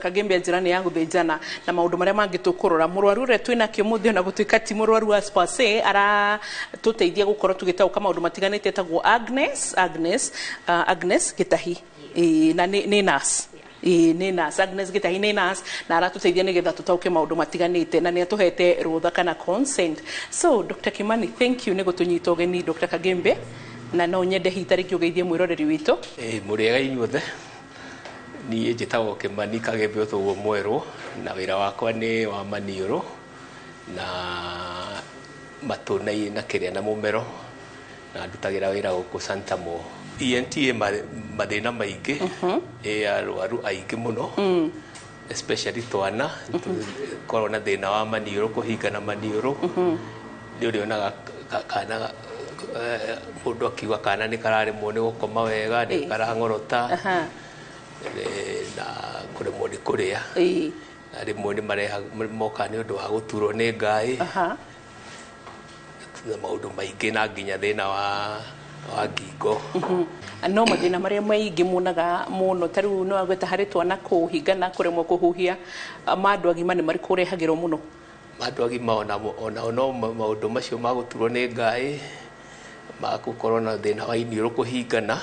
Kagembia njĩra nĩ ya gũthĩnjana na maũndũ marĩa mangĩ tũkũrora. Mũrwaru ũrĩa twĩnake ũmũthĩ, ona gũtuĩka ti mũrwaru as per se, aratũteithia gũkorwo tũgĩtaũka maũndũ matiganĩte, etagwo Agnes Gĩtahi. Ĩĩ, na nĩ nurse. Ĩĩ, nĩ nurse Agnes Gĩtahi, nĩ nurse na aratũteithia nĩgetha tũtaũke maũndũ matiganĩte, na nĩ atũhete rũtha kana consent. So Dr. Kimani, thank you nĩ gũtũnyita ũgeni. Dr. Kagembe, na no nyende hihi ta rĩngĩ ũgeithie mwĩroreri witũ. Ĩ mũrĩega inyuothe. Niĩ njĩtagwo Kĩmani Kagembe ũtũguo Mwerũ, na wĩra wakwa nĩ wa maniũrũ na matũ na kĩrĩa na mũmero, na ndutagĩra wĩra gũkũ Santamo. ENT ĩ mathĩna maingĩ, ĩ arwaru aingĩ mũno, especially twana korwo na thĩna wa maniũrũ, kũhingana maniũrũ. Nĩ ũrĩonaga kana mũndũ akiuga kana nĩ kararemwo nĩ gũkoma wega, nĩ karang'orota, na kũremwo nĩ kũrĩa. Na rĩmwe nĩ mareha moka nĩ ũndũ wa gũturwo nĩ ngaĩ na maũndũ maingĩ, na nginya thĩna wa ngingo. No mathĩna marĩa maingĩ muonaga mũno, ta rĩu no agweta harĩ twana kũhingana, kũremwo kũhuhia, ma andũ agima nĩ marĩkũ ũrehagĩrwo mũno? Ma andũ agima onao no maũndũ macio ma gũturwo nĩ ngaĩ, ma gũkorwo na thĩna wa iniũrũ kũhingana,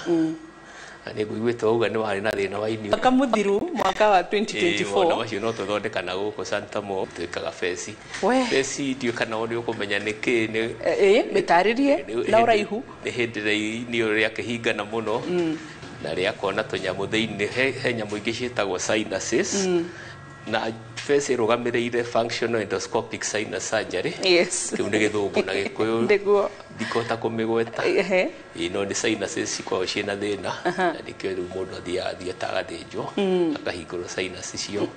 na nĩ ngũiguĩte wauga nĩ warĩ na thĩna wa iniũrũ. Mwaka mũthiru, mwaka wa Ĩĩ, 2024. Maũndũ macio no tũthondeka na gũkũ Santamo twĩkaga FESI. We. FESI, ndiũĩ kana nĩ ũkũmenya nĩ kĩ nĩ. Ĩ, mĩtarĩrie na ũraihu. Nĩ hĩndĩ ĩrĩa iniũrũ rĩakĩhingana mũno na rĩakona tũnyamũ thĩinĩ. He nyamũ ingĩ ciĩtagwo sinuses, na FESI ĩrũgamĩrĩire functional endoscopic sinus surgery. Kĩu nĩ Gĩthũngũ, na Gĩkũyũ ndikũhota kũmĩgweta. Ĩĩ, no nĩ sinuses cikoragwo ciĩna thĩna, na nĩkĩo rĩu mũndũ athiaga thieta agathĩnjwo, akahingũrwo sinus icio.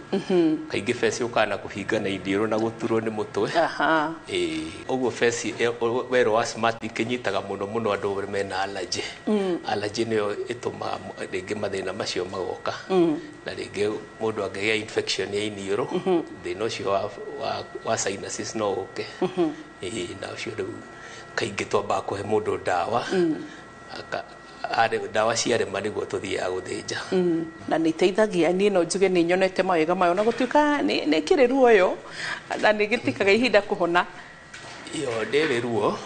Kaingĩ FESI yũkaga na kũhingana iniũrũ na gũturwo nĩ mũtwe. Ĩĩ, ũguo FESI werũ wa smart ikĩnyitaga mũno mũno andũ mena allergy. Allergy nĩyo ĩtũmaga rĩngĩ mathĩna macio magoka, na rĩngĩ mũndũ angĩgĩa infection ya iniũrũ, thĩna ũcio wa sinuses no ũke. Ĩĩ, na ũcio rĩu kaingĩ twambaga kũhe mũndũ ndawa. Ndawa ciarema nĩguo tũthiaga gũthĩnja. Na nĩ iteithagia. Niĩ no njuge nĩ nyonete mawega mayo, na gũtuĩka nĩ kĩrĩ ruoyo na nĩ gĩtikaga ihinda kũhona. Ĩyo ndĩrĩ ruo.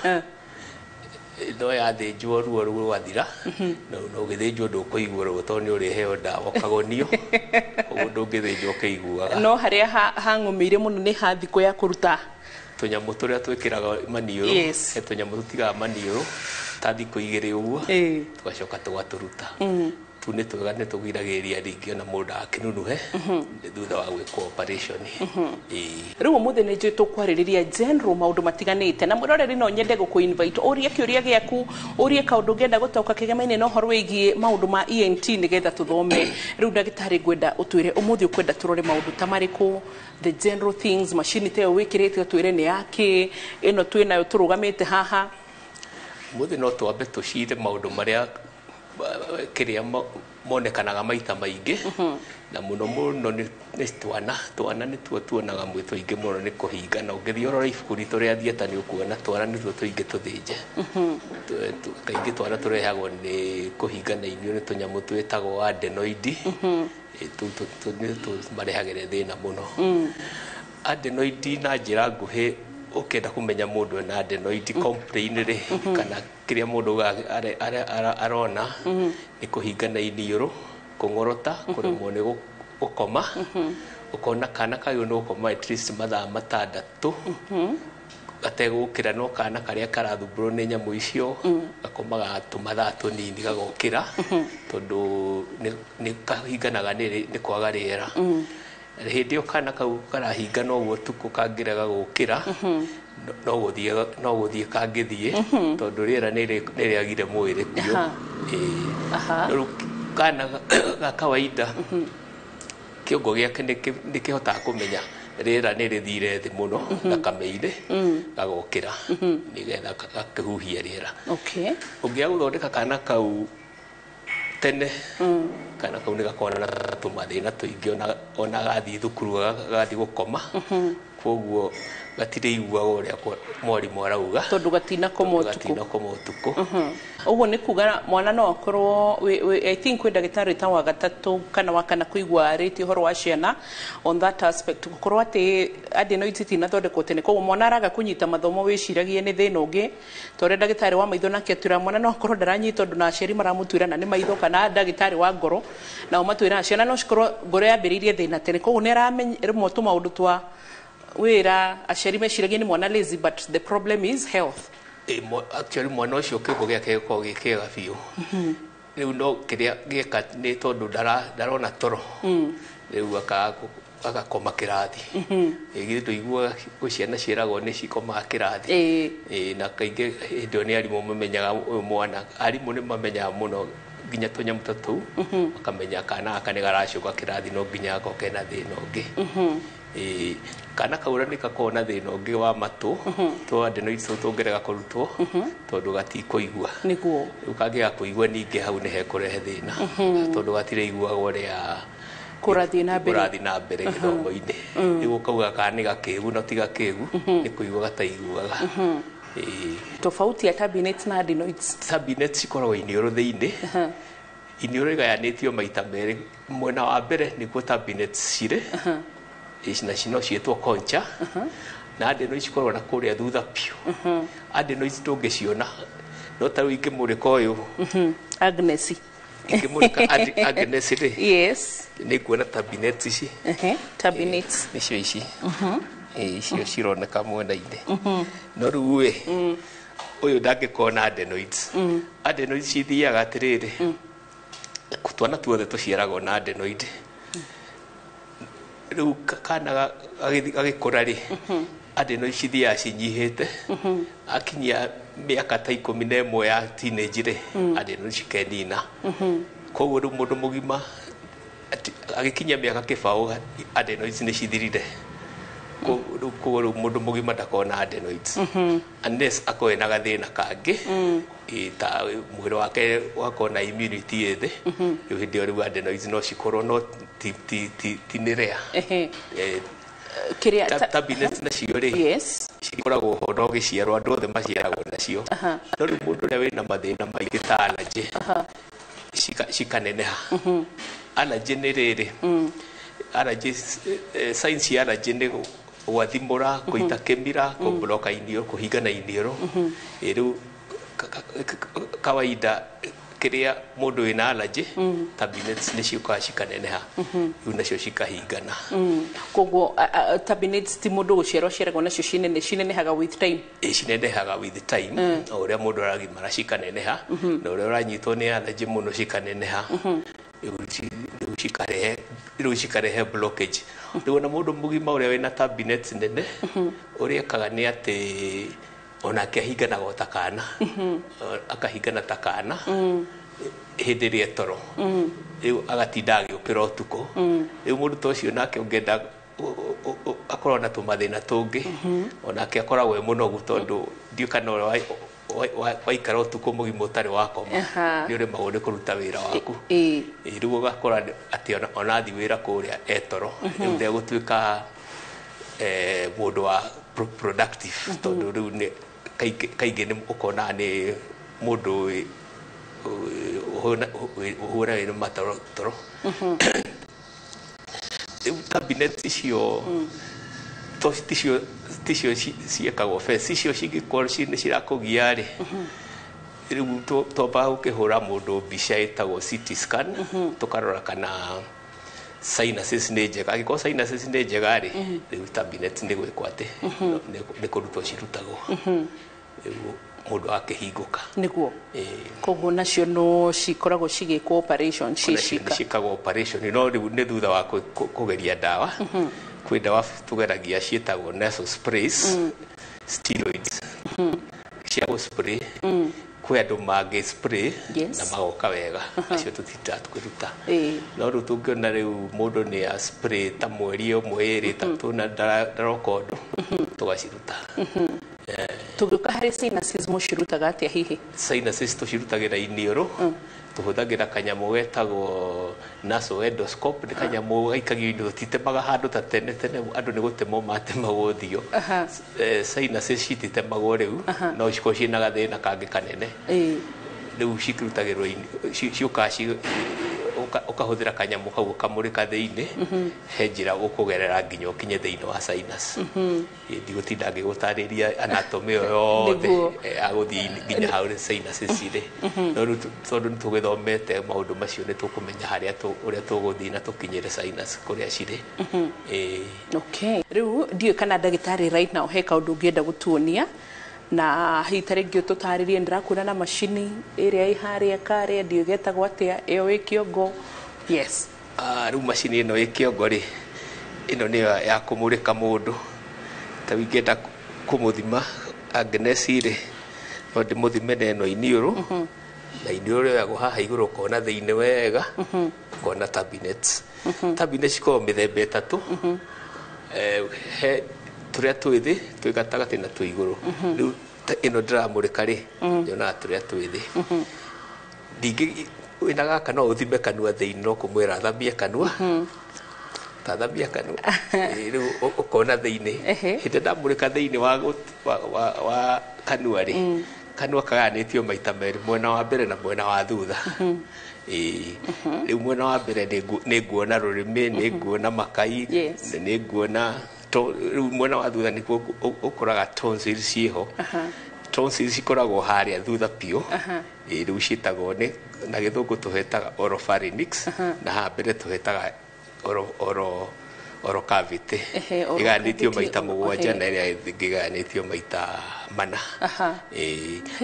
No yathĩnjwo ruo ruo rwathira, no ũgĩthĩnjwo ndũkũigua ruo tondũ nĩ ũrĩheo ndawa ũkagonio, ũguo ndũngĩthĩnjwo ũkĩiguaga. No harĩa hang'ũmĩire mũno nĩ ha thikũ ya kũruta tũnyamũ tũrĩa twĩkĩraga maniũrũ. He tũnyamũ tũtigaga maniũrũ ta thikũ 2 ũguo, tũgacoka tũgatũruta. Tu nĩ twega, nĩ tũgiragĩrĩria rĩngĩ ona mũndũ ndagakĩnunuhe thutha wa gwĩkwo operation. Ĩĩ. Rĩu ũmũthĩ nĩ njũĩ tũkwarĩrĩria general maũndũ matiganĩte, na mwĩroreri no nyende gũkũ invite ũrie kĩũria gĩaku, ũrie kaũndũ ũngĩenda gũtaũka kĩgemaine na ũhoro wĩgiĩ maũndũ ma ENT, nĩgetha tũthome. Rĩu ndagĩtarĩ, ngwenda ũtwĩre ũmũthĩ ũkwenda tũrore maũndũ ta marĩkũ, the general things. Macini ta ĩyo wĩkĩrĩte, ũtwĩre nĩ yakĩ ĩno twĩnayo tũrũgamĩte haha. Ũmũthĩ no twambe tũcire maũndũ marĩa kĩrĩa monekanaga maita maingĩ, na mũno mũno nĩ twana. Twana nĩtuo tuonaga mwĩ tũingĩ mũno nĩ kũhingana. Ũngĩthiĩ ũrore ibuku ritũ rĩa theatre, nĩ ũkuona twana nĩtuo tũingĩ tũthĩnje. Kaingĩ twana tũrehagwo nĩ kũhingana iniũrũ nĩ tũnyamũ twĩtagwo adenoid. Ĩ, tũu nĩ tũmarehagĩre thĩna mũno. Adenoid, na njĩra nguhĩ, ũkĩenda kũmenya mũndũ ena adenoid, complain rĩ, kana kĩrĩa mũndũ augaga arona nĩ kũhingana iniũrũ, kũng'orota, kũremwo nĩ gũkoma, ũkona kana kagĩrĩirwo nĩ gũkoma at least mathaa 6 gategũkĩra, no kana karĩa karathumbũrwo nĩ nyamũ icio gakomaga tũmathaa tũnini gagokĩra, tondũ nĩ kahinganaga nĩ kwaga rĩera. Hĩndĩ ĩyo kana kau karahingana ũguo ũtukũ kangĩrega gũkĩra, no gũthiĩ kangĩthiĩ, tondũ rĩera nĩ rĩagire mwĩrĩ biũ. Ĩĩ. No rĩu kana ga kawaida, kĩongo gĩake nĩ kĩhotaga kũmenya rĩera nĩ rĩthire thĩ mũno thakame-inĩ, gagokĩra nĩgetha gakĩhuhie rĩera. Ũngĩaga gũthondeka kana kau tene, kana kau nĩ gakoragwo na tũmathĩna tũingĩ, ona gathiĩ thukuru, gathiĩ gũkoma. Koguo gatirĩiguaga ũrĩa mwarimũ arauga tondũ gatinakoma ũtukũ. Gatinakoma ũtukũ. Ũguo nĩ kuga mwana no akorwo I think kwĩ ndagĩtarĩ ta wa gatatũ kana wa kana kũigua arĩtie ũhoro wa ciana on that aspect, gũkorwo atĩ adenoids itinathondekwo tene, koguo mwana araga kũnyita mathomo wĩciragie nĩ thĩna ũngĩ, ta ũrĩa ndagĩtarĩ wa maitho nake atwĩra mwana no akorwo ndaranyita ũndũ na aciari maramũtuĩra na nĩ maitho, kana ndagĩtarĩ wa ngoro nao matwĩraga ciana no cikorwo ngoro yambĩrĩirie thĩna tene, koguo nĩ aramenyerwo tũmaũndũ twa wĩra, aciari meciragie nĩ mwana lazy, but the problem is health. Actually mwana ũcio kĩongo gĩake gĩkoragwo gĩ kĩega biũ. Rĩu no kĩrĩa gĩeka nĩ tondũ ndarona toro, rĩu agakoma kĩrathi. Githĩ ndũiguaga gwĩ ciana ciĩragwo nĩ cikomaga kĩrathi? Na kaingĩ hĩndĩ ĩyo nĩ arimũ mamenyaga ũyũ mwana, arimũ nĩ mamenyaga mũno nginya tũnyamũ ta tũu, makamenya kana gaka nĩ garacoka kĩrathi, no nginya gakorwo kena thĩna ũngĩ. Kana kau nĩ gakoragwo na thĩna ũngĩ wa matũ, twa adenoids tũu tũngĩrega kũrutwo, tondũ gatikũigua. Nĩguo. Rĩu kangĩaga kũigua ningĩ hau nĩ hekũrehe thĩna, tondũ gatirĩiguaga ũrĩa kũrathiĩ na mbere. Kũrathiĩ na mbere gĩthomo-inĩ. Rĩu ũkauga kana nĩ gakĩgu, no ti gakĩgu, nĩ kũigua gataiguaga. Tofauti ya turbinates na adenoids? Turbinates cikoragwo iniũrũ thĩinĩ. Iniũrũ rĩgayanĩtio maita merĩ. Mwena wa mbere nĩkuo turbinates cirĩ, nacio no ciĩtwo concha, na adenoids cikoragwo na kũrĩa thutha biũ. Adenoids ndũngĩciona, no ta rĩu ingĩmũrĩka ũyũ, Agnes, ingĩmũrĩka Agnes rĩ, yes, nĩ nguona turbinates ici. Turbinates nĩcio ici. Icio cironeka mwena-inĩ. No rĩu ĩ, ũyũ ndangĩkorwo na adenoids. Adenoids cithiaga atĩrĩrĩ, twana tuothe tũciaragwo na adenoid. Rĩu kana gagĩkũra rĩ, adenoids cithiaga cinyihĩte. Akinyia mĩaka ta 11 ya teenage rĩ, adenoids cikenina. Koguo rĩu mũndũ mũgima agĩkinyia mĩaka kĩbaũ, adenoids nĩ cithirire. Koguo rĩu mũndũ mũgima ndakoragwo na adenoids unless akorwo ena gathĩna kangĩ, ta mwĩrĩ wake wakorwo na immunity ĩ thĩ. Rĩu hĩndĩ ĩyo rĩu adenoids no cikorwo, no ti nĩ rare. Kĩrĩa Turbinates nacio rĩ, cikoragwo ho no gĩciarwo, andũ othe maciaragwo nacio. No rĩu mũndũ ũrĩa wĩna mathĩna maingĩ ta allergy, cikaneneha. Allergy nĩ rĩrĩ, allergy, signs cia allergy nĩ gwathimũra, kũita kĩmira, kũbloka iniũrũ, kũhingana iniũrũ. Rĩu kawaida kĩrĩa mũndũ wĩna allergy, turbinates nĩ ciũkaga cikaneneha, rĩu nacio cikahingana. Koguo turbinates ti mũndũ gũciarwo aciaragwo nacio, cinene cinenehaga with time? Ĩ, cinenehaga with time, o ũrĩa mũndũ aragimara cikaneneha, na ũrĩa ũranyitwo nĩ allergy mũno cikaneneha. Rĩu cikarehe blockage. Rĩu ona mũndũ mũgima ũrĩa wĩna turbinates nene, ũrĩa ekaga nĩ atĩ onake ahinganaga o ta kana, akahingana ta kana hĩndĩ ĩrĩa toro. Rĩu agatinda agĩũkĩra ũtukũ. Rĩu mũndũ ta ũcio nake ũngĩenda akorwo na tũmathĩna tũngĩ, onake akoragwo e mũnogu, tondũ ndiũ kana ũrĩa waikara ũtukũ mũgima ũtarĩ wakoma, nĩ ũremagwo nĩ kũruta wĩra waku. Rĩu ũgakora atĩ ona athiĩ wĩra kũrĩa e toro, rĩu ndegũtuĩka mũndũ wa productive, tondũ rĩu nĩ kaingĩ nĩ ũkonaga nĩ mũndũ ũhũragwo nĩ matoro toro. Rĩu turbinates icio to ticio ciĩkagwo first. Icio cingĩkorwo nĩ cirakũgia rĩ, rĩu twambaga gũkĩhũra mũndũ mbica ĩtagwo CT scan, tũkarora kana sinuses nĩ njega. Angĩkorwo sinuses nĩ njega rĩ, rĩu turbinates nĩ gwĩkwo atĩ nĩ kũrutwo cirutagwo, rĩu mũndũ akĩhingũka. Nĩguo. Koguo nacio no cikoragwo cigĩkwo operation Onacio nĩ cicika? Ciĩkagwo operation, no rĩu nĩ thutha wa kũgeria ndawa. Kwĩ ndawa tũgeragia ciĩtagwo nasal sprays, steroids cia gũ spray. Kwĩ andũ mangĩ spray na magoka wega, acio tũtindaga tũkĩruta. No rĩu tũngĩona rĩu mũndũ nĩ a spray ta mweri ũmwe, ĩrĩ, ĩtatũ na ndaroka ũndũ, tũgaciruta. Tũgĩũka harĩ sinuses, mũcirutaga atĩa hihi? Sinuses tũcirutagĩra iniũrũ. Tũhũthagĩra kanyamũ getagwo nasal endoscope. Nĩ kanyamũ gaikagio indo, tũtitemaga handũ ta tene. Tene andũ nĩ gũtemwo matemagwo ũthiũ. Sinuses cititemagwo rĩu, no cikorwo ciĩna gathĩna kangĩ kanene. Rĩu cikĩrutagĩrwo ciũkaga ũkahũthĩra kanyamũ kau ũkamũrĩka thĩinĩ, he njĩra ũkũgerera nginya ũkinye thĩinĩ wa sinus. Ndigũtinda ngĩgũtarĩria anatomy ĩyo yothe. Nĩguo. Agũthiĩ nginya hau sinuses cirĩ, no rĩu tondũ nĩ tũgĩthomete maũndũ macio, nĩ tũkũmenya harĩa ũrĩa tũgũthiĩ na tũkinyĩre sinus kũrĩa cirĩ. Okay, rĩu ndiũĩ kana ndagĩtarĩ right now he kaũndũ ũngĩenda gũtuonia, na hihi ta rĩngĩ ũtũtarĩrie. Ndĩrakuona na macini ĩrĩa ĩ harĩa karĩa, ndiũĩ getagwo atĩa, ĩyo ĩ kĩongo, yes. Ah, rĩu macini ĩno ĩ kĩongo rĩ, ĩno nĩyo ya kũmũrĩka mũndũ. Ta ingĩenda kũmũthima Agnes rĩ, no ndĩmũthime na ĩno iniũrũ, na iniũrũ rĩoyagwo haha igũrũ, ũkona thĩinĩ wega, ũkona turbinates. Turbinates cikoragwo mĩthemba ĩtatũ. He tũrĩa twĩ thĩ, twĩ gatagatĩ na twĩ igũrũ. Rĩu ta ĩno ndĩramũrĩka rĩ, nyonaga tũrĩa twĩ thĩ. Ningĩ wĩna gaka no ũthime kanua thĩinĩ, no kũmwĩra athamie kanua, tathamia kanua. Rĩu ũkona thĩinĩ. Hĩndĩ ndamũrĩka thĩinĩ wa, wa kanua rĩ, kanua kagayanĩtio maita merĩ, mwena wa mbere na mwena wa thutha. Rĩu mwena wa mbere nĩ nguona rũrĩmĩ, nĩ nguona makai, nĩ nguona rĩu mwena wa thutha nĩkuo ũkoraga tonsils ciĩho. Tonsils cikoragwo harĩa thutha biũ. Rĩu ciĩtagwo nĩ na gĩthũngũ tũhetaga oropharynx, na haha mbere tũhetaga oral cavity. Oral Ĩgayanĩtio cavity, maita 7 na ĩrĩa ĩngĩ ĩgayanĩtio maita 4.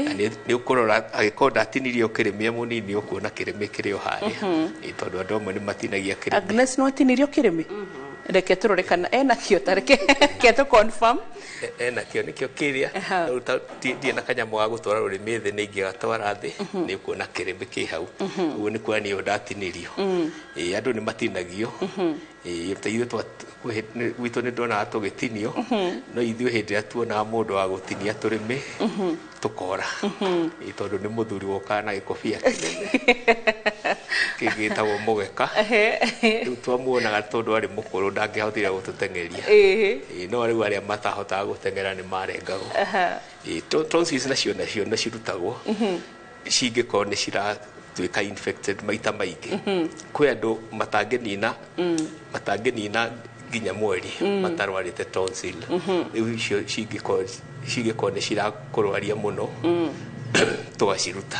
Na nĩ ũkũrora angĩkorwo ndatinirio kĩrĩmĩ e mũnini, ũkuona kĩrĩmĩ kĩrĩ o harĩa. Tondũ andũ amwe nĩ matinagia kĩrĩmĩ. Agnes, no atinirio kĩrĩmĩ? Reke tũrore kana ena kĩo, ta reke reke tũ confirm. Ena kĩo, nĩkĩo kĩrĩa. Rĩu ndirĩ na kanyamũ ga gũtwara rũrĩmĩ thĩ, nĩ ingĩgatwara thĩ, nĩ ũkuona kĩrĩmĩ kĩ hau. Ũguo nĩ kuonania ndatinirio. Andũ nĩ matinagio. Ta ithuĩ gwitũ nĩ ndonaga tũgĩtinio, no ithuĩ hĩndĩ ĩrĩa tuonaga mũndũ wa gũtinia tũrĩmĩ tũkora. Tondũ nĩ mũthuri wokaga na gĩkobia kĩnene gĩtagwo mũgeka. Rĩu twamuonaga, tondũ arĩ mũkũrũ ndangĩahotire gũtũteng'eria. No rĩu arĩa matahotaga gũteng'era nĩ marengagwo. Tonsils nacio nĩ cirutagwo cingĩkorwo nĩ ciratuĩka infected maita maingĩ. Kwĩ andũ matangĩnina nginya mweri matarwarĩte tonsil. Rĩu icio cingĩkorwo nĩ cirakũrwaria mũno, tũgaciruta,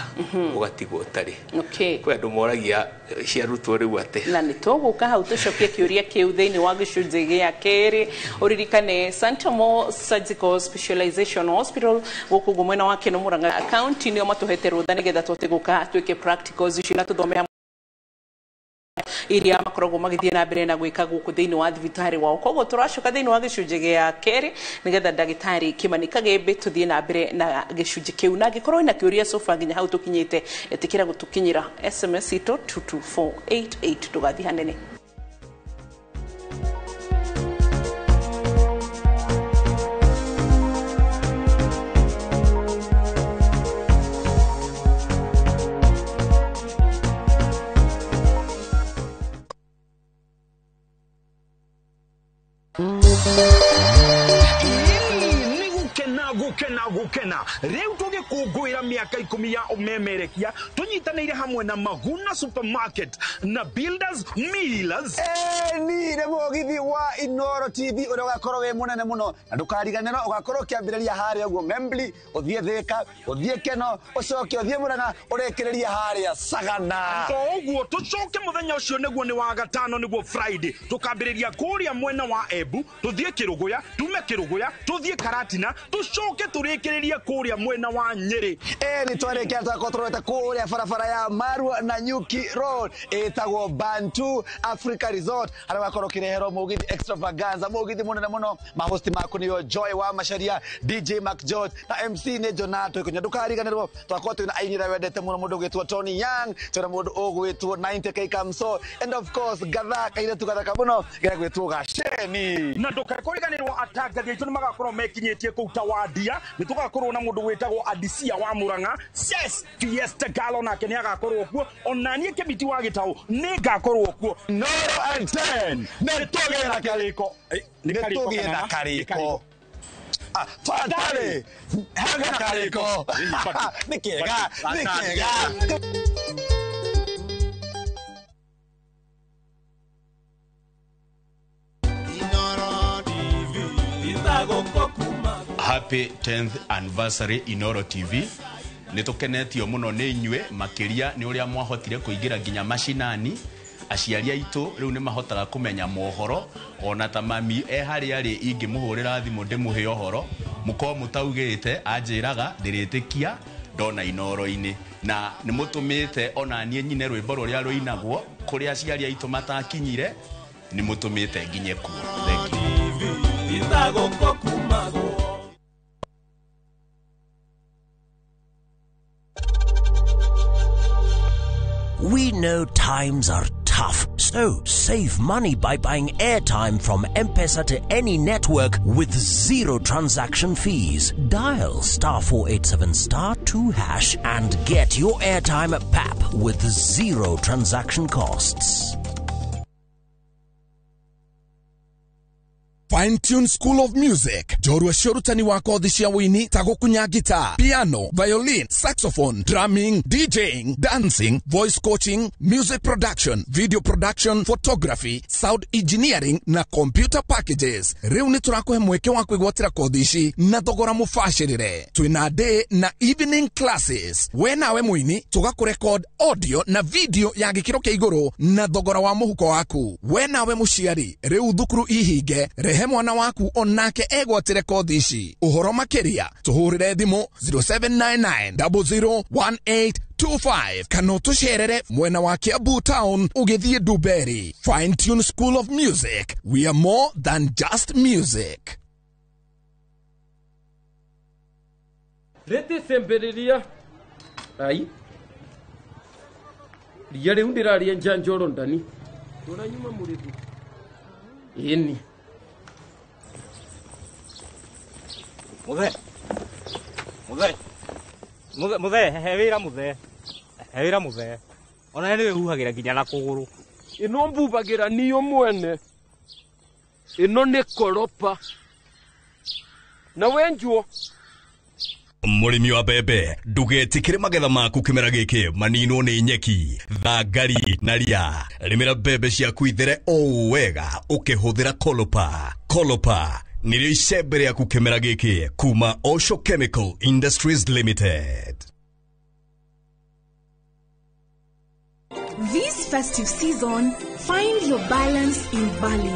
ũgatigwo ũtarĩ. Kwĩ andũ moragia ciarutwo rĩu atĩ. Na nĩ tũgũka hau tũcokie kĩũria kĩu thĩinĩ wa gĩcunjĩ gĩa kerĩ. Ũririkane Santamo Surgical Specialization Hospital gũkũ ũguo mwena wa Keno Murang'a County nĩo matũhete rũtha nĩgetha tũhote gũka twĩke practicals icio na tũthome hamwe iria makoragwo magĩthiĩ na mbere na gwĩka gũkũ thĩinĩ wa thibitarĩ wao. Koguo tũracoka thĩinĩ wa gĩcunjĩ gĩa kerĩ nĩgetha ndagĩtarĩ Kĩmani Kagembe tũthiĩ na mbere na gĩcunjĩ kĩu, na angĩkorwo wĩna kĩũria sofa nginya hau tũkinyĩte, ĩtĩkĩra gũtũkinyĩra SMS itũ 22488. Ndũgathiĩ hanene. Nĩ gũkena gũkena gũkena rĩu tũgĩkũngũĩra mĩaka 10 ya ũmemerekia, tũnyitanĩire hamwe na Maguna Supermarket na Builders Millers. Ni nĩ mũgithi wa Inoro TV ũrĩa ũgakorwo wĩ mũnene mũno, na ndũkariganĩrwo ũgakorwo ũkĩambĩrĩria harĩa ũguo Membli, ũthiĩ Thĩka, ũthiĩ Keno, ũcoke ũthiĩ Mũrang'a, ũrĩkĩrĩrie harĩa Sagana. To ũguo, tũcoke mũthenya ũcio nĩguo nĩ wa gatano, nĩguo Friday, tũkambĩrĩria kũrĩa mwena wa Embu, tũthiĩ Kĩrũgũya, tume Kĩrũgũya tũthiĩ Karatina, tũcoke tũrĩkĩrĩrie kũrĩa mwena wa Nyĩrĩ. Nĩ twarĩkia twakorwo tũrorete kũrĩa barabara ya Marua na Nyuki Road ĩtagwo Bantu Africa Resort, harĩa ũgakorwo ũkĩreherwo mũgithi extravaganza, mũgithi mũnene mũno. Mahosti maku nĩo Joy wa Macharia, DJ Mark George, na MC nĩ Jonato Ikunya. Ndũkariganĩrwo twakorwo twĩna aini arĩa wendete mũno, mũndũ ũgwĩtwo Tony Young, twĩna mũndũ ũgwĩtwo 90K Kamso, and of course gatha kairĩtu gathaka mũno gegwĩtwo Gaceni. Na ndũkekũriganĩrwo atangathi aitũ nĩ magakorwo mekinyĩtie kũu Tawadia. Kĩrĩa nĩ tũgakorwo na mũndũ wĩtagwo Adisia wa Murang'a, Ses Fiesta Galo nake nĩ agakorwo kuo, ona niĩ Kĩmiti wa Gĩtaũ nĩ ngakorwo kuo. Noro at 10 nĩ tũgĩe na karĩko. Nĩ Nĩ karĩko tũgĩe na kana? Nĩ karĩko. Ah, twatarĩ hena karĩko. Nĩ kega, nĩ kega. Happy 10th anniversary Inoro TV. Nĩ tũkenetio mũno nĩ inyuĩ, makĩria nĩ ũrĩa mwahotire kũingĩra nginya macinani. Aciari aitũ rĩu nĩ mahotaga kũmenya mohoro, ona ta mami e harĩa arĩ ingĩmũhũrĩra thimũ ndĩmũhe ũhoro mũkorwo mũtaugĩte, anjĩraga ndĩrĩtĩkia ndona Inoro-inĩ. Na nĩ mũtũmĩte ona niĩ nyine rwĩmbo rũrĩa rũinagwo kũrĩa aciari aitũ matakinyire, nĩ mũtũmĩte nginye kuo. Thank you. We know times are tough, so save money by buying airtime from M-Pesa to any network with zero transaction fees. Dial *487 *2# and get your airtime at PAP with zero transaction costs. Fine Tune School of Music, njorua cia ũrutani wa kothi cia wũini ta gũkunya guitar, piano, violin, saxophone, drumming, DJing, dancing, voice coaching, music production, video production, photography, sound engineering na computer packages. Rĩu nĩ tũrakũhe mweke wa kwĩgwatĩra kothi ici na thogora mũbacĩrĩre. Twĩna day na evening classes. We nawe mũini tũgakũrekod audio na video ya gĩkĩro kĩa igũrũ na thogora wa mũhuko waku. We nawe mũciari, rĩu thukuru ihinge, rehe mwana waku onake egwatĩre kothi ici. Ũhoro makĩria tũhũrĩre thimũ 0799 001825 kana ũtũcerere mwena wa Kiambu Town ũgĩthiĩ Ndumberi. Fine Tune School of Music, we are more than just music. Rĩtĩcembĩrĩria ai ria rĩu ndĩraria njanjoro ndani tũranyuma mũrĩthi ĩni. Muthe, muthe, muthe, muthe, he wĩra muthe, he wĩra muthe. Ona nĩ wĩhuhagĩra nginya na kũgũrũ. Ĩno mbubagĩra niyo mwene, ĩno nĩ koropa na wenjuo. Mũrĩmi wa mbembe, ndũgetĩkĩre magetha maku kĩmera gĩkĩ maninwo nĩ nyeki, thangari na ria. Rĩmĩra mbembe ciaku ithere o wega ũkĩhũthĩra Kolopa. Kolopa nĩrĩo icembe rĩaku kĩmera gĩkĩ kuma Osho Chemical Industries Limited. This festive season, find your balance in Bali,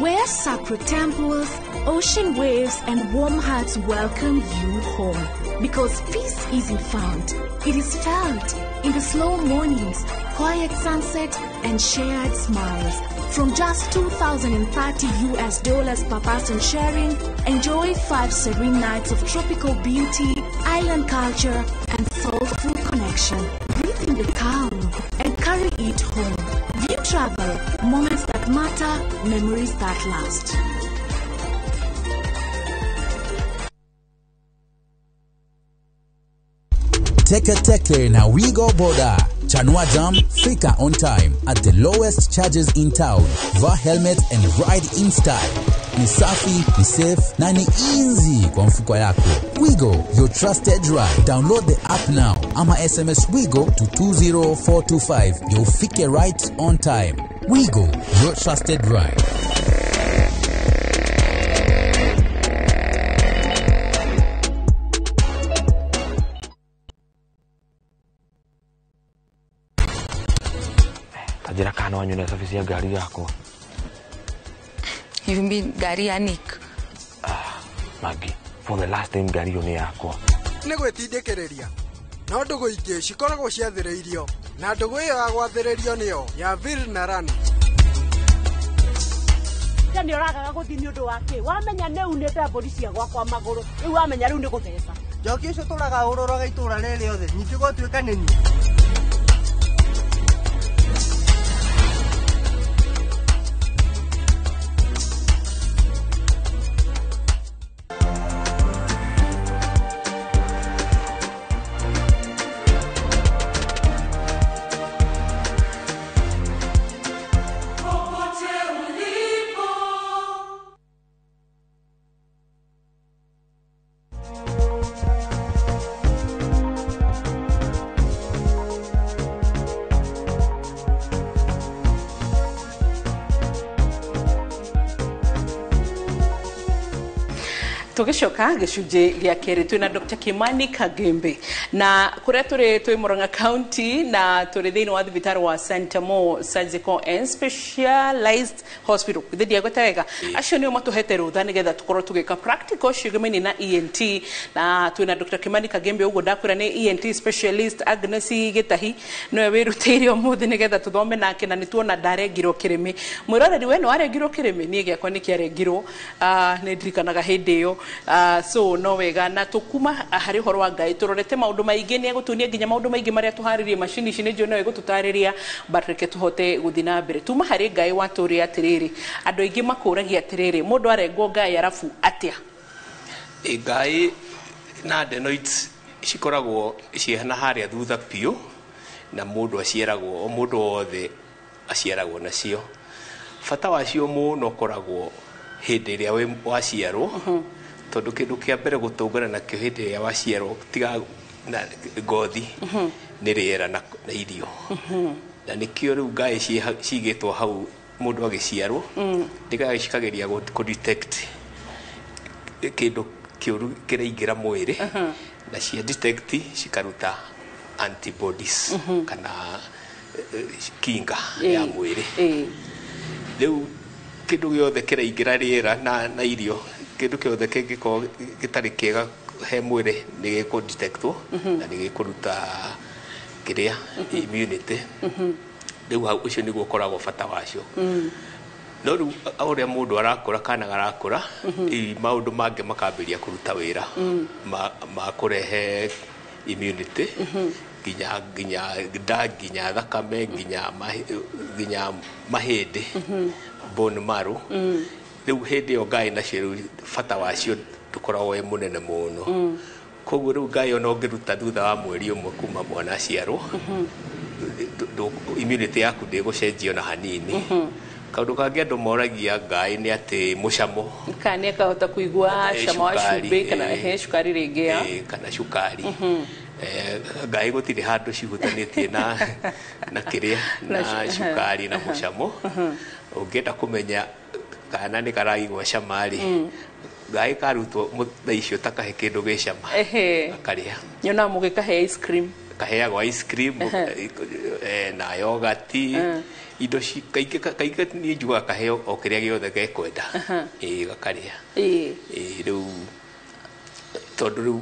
where sacred temples, ocean waves, and warm hearts welcome you home. Because peace isn't found, it is felt in the slow mornings, quiet sunset, and shared smiles. From just $2,030 US per person sharing, enjoy 5 serene nights of tropical beauty, island culture, and soulful connection. Breathe in the calm and carry it home. View travel, moments that matter, memories that last. Teke Teke na Wigo Boda. Chanua Jam, fika on time at the lowest charges in town. Vaa helmet and ride in style. Ni safi, ni safe na ni easy kwa mfuko yako. Wigo, your trusted ride. Download the app now ama SMS Wigo to 20425. You'll fike right on time. Wigo, your trusted ride. Njĩra kana wanyone service ya ngari yakwa. You mean ngari ya Nick? Maggie, for the last time ngari ĩyo nĩ yakwa. Nĩ gwĩtindĩkĩrĩria no ndũgũ ingĩ cikoragwo ciathĩrĩirio na ndũgũ ĩyo ya gwathĩrĩrio nĩyo ya Vir na Rana. Nĩ ũragaga gũthiĩ nĩ ũndũ wa kĩ? Wamenya nĩ unĩte mbũri cia gwakwa magũrũ, rĩu wamenya rĩu nĩ gũtheca. Njoki ũcio tũraga ũrũraga itũra rĩrĩ rĩothe, ningĩ gwatuĩka nĩ niĩ. Tugicoka gĩcunjĩ gĩa kerĩ twĩna Dr. Kimani Kagembe na kũrĩa tũrĩ twĩ Murang'a County na tũrĩ thĩinĩ wa thibitarĩ wa St. Mo Surgical and Specialized Hospital. Githĩ ndiagweta wega? Acio nĩo matũhete rũtha nĩgetha tũkorwo tũgĩka practical ciĩgemaine na ENT, na twĩna Dr. Kimani Kagembe, ũguo ndakwĩra nĩ ENT specialist. Agnes Gĩtahi nĩwe wĩrutĩire ũmũthĩ nĩgetha tũthome nake, na nĩtuona ndarengirwo kĩrĩmĩ. Mwĩroreri, we nĩ warengirwo kĩrĩmĩ? Niĩ gĩakwa nĩ kĩarengirwo. Nĩ ndirikanaga hĩndĩ ĩyo. So no wega na tũkuma harĩ ũhoro wa Ngai tũrorete maũndũ maingĩ, nĩ egũtuonia nginya maũndũ maingĩ marĩa tũharĩrie macini ici, nĩ njũĩ no egũtũtarĩria, but reke tũhote gũthiĩ na mbere. Tuma harĩ Ngai watũrĩa atĩrĩrĩ, andũ aingĩ makũragia atĩrĩrĩ, mũndũ arengwo Ngai arabu atĩa? Ngai na adenoids cikoragwo ciĩna harĩa thutha biũ, na mũndũ aciaragwo, o mũndũ wothe aciaragwo nacio. Bata wacio mũno ũkoragwo hĩndĩ ĩrĩa waciarwo, tondũ kĩndũ kĩa mbere gũtũngana nakĩo hĩndĩ ĩrĩa waciarwo tiga na ngothi nĩ rĩera na irio, na nĩkĩo rĩu ngai cigĩtwo hau mũndũ agĩciarwo, nĩgetha cikageria kũ detect kĩndũ kĩũru kĩraingĩra mwĩrĩ, na cia detect cikaruta antibodies kana kinga ya mwĩrĩ. Rĩu kĩndũ gĩothe kĩraingĩra rĩera na irio, kĩndũ gĩothe kĩngĩkorwo gĩtarĩ kĩega he mwĩrĩ nĩ gĩkũ detectwo na nĩ gĩkũruta kĩrĩa immunity. Rĩu hau ũcio nĩguo ũkoragwo bata wacio. No rĩu o ũrĩa mũndũ arakũra kana karakũra, maũndũ mangĩ makambĩria kũruta wĩra ma kũrehe immunity, nginya nda, nginya thakame, nginya mahĩndĩ, bone marrow. Rĩu hĩndĩ ĩyo ngai nacio rĩu bata wacio ndũkoragwo wĩ mũnene mũno. Koguo rĩu ngai ona ũngĩruta thutha wa mweri 1 kuma mwana aciarwo, immunity yaku ndĩgũcenjia ona hanini. Kaũndũ kangĩ andũ moragia ngai nĩ atĩ mũcamo. Kana nĩ akahota kũigua cama wa cukari, cumbĩ kana ehe cukari rĩngĩ ya kana cukari. Ngai gũtirĩ handũ cihutanĩtie na kĩrĩa Na na cukari na mũcamo. Ũngĩenda kũmenya kana nĩ karaigua cama rĩ, ngai karutwo thaa icio ta kahe kĩndũ gĩ cama, gakarĩa. Nyonaga mũgĩkahe ice cream. Kaheagwo ice cream na yogati, indo kaingĩ kaingĩ niĩ njugaga kaheo o kĩrĩa gĩothe gekwenda. Ĩĩ, gakarĩa. Ĩĩ, rĩu tondũ rĩu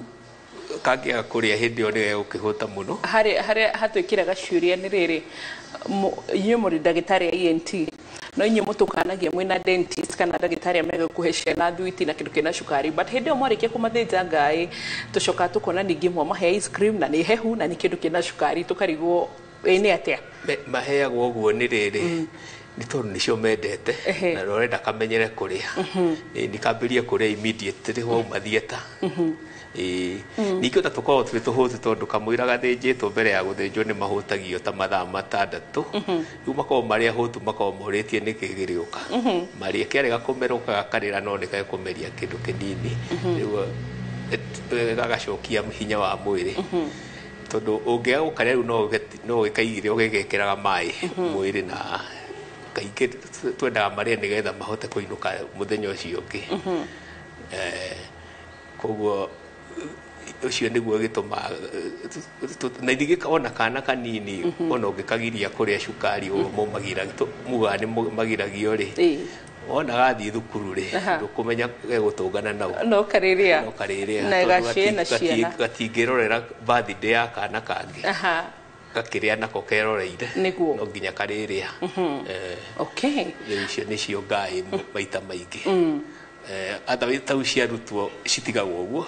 kangĩaga kũrĩa hĩndĩ ĩyo nĩ gegũkĩhũta mũno. Harĩa hatwĩkĩraga ciũria nĩ rĩrĩ, inyuĩ mũrĩ ndagĩtarĩ a ENT, no inyuĩ mũtũkanagia mwĩna dentist kana ndagĩtarĩ arĩa megũkũhe ciana thwiti na kĩndũ kĩna cukari, but hĩndĩ ĩyo mwarĩkia kũmathĩnja ngai tũcokaga tũkona ningĩ mwamahe ice cream na nĩ hehu na nĩ kĩndũ kĩna cukari, tũkarigwo ĩ nĩ atĩa? Maheagwo ũguo nĩ rĩrĩ, nĩ tondũ nĩcio mendete na ũrenda kamenyere kũrĩa. Ĩ, ndikambĩrie kũrĩa immediately wauma theatre. Ĩĩ, ningĩ ona tũkoragwo twĩ tũhũtu, tondũ kamũira gathĩnjĩtwo, mbere ya gũthĩnjwo nĩ mahũtagio ta mathaa 6. Rĩu makoragwo marĩ ahũtu, makoragwo morĩtie nĩkĩ gĩrĩũka marĩe. Kĩarega kũmerũka gakarĩra, no nĩ gekũmeria kĩndũ kĩnini. Rĩu gagacokia hinya wa mwĩrĩ, tondũ ũngĩaga gũkarĩa rĩu no ũgĩkaigire ũgĩgekĩraga maĩ mwĩrĩ, na kaingĩ twendaga marĩe nĩgetha mahote kũinũka mũthenya ũcio ũngĩ. Koguo ũcio nĩguo gĩtũma na ningĩ ona kana kanini, ona ũngĩkagiria kũrĩa cukari ũguo mũmagira mugaga nĩ magiragio rĩ, wona gathiĩ thukuru rĩ, ndũkũmenya gegũtũngana nau. No karĩrĩa. No karĩrĩa. Na tondũ gacĩe na ciana. Gatingĩrorera birthday ya kana kangĩ gakĩrĩa nako keroreire. No nginya karĩrĩa. Rĩu icio nĩcio ngai maita maingĩ. Otherwise tau ciarutwo citigagwo ũguo,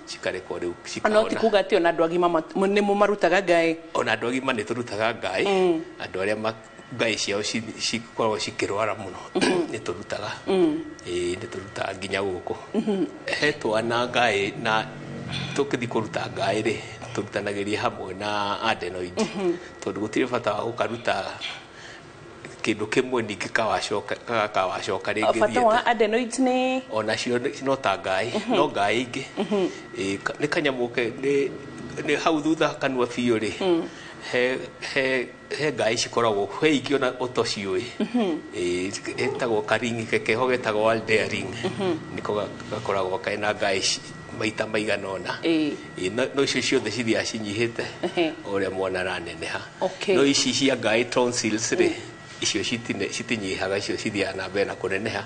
cikarekwo rĩu Ona ti cikahona. Kuga atĩ ona andũ agima nĩ mũmarutaga ngai? Ona andũ agima nĩ tũrutaga ngai. Andũ arĩa ngai ciao cikoragwo cikĩrwara mũno nĩ tũrutaga. Ĩĩ, nĩ tũrutaga nginya gũkũ he twana ngai, na tũkĩthiĩ kũruta ngai rĩ, tũrutanagĩria hamwe na adenoid, tondũ gũtirĩ bata wa gũkaruta kĩndũ kĩmwe ningĩ kawacoka gakawacoka rĩngĩ Bata wa theatre. Adenoids nĩ? Onacio no ta ngai, no ngai ingĩ. Ĩĩ, nĩ kanyamũ nĩ hau thutha kanua biũ rĩ. He he he ngai cikoragwo he ingĩ ona ũtociũĩ. Ĩĩ, ĩtagwo karingi keho getagwo Waldeyer ring, nĩko gakoragwo kena ngai maita maigana ũna. Ĩĩ, no icio ciothe cithiaga cinyihĩte o ũrĩa mwana araneneha. No ici cia ngai tonsils rĩ, icio citinyihaga, icio cithiaga na mbere na kũneneha.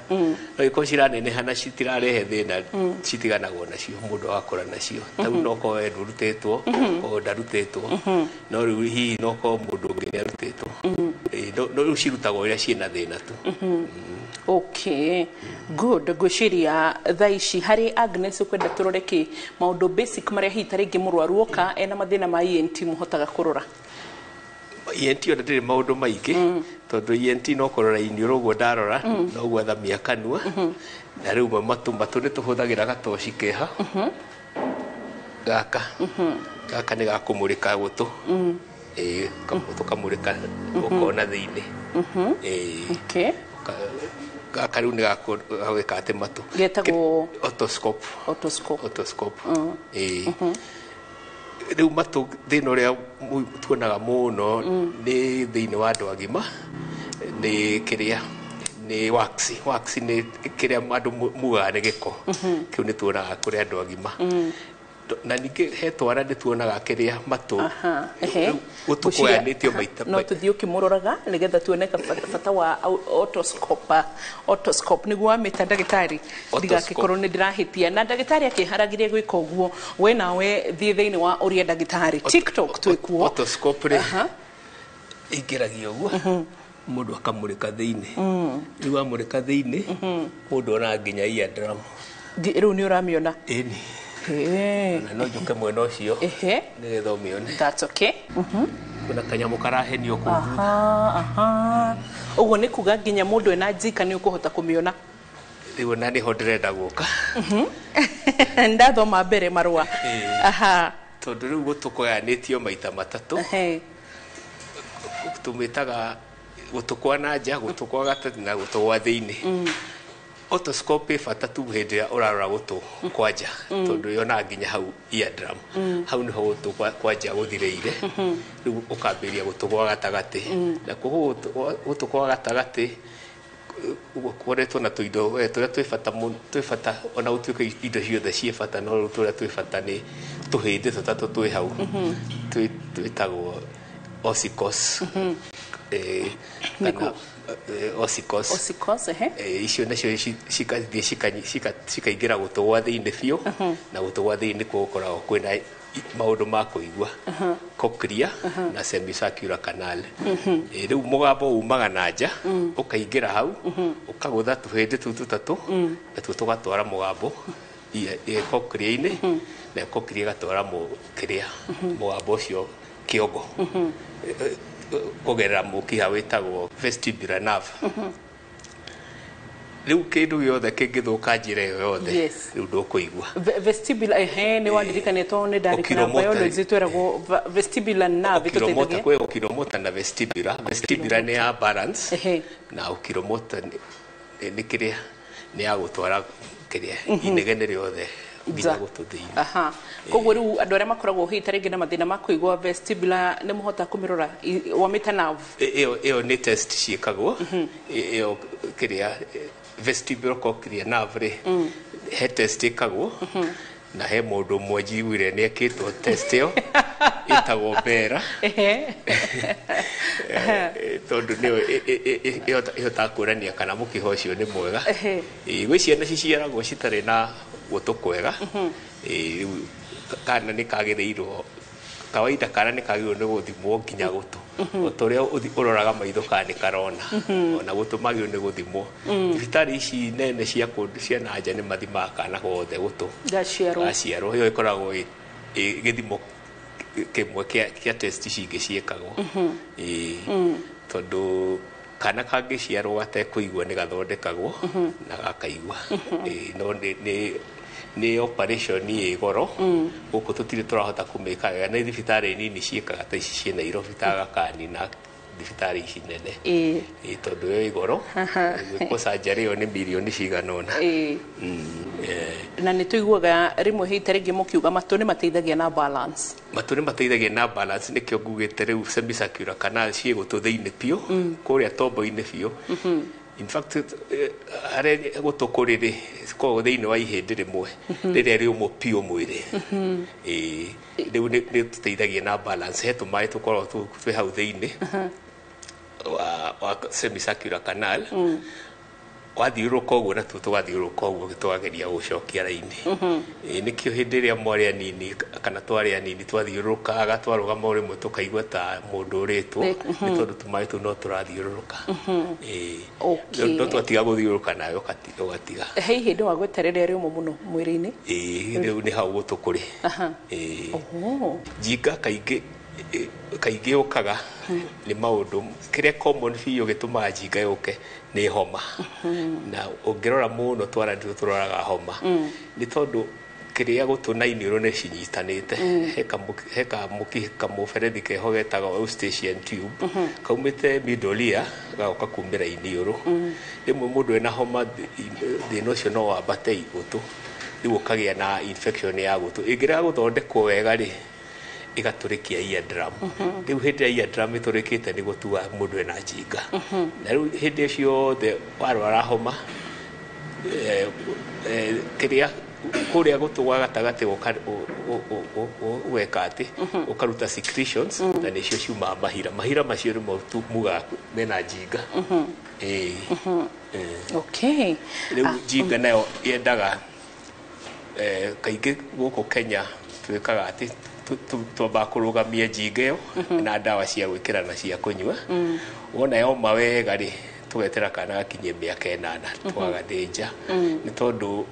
No ikorwo ciraneneha na citirarehe thĩna, citiganagwo nacio, mũndũ agakũra nacio. Ta rĩu no korwo we ndũrutĩtwo, korwo ndarutĩtwo, no rĩu hihi no korwo mũndũ ũngĩ nĩ arutĩtwo. Ĩĩ, no rĩu cirutagwo rĩrĩa ciĩna thĩna tu. Okay, good. Ngwĩciria thaa ici harĩ Agnes ũkwenda tũrore kĩ maũndũ basic marĩa hihi ta rĩngĩ mũrwaru oka ena mathĩna ma ENT mũhotaga kũrora. ENT ona ndĩrĩ maũndũ maingĩ, tondũ ENT no kũrora iniũrũ ũguo ndarora, no gwathamia kanua, na rĩu matũ nĩ tũhũthagĩra gatoci keha gaka. Gaka nĩ gakũmũrĩka gũtũ. Ĩĩ, tũkamũrĩka ũkona thĩinĩ. Ĩĩ. Gaka rĩu nĩ gagwĩka atĩ matũ. Getagwo? Otoscope. Otoscope. Otoscope. Ĩĩ. Rĩu matũ, thĩna ũrĩa tuonaga mũno nĩ thĩinĩ wa andũ agima nĩ kĩrĩa nĩ wax. Wax nĩ kĩrĩa andũ mugaga nĩ gĩko. Kĩu nĩ tuonaga kũrĩ andũ agima. Na ningĩ he twana nĩ tuonaga kĩrĩa matũ. Aha, ehe. Rĩu gũtũ kũgayanĩtio maita No tũthiĩ ũkĩmũroraga nĩgetha tuone bata wa otoscope. Otoscope nĩguo wamĩta, ndagĩtarĩ? Ndigakĩkorwo nĩ ndĩrahĩtia na ndagĩtarĩ akĩharagĩria gwĩka ũguo. We nawe thiĩ thĩinĩ wa ũria ndagĩtarĩ TikTok, twĩkuo. Otoscope rĩ, ĩingĩragio ũguo, mũndũ akamũrĩka thĩinĩ. Rĩu amũrĩka thĩinĩ, mũndũ onaga nginya eardrum. Rĩu nĩ ũramĩona? Ĩni. Na no njũke mwena ũcio nĩgetha ũmĩone. That's okay. Kwĩna kanyamũ karahenio kũu thutha. Aha, ũguo nĩ kuga nginya mũndũ ena njika nĩ ũkũhota kũmĩona. Rĩu ona nĩho ndĩrenda gũka. Ndathoma mbere marũa. Ĩĩ. Tondũ rĩu gũtũ kũgayanĩtio maita matatũ. Tũmĩtaga gũtũ kwa na nja, gũtũ kwa gatagatĩ na gũtũ gwa thĩinĩ. Otoscope ĩ bata tu hĩndĩ ĩrĩa ũrarora gũtũ kwa nja, tondũ yonaga nginya hau eardrum. Hau nĩho gũtũ kwa nja gũthirĩire. Rĩu ũkambĩrĩria gũtũ gwa gatagatĩ. Nakuo gũtũ kwa gatagatĩ gũkoretwo na tũindo we, tũrĩa twĩ bata mũno, twĩ bata ona gũtuĩka indo ciothe ciĩ bata, no rĩu tũrĩa twĩ bata nĩ tũhĩndĩ tũtatũ twĩ hau. Twĩtagwo ossicles. Kana ossicles. Ossicles, ehe. Icio nacio cikathiĩ cikaingĩra gũtũ gwa thĩinĩ biũ, na gũtũ gwa thĩinĩ nĩkuo gũkoragwo kwĩna maũndũ ma kũigua, cochlea na semicircular canal. Rĩu mũgambo umaga na nja, ũkaingĩra hau, ũkagũtha tũhĩndĩ tũu tũtatũ, natuo tũgatwara mũgambo cochlea-inĩ, na cochlea ĩgatwara kĩrĩa mũgambo ũcio kĩongo kũgerera mũkiha wĩtagwo vestibular nerve. Rĩu kĩndũ gĩothe kĩngĩthũka njĩra ĩyo yothe, rĩu ndũkũigua. Vestibular, ehe, nĩ wandirikania tondũ nĩ ndarikana Oculomotor. biology tweragwo vestibular nerve Oculomotor. ĩtũteithagia. Kwĩ oculomotor na vestibular. Vestibular nĩ ya balance, na oculomotor nĩ kĩrĩa nĩ ya gũtwara kĩrĩa inegene rĩothe nginya Nja. gũtũ thĩinĩ. Aha, koguo rĩu andũ arĩa makoragwo hihi ta rĩngĩ na mathĩna ma kũigua, vestibular nĩ mũhota kũmĩrora, wamĩta nerve? Ĩyo nĩ test ciĩkagwo. Ĩyo kĩrĩa vestibular cochlear nerve rĩ, he test ĩkagwo, na he mũndũ ũmwe njiguire nĩ ekĩtwo test ĩyo ĩtagwo bera. Tondũ nĩyo ĩhotaga kuonania kana mũkiha ũcio nĩ mwega. Ĩĩ, gwĩ ciana ciciaragwo citarĩ na gũtũ kwega. Ĩĩ, rĩu kana nĩ kagĩrĩirwo, kawaida kana nĩ kagĩrĩirwo nĩ gũthimwo nginya gũtũ, o ta ũrĩa ũroraga maitho kana nĩ karona, ona gũtũ magĩrĩirwo nĩ gũthimwo. Thibitarĩ ici nene cia kũndũ cia na nja nĩ mathimaga kana gothe gũtũ Gaciarwo. Gaciarwo. Ĩyo ĩkoragwo ĩ gĩthimo kĩmwe kĩa test ici ingĩ ciĩkagwo. Ĩĩ, tondũ kana kangĩciarwo gatekũigua nĩ gathondekagwo na gakaigua. Ĩĩ, no nĩ operation ĩ goro. Gũkũ tũtirĩ tũrahota kũmĩka wega, nĩ thibitarĩ nini ciĩkaga ta ici ciĩ Nairobi, ta Aga Khan na thibitarĩ ici nene. Ĩĩ, tondũ ĩyo igoro gwĩkwo surgery ĩyo nĩ mirioni cigana ũna. Na nĩ tũiguaga rĩmwe hĩta rĩngĩ mũkiuga matũ nĩ mateithagia na balance. Matũ nĩ mateithagia na balance, nĩkĩo ngugĩte rĩu semicircular canal ciĩ gũtũ thĩinĩ biũ, kũrĩa tombo-inĩ biũ. In fact, harĩa gũtũ kũrĩ rĩ, koragwo thĩinĩ wa ihĩndĩ rĩmwe rĩrĩa rĩũmũ biũ mwĩrĩ. Ĩĩ, rĩu nĩ tũteithagia na balance. He tũmaĩ tũkoragwo twĩ hau thĩinĩ wa semicircular canal, wathiũrũrũka ũguo natuo tũgathiũrũrũka ũguo tũkageria gũcokia raini. Ĩĩ, nĩkĩo hĩndĩ ĩrĩa mwarĩ anini kana twarĩ anini twathiũrũrũkaga, twarũgama o rĩmwe tũkaigua ta mũndũ ũrĩtwo, nĩ tondũ tũmaĩ tũu no tũrathiũrũrũka. Ĩĩ. No twatiga gũthiũrũrũka nawe ũgatiga. He ihĩndĩ wagweta rĩrĩa rĩũmũ mũno mwĩrĩ-inĩ. Ĩĩ, rĩu nĩ hau gũtũ kũrĩ. Ĩĩ. Njinga kaingĩ kaingĩ yũkaga nĩ maũndũ kĩrĩa common biũ gĩtũmaga njinga yũke nĩ homa. Na ũngĩrora mũno twana nĩtuo tũroraga homa, nĩ tondũ kĩrĩa gũtũ na iniũrũ nĩ cinyitanĩte. He kamũkiha kamũberethi keho getagwo eustachian tube, kaumĩte middle ear gagoka kumĩra iniũrũ. Rĩmwe mũndũ ena homa, thĩna ũcio no wambate gũtũ, rĩu ũkagĩa na infection ya gũtũ. Ĩngĩrega gũthondekwo wega rĩ, ĩgatũrĩkia eardrum. Rĩu hĩndĩ ĩrĩa eardrum ĩtũrĩkĩte nĩguo tugaga mũndũ ena njinga. Na rĩu hĩndĩ ciothe warwara homa, kĩrĩa kũrĩa gũtũ gwa gatagatĩ ũgeka atĩ ũkaruta secretions, na nĩcio ciumaga mahira. Mahira macio nĩmo mugaga mena njinga. Ĩĩ. Rĩu njinga nayo yendaga, kaingĩ gũkũ Kenya twĩkaga atĩ twambaga kũrũgamia njinga ĩyo na ndawa cia gwĩkĩra na cia kũnyua. Wona yoma wega rĩ, tũgetera kana gakinyie mĩaka 8 tũgagathĩnja, nĩ tondũ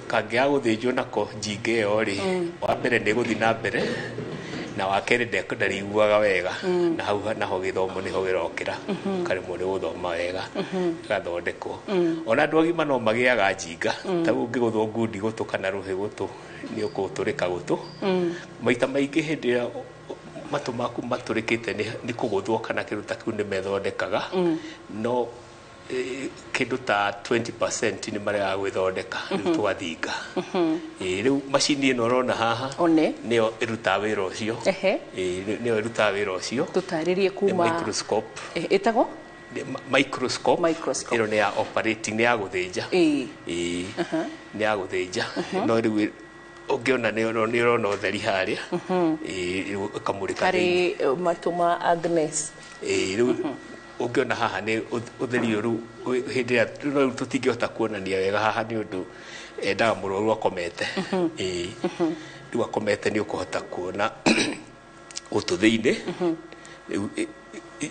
kangĩaga gũthĩnjwo nako njinga ĩyo rĩ, wa mbere nĩ ĩgũthiĩ na mbere, na wa kerĩ ndarĩiguaga wega, na hau naho gĩthomo nĩho gĩrokĩra, karemwo nĩ gũthoma wega, gathondekwo. Ona andũ agima no magĩaga njinga. Ta rĩu ũngĩgũthwo ngundi gũtũ kana rũhĩ gũtũ, nĩ ũkũtũrĩka gũtũ. Maita maingĩ hĩndĩ ĩrĩa matũ maku matũrĩkĩte nĩ kũgũthwo kana kĩndũ ta kĩu, nĩ methondekaga, no kĩndũ ta 20% nĩ maregaga gwĩthondeka, rĩu tũgathinga. Ĩĩ, rĩu macini ĩno ũrona haha nĩyo ĩrutaga wĩra ũcio. Ĩĩ, nĩyo ĩrutaga wĩra ũcio. Tũtarĩrie Nĩ kuma microscope. Ĩtagwo? Nĩ microscope. Ĩno nĩ ya operating, nĩ ya gũthĩnja. Ĩĩ, nĩ ya gũthĩnja, no rĩu ũngĩona nĩ ũrona ũtheri harĩa. Ĩĩ, rĩu ĩkamũrĩka thĩinĩ. Harĩ matũ ma Agnes. Ĩĩ, rĩu ũngĩona haha nĩ ũtheri ũyũ rĩu hĩndĩ ĩrĩa rĩu tũtingĩhota kuonania wega haha nĩ ũndũ endaga mũrwaru akomete. Ĩĩ, rĩu akomete nĩ ũkũhota kuona gũtũ thĩinĩ. Rĩu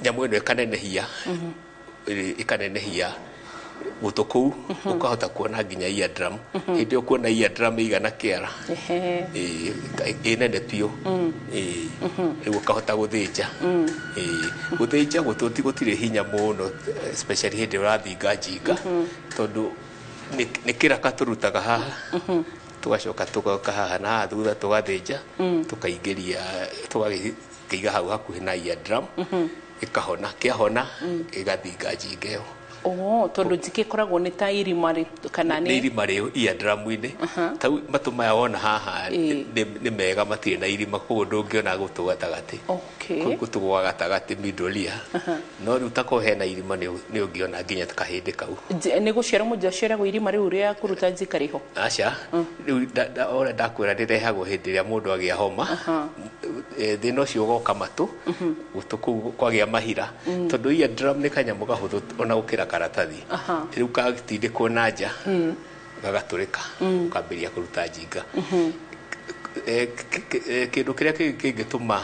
nyamũ ĩno ĩkanenehia, ĩkanenehia gũtũ kũu, ũkahota kuona nginya eardrum. Hĩndĩ ĩyo kuona eardrum ĩigana kĩara. Ĩĩ, ĩ nene biũ. Ĩĩ, rĩu ũkahota gũthĩnja. Ĩĩ, gũthĩnja gũtũ ti gũtirĩ hinya mũno, especially hĩndĩ ĩrĩa ũrathinga njinga, tondũ nĩ kĩraka tũrutaga haha, tũgacoka tũgoka haha na haha thutha, tũgathĩnja, tũkaingĩria, tũgakĩiga hau hakuhĩ na eardrum, ĩkahona. Kĩahona, ĩgathinga njinga ĩyo. Oh, tondũ njinga ĩkoragwo nĩ ta irima kana nĩ nĩ irima rĩ eardrum-inĩ. Tau matũ maya wona haha nĩ mega, matirĩ na irima, koguo ndũngĩona gũtũ gatagatĩ. Gũtũ gwa gatagatĩ, middle ear. No rĩu tako hena irima, nĩ ũngĩona nginya kahĩndĩ kau. Nĩ gũciarwo mũndũ aciaragwo irima rĩu rĩa kũruta njika rĩho? Aca, rĩu ũrĩa ndakwĩra, rĩrehagwo hĩndĩ ĩrĩa mũndũ agĩa homa. Thĩna ũcio ũgoka matũ, gũtũ kũu kwagĩa mahira, tondũ eardrum nĩ kanyamũ kahũthũ ona gũkĩra karatathi. Rĩu gatindĩkwo na nja, gagatũrĩka, ũkambĩrĩria kũruta njinga. Kĩndũ kĩrĩa kĩngĩtũma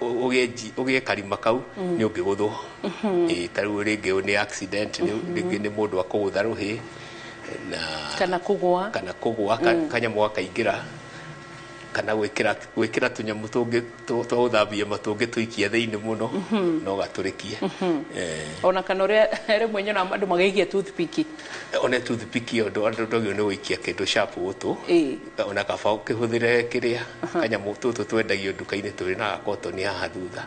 ũgĩe karima kau nĩ ũngĩgũthwo. Ĩĩ, ta rĩu rĩngĩ nĩ accident, rĩngĩ nĩ mũndũ akũgũtha rũhĩ na kana kũgũa. Kana kũgũa, kanyamũ gakaingĩra. Kana gwĩkĩra tũnyamũ tũngĩ twa gũthambia matũ ũngĩtũikia thĩinĩ mũno, no gatũrĩkie. Ona kana ũrĩa rĩmwe nyonaga andũ magĩikia toothpick. Ona toothpick ĩyo andũ ndwagĩrĩirwo nĩ gũikia kĩndũ sharp gũtũ. Ona kaba ũkĩhũthĩre kĩrĩa kanyamũ tũtũ twendagio nduka-inĩ tũrĩ na gakotoni haha thutha,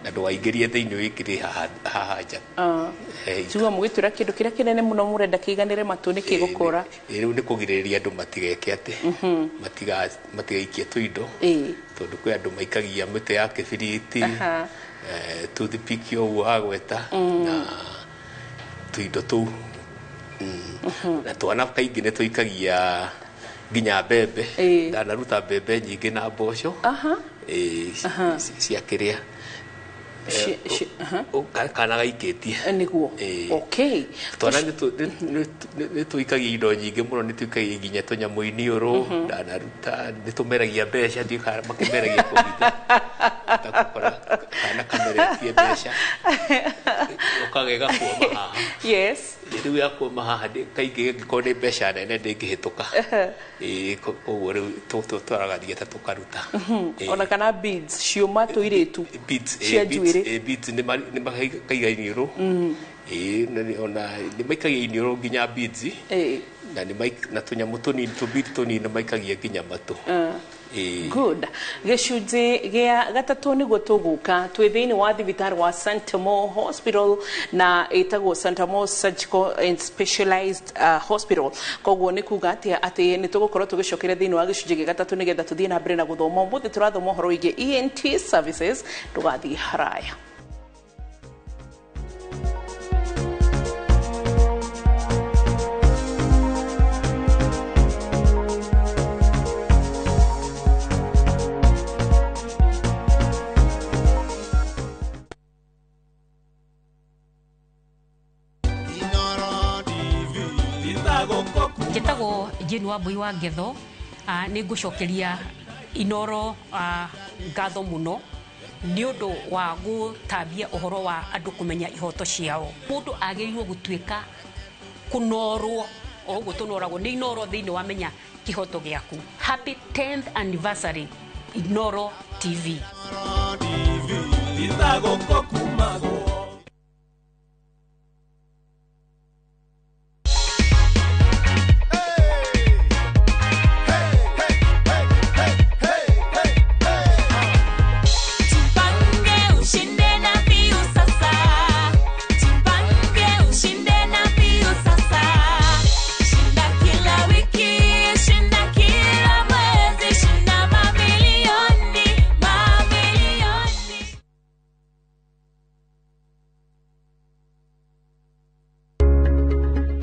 na ndũgaingĩrie thĩinĩ, wĩkĩre haha nja. Tuga mũgĩtwĩra kĩndũ kĩrĩa kĩnene mũno mũrenda kĩiganĩre matũ nĩ kĩgũkũra. Rĩu nĩ kũgirĩrĩria andũ matigeke atĩ matigaikie tũindo, tondũ kwĩ andũ maikagia mĩtĩ ya kĩbiriti, toothpick ũguo wagweta, na tũindo tũu. Na twana kaingĩ nĩ tũikagia nginya mbembe. Ndanaruta mbembe nyingĩ na mboco cia kĩrĩa kana gaikĩtie. Nĩguo. Okay. Twana nĩ tũikagia indo nyingĩ mũno, nĩ tũikagia nginya tũnyamũ iniũrũ. Ndanaruta nĩ tũmeragia mbeca, ndiũĩ kana makĩmeragia kũhitha, ũgakora kana kameretie mbeca ũkagega kuoma haha. Rĩu yakuoma haha, kaingĩ ĩngĩkorwo nĩ mbeca nene ndĩngĩhĩtũka. Koguo rĩu tũtwaraga ta tũkaruta. Ona kana beads ciũma tũirĩtu cia njuĩrĩ. Beads nĩ makaigaiga iniũrũ. Ona nĩ maikagia iniũrũ nginya beads, na na tũnyamũ tũnini, tũbead tũnini nĩ maikagia nginya matũ. Good. Gĩcunjĩ gĩa gatatũ nĩguo tũgũka twĩ thĩinĩ wa thibitarĩ wa Santa Hospital, na ĩtagwo Santa Surgical and Specialized Hospital. Koguo nĩ kuga atĩa? Atĩ nĩ tũgũkorwo tũgĩcokera thĩinĩ wa gĩcunjĩ gĩa gatatũ nĩgetha tũthiĩ na mbere na gũthoma. Ũmũthĩ tũrathoma ũhoro wĩgiĩ ENT services. Ndũgathiĩ haraya. Njĩtagwo Jane Wambui wa Ngetho. Nĩ ngũcokeria Inoro ngatho mũno nĩ ũndũ wa gũtambia ũhoro wa andũ kũmenya ihoto ciao. Mũndũ agĩrĩirwo gũtuĩka kũnorwo o ũguo tũnoragwo nĩ Inoro thĩinĩ wa menya kĩhoto gĩaku. Happy 10th anniversary, Inoro TV. Tupange ushinde na Piu sasa. Tupange ushinde na Piu sasa. Shinda kila wiki, shinda kila mwezi, shinda mamilioni, mamilioni.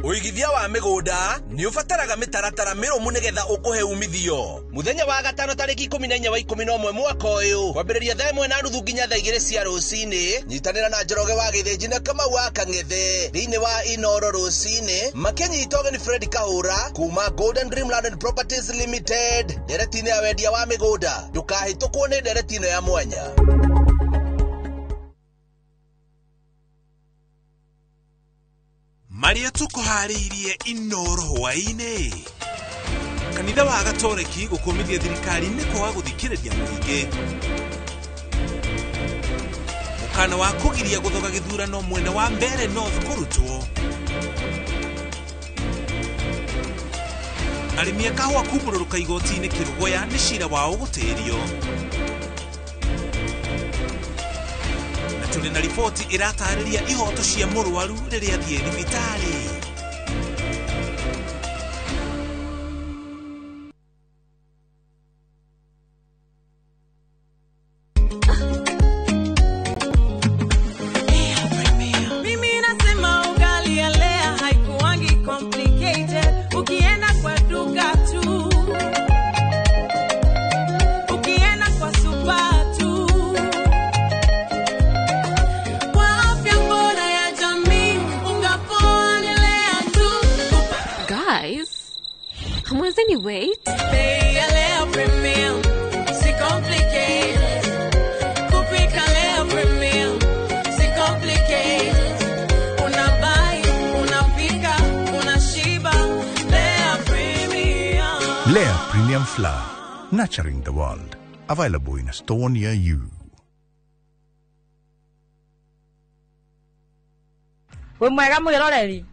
Ũigithia wa mĩgũnda nĩ ũbataraga mĩtaratara mĩrũmu nĩgetha ũkũhe umithio. Mũthenya wa gatano tarĩki 14 wa 11 mwaka ũyũ, kwambĩrĩria 1:30 nginya 2:00 cia rũcinĩ, nyitanĩra na Njoroge wa Gĩthĩnji na Kamau wa Kang'ethe thĩinĩ wa Inoro rũcinĩ, makĩnyita ũgeni Fred Kahũra kuma Golden Dream Land and Properties Limited ndereti-inĩ ya wendia wa mĩgũnda. Ndũkahĩtũkwo nĩ ndereti ĩno ya mwanya. Marĩa tũkũharĩirie Inoro hwaĩ-inĩ. Kanitha wa Gatoreki gũkũmithia thirikari nĩ kwaga gũthikĩrĩria mũingĩ. Mũkana wa kũgiria gũthoga gĩthurano mwena wa Mbeere North kũrutwo. Arĩmi a kahũa kumbũrũrũka igoti-inĩ Kĩrũgũya nĩ cira wao gũtĩrio. Na tũrĩ na riboti ĩratarĩria ihoto cia mũrwaru rĩrĩa athiĩ thibitarĩ. Mimi nasema ugali ya Lea haikuangi complicated. Ukienda kwa duka tu, ukienda kwa super tu. Kwa afya bora ya jamii, unga poa ni Lea tu. Guys, hamwezeni wait? Bei ya Lea Premium, si complicated. Kupika Lea Premium, si complicated. Unabuy, unapika, unashiba. Lea Premium. Lea Premium Flour. Nurturing the world. Available in a store near you. Wĩ mwega mwĩroreri,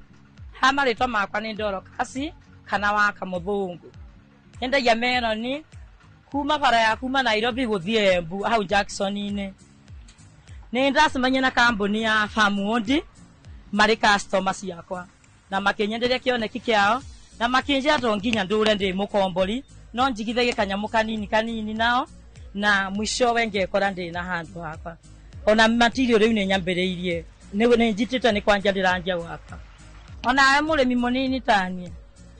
ha marĩtwa makwa nĩ Dorokasi kana wa Kamũthũngũ. Nyendagia meroni kuma bara ya kuma Nairobi gũthiĩ Embu hau Jackson-inĩ. Nĩ ndacemania na kambuni ya Farmwood marĩ customer ciakwa na makĩnyenderia kĩoneki kĩao na makĩnjĩra to nginya ndũre ndĩ mũkombori no njigithagie kanyamũ kanini kanini nao na mwishowe ngekora ndĩ na handũ hakwa. Ona material rĩu nĩ nyambĩrĩirie nĩ njitĩte nĩ kwanja ndĩranjia gwaka. Onawe mũrĩmi mũnini taniĩ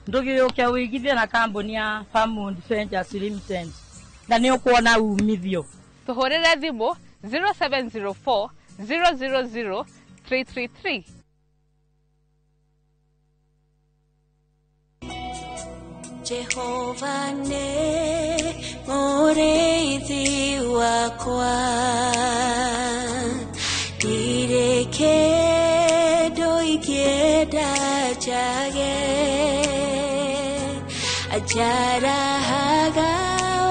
ndũgĩũke ũigithie na kambuni ya Farmwood Ventures Limited na nĩ ũkuona umithio. Tũhũrĩre thimũ 0704 000 333. Jehova nĩ mũrĩithi wakwa, ndirĩ kĩndũ ingĩenda njage, anjarahaga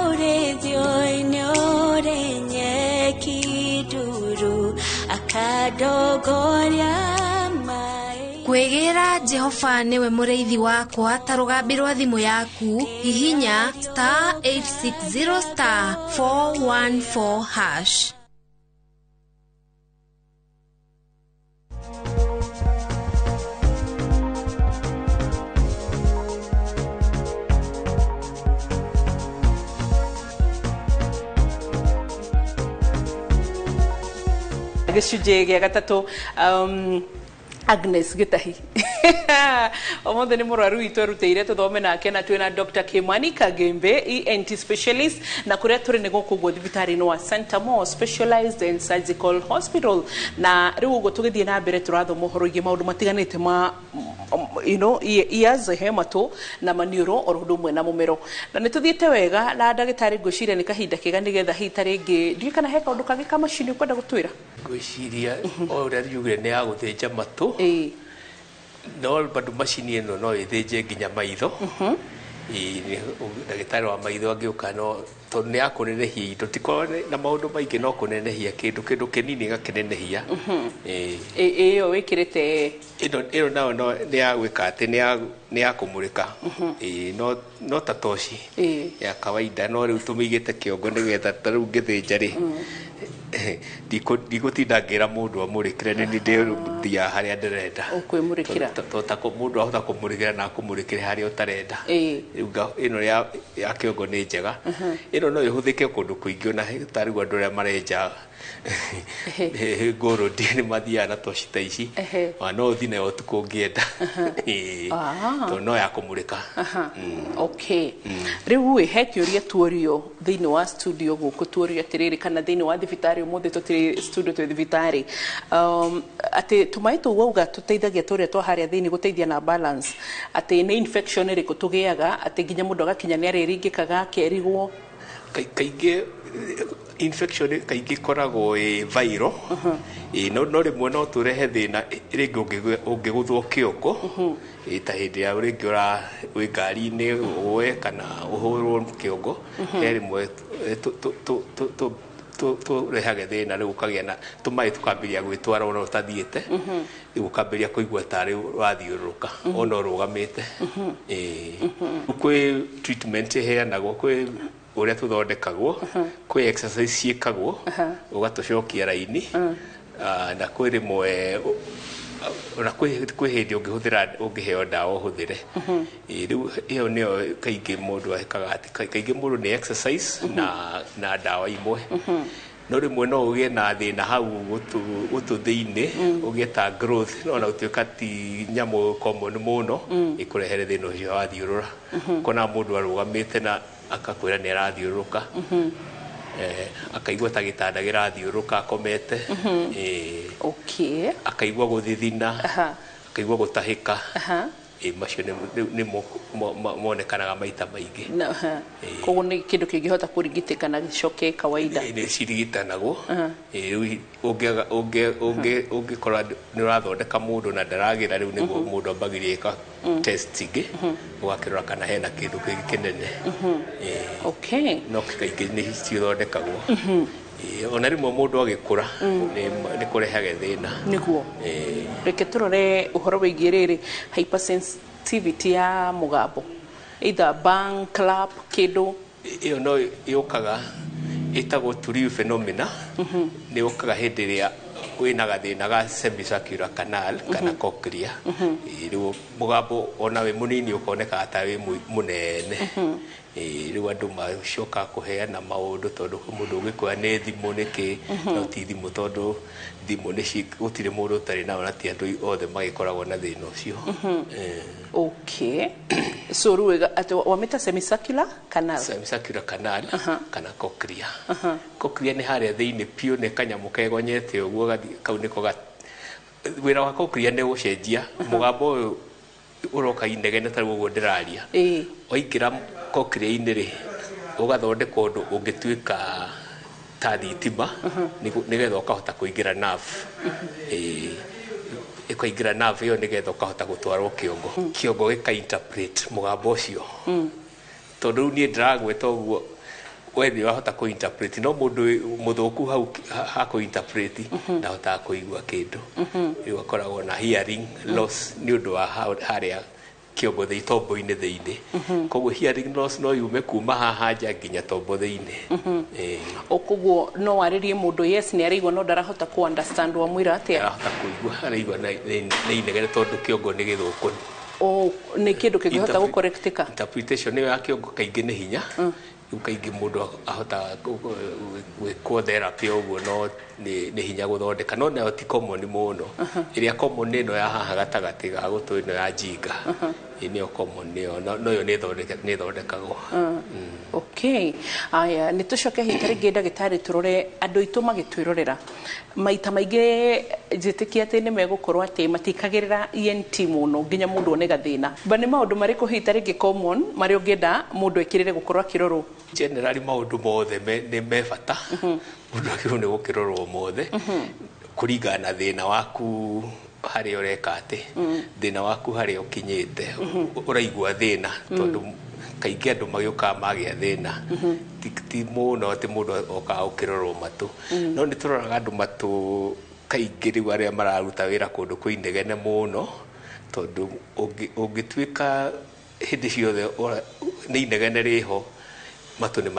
ũrĩithio-inĩ ũrĩ nyeki nduru, akandongoria maĩ. Kwĩgĩra Jehova nĩwe mũrĩithi wakwa ta rũgambi rwa thimũ yaku, hihinya star 860 star 414 hash. Gĩcunjĩ gĩa gatatũ, Agnes Gitahi. Omothe nĩ mũrwaru witũ erutĩire tũthome nake na twĩna Dr. Kimani Kagembe, ENT specialist, na kũrĩa tũrĩ nĩ gũkũ ũguo thibitarĩ-inĩ wa Santa Mo Specialized and Surgical Hospital. Na rĩu ũguo tũgĩthiĩ na mbere tũrathoma ũhoro wĩgiĩ maũndũ matiganĩte ma ears, he matũ na maniũrũ oro ũndũ ũmwe na mũmero. Na nĩ tũthiĩte wega na ndagĩtarĩ ngwĩciria nĩ kahinda kega nĩgetha hihi ta rĩngĩ ndiũĩ kana he kaũndũ kangĩ ka macini ũkwenda gũtwĩra. Ngwĩciria o ũrĩa riugire nĩ ya gũthĩnja matũ, no bado macini ĩno no ĩthĩnje nginya maitho. Ndagĩtarĩ wa maitho angĩũka no tondũ nĩ ya kũnenehia indo, ti na maũndũ maingĩ, no kũnenehia kĩndũ kĩnini gakĩnenehia. Ĩyo wĩkĩrĩte ĩno nayo no nĩ ya gwĩka atĩ nĩ ya kũmũrĩka, no ta toci ya kawaida, no rĩu tũmĩigĩte kĩongo nĩgetha ta rĩu ngĩthĩnja rĩ ndigũtinda ngĩra mũndũ amũrĩkĩre, nĩ ndĩthiaga harĩa ndĩrenda. Ũkwĩmũrĩkĩra ta mũndũ ahota kũmũrĩkĩra na akũmũrĩkĩre harĩa ũtarenda. Rĩu ĩno ya kĩongo nĩ njega. Ĩno no ĩhũthĩke kũndũ kũingĩ, ona ta rĩu andũ arĩa marenja ngũrũndi nĩ mathiaga na toci ta ici, ona no ũthiĩ nayo ũtukũ ũngĩenda, tondũ no ya kũmũrĩka. Okay. Rĩu ĩ he kĩũria tuorio thĩinĩ wa studio gũkũ, tuorio atĩrĩrĩ, kana thĩinĩ wa thibitarĩ ũmũthĩ tũtirĩ studio twĩ thibitarĩ, atĩ tũmaĩ tũu wauga tũteithagia tũrĩa twa harĩa thĩinĩ gũteithia na balance, atĩ nĩ infection ĩrĩkũ tũgĩaga atĩ nginya mũndũ agakinya nĩ arĩringĩkaga akerigwo? Kaingĩ infection kaingĩ ĩkoragwo ĩ viral, no rĩmwe no tũrehe thĩna rĩngĩ ũngĩgũthwo kĩongo, ta hĩndĩ ya rĩngĩ wĩ ngari-inĩ ũgwe kana ũhũrwo kĩongo, he rĩmwe tũrehage thĩna, rĩu ũkagĩa na tũmaĩ tũkambĩrĩria gwĩtwara ona ũtathiĩte, rĩu ũkambĩrĩria kũigua tarĩ ũrathiũrũrũka ona ũrũgamĩte. Kwĩ treatment ĩheanagwo, kwĩ ũrĩa tũthondekagwo, kwĩ exercise ciĩkagwo ũgatũcokia raini, na kwĩ rĩmwe ona kwĩ hĩndĩ ũngĩhũthĩra ũngĩheo ndawa ũhũthĩre. Rĩu ĩyo nĩyo kaingĩ mũndũ ekaga, atĩ kaingĩ mũndũ nĩ exercise na ndawa imwe. No rĩmwe no ũgĩe na thĩna hau gũtũ thĩinĩ, ũgĩe ta growth, no ona gũtuĩka ti nyamũ common mũno ĩkũrehere thĩna ũcio wathiũrũra. Kona mũndũ arũgamĩte na akakwĩra nĩ arathiũrũrũka, akaigua ta gĩtanda gĩrathiũrũrũka akomete, akaigua gũthithina, akaigua gũtahĩka, macio nĩmo monekanaga maita maingĩ. Koguo nĩ kĩndũ kĩngĩhota kũrigitĩka na gĩcoke kawaida? Nĩ cirigitanagwo. Rĩu ũngĩkora nĩ ũrathondeka mũndũ na ndaragĩra, rĩu nĩguo mũndũ ambagĩrĩria Test ingĩ ũgakĩrora kana hena kĩndũ kĩngĩ kĩnene. Okay. No kaingĩ nĩ cithondekagwo. Ona rĩmwe mũndũ agĩkũra nĩ kũrehage thĩna. Nĩguo. Reke tũrore ũhoro wĩgiĩ rĩrĩ hypersensitivity ya mũgambo, either bang, clap, kĩndũ. Ĩyo no yũkaga, ĩtagwo Tuliu phenomena. Nĩ yũkaga hĩndĩ ĩrĩa wĩna gathĩna ga semicircular canal kana cochlea. Rĩu mũgambo ona wĩ mũnini ũkonekaga ta wĩ mũnene. Rĩu andũ macokaga kũheana maũndũ tondũ kwĩ mũndũ ũngĩkuoya nĩ thimũ nĩkĩ, no ti thimũ, tondũ thimũ nĩ gũtirĩ mũndũ ũtarĩ nayo na ti andũ othe magĩkoragwo na thĩna ũcio. Okay, so rĩu atĩ wamĩta semicircular canal? Semicircular canal kana cochlea. Cochlea nĩ harĩa thĩinĩ piũ, nĩ kanyamũ kegonyete ũguo kau nĩko wĩra wa cochlea nĩ gũcenjia mũgambo ũyũ ũroka inegene ta rĩu ũguo ndĩraria. Waingĩra cochlea-inĩ rĩ, ũgathondeka ũndũ ũngĩtuĩka ta thitima nĩgetha ũkahota kũingĩra nerve. Ĩkaingĩra nerve ĩyo nĩgetha ũkahota gũtwarwo kĩongo. Kĩongo gĩka interpret mũgambo ũcio, tondũ rĩu niĩ ndĩragweta ũguo, we nĩ wahota kũ interpret, no mũndũ mũthũku hau ha kũ interpret ndahotaga kũigua kĩndũ. Rĩu akoragwo na hearing loss nĩ ũndũ wa harĩa kĩongo thĩ, tombo-inĩ thĩinĩ. Koguo hearing loss no yume kuma haha nja nginya tombo thĩinĩ. O koguo no warĩrie mũndũ, yes, nĩ araigua, no ndarahota ku understand wamwĩra atĩa. Arahota kũigua, araigua nĩ inegene tondũ kĩongo nĩ gĩthũku. O nĩ kĩndũ kĩngĩhota gũkorektika? Interpretation ĩyo ya kĩongo kaingĩ nĩ hinya. Rĩu kaingĩ mũndũ ahotaga gwĩkwo therapy ũguo, no nĩ hinya gũthondeka, no nayo ti common mũno. Ĩrĩa common nĩ ĩno ya haha gatagatĩ ga gũtũ, ĩno ya njinga. Ĩ nĩyo common ĩyo, no ĩyo nĩ ĩthondekagwo. Okay, aya, nĩ tũcoke hita rĩngĩ, ndagĩtarĩ, tũrore andũ aitũ magĩtwĩrorera. Maita maingĩ njĩtĩkia atĩ nĩ megũkorwo atĩ matikagĩrĩra ENT mũno nginya mũndũ one gathĩna, ba nĩ maũndũ marĩkũ hita rĩngĩ common marĩa ũngĩenda mũndũ ekĩrĩre gũkorwo akĩrorwo? Generally maũndũ mothe nĩ me bata, mũndũ agĩrĩirwo nĩ gũkĩrorwo mothe kũringana na thĩna waku, harĩa ũreka atĩ thĩna waku harĩa ũkinyĩte, ũraigua thĩna, tondũ kaingĩ andũ magĩũkaga magĩa thĩna, ti mũno atĩ mũndũ okaga gũkĩrorwo matũ. No nĩ tũroraga andũ matũ kaingĩ rĩu arĩa mararuta wĩra kũndũ kwĩ inegene mũno, tondũ ũngĩtuĩka hĩndĩ ciothe nĩ inegene rĩho, matũ nĩ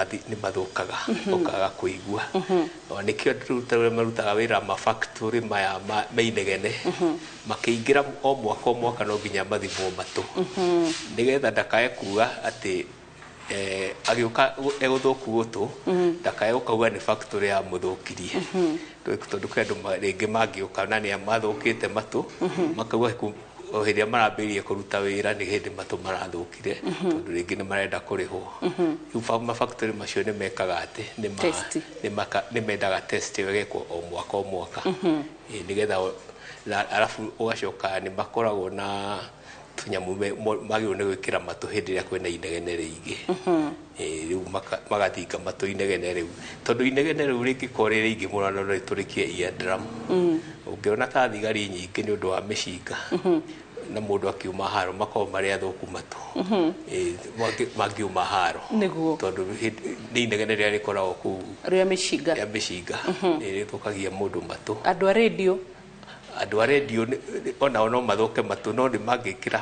mathũkaga, ũkaga kũigua. O nĩkĩo andũ rĩu ta arĩa marutaga wĩra mafactory maya me inegene makĩingĩra o mwaka o mwaka no nginya mathimwo matũ, nĩgetha ndakae kuga atĩ agĩũka egũthũku gũtũ, ndakae gũkauga nĩ factory ya mũthũkirie, tondũ kwĩ andũ rĩngĩ mangĩũka na nĩ mathũkĩte matũ, makauga o hĩndĩ ĩrĩa marambĩrĩria kũruta wĩra nĩ hĩndĩ matũ marathũkire, tondũ rĩngĩ nĩ marenda kũrĩhwo. Rĩu mafactory macio nĩ mekaga atĩ Test. nĩ mendaga test ĩyo ĩgekwo o mwaka o mwaka. Nĩgetha na arabu ũgacoka nĩ makoragwo na tũnyamũ magĩrĩirwo nĩ gwĩkĩra matũ hĩndĩ ĩrĩa kwĩna inegene rĩingĩ. Rĩu magathinga matũ inegene rĩu, tondũ inegene rĩu rĩngĩkorwo rĩ rĩingĩ mũno no rĩtũrĩkie eardrum. Ũngĩona ta thigari nyingĩ nĩ ũndũ wa mĩcinga na mũndũ akiuma haro, makoragwo marĩ athũku matũ. Mangiuma haro tondũ nĩ inegene rĩrĩa rĩkoragwo kũu rĩa mĩcinga. Rĩa mĩcinga nĩ rĩthũkagia mũndũ matũ. Andũ a radio? Andũ a rendio onao no mathũke matũ, no nĩ mangĩkĩra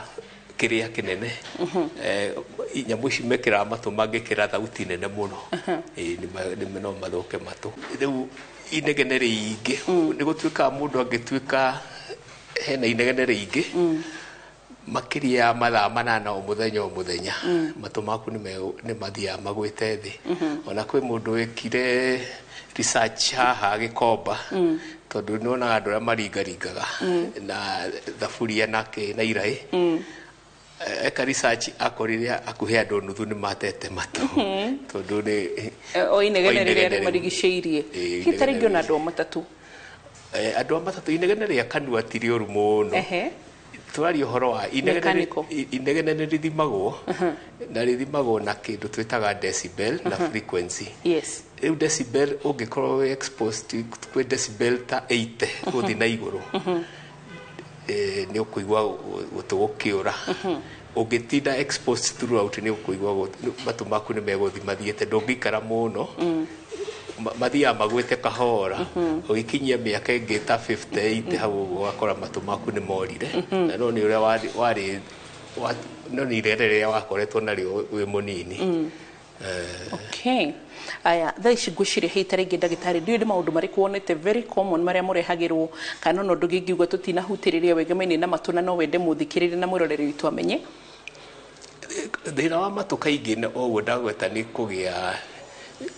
kĩrĩa kĩnene, nyamũ ici mekĩraga matũ, mangĩkĩra thauti nene mũno, no mathũke matũ. Rĩu inegene rĩingĩ nĩ gũtuĩkaga mũndũ angĩtuĩka hena inegene rĩingĩ makĩria ya mathaa 8 o mũthenya o mũthenya, matũ maku nĩ mathiaga magwĩte thĩ. Ona kwĩ mũndũ wĩkire research haha Gĩkomba, tondũ nĩwonaga andũ arĩa maringaringaga na thaburia na kĩ na iraĩ. Eka research akorire hakuhĩ andũ nuthu nĩ matete matũ tondũ nĩ O inegene o rĩrĩa inegene rĩu. Rĩmarigicĩirie. Ĩĩ, Hita rĩngĩ inegene ona andũ a matatũ? Andũ a matatũ, inegene rĩa kanua ti rĩũru mũno. Tũraria ũhoro wa inegene. Mechanical. Inegene nĩ rĩthimagwo na rĩthimagwo na kĩndũ twĩtaga decibel na frequency. Rĩu decibel, ũngĩkorwo wĩ exposed kwĩ decibel ta 80 gũthiĩ na igũrũ, Nĩ ũkũigua gũtũ gũkĩũra. Ũngĩtinda exposed throughout, nĩ ũkũigua matũ maku nĩ megũthiĩ mathiĩte, ndũngĩikara mũno. Mathiaga magwĩte kahora, ũgĩkinyia mĩaka ĩngĩ ta 58 hau ũguo, ũgakora matũ maku nĩ morire. Na no nĩ ũrĩa warĩ no nĩ irere rĩrĩa wakoretwo narĩo wĩ mũnini. Okay, aya, thaa ici ngwĩciria hĩ ta rĩngĩ, ndagĩtarĩ, ndiũĩ nĩ maũndũ marĩkũ wonete very common marĩa mũrehagĩrwo, kana ona ũndũ ũngĩ tũtinahutĩrĩria wegemaine na matũ, na no wende mũthikĩrĩrie na mwĩroreri witũ amenye. Thĩna wa matũ kaingĩ o ũguo ndagweta nĩ kũgĩa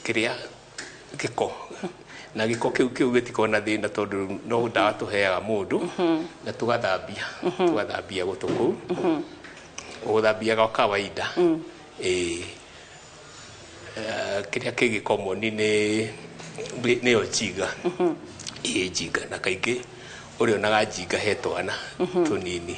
kĩrĩa gĩko, na gĩko kĩu gĩtikoragwo na thĩna tondũ no ndawa tũheaga mũndũ na tũgathambia gũtũ kũu, ũgũthambia gwa kawaida. Ĩĩ. Kĩrĩa kĩngĩ common nĩ nĩyo njinga. Ĩĩ, njinga, na kaingĩ ũrĩonaga njinga he twana tũnini.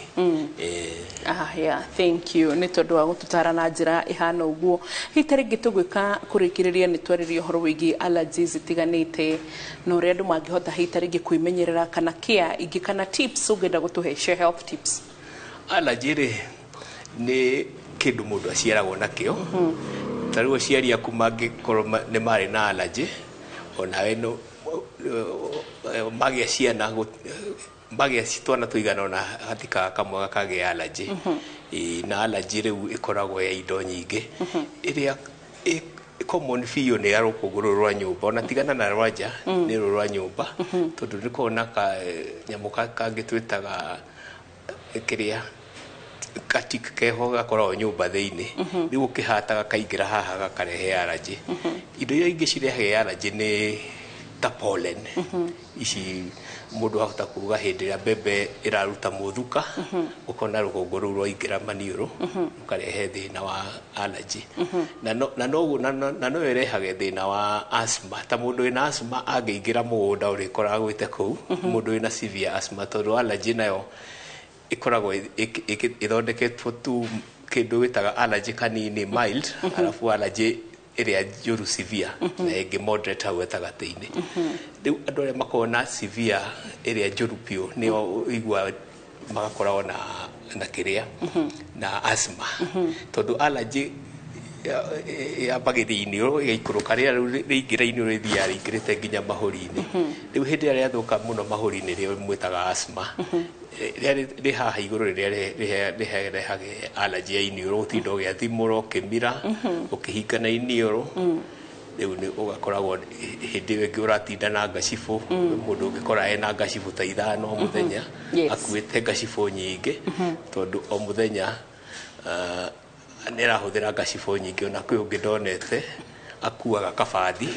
Ah, yeah, thank you nĩ tondũ wa gũtũtara na njĩra ĩhana ũguo. Hihi ta rĩngĩ tũgwĩka kũrĩkĩrĩria, nĩ twarĩria ũhoro wĩgiĩ allergies itiganĩte na ũrĩa andũ mangĩhota hihi ta rĩngĩ kwĩmenyerera, kana care ingĩ kana tips ũngĩenda gũtũhe cia health tips? Allergy rĩ, nĩ kĩndũ mũndũ aciaragwo nakĩo. Ta rĩu aciari aku mangĩkorwo nĩ marĩ na allergy, onawe no magĩa ciana, magĩa twana tũigana ona hatikaga kamwe gakagĩa allergy. Ĩĩ, na allergy rĩu ĩkoragwo ya indo nyingĩ. Ĩrĩa common biũ nĩ ya rũkũngũ rũrũ rwa nyũmba, ona tigana na rwa nja, nĩ rũrũ rwa nyũmba, tondũ nĩ koragwo na kanyamũ kangĩ twĩtaga kĩrĩa katik keho, gakoragwo nyũmba thĩinĩ. Rĩu ũkĩhata gakaingĩra haha, gakarehe allergy. Indo iria ingĩ cirehaga allergy nĩ ta pollen ici. Mũndũ ahota kuga hĩndĩ ĩrĩa mbembe ĩraruta mũthuka, ũkona rũkũngũ rũu rwaingĩra maniũrũ, rũkarehe thĩna wa allergy. Na no ĩrehage thĩna wa asthma. Ta mũndũ wĩna asthma angĩingĩra mũgũnda, ũrĩkora agwĩte kũu, mũndũ wĩna severe asthma, tondũ allergy nayo ĩkoragwo ĩthondeketwo tu kĩndũ gĩtaga allergy kanini, mild, arabu allergy ĩrĩa njũru, severe, na ĩngĩ moderate hau gatagatĩ-inĩ. Rĩu andũ arĩa makoragwo na severe ĩrĩa njũru biũ nĩo ũigua magakoragwo na kĩrĩa na asthma, tondũ allergy yambagĩrĩria iniũrũ, ĩgaikũrũka, rĩera rĩu rĩingĩra iniũrũ, rĩthiaga rĩingĩrĩte nginya mahũri-inĩ. Rĩu hĩndĩ ĩrĩa rĩathũka mũno mahũri-inĩ, rĩo mwĩtaga asthma. Rĩrĩa rĩ haha igũrũ, rĩrĩa rĩrehage allergy ya iniũrũ, gũtinda ũgĩathimũra, ũkĩmira, ũkĩhingana iniũrũ. Rĩu nĩ ũgakoragwo hĩndĩ ĩyo ĩngĩ ũratinda na ngacibũ. Mũndũ ũngĩkora ena ngacibũ ta 5 o mũthenya, akuĩte ngacibũ nyingĩ, tondũ o mũthenya nĩ arahũthĩra ngacibũ nyingĩ. Ona kwĩ ũngĩ ndonete akuaga kabathi,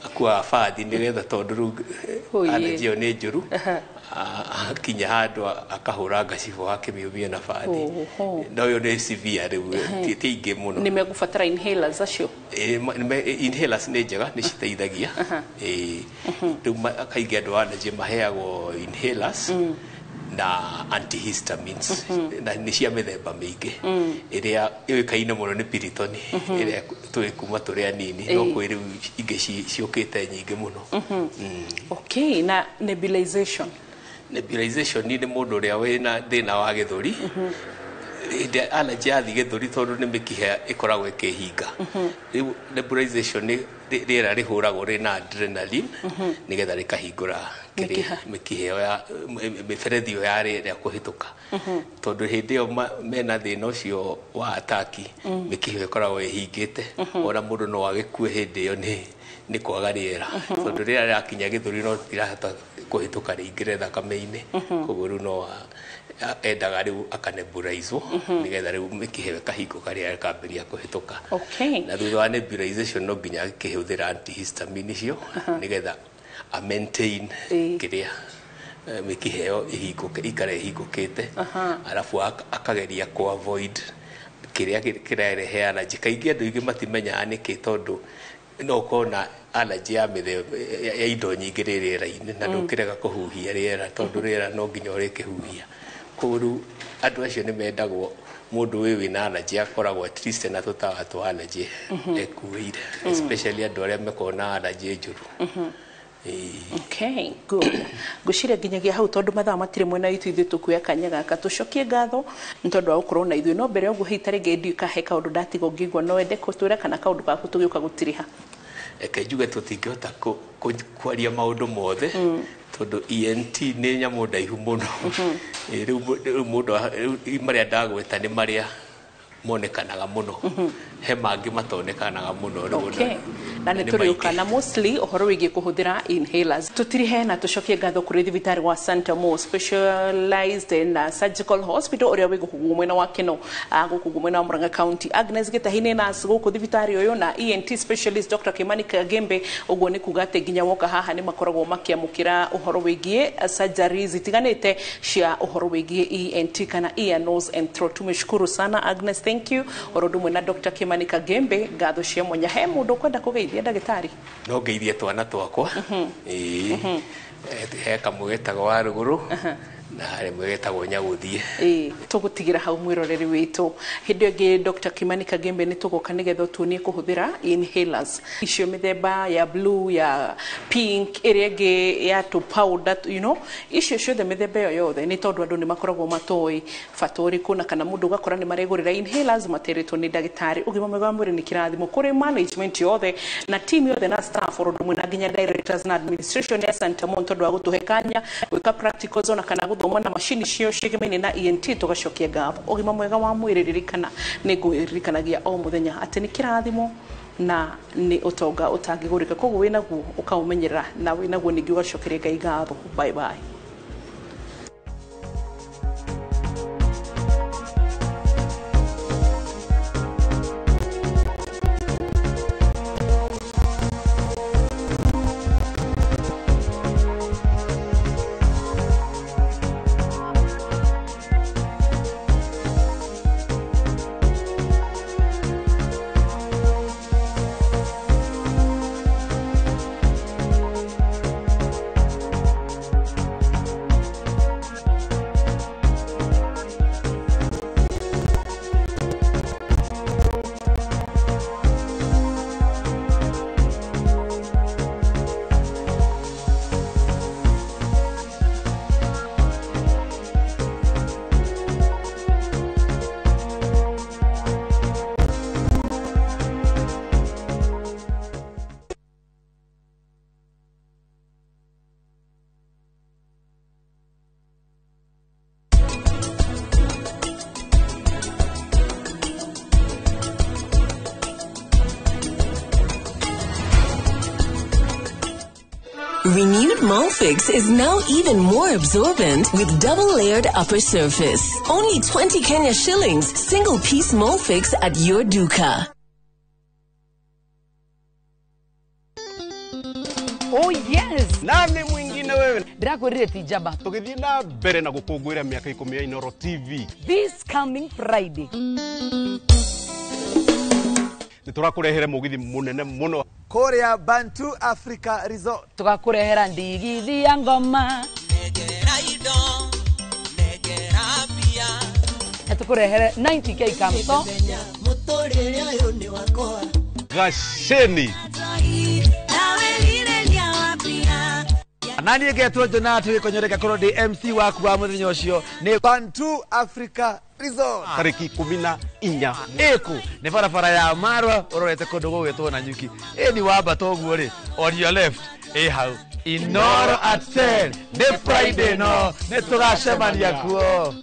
akuaga bathi nĩgetha, tondũ rĩu Oh, yeah. allergy ĩyo nĩ njũru, akinya handũ akahũra ngacibũ akĩmĩumia na bathi. Oho. No ĩyo nĩ severe rĩu, ti aingĩ mũno. Nĩ megũbatara inhalers acio? Ĩĩ, inhalers nĩ njega, nĩ citeithagia. Ĩĩ. Rĩu kaingĩ andũ a allergy maheagwo inhalers na antihistamines, na nĩ cia mĩthemba mĩingĩ. Ĩrĩa yũĩkaine mũno nĩ Piriton, ĩrĩa tũĩ kuma tũrĩ anini, no kwĩ rĩu ingĩ ciũkĩte nyingĩ mũno. Okay, na nebulization? Nebulization nĩ mũndũ ũrĩa wĩna thĩna wa gĩthũri. Hĩndĩ ĩrĩa allergy yathiĩ gĩthũri, tondũ nĩ mĩkiha ĩkoragwo ĩkĩhinga, rĩu nebulization nĩ rĩera rĩhũragwo rĩna adrenaline nĩgetha rĩkahingũra kĩrĩa Mĩkiha. Mĩkiha ĩyo ya mĩberethi ĩyo ya rĩera kũhĩtũka, tondũ hĩndĩ ĩyo mena thĩna ũcio wa ataki, mĩkiha ĩyo ĩkoragwo ĩhingĩte. Ona mũndũ no agĩkue hĩndĩ ĩyo nĩ kwaga rĩera, tondũ rĩera rĩrakinya gĩthũri no rĩtirahota kũhĩtũka rĩingĩre thakame-inĩ. Koguo rĩu no endaga rĩu akanebulizwo nĩgetha rĩu mĩkiha ĩyo ĩkahingũka, rĩera rĩkambĩrĩria kũhĩtũka. Na thutha wa nebulization no nginya akĩhũthĩra antihistamine icio nĩgetha a maintain kĩrĩa mĩkiha ĩyo ĩhingũke, ikare ĩhingũkĩte. Arabu akageria ku avoid kĩrĩa kĩrarehe allergy. Kaingĩ andũ aingĩ matimenyaga nĩkĩ, tondũ no ũkorwo na allergy ya mĩthemba ya indo nyingĩ rĩ rĩera-inĩ, na ndũkĩrega kũhuhia rĩera, tondũ rĩera no nginya ũrĩkĩhuhia. Koguo rĩu andũ acio nĩ mendagwo, mũndũ ũyũ wĩna allergy akoragwo at least na tũtawa twa allergy ekuĩire, especially andũ arĩa makoragwo na allergy njũru. Okay, good. Ngwĩciria nginyagia hau tondũ mathaa matirĩ mwena witũ, ithuĩ tũkuoya kanya gaka tũcokie ngatho nĩ tondũ wa gũkorwo na ithuĩ. No mbere ya ũguo, hihi ta rĩngĩ ndiũĩ ka he kaũndũ ndatiga ũngĩigua no wende gũtwĩra kana kaũndũ gaku tũgĩũka gũtiriha. Reke njuge tũtingĩhota kwaria maũndũ mothe tondũ ENT nĩ nyamũ ndaihu mũno. Ĩ, rĩu mũndũ rĩu marĩa ndagweta nĩ marĩa monekanaga mũno, he mangĩ matonekanaga mũno rĩu. Okay. Na nĩ nĩ tũrĩũka na mostly ũhoro wĩgiĩ kũhũthĩra inhalers. Tũtirihe na tũcokie ngatho kũrĩ thibitarĩ wa Santa Mo Specialized in Surgical Hospital ũrĩa wĩ gũkũ guo mwena wa Keno, gũkũ guo mwena wa Murang'a County. Agnes Gĩtahi nĩ nurse gũkũ thibitarĩ ũyũ na ENT specialist Dr. Kimani Kagembe. Ũguo nĩ kuga atĩ nginya woka haha nĩ makoragwo makĩamũkĩra ũhoro wĩgiĩ surgeries itiganĩte cia ũhoro wĩgiĩ ENT kana ear, nose and throat. Tumeshukuru sana Agnes, thank you, oro ũndũ ũmwe na Dr. Kimani Kagembe, ngatho cia mwanya. He mũndũ ũkwenda kũgeithia ndagĩtarĩ? No ngeithie twana twakwa. Ĩĩ. He kamwe getagwo wa rũgũrũ na harĩ getagwo Nyagũthiĩ. Ĩĩ, tũgũtigĩra hau mwĩroreri witũ. Hĩndĩ ĩngĩ Dr. Kimani Kagembe nĩ tũgoka nĩgetha ũtuonie kũhũthĩra inhalers icio, mĩthemba ya blue, ya pink, ĩrĩa ĩngĩ ya tũ powder, icio ciothe, mĩthemba ĩyo yothe, nĩ tondũ andũ nĩ makoragwo matoĩ bata ũrĩkũ na kana mũndũ ũgakora nĩ maregũrĩra inhalers materĩtwo nĩ ndagĩtarĩ. Ũgima mwega wa mwĩrĩ nĩ kĩrathimo. Kũrĩ management yothe na team yothe na staff oro ũndũ ũmwe na nginya directors na administration ya Santa Mon tondũ wa gũtũhe kanya gwĩka practicals ona kana gũthoma na macini cio ciĩgemaine na ENT, tũgacokia ngatho. Ũgima mwega wa mwĩrĩ, ririkana, nĩ ngũririkanagia o mũthenya atĩ nĩ kĩrathimo na nĩ ũtonga ũtangĩgũrĩka. Koguo wĩnaguo ũkaũmenyerera na wĩnaguo ningĩ ũgacokeria Ngai ngatho. Bye bye. Renewed Molfix is now even more absorbent with double-layered upper surface. Only 20 Kenya shillings, single piece Molfix at your duka. Oh yes. Nani mwingine wewe? Ndĩrakwĩrire ti njamba. Tũgĩthiĩ na mbere na gũkũngũĩra mĩaka 10 ya Inoro TV. This coming Friday. Nĩ tũrakũrehere mũgithi mũnene mũno kũrĩa Bantu Africa Resort. Tũgakũrehera ndigithi ya ngoma. Na tũkũrehere 90K kamto. Gaceni. Nani ngetwo Jonathan Gĩkonyo, ngakorwo ndĩ MC waku wa mũthenya ũcio nĩ Bantu Africa Resort. Tarĩki 14. Ĩkũ nĩ barabara ya Marwa ũrorete kũndũ gũgwĩtwo na nyuki. Ĩni wambata ũguo rĩ, on your left ĩ hau Inoro at 10 nĩ Friday, no nĩ tũgacemania kuo.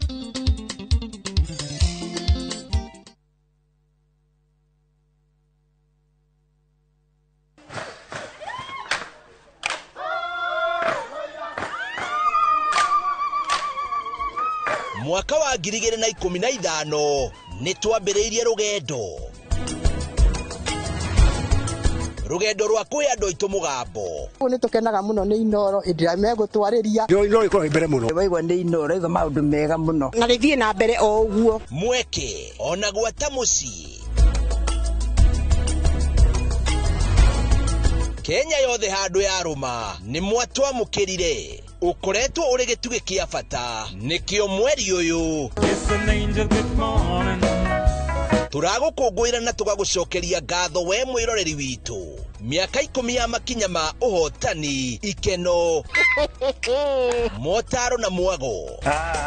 Mwaka wa 2015 nĩ twambĩrĩirie rũgendo rwa kũhe andũ aitũ mũgambo. Nĩ tũkenaga mũno nĩ Inoro hĩndĩ ĩrĩa megũtwarĩria. Inoro ĩkoragwo mbere mũno. Waigua nĩ Inoro iga maũndũ mega mũno na rĩthiĩ na mbere o ũguo. Mweke ona gwata mũciĩ Kenya yothe handũ yarũma nĩ mwatwamũkĩrire. Ũkoretwo ũrĩ gĩtugĩ kĩa bata nĩkĩo mweri ũyũ. It's an angel, good morning. Tũragũkũngũĩra na tũgagũcokeria ngatho we mwĩroreri witũ. Mĩaka 10 ya makinya ma ũhotani, ikeno, motaro na mwago.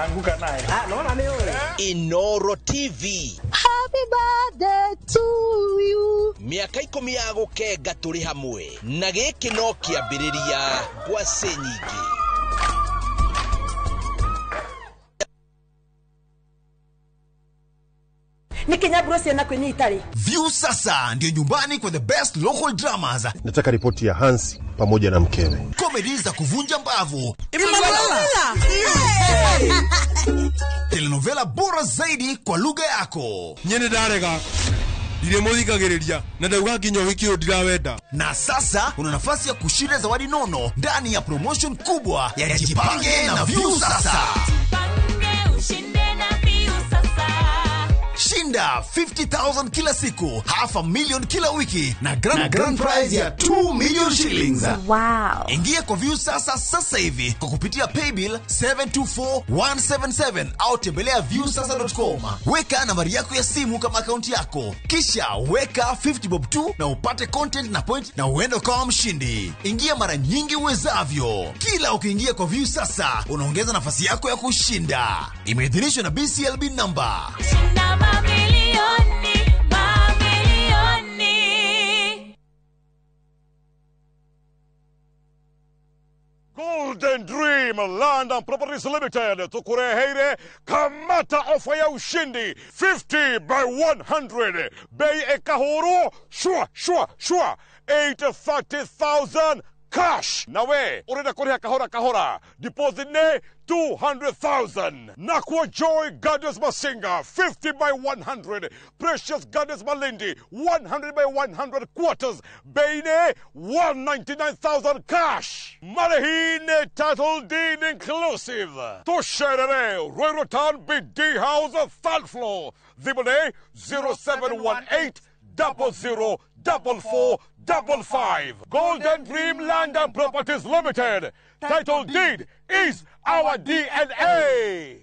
Anguka naye. Nona nĩ ũĩ. Inoro TV. Happy birthday to you. Mĩaka 10 ya gũkenga tũrĩ hamwe na gĩkĩ no kĩambĩrĩria ngwacĩ nyingĩ. Nikinyaburo ciana kwĩnyita rĩ. View sasa ndio nyumbani kwa the best local dramas. Nataka ripoti ya Hansi pamoja na mkewe. Comedy za kuvunja mbavu. Telenovela bora zaidi kwa lugha yako. Nyene ndarega. Ndiremuthikagiriria na ndauga nginya ũhiki ũyũ ndirawenda. Na sasa una nafasi ya kushinda zawadi nono ndani ya promotion kubwa ya Jipange na View Sasa. Jipange ushinde na View Sasa. Shinda 50,000 kila siku, 500,000 kila wiki na grand prize ya 2 million shillings. Wow. Ingia kwa View Sasa sasa hivi kwa kupitia paybill 724177 au tembelea viewsasa.com. Weka nambari yako ya simu kama akaunti yako, kisha weka 50 bob tu na upate content na point na uende kama mshindi. Ingia mara nyingi uwezavyo. Kila ukiingia kwa View Sasa unaongeza nafasi yako ya kushinda. Imeidhinishwa na BCLB number. Shinda mamilioni, mamilioni. Golden Dream Land and Properties Limited tukureheire kamata ofa ya ushindi 50 by 100 bei ekahuru shua shua shua 830,000 cash. Nawe urenda kuriha kahora kahora deposit ne 200,000. Nakwa Joy Gardens Masinga 50 by 100, Precious Gardens Malindi 100 by 100 quarters bei ne 199,000 cash. Marehine title deed inclusive. Tusherere Ruiru Town BD House third floor. Thimũ 0718 00 44 55. Golden Dream Land and Properties Limited. Title deed is our DNA.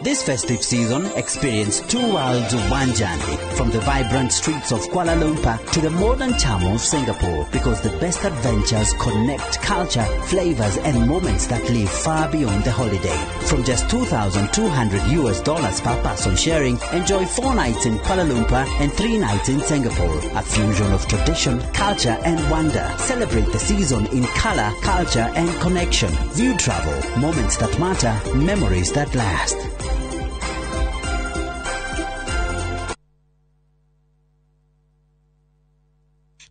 This festive season, experience two worlds of one journey, from the vibrant streets of Kuala Lumpur to the modern charm of Singapore, because the best adventures connect culture, flavors, and moments that live far beyond the holiday. From just $2,200 per person sharing, enjoy 4 nights in Kuala Lumpur and 3 nights in Singapore. A fusion of tradition, culture, and wonder. Celebrate the season in color, culture, and connection. View Travel, moments that matter, memories that last.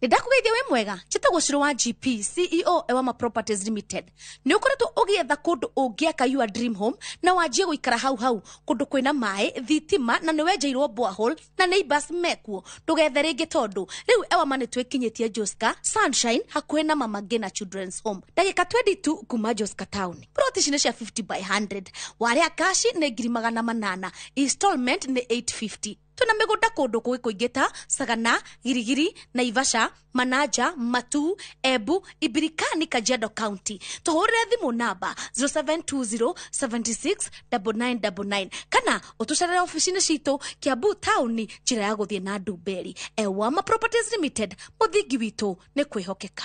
Nĩndakũgeithia wĩ mwega njĩtagwo Ciro wa GP CEO Ewama Properties Limited. Nĩ ũkoretwo ũgĩetha kũndũ ũngĩaka your dream home na wanjie gũikara hau hau kũndũ kwĩna maĩ thitima na nĩ wenjeirwo borehole na neighbors mekuo. Ndũgethe rĩngĩ tondũ rĩu Ewama nĩ twĩkinyĩtie Joska Sunshine hakuhĩ na Mama Ngina Children's Home, ndagĩka 22 kuma Joska Town. Plot ici nĩ cia 50 by 100, warĩa kashi nĩ 800,000, installment nĩ 850. Tuna mĩgũnda kũndũ kũngĩ kũingĩ ta Sagana, Girigiri, Naivasha, Manaja, Matu, Embu, Ibirikani, Kajiado County. Tũhũrĩre thimũ namba 0720 76 9999 kana ũtũcerere ofici-inĩ citũ Kiambu Town, njĩra ya gũthiĩ na Ndumberi. Ewama Properties Limited, mũthingi witũ nĩ kwĩhokeka.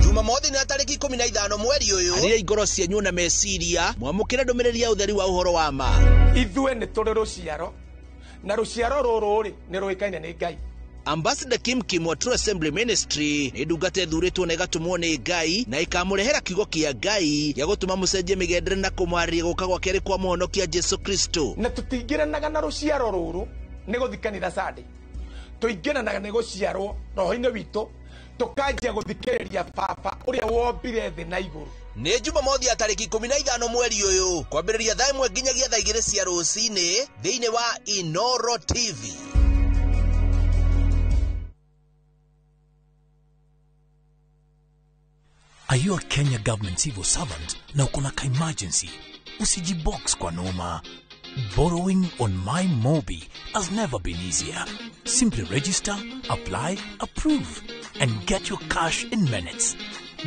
Jumamothi na tariki 15 mweri ũyũ, arĩa ingoro cianyu na meciria mwamũkĩre ndũmĩrĩri ya ũtheri wa ũhoro wa ma. Ithuĩ nĩ tũrĩ rũciaro na rũciaro rũrũ rĩ nĩ rũĩkaine nĩ Ngai. Ambassador Kim Kim wa True Assembly Ministry nĩ ndungata ĩthurĩtwo na ĩgatũmwo nĩ Ngai na ĩkamũrehera kiugo kĩa Ngai gĩa gũtũma mũcenjie mĩgendere na kũmwarĩria gũka gwa kerĩ kwa mũhonokia Jesu Kristo. Na tũtingĩranaga na rũciaro rũrũ nĩ gũthiĩ kanitha Sunday, tũingĩranaga nĩ gũciarwo roho-inĩ witũ tukanjia guthikiriria baba uria wombire thi na iguru. Nĩ Jumamothi ya tariki 15 mweri ũyũ kwambĩrĩria thaa 1 nginyagia thaa 2 cia rũcinĩ thĩinĩ wa Inoro TV. Are you a Kenya government civil servant na uko na ka-emergency? Usijibox kwa noma. Borrowing on My Mobi has never been easier. Simply register, apply, approve, and get your cash in minutes.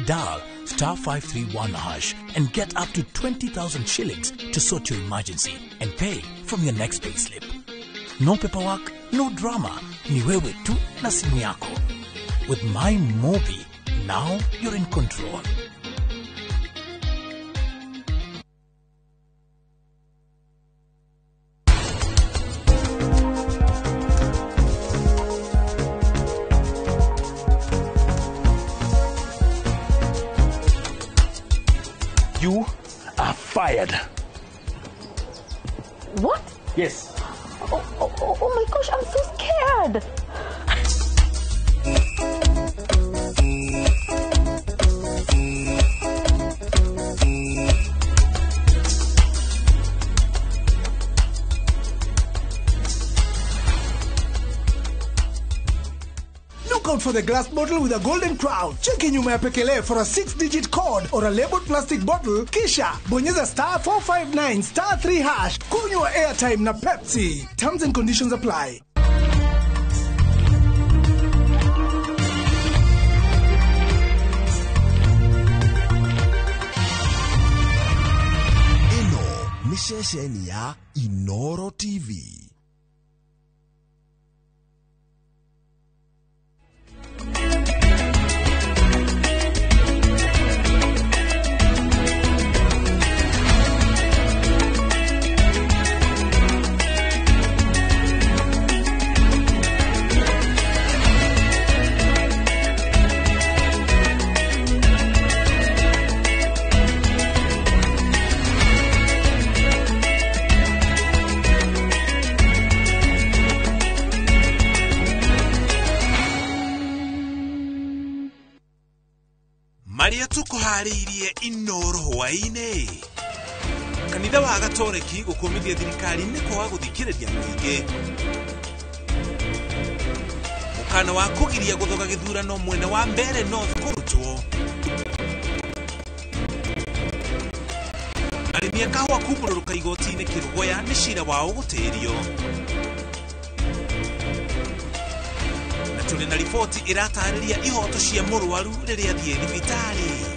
Dial star 531 hash and get up to 20,000 shillings to sort your emergency and pay from your next payslip. No paperwork, no drama. Ni wewe tu na simu yako. With My Mobi, now you're in control. You are fired. What? Yes. Oh my gosh, I'm so scared. Look out for the glass bottle with a golden crown. Cheki nyuma ya pekele for a 6-digit code or a labeled plastic bottle. Kisha bonyeza star 459 star 3 hash. Kunywa airtime na Pepsi. Terms and conditions apply. Ĩno nĩ ceceni ya Inoro TV. Maria tukuharĩirie Inoro hwaĩ-inĩ. Kanitha wa Gatoreki gũkũmithia thirikari nĩ kwaga gũthikĩrĩria mũingĩ. Mũkana wa kũgiria gũthoga gĩthurano mwena wa Mbeere North kũrutwo. Arĩmi a kahũa kumbũrũrũka igoti-inĩ Kĩrũgũya nĩ cira wao gũtĩĩrio. Na tũrĩ na riboti ĩratarĩria ihoto cia mũrwaru rĩrĩa athiĩ thibitarĩ.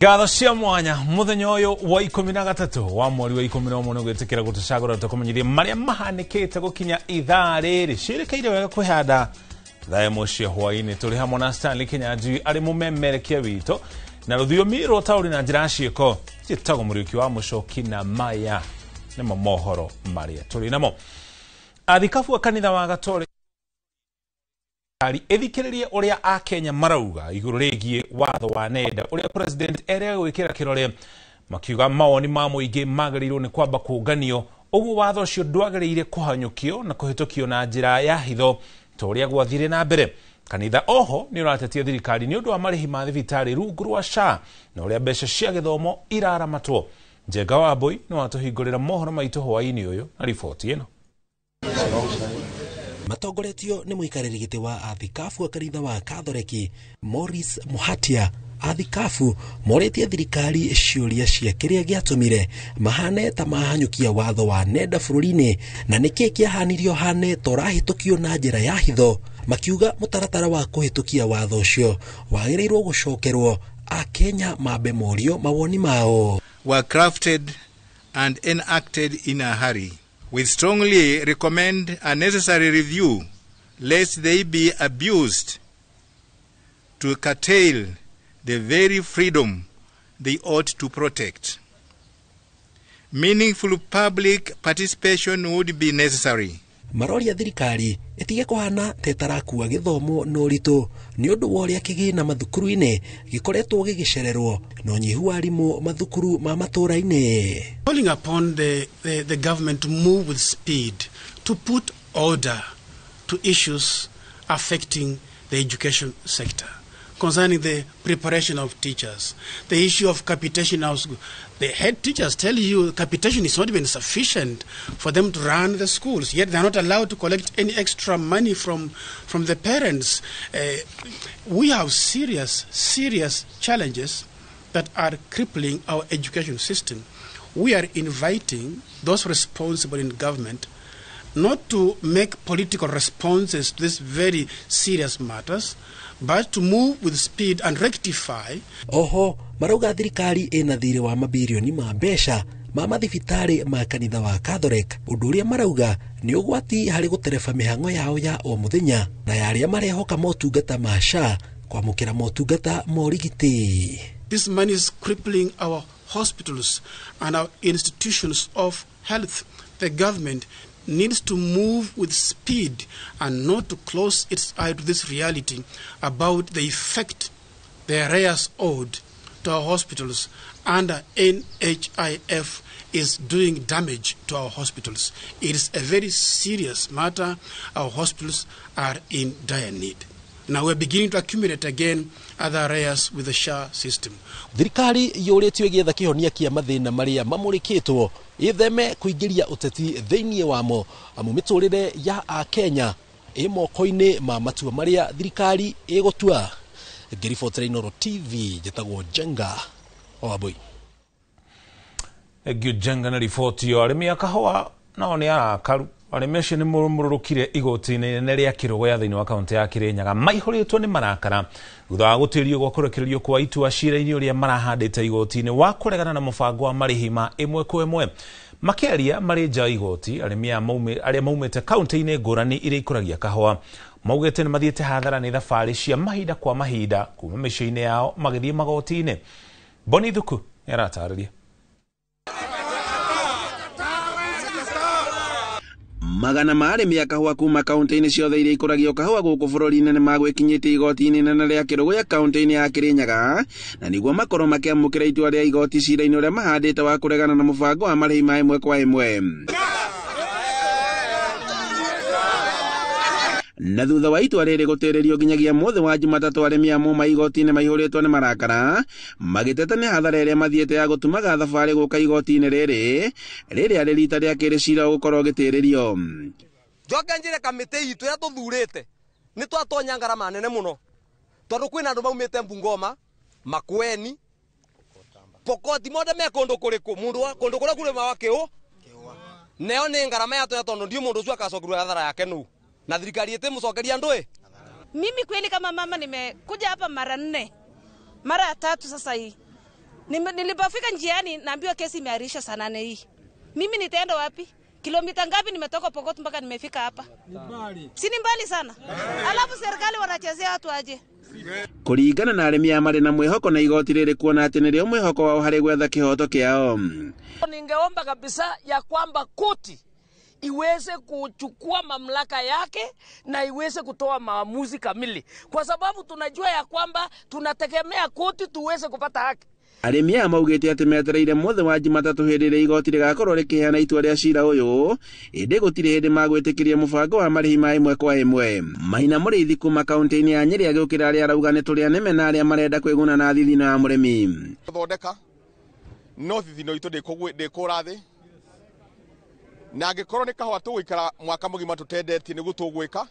Ngatho cia mwanya muthenya uyu wa 13 wa mweri wa 11 nĩ gwĩtĩkĩra gũtũcagũra tũkũmenyithia marĩa mahanĩkĩte gũkinya ithaa rĩrĩ ciĩrĩkĩire wega kwĩhanda thaa ĩmwe cia hwaĩ-inĩ. Tũrĩ hamwe na Stanley Kinyanjui arĩ mũmemerekia witũ na rũthiomi rwa taũri na njĩra ya ciĩko ciĩtagwo Mũriũki wa Mũcoki na maya nĩmo mohoro marĩa tũrĩ namo. Athikabu a kanitha wa Gatoreki ĩthikĩrĩrie ũrĩa akenya marauga igũrũ rĩgiĩ watho wa nenda ũrĩa president erega gwĩkĩra kĩrore, makiuga mawoni ma mũingĩ magĩrĩirwo nĩ kwamba kũnganio ũguo watho ũcio ndwagĩrĩire kũhanyũkio na kũhĩtũkio na njĩra ya hitho ta ũrĩa gwathire na mbere. Kanitha oho nĩ ũratetia thirikari nĩ ũndũ wa marĩhi ma thibitarĩ rungu rwa SHA na ũrĩa mbeca cia gĩthomo iraramatwo. Njenga wa Mbui nĩ watũhingũrĩra mohoro maitũ hwaĩ-inĩ ũyũ na riboti ĩno. Matongoretio nĩ mũikarĩri gĩtĩ wa athikabu a kanitha wa Kathoreki Maurice Muhatia, athikabu morĩtie thirikari ciũria cia kĩrĩa gĩatũmire mahane ta mahanyũkia watho wa nenda bũrũri-inĩ na nĩkĩ kĩahanirio hane ta ũrahĩtũkio na njĩra ya hitho, makiuga mũtaratara wa kũhĩtũkia watho ũcio wagĩrĩirwo gũcokerwo akenya mambe morio mawoni mao. Were crafted and enacted in a hurry. We strongly recommend a necessary review lest they be abused to curtail the very freedom they ought to protect. Meaningful public participation would be necessary. Maroria thirikari ĩtige kũhana ta ĩtarakua gĩthomo na ũritũ nĩ ũndũ wa ũrĩa kĩgĩna mathukuru-inĩ gĩkoretwo gĩgĩcererwo na ũnyihu wa arimũ mathukuru ma matũũra-inĩ. Calling upon the government to move with speed to put order to issues affecting the education sector. concerning the preparation of teachers, the issue of capitation. The head teachers tell you capitation is not even sufficient for them to run the schools, yet they are not allowed to collect any extra money from the parents. We have serious, serious challenges that are crippling our education system. We are inviting those responsible in government not to make political responses to these very serious matters, but to move with speed and rectify. Oho, marauga thirikari ina thirĩ wa mabirioni ma mbeca ma mathibitarĩ ma kanitha wa Catholic, ũndũ ũrĩa marauga nĩ ũgwati harĩ gũtereba mĩhang'o yao ya o mũthenya na ya arĩa marehoka motungata ma SHA kwamũkĩra motungata ma ũrigiti. This money is crippling our hospitals and our institutions of health. The government needs to move with speed and not to close its eye to this reality about the effect the arrears owed to our hospitals under NHIF is doing damage to our hospitals. It is a very serious matter. Our hospitals are in dire need. Now we're beginning to accumulate again other arrears with the SHA system. Thirikari yũrĩtio ĩgĩetha kĩhonia kĩa mathĩna marĩa mamũrĩkĩtwo ĩtheme kũingĩria ũteti thĩinĩ wamo, amu mĩtũrĩre ya Akenya ĩ moko-inĩ ma matua marĩa thirikari ĩgũtua. Ngĩribotera Inooro TV, njĩtagwo Njenga Wambui. Thengiũ Njenga na riboti ĩyo. Arĩmi a kahũa nao nĩ arakaru. Arĩmi acio nĩ mũrũrũkire igoti-inĩ inene rĩa Kĩrũgũya thĩinĩ wa kaunti ya Kĩrĩnyaga maihũrĩtwo nĩ marakara thutha wa gũtĩrio gwa kũrekererio kwa itua cira-inĩ ũrĩa marahandĩte igoti-inĩ wa kũregana na mũbango wa marĩhi ma ĩmwe kwa ĩmwe. Makĩaria marĩ nja wa igoti, arĩmi arĩa maumĩte kaunti-inĩ ngũrani iria ikũragia kahũa maugĩte nĩ mathiĩte hathara nĩ thabarĩ cia mahinda kwa mahinda kuma mĩciĩ-inĩ yao magĩthiĩ magoti-inĩ. Boni Thuku nĩ aratarĩria. Magana ma arĩmi a kahũa kuma kaunti-inĩ ciothe iria ikũragio kahũa gũkũ bũrũri-inĩ nĩ magwĩkinyĩtie igoti-inĩ inene rĩa Kĩrũgũya kaunti-inĩ ya Kĩrĩnyaga, na nĩguo makorwo makĩamũkĩra itua rĩa igoti cira-inĩ ũrĩa mahandĩte wa kũregana na mũbango wa marĩhi ma ĩmwe kwa ĩmwe. Na thutha wa itua rĩrĩ gũtĩrĩrio nginyagia mũthĩ wa Jumatatũ, arĩmi a muma igoti-inĩ maihũrĩtwo nĩ marakara magĩteta nĩ hathara ĩrĩa mathiĩte ya gũtumaga thabarĩ gũka igoti-inĩ rĩrĩ rĩrĩa rĩ rita rĩa kerĩ cira ũgũkorwo ũgĩtĩrĩrio. Njoke njĩre kamĩtĩ itũ ĩrĩa tũthurĩte nĩ twatonya ngarama nene mũno, tondũ kwĩna andũ maumĩte Bungoma, Makueni, Pokoti, mothe me kũndũ kũrĩkũ, mũndũ kũndũ kũrĩa kũrĩmaga kĩũ neo nĩ ngarama yatonya, tondũ ndiũ mũndũ ũcio agacokerwo hathara yake nũ na thirikari ĩtĩmũcokeria andũ. Mimi kweli kama mama nimekuja hapa mara 4, mara 3 sasa hii. Nilipofika njiani naambiwa kesi imeahirishwa saa 8 hii. Mimi nitaenda wapi? Kilomita ngapi nimetoka Pokot mpaka nimefika hapa? Si ni mbali sana. Alafu serikali wanachezea watu aje? Kũringana na arĩmi aya marĩ na mwĩhoko na igoti rĩrĩ kuona atĩ nĩrĩo mwĩhoko wao harĩ gwetha kĩhoto kĩao. Ningeomba kabisa ya kwamba koti iweze kuchukua mamlaka yake na iweze kutoa maamuzi kamili, kwa sababu tunajua ya kwamba tunategemea koti tuweze kupata haki. Arĩmi aya maugĩte atĩ metereire mũthĩ wa Jumatatũ hĩndĩ ĩrĩa igoti rĩgakorwo rĩkĩheana itua rĩa cira ũyũ, ĩndĩ gũtirĩ hĩndĩ magwĩtĩkĩria mũbango wa marĩhi ma ĩmwe kwa ĩmwe. Mahina Mũrĩithi kuma kaunti-inĩ ya Nyĩrĩ agĩũkĩra arĩa arauga nĩ tũrĩa nĩme na arĩa marenda kwĩguna na thithino ya mũrĩmi. Thondeka no thithino itũ ndĩkũra thĩ, na angĩkorwo nĩ kahũa tũgũikara mwaka mũgima tũtendetie nĩguo tũgwĩka.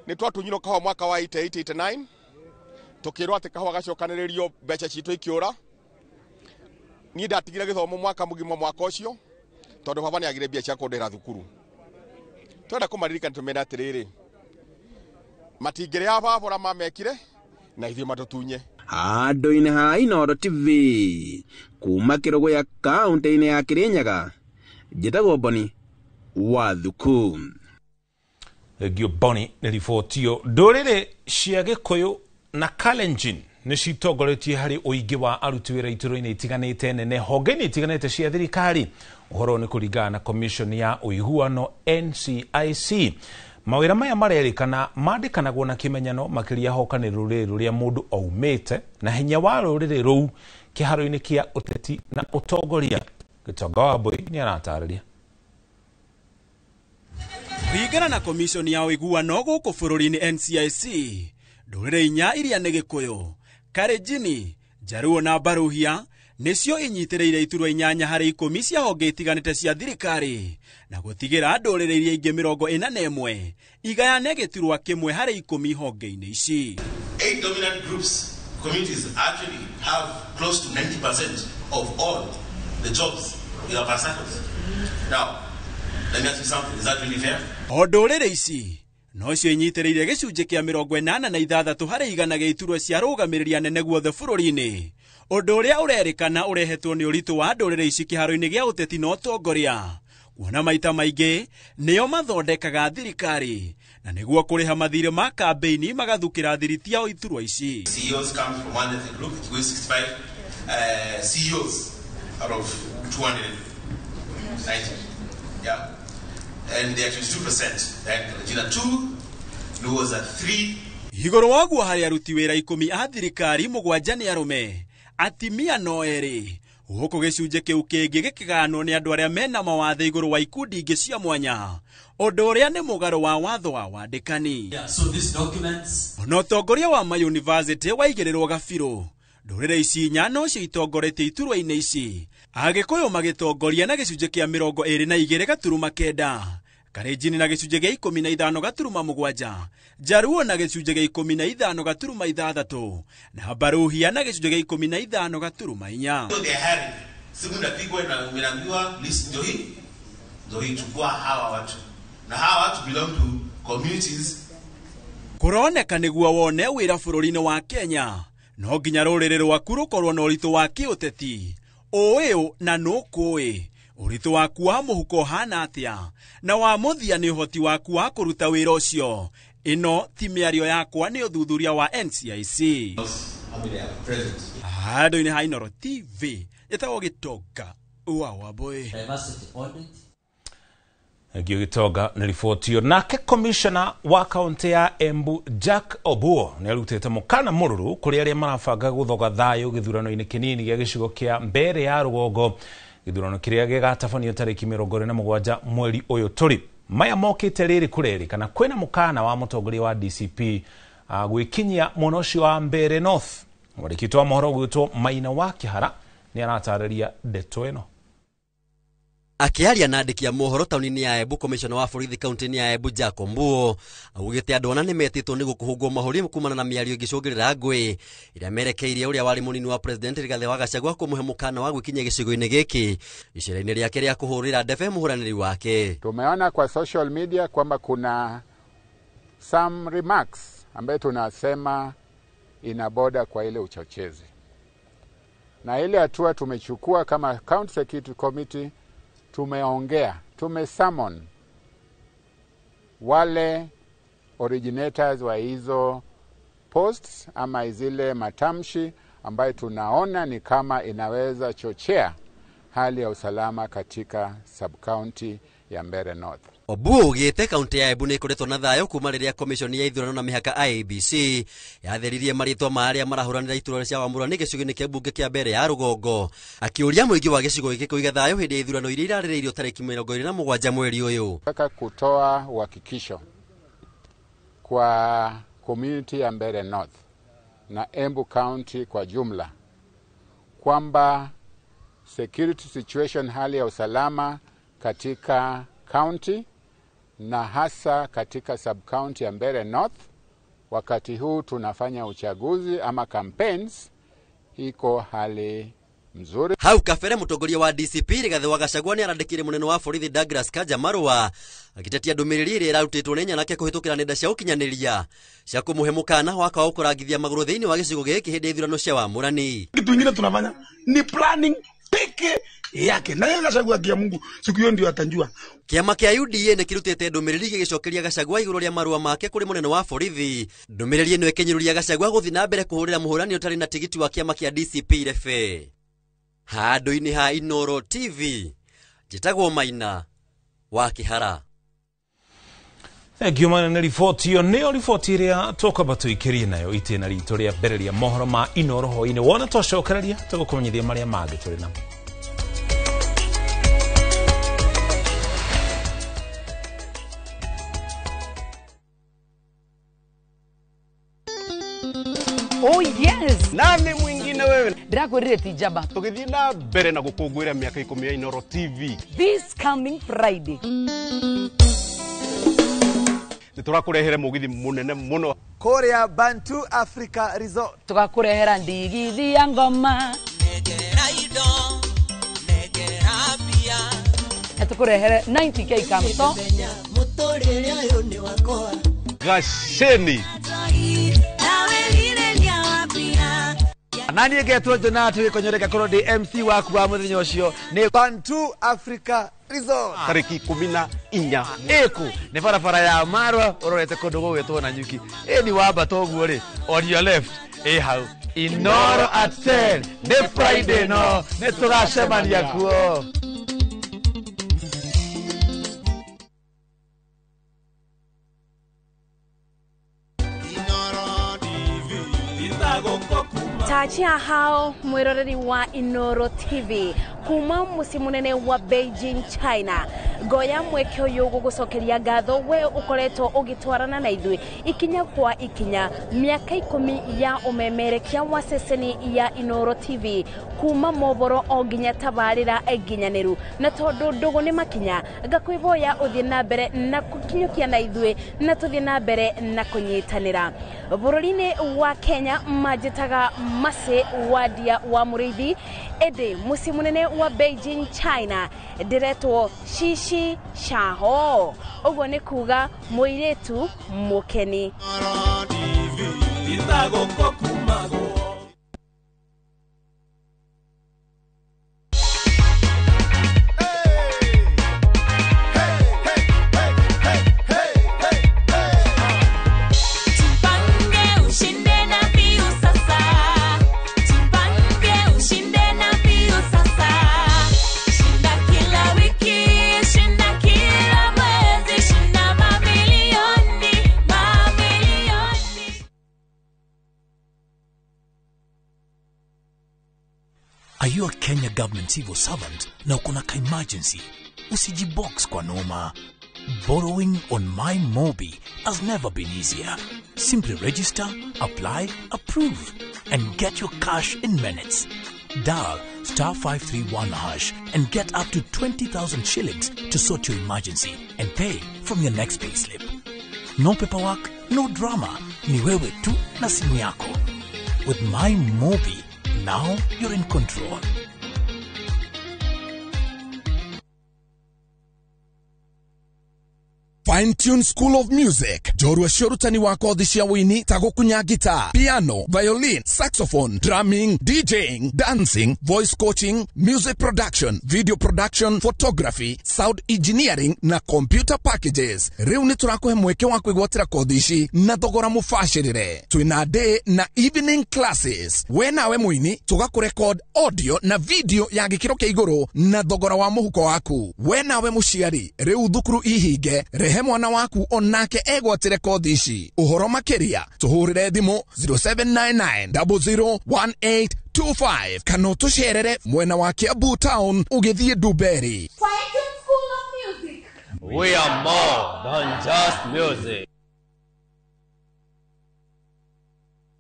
Nĩ twatunyirwo kahũa mwaka wa 8889 tũkĩrwo atĩ kahũa gacokanĩrĩrio mbeca citũ ikĩũra. Niĩ ndatigire gĩthomo mwaka mũgima mwaka ũcio tondũ baba nĩ agire mbia cia kũndĩhĩra thukuru. Twenda kũmaririkana tũmere atĩrĩrĩ, matingĩrĩa baba ũrĩa mamekire na ithuĩ matũtunye. Handũ-inĩ ha Inooro TV kuma Kĩrũgũya kaunti-inĩ ya Kĩrĩnyaga, njĩtagwo Boni wa Thuku. Thengiũ Boni nĩ riboti ĩyo. Ndũrĩrĩ cia Gĩkũyũ na Kalenjin nĩ citongoretie harĩ ũingĩ wa aruti wĩra itũra-inĩ itiganĩte nene honge-inĩ itiganĩte cia thirikari. Ũhoro nĩ kũringana na Commission ya Ũiguano NCIC. Mawĩra maya marerĩkana mandĩkanagwo na kĩmenyano makĩria hoka nĩ rũrĩrĩ rũrĩa mũndũ aumĩte na hinya wa rũrĩrĩ rũu kĩharo-inĩ kĩa ũteti na ũtongoria. Gĩtonga wa Mbui nĩ aratarĩria. Kũringana na Commission ya Ũiguano gũkũ bũrũri-inĩ NCIC, Ndũrĩrĩ inya iria nĩ Gĩkũyũ, Kalenjin, Jaluo na Baruhia nĩcio inyitĩrĩire iturwa 8 harĩ 10 cia honge itiganĩte cia thirikari na gũtigĩra ndũrĩrĩ iria ingĩ 41 igayane gĩturwa 1 harĩ 10 honge-inĩ ici. 8 dominant groups communities actually have close to 90% of all the jobs in our parastatals. Now, let me ask you something. Is that really fair? O ndũrĩrĩ ici nocio inyitĩrĩire gĩcunjĩ kĩa 86 harĩ igana gĩa iturwa cia arũgamĩrĩri anene guothe bũrũri-inĩ, ũndũ ũrĩa ũrerĩkana ũrehetwo nĩ ũritũ wa ndũrĩrĩ ici kĩharo-inĩ gĩa ũteti na ũtongoria, kuona maita maingĩ nĩo mathondekaga thirikari na nĩguo kũrĩha mathirĩ ma kambĩini magathukĩra thiriti yao iturwa ici. CEOs come from one ethnic group, it goes 65 CEOs out of 290. Yeah. And they are 22%. Then Kalenjin at 2, Luos at 3. Igũrũ wa ũguo harĩ aruti wĩra 10 a thirikari 7 nĩ arũme, atimia no 2, gũkũ gĩcunjĩ kĩu kĩngĩ gĩkĩganwo nĩ andũ arĩa mena mawathe igũrũ wa ikundi ingĩ cia mwanya, ũndũ ũrĩa nĩ mũgarũ wa watho wa wandĩkani. So these documents... Ona ũtongoria wa mayunivasĩtĩ waigĩrĩrwo gabirũ, ndũrĩrĩ ici inya nocio itongoretie iturwa-inĩ ici, Agĩkũyũ magĩtongoria na gĩcunjĩ kĩa 22.9, Kalenjin na gĩcunjĩ gĩa 15.7, Jaluo na gĩcunjĩ gĩa 15.6, na Baruhia na gĩcunjĩ gĩa 15.4. So they are hiring. Simu inapigwa na umeambiwa list ndio hii. Ndio hii, chukua hawa watu. Na hawa watu belong to communities. Kũroneka nĩguo wone wĩra bũrũri-inĩ wa Kenya, no nginya rũrĩrĩ rwaku rũkorwo na ũritũ wa kĩũteti, ũĩ na nũkũĩ ũritũ waku wa mũhuko ũhana atĩa, na wa mũthia nĩ ũhoti waku wa kũruta wĩra ũcio. Ĩno ti mĩario yakwa, nĩ ũthuthuria wa NCIC. Handũ-inĩ ha Inooro TV, ĩtagwo Gĩtonga wa Wambũi. Ngio Gĩtonga nĩ riboti ĩyo. Nake commissioner wa kaunti ya Embu Jack Obuo nĩ arutĩte mũkana mũrũrũ kũrĩ arĩa marabanga gũthoga thayũ gĩthurano-inĩ kĩnini gĩa gĩcigo kĩa Mbeere ya rũgongo, gĩthurano kĩrĩa gĩgatabanio tarĩki 27 mweri ũyũ tũrĩ. Maya mokĩte rĩrĩ kũrerĩkana kwĩna mũkana wa mũtongoria wa DCP gwĩkinyia mwena ũcio wa Mbeere North. Mwandĩki wa mohoro gwĩtwo Maina wa Kĩhara nĩ aratarĩria ndeto ĩno. Akiaria na andĩki a mohoro taũni-inĩ ya Embu, commissioner wa borithi kaunti-inĩ ya Embu Jack Ombuo augĩte andũ ana nĩmetĩtwo nĩguo kũhũngwo mahũri kumana na mĩario ĩngĩcũngĩrĩra ngũĩ ĩrĩa merekeirie ũrĩa warĩ mũnini wa president Rigathĩ wa Gachagua kũmũhe mũkana wa gwĩkinyia gĩcigo-inĩ gĩkĩ icera-inĩ rĩake rĩa kũhũrĩra ndebe mũhũranĩri wake. Tumeona kwa social media kwamba kuna some remarks ambayo tunasema ina boda kwa ile uchochezi, na ile hatua tumechukua kama County Security Committee, tumeongea, tumesummon wale originators wa hizo posts ama zile matamshi ambayo tunaona ni kama inaweza chochea hali ya usalama katika sub-county ya Mbeere North. Obuo ugĩte kaunti ya Embu nĩ ĩkoretwo na thayũ kuma rĩrĩa commission ya ithurano na mĩhaka IEBC yatheririe marĩtwa ma arĩa marahũranĩra iturwa cia wamũrani gĩcigo-inĩ kĩa mbunge kĩa Mbeere ya rũgongo, akĩũria mũingĩ wa gĩcigo gĩkĩ kũiga thayũ hĩndĩ ya ithurano iria irarĩrĩirio tarĩki 27 mweri ũyũ. Nataka kutoa uhakikisho kwa community ya Mbeere North na Embu County kwa jumla kwamba security situation, hali ya usalama katika county na hasa katika sub-county ya Mbeere North, wakati huu tunafanya uchaguzi ama campaigns, iko hali mzuri. Hau kabere mũtongoria wa DCP Rigathĩ wa Gachagua nĩ arandĩkire mũnene wa borithi Douglas Kanja marũa agĩtetia ndũmĩrĩri ĩrĩa ĩrarutĩtwo nĩ nyanake kũhĩtũkĩra nenda cia ũkinyanĩria cia kũmũhe mũkana wa kwaga kũrangithia magũrũ thĩinĩ wa gĩcigo gĩkĩ hĩndĩ ya ithurano cia wamũrani. Kitu ingine tunafanya ni planning peke yake, na yeye Gachagua kia Mungu siku hiyo ndio atanjua. Kĩama kĩa UDA nĩ kĩrutĩte ndũmĩrĩri gĩgĩcokeria Gachagua igũrũ rĩa marũa make kũrĩ mũnene wa borithi. Ndũmĩrĩri ĩno ĩkĩnyũrũria Gachagua gũthiĩ na mbere kũhũrĩra mũhũrani ũtarĩ na tigiti wa kĩama kĩa DCP rebe. Handũ-inĩ ha Inooro TV, njĩtagwo Maina wa Kĩhara. Thank you mana nĩ riboti ĩyo, nĩyo riboti ĩrĩa tũkwamba tũikĩrie nayo itĩna ritũ rĩa mbere rĩa mohoro ma Inooro hwaĩ-inĩ. Wona twacokereria tũgũkũmenyithia marĩa mangĩ tũrĩ namo. Oh yes. Nani mwingine wewe? Ndirakwirire ti njamba. Tugithie na mbere na gukungwira miaka 10 ya Inooro TV. This coming Friday. Niturakurehere mugithi munene muno kuria Bantu Africa Resort. Tugakurehera ndigithi ya ngoma. Negera indo, negera mbia. Tukurehere 90k kamto. Muturire uyu ni wakwa. Gaceni. Nani ngetwo Jonathan Gĩkonyore korwo ndi MC waku wa muthenya ucio ni Bantu Africa Resort tariki 14 iku ni barabara ya Marwa urorete kundu gugwitwo na nyuki ni wambata uguo ri on your left hau Inooro at 10 ni Friday no ni tugacemania kuo. Tachia hao mwiroreri wa Inooro TV kuma muci munene wa Beijing China ngoya mweke uyu gugucokeria ngatho we ukoretwo ugitwarana na ithui ikinya kwa ikinya miaka 10 ya umemerekia wa ceceni ya Inooro TV kuma mohoro o nginya tabarira nginyaniru na tondu ndugu ni makinya ngakwiboya uthie na mbere na kukinyukia na ithui na tuthie na mbere na kunyitanira bururi-ini wa Kenya manjitaga Mase Wadia wa Muriithi indi muci munene wa Beijing China ndiretwo Shishi Shaho uguo ni kuga muiritu mukeni. Are you a Kenya government civil servant na uko na ka-emergency? Usijibox kwa noma. Borrowing on MyMobi has never been easier. Simply register, apply, approve, and get your cash in minutes. Dial *531# and get up to 20,000 shillings to sort your emergency and pay from your next payslip. No paperwork, no drama. Ni wewe tu na simu yako. With MyMobi, now you're in control. Fine Tune School of Music njorua cia ũrutani wa kothi cia wũini ta gũkunya guitar, piano, violin, saxophone, drumming, DJing, dancing, voice coaching, music production, video production, photography, sound engineering na computer packages. Rĩu nĩ tũrakũhe mweke wa kwĩgwatĩra kothi ici na thogora mũbacĩrĩre. Twĩna day na evening classes. We nawe mũini tũgakũrecord audio na video ya gĩkĩro kĩa igũrũ na thogora wa mũhuko waku. We nawe mũciari rĩu thukuru ihinge rehe mwana waku onake egwatĩre kothi ici. Ũhoro makĩria tũhũrĩre thimũ 0799 001825 kana ũtũcerere mwena wa Kiambu Town ũgĩthiĩ Ndumberi. We are more than just music.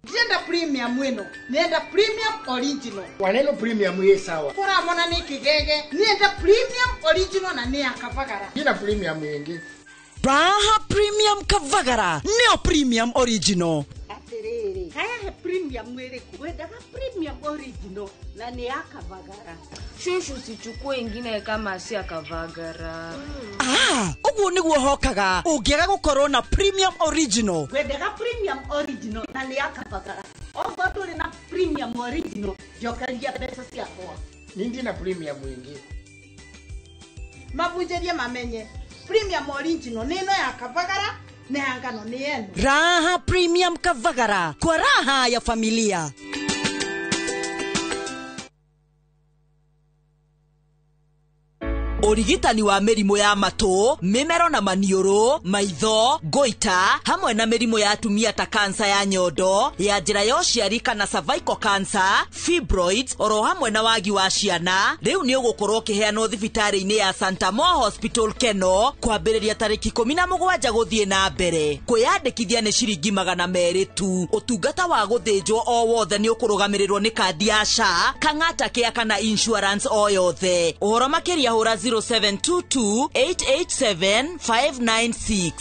Ndienda premium wino, nienda premium original. Waneno premium ye sawa. Kora mona ni kigege, nienda premium original na ni akavagara. Nina premium yengi. Raha premium kavagara, neo premium original. Atiriri, haya he premium wiriku. Wendaga premium original na ni akavagara. Shushu usichukue ingine kama si akavagara. Ah, uguo niguo hokaga. Ungiaga gukorwo na premium original. Wendaga premium original na ni akavagara. Ogo tuli na premium original, njokeria mbeca ciakwa. Nindi na premium ingi. Mabunjerie mamenye. Premium original nino ya kavagara na ya ngano ni yenu. Raha premium kavagara kwa raha ya familia. Ũrigitani wa mĩrimũ ya matũ, mĩmero na maniũrũ, maitho, ngoita, hamwe na mĩrimũ ya atumia ta kansa ya nyondo, ya njĩra ya ũciari kana cervical cancer, fibroids, oro hamwe na wagi wa ciana, rĩu nĩ ũgũkorwo ũkĩheanwo thibitarĩ-inĩ ya Santa Mo Hospital Keno kwambĩrĩria tarĩki 17 gũthiĩ na mbere. Kwĩyandĩkithia nĩ ciringi 200 tu. Ũtungata wa gũthĩnjwo o wothe nĩ ũkũrũgamĩrĩrwo nĩ kandi ya SHA, Kang'ata Care kana insurance o yothe. Ũhoro makĩria hũra 0722 887 596.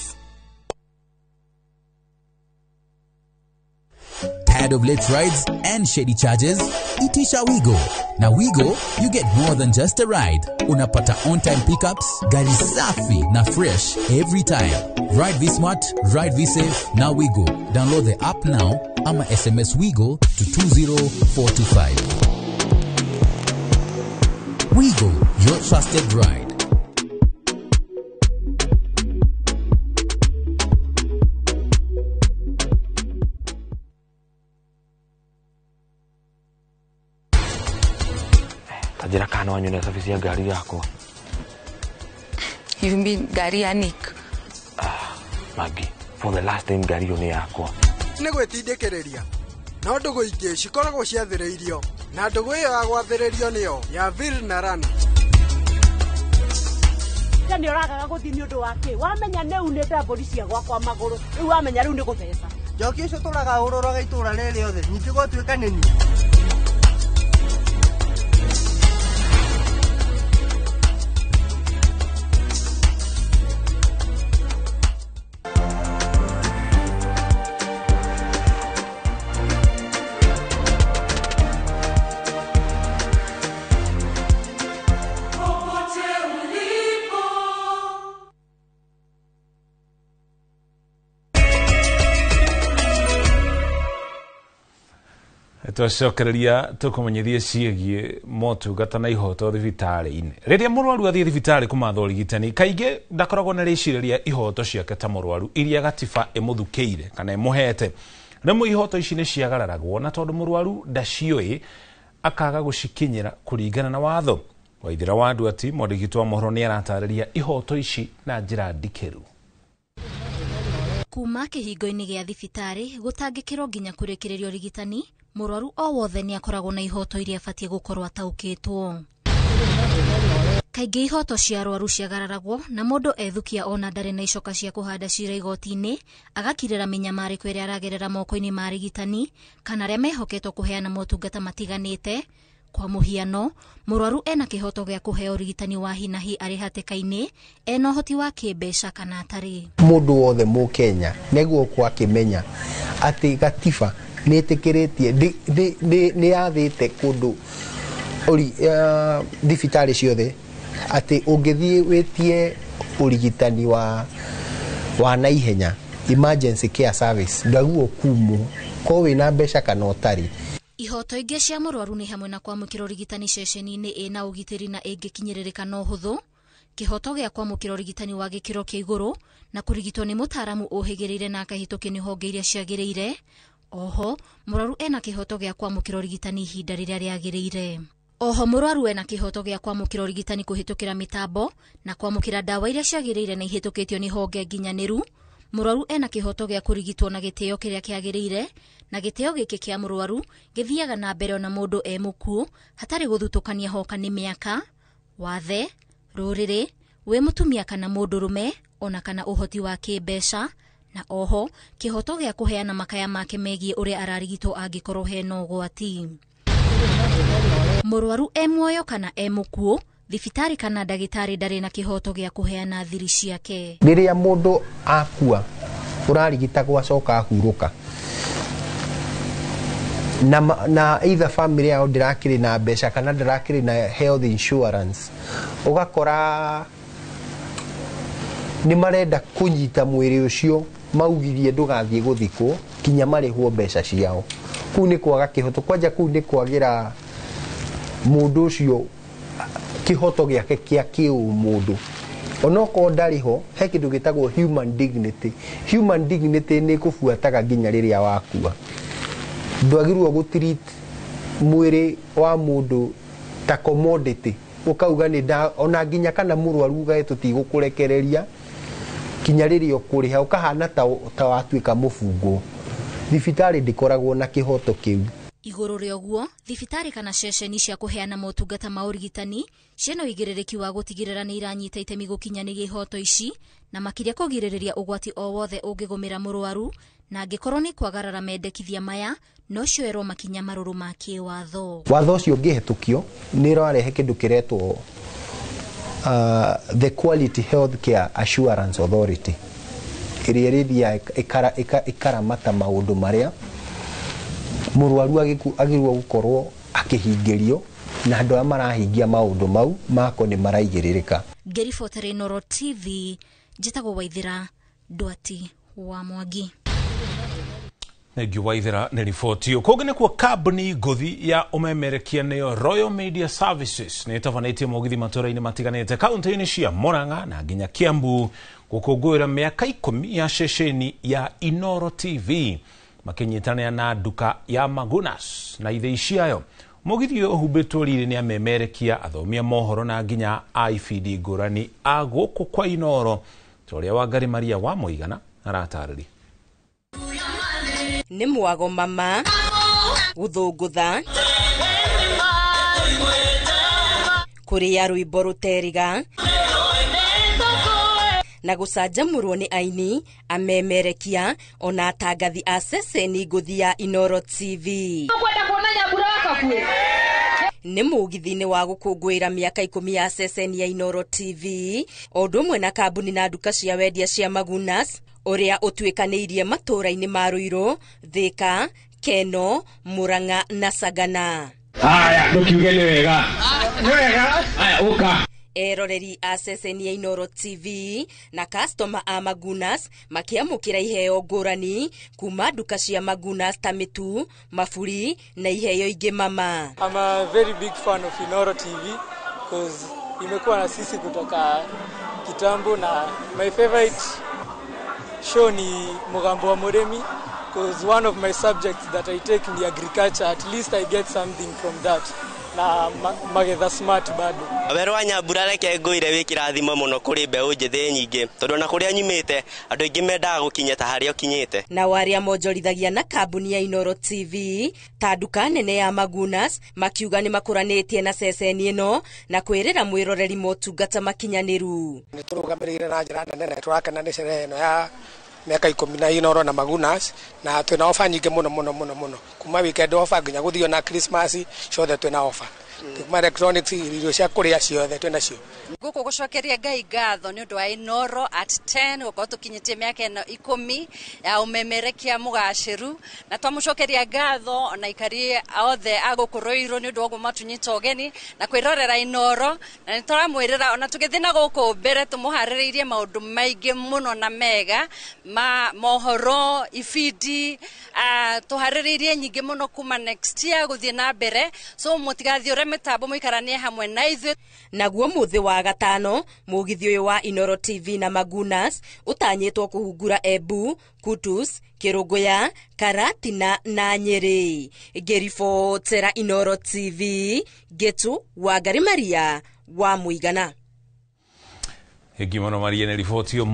Tired of late rides and shady charges? Itisha Wigo. Na Wigo, you get more than just a ride. Unapata on-time pickups, gari safi na fresh every time. Ride V-Smart, ride V-Safe, na Wigo. Download the app now ama SMS Wigo to 20425. Wigo, your trusted ride. Njĩra kana wanyone service ya ngari yakwa. You mean ngari ya Nick? Maggie, for the last time ngari ĩyo nĩ yakwa. Nĩ gwĩtindĩkĩrĩria no ndũgũ ingĩ cikoragwo ciathĩrĩirio na ndũgũ ĩyo ya gwathĩrĩrio nĩyo ya Vil na Rana. Nĩ ũragaga gũthiĩ nĩ ũndũ wa kĩ? Wamenya nĩ unĩte mbũri cia gwakwa magũrũ, rĩu wamenya rĩu nĩ gũtheca. Njoki ũcio tũraga ũrũraga itũũra rĩrĩ rĩothe, ningĩ gwatuĩka nĩ niĩ. Twacokereria tukumenyithie ciĩgiĩ motungata na ihoto thibitarĩ-inĩ. Rĩrĩa mũrwaru athiĩ thibitarĩ kũmatha ũrigitani, kaingĩ ndakoragwo na rĩciria ihoto ciake ta mũrwaru iria gatiba ĩmũthukĩire kana ĩmũhete. Rĩmwe ihoto ici nĩ ciagararagwo na tondũ mũrwaru ndaciũĩ akaga gũcikinyĩra kũringana na watho. Waithira wa Nduati, mwandĩki wa mohoro, nĩ aratarĩria ihoto ici na njĩra ndikĩru. Kuma kĩhingo-inĩ gĩa thibitarĩ gũtangĩkĩrwo nginya kũrĩkĩrĩrio ũrigitani, mũrwaru o wothe nĩ akoragwo na ihoto iria abatiĩ gũkorwo ataũkĩtwo. Kaingĩ ihoto cia arwaru ciagararagwo na mũndũ ethukia ona ndarĩ na icoka cia kũhanda cira igoti-inĩ, agakirĩra mĩnyamarĩko ĩrĩa aragerera moko-inĩ ma arigitani kana arĩa mehoketwo kũheana motungata matiganĩte. Kwa mũhiano, mũrwaru ena kĩhoto gĩa kũheo ũrigitani wa hi na hi arĩ hatĩka-inĩ, ena ũhoti wa kĩmbeca kana atarĩ. Mũndũ wothe mũkenya nĩguo kwa akĩmenya atĩ gatiba nĩ ĩtĩkĩrĩtie nĩ yathĩte kũndũ thibitarĩ ciothe atĩ ũngĩthiĩ wĩtie ũrigitani wa naihenya, emergency care service, ndwaguo kumwo ko wĩna mbeca kana ũtarĩ. Ihoto ingĩ cia mũrwaru nĩ hamwe na kwamũkĩra ũrigitani ceceni-inĩ ĩna ũgitĩri na ĩngĩkinyĩrĩrĩka na ũhũthũ, kĩhoto gĩa kwamũkĩra ũrigitani wa gĩkĩro kĩa igũrũ na kũrigitwo nĩ mũtaaramu ũhĩgĩrĩire na akahĩtũkio nĩ honge iria ciagĩrĩire. Oho, mũrwaru ena kĩhoto gĩa kwamũkĩra ũrigitani ihinda rĩrĩa rĩagĩrĩire. Oho, mũrwaru ena kĩhoto gĩa kwamũkĩra ũrigitani kũhĩtũkĩra mĩtambo na kwamũkĩra ndawa iria ciagĩrĩire na ihĩtũkĩtio nĩ honge nginyanĩru. Mũrwaru ena kĩhoto gĩa kũrigitwo na gĩtĩo kĩrĩa kĩagĩrĩire, na gĩtĩo gĩkĩ kĩa mũrwaru gĩthiaga na mbere ona mũndũ e mũkuũ hatarĩ gũthutũkania hoka nĩ mĩaka, wathe, rũrĩrĩ, wĩ mũtumia kana mũndũrũme, ona kana ũhoti wa kĩmbeca, na oho kĩhoto gĩa kũheana makaya make megiĩ ũrĩa ararigitwo angĩkorwo hena ũgwati. Mũrwaru e muoyo kana e mũkuũ, thibitarĩ kana ndagĩtarĩ ndarĩ na kĩhoto gĩa kũheana thiri ciake. Rĩrĩa mũndũ akua ũrarigitagwo acoka ahurũka na either family yao ndĩrakĩrĩ na mbeca kana ndĩrakĩrĩ na health insurance, ũgakora nĩ marenda kũnyita mwĩrĩ ũcio maugirie ndũgathiĩ gũthikwo kinya marĩhwo mbeca ciao. Kũu nĩ kwaga kĩhoto, kwanja kũu nĩ kwagĩra mũndũ ũcio kĩhoto gĩake kĩa kĩũmũndũ. Onokorwo ndarĩ ho, he kĩndũ gĩtagwo human dignity. Human dignity nĩ kũbuataga nginya rĩrĩa wakua. Ndwagĩrĩirwo gũ treat mwĩrĩ wa mũndũ ta commodity. Ũkauga nĩ nda ona nginya kana mũrwaru ugae tũtigũkũrekereria kinya rĩrĩa ũkũrĩha, ũkahana ta watuĩka mũbungwo. Thibitarĩ ndĩkoragwo na kĩhoto kĩu. Igũrũ rĩa ũguo, thibitarĩ kana ceceni cia kũheana motungata ma ũrigitani ciĩna ũigĩrĩrĩki wa gũtigĩrĩra nĩ iranyita itemi gũkinyanĩria ihoto ici, na makĩria kũgirĩrĩria ũgwati o wothe ũngĩgũmĩra mũrwaru, na angĩkorwo nĩ kwagarara mendekithia maya no cioerwo makinya marũrũ ma kĩwatho. Watho ũcio ũngĩhetũkio nĩ ũrarehe kĩndũ kĩretwo the Quality Health Care Assurance Authority, ĩrĩa ĩrĩthiaga ĩkaramata maũndũ marĩa mũrwaru agĩrĩirwo gũkorwo akĩhingĩrio, na andũ arĩa marahingia maũndũ mau mako nĩ maraigĩrĩrĩka. Ngĩribotera Inooro TV, njĩtagwo Waithĩra Ndwati wa Mwangi. Thengiũ Waithĩra nĩ riboti ĩyo. Kũngĩ nĩkuo kambuni ngũthi ya ũmemerekia nĩyo Royal Media Services nĩ ĩtabanĩtie mũgithi matũũra-inĩ matiganĩte kaunti-inĩ cia Murang'a na nginya Kiambu gũkũngũĩra mĩaka 10 ya ceceni ya Inooro TV, makĩnyitanĩra na nduka ya Magunas na ithĩi ciayo. Mũgithi ũyũ ũhumbĩtwo riri nĩ amemerekia, athomi a mohoro na nginya a ibindi ngũrani a gũkũ kwa Inooro, ta ũrĩa Wangari Maria wa Mũigana aratarĩria. Nĩ mwago mama gũthũngũtha kũrĩa rwĩmbo rũteriga na gũcanjamũrwo nĩ aini, amemerekia ona atangathi a ceceni ngũthi ya Inooro TV. Nĩ mũgithi-inĩ wa gũkũngũĩra mĩaka 10 ya ceceni ya Inooro TV, o ũndũ ũmwe na kambuni na nduka cia wendia cia Magunas, ũrĩa ũtuĩkanĩirie matũũra-inĩ ma Ruiru, Thika, Keno, Murang'a na Sagana. Haya, ndũkiuge nĩ wega. Nĩ wega. Haya, ũka. Eroreri a ceceni ya Inooro TV na customer a Magunas makĩamũkĩra iheo ngũrani kuma nduka cia Magunas ta mĩtu, maburi na iheo ingĩ mama. I'm a very big fan of Inooro TV because imekuwa na sisi kutoka kitambo, na my favorite show ni Mugambo wa Muremi because one of my subjects that I take ni agriculture. At least I get something from that. Na magetha smart bado. Werũ wa Nyambura reke ngũire wĩ kĩrathimo mũno kũrĩ mbeũ njĩthĩ nyingĩ, tondũ ona kũrĩa nyumĩte andũ aingĩ mendaga gũkinya ta harĩa ũkinyĩte. Nao arĩa monjorithagia na kambuni ya Inooro TV ta nduka nene ya Magunas makiuga nĩ makũranĩtie na ceceni ĩno na kwĩrĩra mwĩroreri motungata makinyanĩru. Nĩ tũrũgamĩrĩire na njĩra nene na tũrakena nĩ sherehe ĩno ya mĩaka 10 na Inooro na Magunas, na twĩna ofa nyingĩ mũno mũno mũno mũno, kuma weekend ofa nginya gũthiĩ na Christmas ciothe twĩna ofa, kuma electronics, irio cia kũrĩa ciothe twĩna cio. Gũkũ gũcokeria Ngai ngatho nĩ ũndũ wa Inooro at 10 gũkorwo tũkinyĩtie mĩaka ĩno 10 ya ũmemerekia mũgacĩru, na twamũcokeria ngatho ona aikari othe a gũkũ Ruiru nĩ ũndũ wa ũguo matũnyita ũgeni na kwĩrorera Inooro, na nĩ tũramwĩrĩra ona tũgĩthiĩ na gũkũ mbere tũmũharĩrĩirie maũndũ maingĩ mũno na mega ma mohoro, ibindi, tũharĩrĩirie nyingĩ mũno kuma next year gũthiĩ na mbere, so mũtigathiũre mĩtambo mũikaranie hamwe na ithuĩ. Naguo mũthĩ wa gatano mũgithi ũyũ wa Inooro TV na Magunas ũtanyĩtwo kũhungura Embu, Kutus, Kĩrũngũya, Karatina na Nyĩrĩ. Ngĩribotera Inooro TV, Ngĩtũ Wangari Maria wa Mũigana. Thengiũ mũno Maria nĩ riboti ĩyo.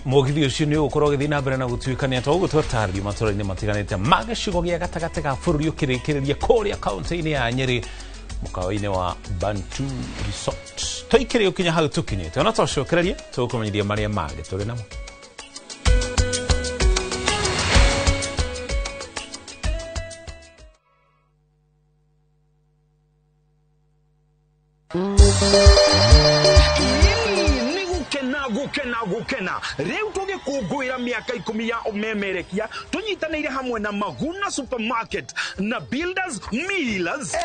Mũgithi ũcio nĩ ũgũkorwo ũgĩthiĩ na mbere na gũtuĩkania ta ũguo twatarĩrio matũũra-inĩ matiganĩte ma gĩcigo gĩa gatagatĩ ga bũrũri, ũkĩrĩkĩrĩria kũrĩa kaunti-inĩ ya Nyĩrĩ mũkawa-inĩ wa Bantu Resort. Tũikĩrĩ ũkinya hau tũkinyĩte, ona twacokereria tũgũkũmenyithia marĩa mangĩ tũrĩ namo. Gukena gukena riu tugikungũĩra mĩaka 10 ya ũmemerekia tũnyitanĩire hamwe na Maguna Supermarket na Builders Millers.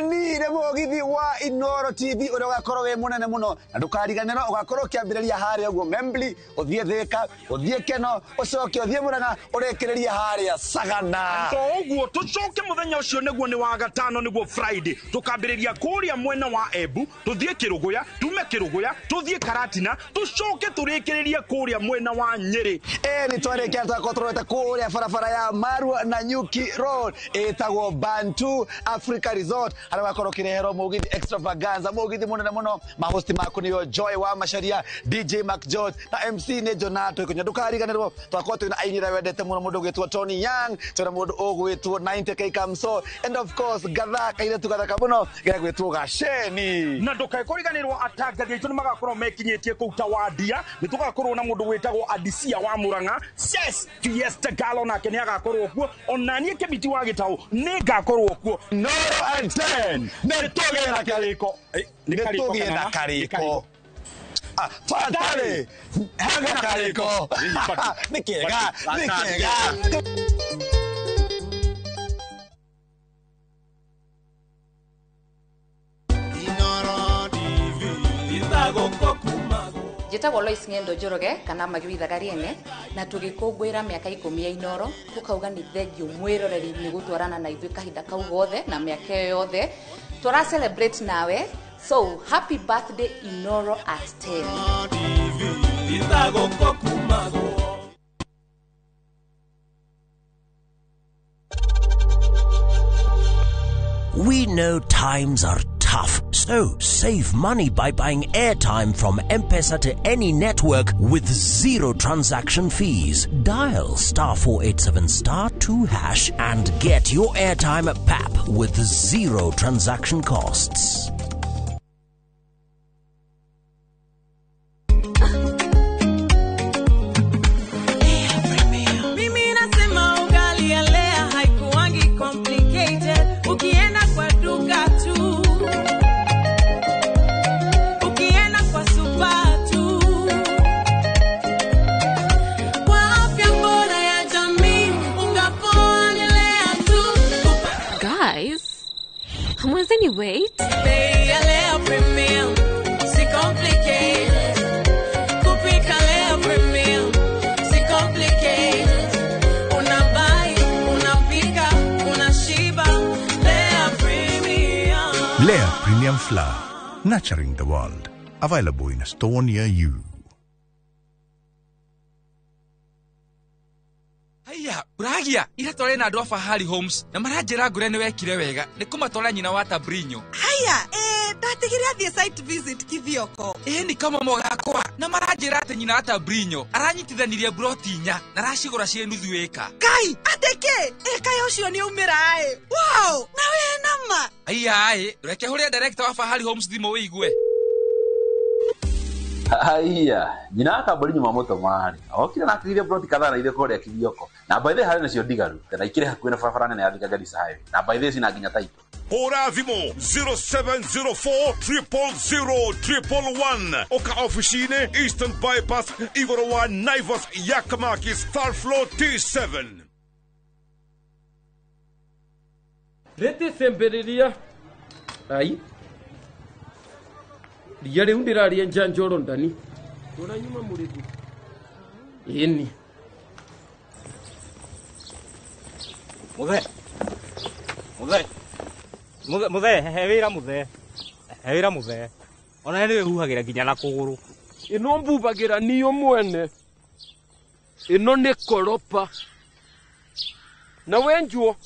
Ni nĩ mũgithi wa Inooro TV ũrĩa ũgakorwo wĩ mũnene mũno, na ndũkariganĩrwo ũgakorwo ũkĩambĩrĩria harĩa ũguo Membli, ũthiĩ Thika, ũthiĩ Keno, ũcoke ũthiĩ Murang'a, ũrĩkĩrĩrie harĩa Sagana. To ũguo tũcoke mũthenya ũcio nĩguo nĩ wa gatano, nĩguo Friday, tũkambĩrĩria kũrĩa mwena wa Embu, tũthiĩ Kĩrũgũya, tume Kĩrũgũya, tũthiĩ Karatina, tũcoke Tũcoke tũrĩkĩrĩrie kũrĩa mwena wa Nyĩrĩ. Nĩ twarĩkia twakorwo tũrorete kũrĩa barabara ya Marua na Nyuki Road ĩtagwo Bantu Africa Resort, harĩa wakorwo ũkĩreherwo mũgithi extravaganza, mũgithi mũnene mũno. Mahosti maku nĩo Joy wa Macharia, DJ Mac George na MC nĩ Jonato Ikunya. Ndũkariganĩrwo twakorwo twĩna aini arĩa wendete mũno, mũndũ ũgwĩtwo Tony Young, twĩna mũndũ ũgwĩtwo 90K Kamso, and of course gatha kairĩtu gathaka mũno gegwĩtwo Gaceni. Na ndũkae kũriganĩrwo atangathi aitũ nĩ magakorwo mekinyĩtie kũu Tawandia. Nĩ tũgakorwo na mũndũ wĩtagwo Adisia wa Murang'a, Ses Fiesta Galo nake nĩ agakorwo kuo, ona niĩ Kĩmiti wa Gĩtaũ nĩ ngakorwo kuo. Noro at 10 nĩ tũgĩe na karĩko, nĩ tũgĩe na karĩko. Fatale hanga karĩko nĩ kega, nĩ kega. Njĩtagwo Lois Ng'endo Njoroge kana Magui Thagariene, na tũgĩkũngũĩra mĩaka 10 ya Inoro, tũkauga nĩ thengiũ mwĩroreri nĩ gũtwarana na ithuĩ kahinda kau gothe na mĩaka ĩyo yothe tũra celebrate nawe. So happy birthday Inoro at 10. We know times are tough, so save money by buying airtime from M-Pesa to any network with zero transaction fees. Dial *487*2# and get your airtime at PAP with zero transaction costs. Mimi nasema ugali ya Lea haikuwangi complicated. Ukienda kwa duka tu, ukienda kwa super tu, kwa afya bora ya jamii, unga poa ni Lea tu. Guys, hamwezi ni wait? Bei ya Lea Premium si complicated. Kupika Lea Premium si complicated. Unabuy, unapika, unashiba. Lea Premium. Lea Premium Flour, nurturing the world. Available in a store near you. Haiya, uragia ira tware na andu a Fahari Homes na maranjira ngure ni wekire wega ni kumatwara nyina wa Tabrinyo. Haya, ndatigire athie site visit Kithioko. Ni kama mogakwa na maranjira ati nyina wa Tabrinyo aranyitithanirie broti 4 na aracigura cie nuthu ĩka. Kai, ateke, ĩka ucio ni umira ĩ. Wow, na we nama. Haiya ĩ, reke hurie director wa Fahari Homes thimu wĩigue. Haiya, nyina wa Tabrinyo mamũtũma rĩ, okire na akĩgĩria broti kadhaa na ithe kũrĩa Kithioko. Na by the way harĩ nacio ndigaru, na ikĩrĩ hakuhĩ na barabara nene ya Thika Garissa Highway. Na by the way cina nginya title. Hũra thimũ 0704 000 111. Oka ofici-inĩ Eastern Bypass igũrũ wa Naivas Yakamakis third floor T7. Rĩtĩ cemberiria ai ria rĩu ndĩraria njanjoro ndani ũranyuma mũrĩgu ĩni. Muthe muthe muthe muthe he wĩra muthe he wĩra muthe ona nĩ wĩhuhagĩra nginya na kũgũrũ. Ĩno mbubagĩra niyo mwene, ĩno nĩ koropa na wenjuo.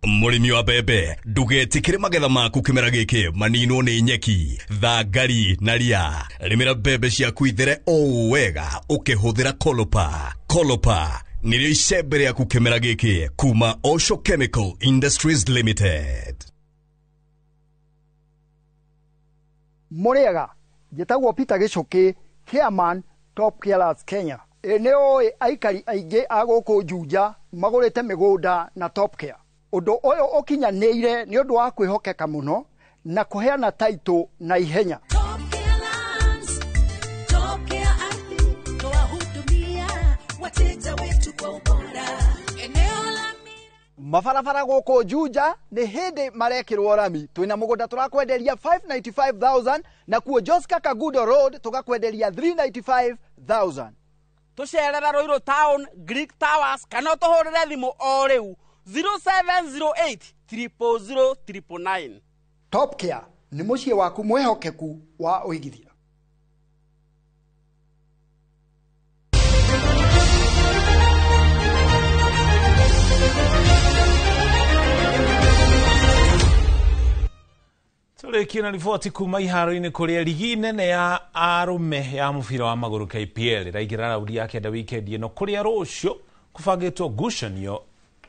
Mũrĩmi wa mbembe, ndũgetĩkĩre magetha maku kĩmera gĩkĩ maninwo nĩ nyeki, thangari na ria. Rĩmĩra mbembe ciaku ithere o wega ũkĩhũthĩra Kolopa. Kolopa nĩrĩo icembe rĩaku kĩmera gĩkĩ kuma Osho Chemical Industries Limited. Mũrĩega, njĩtagwo Peter Gĩcũkĩ, chairman Top Killers Kenya. Nĩ ũĩ aikari aingĩ a gũkũ Juja magũrĩte mĩgũnda na Top Care. Ũndũ ũyũ ũkinyanĩire nĩ ũndũ wa kwĩhokeka mũno na kũheana taitũ na ihenya. Mabarabara gũkũ Juja nĩ hĩndĩ marekĩrwo rami. Twĩna mũgũnda tũrakwenderia 595,000 na kuo Joska Kagudo Road tũgakwenderia 395,000. Tũcerere Ruiru Town, Greek Towers kana ũtũhũrĩre thimũ o rĩu 0708 000 999. Top Care nĩ mũciĩ waku mwĩhokeku wa ũigithia. Tũrĩkie na riboti kuma iharo-inĩ kũrĩa ligi nene ya arũme ya mũbira wa magũrũ KPL ĩraingĩra raundi ya kenda wikendi ĩno kũrĩa rũciũ kũbangĩtwo ngucanio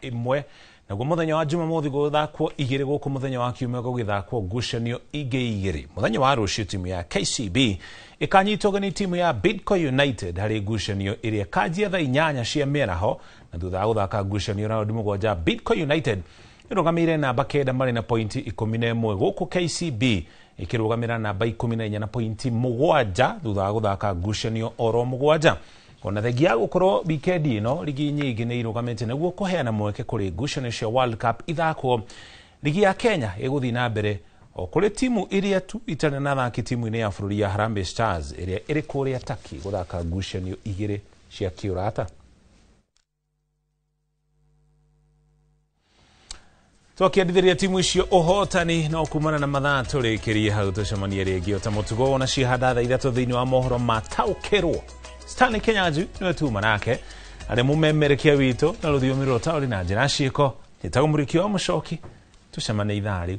ĩmwe naguo mũthenya wa Jumamothi gũgĩthakwo igĩrĩ gũkũ mũthenya wa Kiumia gũgĩthakwo ngucanio ingĩ igĩrĩ. Mũthenya wa rũciũ timu ya KCB ĩkanyitwo ũgeni timu ya Bidco United harĩ ngucanio ĩrĩa ĩkanjia thaa 8 cia mĩaraho na thutha wa gũthaka ngucanio raundi 7 Bidco United ĩrũgamĩire namba 9 marĩ na pointi 11 gũkũ KCB ĩkĩrũgamĩra namba 14 na pointi 7 thutha wa gũthaka ngucanio oro 7. Ona thengia ya gũkorwo wikendi ĩno ligi nyingĩ nĩ irũgamĩte nĩguo kũheana mweke kũrĩ ngucanio cia World Cup ithakwo. Ligi ya Kenya ĩgũthiĩ na mbere o kũrĩ timu iria tu itarĩ na athaki timu-inĩ ya bũrũri ya Harambee Stars ĩrĩa ĩrĩ kũrĩa Turkey gũthaka ngucanio igĩrĩ cia kĩũrata. Twakĩendithĩria timu icio ũhotani no kumana na mathaa tũrĩkĩrie hau tũcemanie rĩngĩ o ta mũtugo ona cihanda thaa 3 thĩinĩ wa mohoro mataũkĩrwo. Stanley Kenyanju niwe tuma nake arĩ mũmemerekia witũ na rũthiomi rwa ũtaũri na njĩra ciĩko. Njĩtagwo Mũrĩki wa Mũcoki, tũcemanie ithaa rĩu.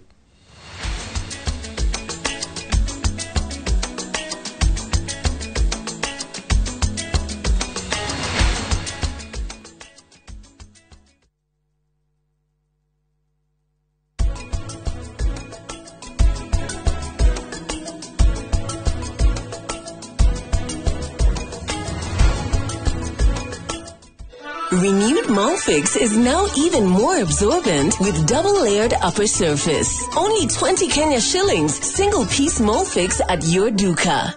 Renewed Molfix is now even more absorbent with double-layered upper surface. Only 20 Kenya shillings, single-piece Molfix at your duka.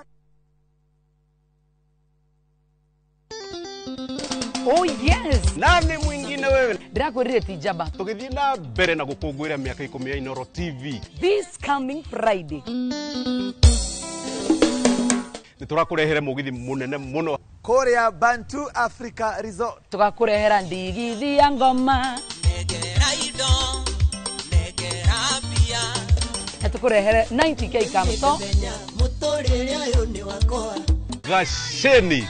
Oh yes! Nani mwingine wewe? Ndirakwirire ti njamba. Tugithie na mbere na gukungwira miaka 10 ya Inooro TV. This coming Friday. Niturakurehere mugithi munene muno kuria Bantu Africa Resort. Tugakurehera ndigithi ya ngoma. Negera indo, negera mbia. Na tukurehere 90k kamto. Muturire uyu ni wakwa. Gaceni.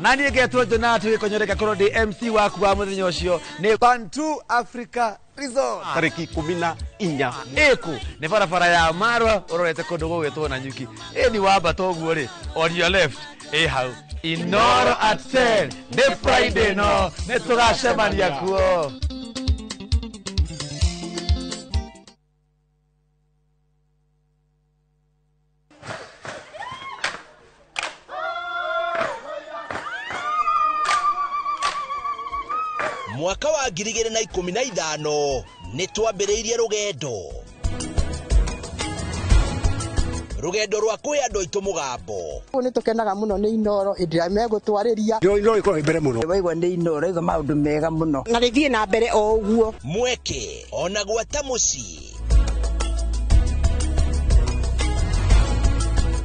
Nani ngetwo Jonathan Gikonyoreka korwo ndi MC waku wa muthenya ucio ni Bantu Africa Resort tariki 14 iku ni barabara ya Marwa urorete kundu gugwitwo na nyuki ni wambata uguo ri on your left hau Inooro at 10 ni Friday no ni tugacemania kuo. Mwaka wa 2015 nĩ twambĩrĩirie rũgendo rwa kũhe andũ aitũ mũgambo. Nĩ tũkenaga mũno nĩ Inooro hĩndĩ ĩrĩa megũtwarĩria. Inooro ĩkoragwo mbere mũno. Waigua nĩ Inooro ĩga maũndũ mega mũno. Na rĩthiĩ na mbere o ũguo. Mweke ona gwata mũciĩ.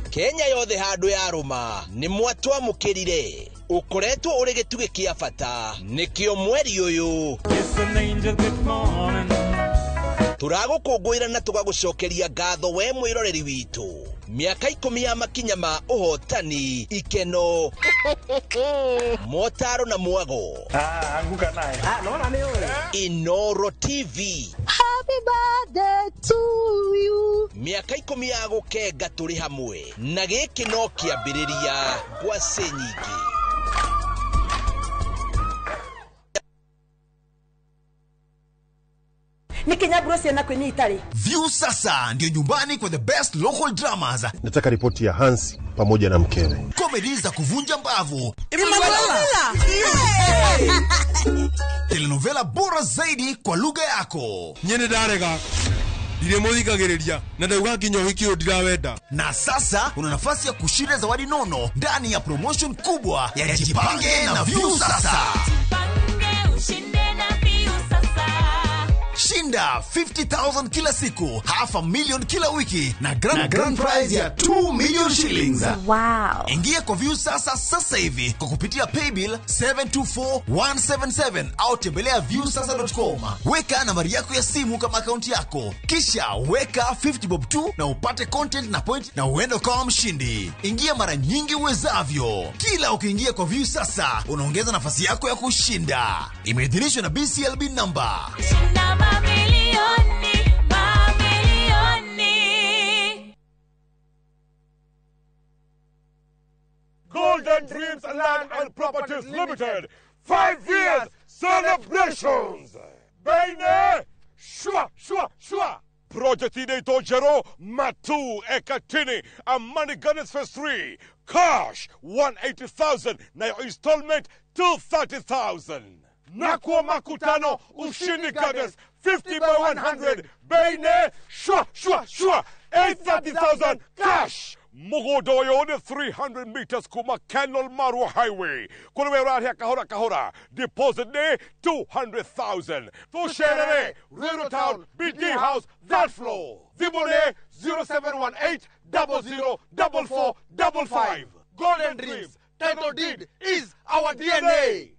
Kenya yothe handũ yarũma nĩ mwatwamũkĩrire. Ũkoretwo ũrĩ gĩtugĩ kĩa bata nĩkĩo mweri ũyũ tũragũkũngũĩra na tũgagũcokeria ngatho we mwĩroreri witũ. Mĩaka 10 ya makinya ma ũhotani, ikeno, motaro na mwago. Anguka naye. Inooro TV. Happy birthday to you. Mĩaka 10 ya gũkenga tũrĩ hamwe na gĩkĩ no kĩambĩrĩria ngwacĩ nyingĩ. View sasa ndio nyumbani kwa the best local dramas. Nataka ripoti ya Hansi pamoja na mkewe. Comedy za kuvunja mbavu. Emanuela. Telenovela bora zaidi kwa lugha yako. Nyene ndarega. Ndiremuthikagiriria na ndauga nginya uhiki uyu ndirawenda. Na sasa una nafasi ya kushinda zawadi nono ndani ya promotion kubwa ya Jipange na View Sasa. Jipange ushinde na View Sasa. Shinda 50,000 kila siku, 500,000 kila wiki na grand prize ya 2 million shillings. Wow. Ingia kwa View Sasa sasa hivi kwa kupitia paybill 724177 au tembelea viewsasa.com. Weka nambari yako ya simu kama akaunti yako. Kisha weka 50 bob 2 na upate content na point na uende kama mshindi. Ingia mara nyingi uwezavyo. Kila ukiingia kwa View Sasa unaongeza nafasi yako ya kushinda. Imeidhinishwa na BCLB number. Shinda mamilioni. Properties Limited 5 years celebrations. Beine shua shua shua. Project inaitwa Jero Matu Ekatini Amani Gardens Phase 3 cash 180,000 na your installment 230,000. Nakuwa Makutano Ushindi Gardens 50 by 100 Beine shua shua shua 830,000 cash. Mũgũnda ũyũ nĩ 300 meters kuma Kenol Marua Highway kũrĩ we ũrarĩa kahora kahora deposit nĩ 200,000 tũcerere Ruiru Town BD House third floor thimũ nĩ 0718 00 44 55. Golden Dreams title deed is our DNA.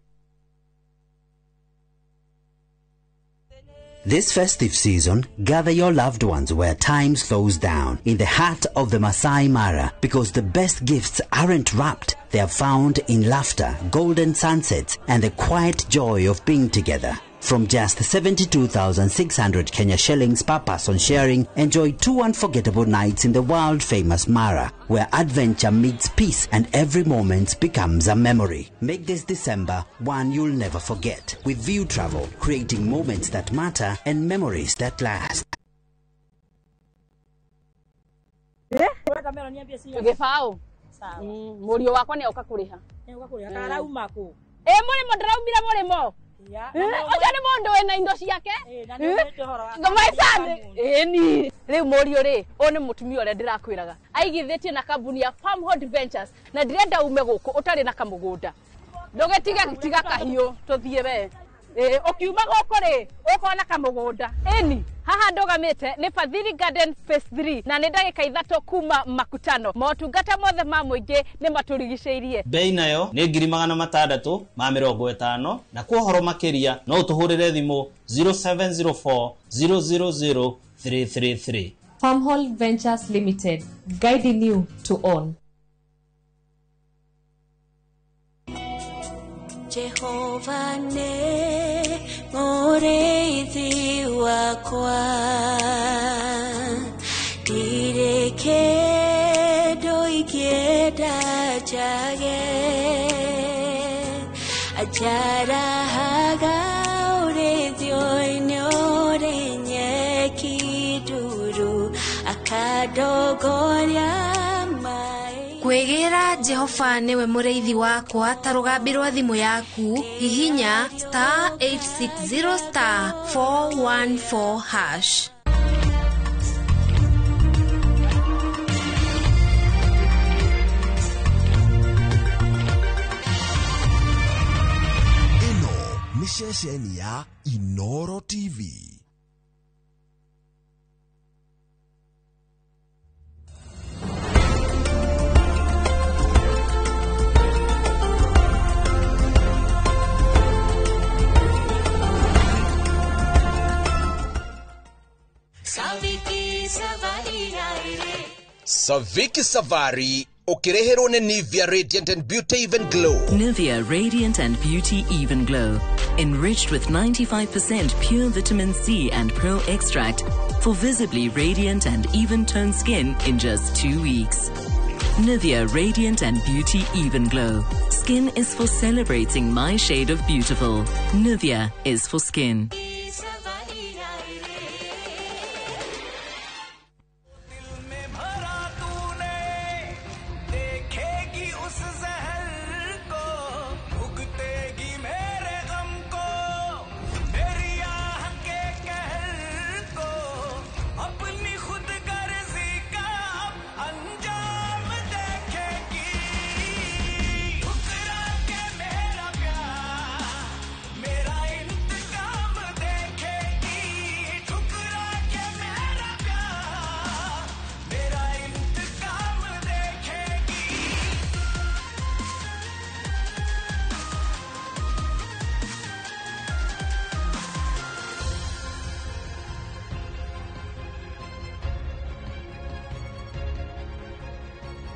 This festive season, gather your loved ones where time slows down, in the heart of the Masai Mara, because the best gifts aren't wrapped. They are found in laughter, golden sunsets, and the quiet joy of being together. From just 72,600 Kenya shillings per person sharing, enjoy 2 unforgettable nights in the world-famous Mara, where adventure meets peace and every moment becomes a memory. Make this December one you'll never forget. With View Travel, creating moments that matter and memories that last. Gĩbaũ mũriũ wakwa nĩ oka kũrĩha. Ĩ mũrĩmo ndĩraumire mũrĩmo. Ũcio nĩ mũndũ wĩna indo ciake. Ĩni rĩu mũriũ rĩ, ũyũ nĩ mũtumia ũrĩa ndĩrakwĩraga aigithĩtie na kambuni ya Farmhold Ventures na ndĩrenda ume gũkũ ũtarĩ na kamũgũnda. Ndũgĩtige tiga kahiũ tũthiĩ we. Ũkiuma gũkũ rĩ ũkona kamũgũnda. Ĩni haha ndũgamĩte nĩ Fadhili Garden Phase 3 na nĩ ndagĩka 3 kuma Makutano. Motungata mothe ma mũingĩ nĩ matũrigicĩirie. Bei nayo nĩ 650,000 na kwa ũhoro makĩria no ũtũhũrĩre thimũ 0704 000 333. Farmhold Ventures Limited, guiding you to own. Jehova ne mũrĩithi wakwa, ndirĩ kĩndũ ingĩenda njage, anjarahaga ũrĩithio-inĩ ũrĩ nyeki nduru, akandongoria. Kwĩgĩra Jehova nĩwe mũrĩithi wakwa ta rũgambi rwa thimũ yaku, hihinya star 860 star 414 hash. Ĩno nĩ ceceni ya Inoro TV. Saviki Savari ukireherwo nĩ Nivea Radiant and Beauty Even Glow. Nivea Radiant and Beauty Even Glow, enriched with 95% pure vitamin C and pearl extract for visibly radiant and even-toned skin in just 2 weeks. Nivea Radiant and Beauty Even Glow. Skin is for celebrating my shade of beautiful. Nivea is for skin.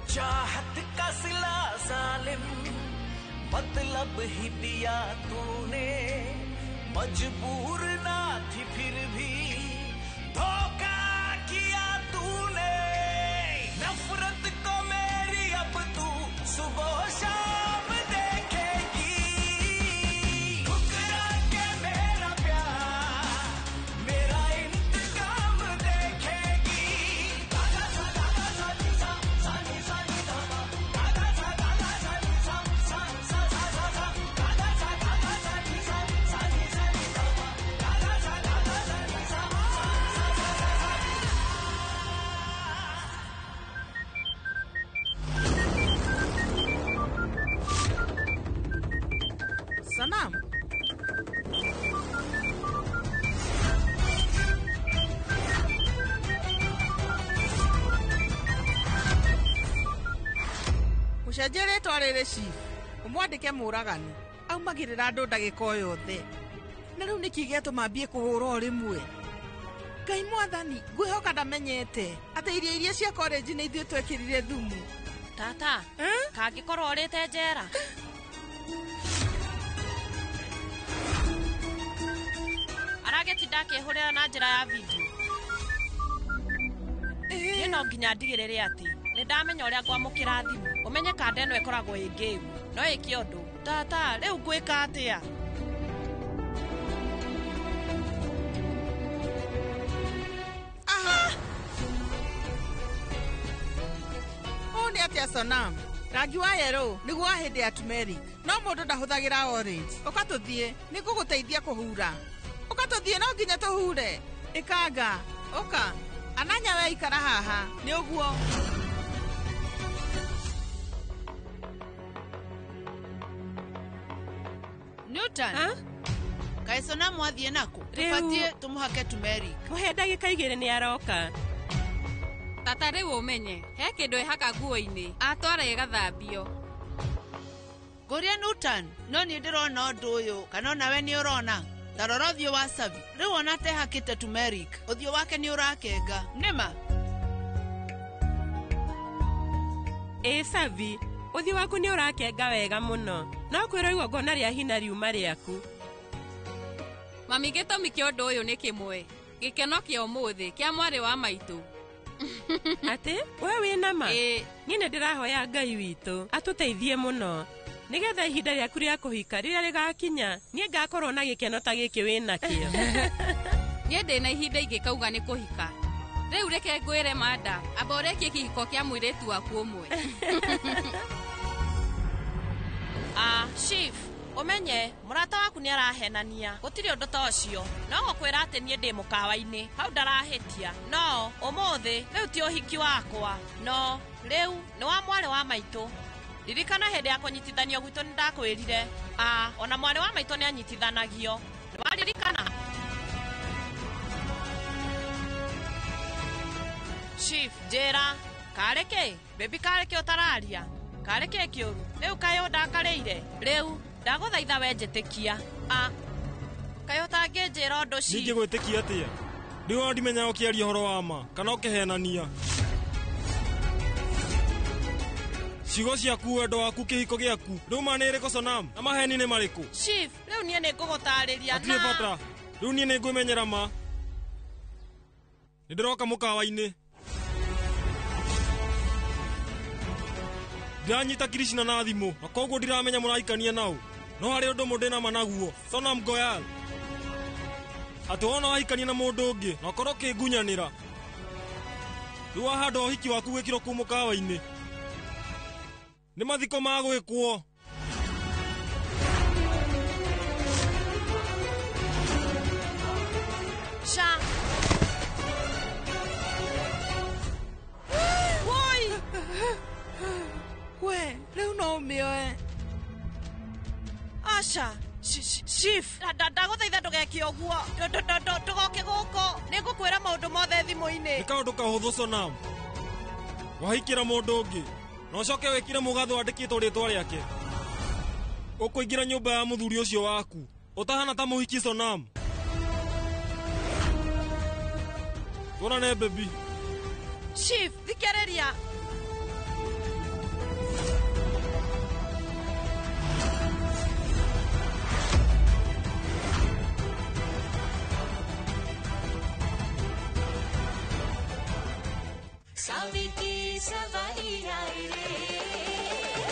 चाहत का सिला जालिम मतलब ही दिया तूने, मजबूर ना थी फिर भी धोखा किया तूने, नफरत को मेरी अब तू सुबह शाम देखेगी। Mũcenjie rĩtwa rĩrĩ chief. Ũmwandĩke mũragani. Aumagĩrĩra andũ ndagĩka o yothe. Na rĩu nĩkĩ gĩatũma mbie kũhũra o rĩmwe? Ngai mwathani, ngwĩhoka ndamenyete atĩ irio iria cia college nĩ ithuĩ twekĩrire thumu. Tata, kangĩkorwo ũrĩte njera. Aragĩtinda akĩhũrĩra na njĩra ya video. Niĩ no nginya ndigĩrĩre atĩ nĩ ndamenya ũrĩa ngwamũkĩra thimũ. Ũmenye kanda ĩno ĩkoragwo ĩ ngĩgu, no ĩke ũndũ. Tata, rĩu ngwĩka atĩa? Ũũ nĩ atĩa Sonam? Rangi wa yellow nĩguo wa hĩndĩ ya turmeric. No mũndũ ndahũthagĩra orange. Ũka tũthiĩ, nĩ ngũgũteithia kũhura. Ũka tũthiĩ, no nginya tũhure. Ĩkanga, ũka. Ananya we ikara haha, nĩ ũguo. Newton. Kaĩ Sonam wathiĩ nakũ? Rĩu- Tũbatiĩ tũmũhake turmeric. Mũhe ndagĩka igĩrĩ nĩ aroka. Tata rĩu ũmenye he kĩndũ ĩhaka nguo-inĩ atwara ĩgathambio. Ngũria Newton, no niĩ ndĩrona ũndũ ũyũ, kana onawe nĩ ũrona? Ta rora ũthiũ wa Savi. Rĩu ona atehakĩte turmeric, ũthiũ wake nĩ ũrakenga. Nĩma? Ĩ Savi, ũthiũ waku nĩ ũrakenga wega mũno. No kwĩrwo igongona rĩa hina riuma rĩaku. Mami, gĩtũmi kĩa ũndũ ũyũ nĩ kĩmwe, gĩkeno kĩa ũmũthĩ kĩa mwarĩ wa maitũ. Atĩ we wĩna ma? Niĩ nĩ ndĩrahoya Ngai witũ atũteithie mũno nĩgetha ihinda rĩaku rĩa kũhika rĩrĩa rĩgakinya niĩ ngakorwo na gĩkeno ta gĩkĩ wĩnakĩo. Niĩ ndĩna ihinda ingĩkauga nĩ kũhika. Rĩu reke ngwĩre manda, amba ũrĩkie kĩhiko kĩa mũirĩtu waku ũmwe. Chief, ũmenye mũrata waku nĩ arahenania. Gũtirĩ ũndũ ta ũcio. No gũkwĩra atĩ niĩ ndĩ mũkawa-inĩ, hau ndarahĩtia. No ũmũthĩ rĩu ti ũhiki wakwa, no rĩu nĩ wa mwarĩ wa maitũ. Ririkana hĩndĩ ya kũnyitithanio gwitũ nĩ ndakwĩrire. Ona mwarĩ wa maitũ nĩ anyitithanagio. Nĩ waririkana? Chief, njĩra, karĩ kĩ? Baby, karĩ kĩ ũtararia? Karĩ kĩ kĩũru? Rĩu kaĩ ũndakarĩire? Rĩu ndagũthaitha we njĩtĩkia. Kaĩ ũtangĩnjĩra ũndũ Chief? Ningĩgwĩtĩkia atĩa? Rĩu ona ndimenyaga ũkĩaria ũhoro wa ma kana ũkĩhenania. Ciugo ciaku, wendo waku, kĩhiko gĩaku, rĩu ma nĩ ĩrĩkũ Sonam? Na maheni nĩ marĩkũ? Chief, rĩu niĩ nĩ ngũgũtarĩria. Hatirĩ bata. Rĩu niĩ nĩ ngwĩmenyera ma. Nĩ ndĩroka mũkawa-inĩ. Ndĩranyita Krishna na thimũ, na koguo ndiramenya mũrahikania nao. No harĩ ũndũ mũndĩ na ma naguo, Sonam Goyal. Atĩ wona wahikania na mũndũ ũngĩ, na ũkorwo ũkĩngunyanĩra. Rĩu wahanda ũhiki waku gwĩkĩrwo kũu mũkawa-inĩ. Nĩ mathiko ma gwĩkwo. Sha. Woi! We, rĩu no ũmĩoe. Aca, Chief, ndagũthaitha ndũgeke ũguo. Ndũgoke gũkũ. Nĩ ngũkwĩra maũndũ mothe thimũ-inĩ. Nĩ kaũndũ kahũthũ Sonam. Wahikĩra mũndũ ũngĩ, na ũcoke wĩkĩre mũgatho wandĩkĩtwo rĩtwa rĩake. Ũkũingĩra nyũmba ya mũthuri ũcio waku, ũtahana ta mũhiki Sonam. Tuonane baby. Chief, thikĩrĩria. Saviti savari ai re.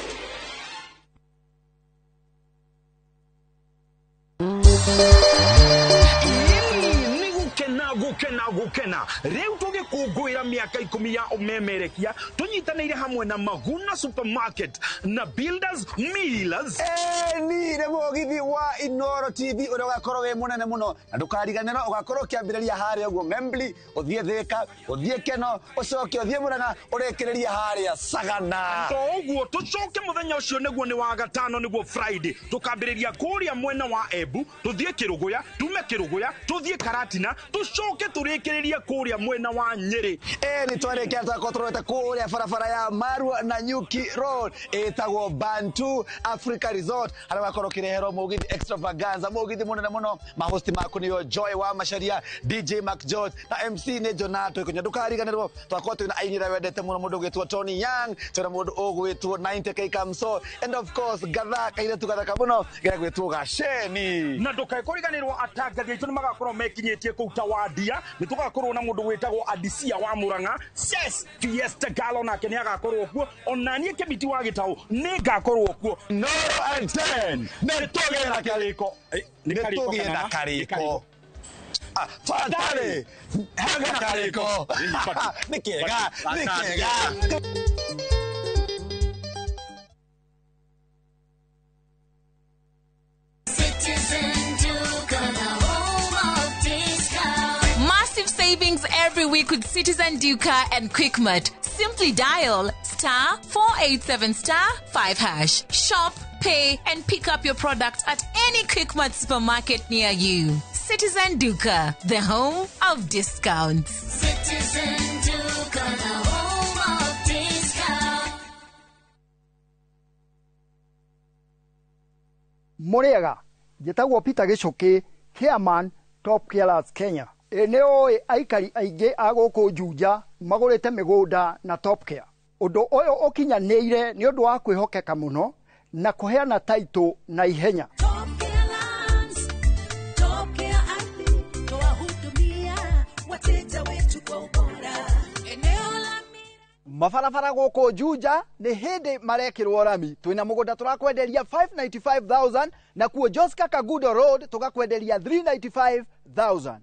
Gukena gukena riu tugikungũĩra mĩaka 10 ya ũmemerekia tũnyitanĩire hamwe na Maguna Supermarket na Builders Millers. Ni nĩ mũgithi wa Inoro TV ũrĩa ũgakorwo wĩ mũnene mũno na ndũkariganĩrwo ũgakorwo ũkĩambĩrĩria harĩa ũguo Membli, ũthiĩ Thĩka, ũthiĩ Keno, ũcoke ũthiĩ Murang'a, ũrĩkĩrĩrie harĩa Sagana. To ũguo tũcoke mũthenya ũcio nĩguo nĩ wa gatano nĩguo Friday tũkambĩrĩria kũrĩa mwena wa Embu, tũthiĩ Kĩrũgũya, tume Kĩrũgũya, tũthiĩ Karatina, tũcoke tũrĩkĩrĩrie kũrĩa mwena wa wa Nyeri. Nĩ twarĩkia twakorwo tũrorete kũrĩa barabara ya Marua na Nyuki Road ĩtagwo Bantu Africa Resort, harĩa wakorwo ũkĩreherwo mũgithi extravaganza, mũgithi mũnene mũno. Mahosti maku nĩo Joy wa Macharia, DJ Mark George na MC nĩ Jonato Ikunya. Ndũkariganĩrwo twakorwo twĩna aini arĩa wendete mũno, mũndũ ũgwĩtwo Tony Young, twĩna mũndũ ũgwĩtwo 90K Kamso, and of course gatha kairĩtu gathaka mũno gegwĩtwo Gaceni. Na ndũkae kũriganĩrwo atangathi aitũ nĩ magakorwo mekinyĩtie kũu Tawandia. Nĩ tũgakorwo na mũndũ wĩtagwo Adisia wa Murang'a, Ses Fiesta Galo nake nĩ agakorwo kuo, ona niĩ Kĩmiti wa Gĩtaũ nĩ ngakorwo kuo. Noro and 10 nĩ tũgĩe na karĩko, nĩ tũgĩe na karĩko. Fatale hega karĩko, nĩ kega, nĩ kega. Massive savings every week with Citizen Duka and Quickmart. Simply dial *487*5#. Shop, pay, and pick up your product at any Quickmart supermarket near you. Citizen Duka, the home of discounts. Citizen Duka, the home of discounts. Mũrĩega, njĩtagwo Peter Gĩcũkĩ, chairman Top Carers Kenya. Nĩ ũĩ aikari aingĩ a gũkũ Juja magũrĩte mĩgũnda na Top Care. Ũndũ ũyũ ũkinyanĩire nĩ ũndũ wa kwĩhokeka mũno na kũheana taitũ na ihenya. Mabarabara gũkũ Juja nĩ hĩndĩ marekĩrwo rami. Twĩna mũgũnda tũrakwenderia 595,000 na kuo Joska Kagudo Road tũgakwenderia 395,000.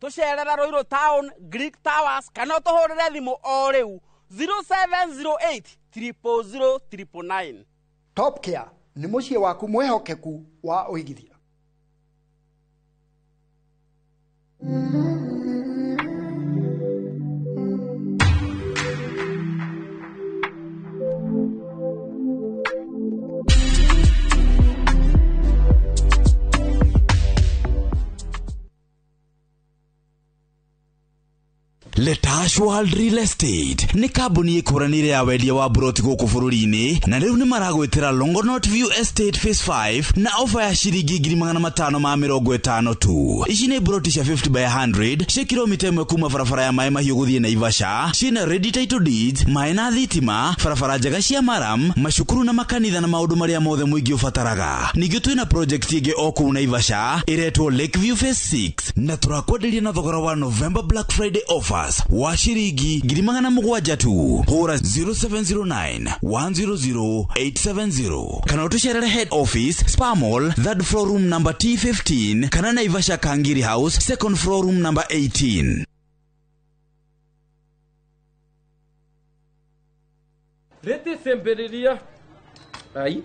Tũcerera Ruiru Town, Greek Towers, kana ũtũhũrĩre thimũ o rĩu 0708 000 999. Top Care nĩ mũciĩ waku mwĩhokeku wa ũigithia. Letash World Real Estate nĩ kambuni ĩkũranĩire ya wendia wa buroti gũkũ bũrũri-inĩ, na rĩu nĩ maragwĩtĩra Longonot View Estate Phase 5 na ofa ya ciringi 550 tu. Ici nĩ buroti cia 50 by 100 cia kilomita 1 kuma barabara ya Maĩ Mahiũ gũthiĩ Naivasha, ciĩna ready title deeds, maĩ na thitima, barabara njega cia maram, macukuru na makanitha na maũndũ marĩa mothe mũingĩ ũbataraga. Ningĩ twĩna project ĩngĩ o kũu Naivasha ĩretwo Lakeview Phase 6 na tũrakwenderia na thogora wa November Black Friday offer wa ciringi 700 tu. Hũra 0709 100 870 kana ũtũcerere head office Spa Mall, third floor room number T15 kana Naivasha Kangiri House, second floor room number 18. Rĩtĩ cemberiria ai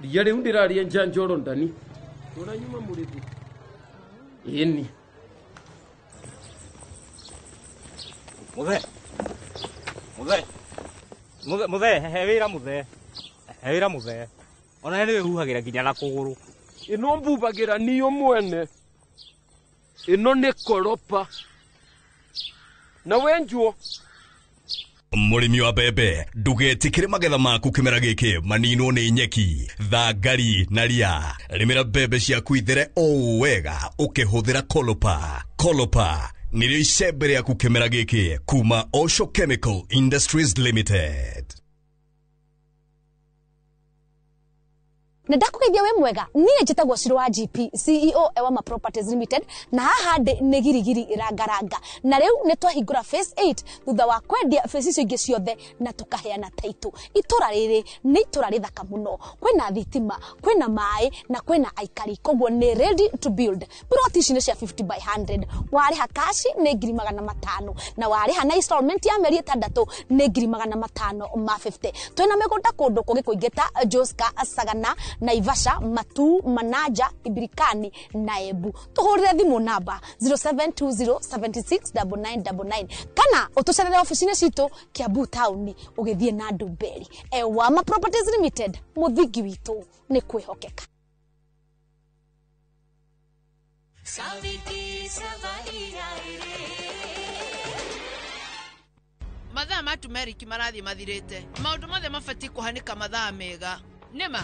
ria rĩu ndĩraria njanjoro ndani ũranyuma mũrĩthi ĩni. Muthe. Muthe. Muthe, muthe, he wĩra muthe. He wĩra muthe. Ona nĩ wĩhuhagĩra nginya na kũgũrũ. Ĩno mbubagĩra niyo mwene. Ĩno nĩ koropa. Na wenjuo. Mũrĩmi wa mbembe, ndũgetĩkĩre magetha maku kĩmera gĩkĩ maninwo nĩ nyeki, thangari na ria. Rĩmĩra mbembe ciaku ithere o wega ũkĩhũthĩra Kolopa. Kolopa nĩrĩo icembe rĩaku kĩmera gĩkĩ kuma Osho Chemical Industries Limited. Na ndakũgeithia wĩ mwega, niĩ njĩtagwo Ciro wa GP, CEO Ewama Properties Limited, na haha ndĩ nĩ girigiri rangaranga. Na rĩu nĩ twahingũra phase 8 thutha wa kwendia phase icio ingĩ ciothe na tũkaheana taitũ. Itũra rĩrĩ nĩ itũra rĩthaka mũno, kwĩna thitima, kwĩna maĩ na kwĩna aikari, koguo nĩ ready to build. Plot ici nĩ cia 50 by 100, warĩha cash nĩ 500,000 na warĩha na installment ya mĩeri 6 nĩ 550. Twĩna mĩgũnda kũndũ kũngĩ kũingĩ ta Joska, Sagana, Naivasha, Matu, Manaja, Ibirikani na Embu. Tuhurire thimu namba 0720769999 kana utucerere ofici-inĩ citũ Kiambu Town ũgĩthiĩ na Ndumberi. Ewama Properties Limited, mũthingi witũ nĩ kwĩhokeka. Saviti savari ai re. Mathaa ma turmeric marathiĩ mathirĩte. Maũndũ mothe mabatiĩ kũhanĩka mathaa mega. Nĩma?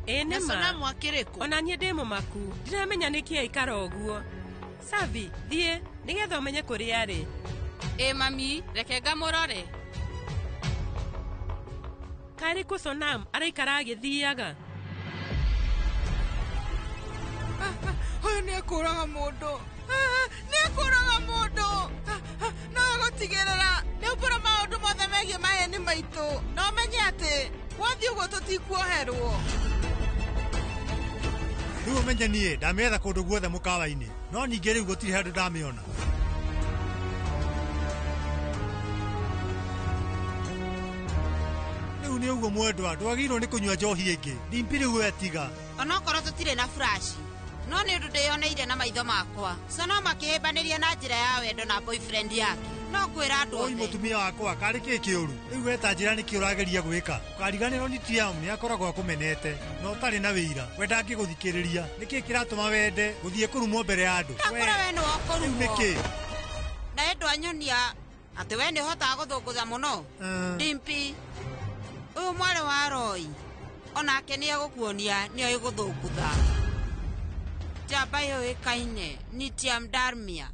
Ĩ Na nĩma. Sonamu akĩrĩ kũ? Ona niĩ ndĩ mũmaku. Ndiramenya nĩkĩ aikara ũguo. Savi, thiĩ nĩgetha ũmenye kũrĩa arĩ. Ĩ mami, reke ngamũrore. Karĩ kũ Sonam araikara agĩthiaga? Ũyũ nĩ ekũraga mũndũ. Nĩ ekũraga mũndũ. No egũtigĩrĩra nĩ umbũra maũndũ mothe megiĩ maheni maitũ. Na ũmenye atĩ wathiĩ ũguo tũtikuoherwo. Rĩu ũmenye niĩ ndamĩetha kũndũ guothe mũkawa-inĩ, no ningĩ rĩu gũtirĩ handũ ndamĩona. Rĩu nĩ ũguo mwendwa, ndwagĩrĩirwo nĩ kũnyua njohi ĩngĩ. Dimpi rĩu we tiga. Onokorwo tũtirĩ na furashi, no nĩ ũndũ ndĩyoneire na maitho makwa. Sonam akĩhĩmbanĩria na njĩra ya wendo na boyfriend yake. No ngwĩra andũ Oi othe. mũtumia wakwa, karĩ kĩ kĩũru? Rĩu we ta njĩra nĩkĩ ũrageria gwĩka? Ũkariganĩrwo nĩ Tiam nĩ akoragwo akũmenete na ũtarĩ na wĩira. We ndangĩgũthikĩrĩria. Nĩkĩ kĩratũma wende gũthiĩ kũrumwo mbere ya andũ? Ndakũra we nĩwe Rĩu ũkũrumwo. nĩkĩ? Na ĩ ndwanyonia atĩ we nĩ ũhotaga gũthũngũtha mũno. Dimpi, ũyũ mwarĩ wa Roy onake nĩ egũkuonia nĩ oĩ gũthũngũtha. Njamba yũĩkaine Nitiam Darmia.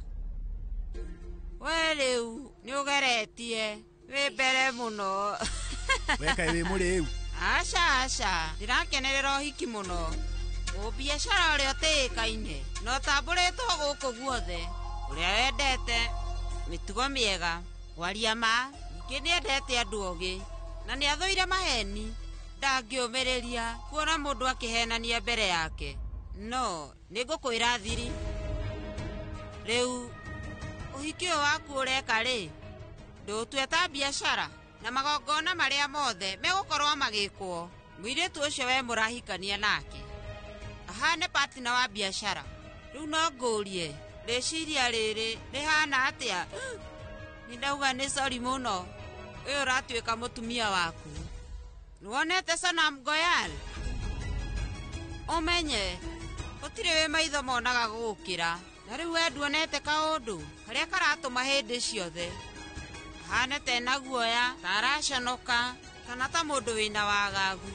We rĩu nĩ ũgeretie wĩ mbere mũno. We kaĩ wĩ mũrĩu? Aca aca, ndĩrakenerera ũhiki mũno. Ũbiacara ũrĩa ũtĩĩkaine na ũtambũrĩtwo gũkũ guothe, ũrĩa wendete mĩtugo mĩega, kwaria ma, ningĩ nĩendete andũ ogĩ na nĩathũire maheni. Ndangĩũmĩrĩria kuona mũndũ akĩhenania mbere yake. No nĩngũkwĩra thiri. Rĩu ũhiki ũyũ waku ũreka rĩ, ndũũtue ta biacara na magongona marĩa mothe megũkorwo magĩkwo. Mũirĩtu ũcio we mũrahikania nake ahane partner wa biacara. Rĩu no ngũrie, rĩciria rĩrĩ rĩhana atĩa? Nĩ ndauga nĩ sorry mũno, ũyũ ũratuĩka mũtumia waku. Nĩwonete Sonam Goyal? Ũmenye gũtirĩ wĩ maitho monaga gũgũkĩra. Na rĩu we nduonete kaũndũ karĩa karatũma hĩndĩ ciothe ahane ta ena guoya, ta araconoka, kana ta mũndũ wĩna wagagu.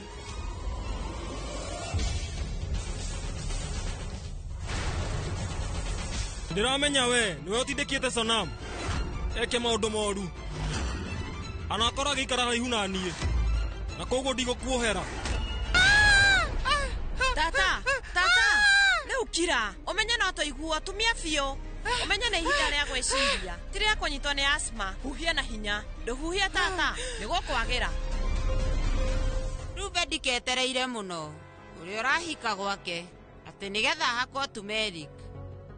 Ndĩramenya we nĩwe ũtindĩkĩte Sonam eke maũndũ moru. Anakorwo agĩikara haraihu na niĩ na koguo ndigũkuohera. Tata, tata, rĩu kira, ũmenye no tũiguo, tumia biũ. Ũmenye nĩ ihinda rĩa gwĩciria, ti rĩa kũnyitwo nĩ asthma. Huhia na hinya, ndũhuhie tata, nĩ gũkwagĩra. Rĩu be ndiketereire mũno ũrĩa ũrahika gwake atĩ nĩgetha hakwo turmeric,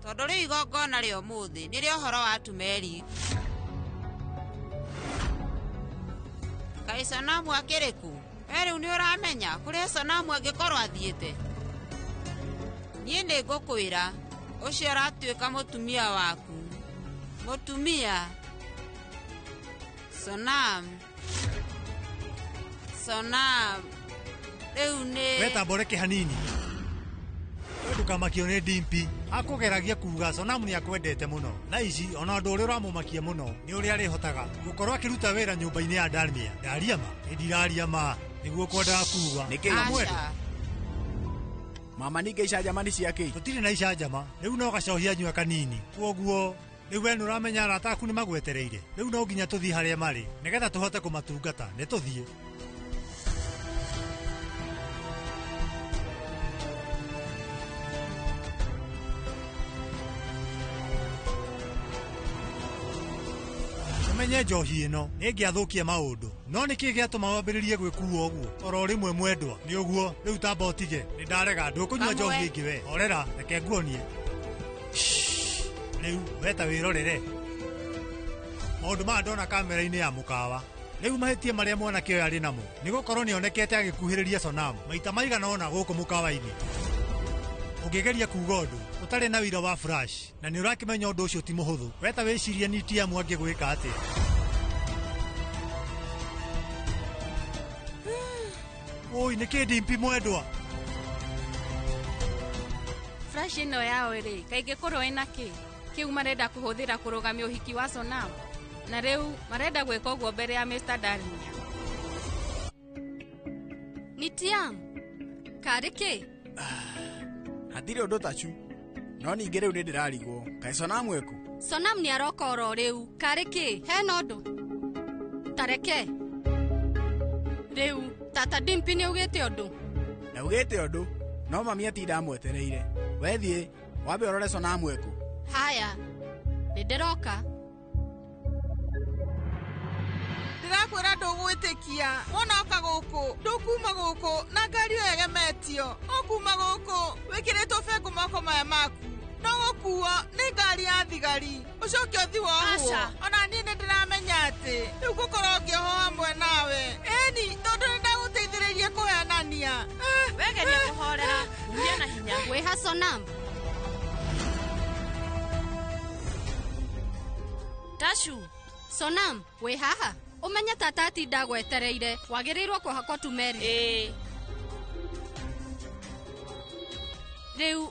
tondũ rĩu igongona rĩa ũmũthĩ nĩ rĩa ũhoro wa turmeric. Kaĩ Sonamu akĩrĩ kũ? We rĩu nĩ ũramenya kũrĩa Sonamu angĩkorwo athiĩte? Niĩ nĩ ngũkwĩra, ũcio ũratuĩka mũtumia waku. Mũtumia Sonam. Sonam. Rĩu nĩ We ta mboreke hanini. We ndũkamakio nĩ Dimpi. Akũgeragia kuga Sonamu nĩ akwendete mũno. Na ici ona ũndũ ũrĩa ũramũmakia mũno nĩ ũrĩa arĩhotaga gũkorwo akĩruta wĩra nyũmba-inĩ ya Darmia. Ndaria ma, ĩ ndiraria ma, nĩguo kwendaga kuga. Nĩkĩ? Aca. Mama ningĩ icanjama nĩ cia kĩ? Tũtirĩ na icanjama, rĩu no gacohi anyua kanini. Kwoguo rĩu we nĩũramenya arata aku nĩmagwetereire. Rĩu no nginya tũthiĩ harĩa marĩ nĩgetha tũhote kũmatungata. Nĩ tũthiĩ. Ũmenye njohi ĩno nĩĩngĩathũkia maũndũ, no nĩkĩ gĩatũma wambĩrĩrie gwĩkua ũguo oro rĩmwe mwendwa? Nĩ ũguo rĩu tamba ũtige, nĩ ndarega, ndũkũnyua njohi ĩngĩ we. Horera, reke nguonie. Rĩu we ta wĩrorere maũndũ maya ndona kamera-inĩ ya mũkawa. Rĩu mahĩtia marĩa mwanake ũyũ arĩ namo nĩ gũkorwo nĩonekete agĩkuhĩrĩria Sonamu maita maigana ũna gũkũ mũkawa-inĩ. Ũngĩgeria kuga ũndũ ũtarĩ na wĩira wa flash na nĩ ũrakĩmenya ũndũ ũcio ti mũhũthũ, we ta wĩcirie nĩ Tiamu angĩgwĩka atĩa. Oi, nĩkĩ Dimpi mwendwa? Flash ĩno yao rĩ, kaingĩ korwo ĩna kĩ? Kĩu marenda kũhũthĩra kũrũgamia ũhiki wa Sonam. Na rĩu marenda gwĩka ũguo mbere ya Mr. Dalmia. Nitiam, karĩ kĩ? Hatirĩ ũndũ tacu. No ningĩ rĩu nĩ ndĩrarigwo. Kaĩ Sonam ekũ? Sonam nĩ aroka oro rĩu. Karĩ kĩ? Hena ũndũ? Tareke. Rĩu, tata Dimpi nĩ augĩte ũndũ? Ndaugĩte ũndũ, no mami atinda amwetereire. We thiĩ, wambe ũrore Sonam ekũ. Haya, nĩ ndĩroka. Ndĩrakwĩra ndũgwĩtĩkia wona oka gũkũ ndũkuma gũkũ na ngari ĩyo ĩgemetio ũkuma gũkũ wĩkĩrĩtwo bengũ moko maya maku no gũkuo nĩ ngari ya thigari ũcoke ũthi wohwo. Aca. Ona niĩ nĩ ndĩramenya atĩ rĩu ngũkorwo ngĩohwo hamwe nawe ĩni tondũ nĩ ndagũteithĩrĩirie kũhenania. Wegeria kũhorera, huhia na hinya. Wĩha Sonam. Tashu. Sonam, wĩ haha? Ũmenye tata atinda gwetereire wagĩrĩirwo kũhakwo tumeri. Ĩĩ. Rĩu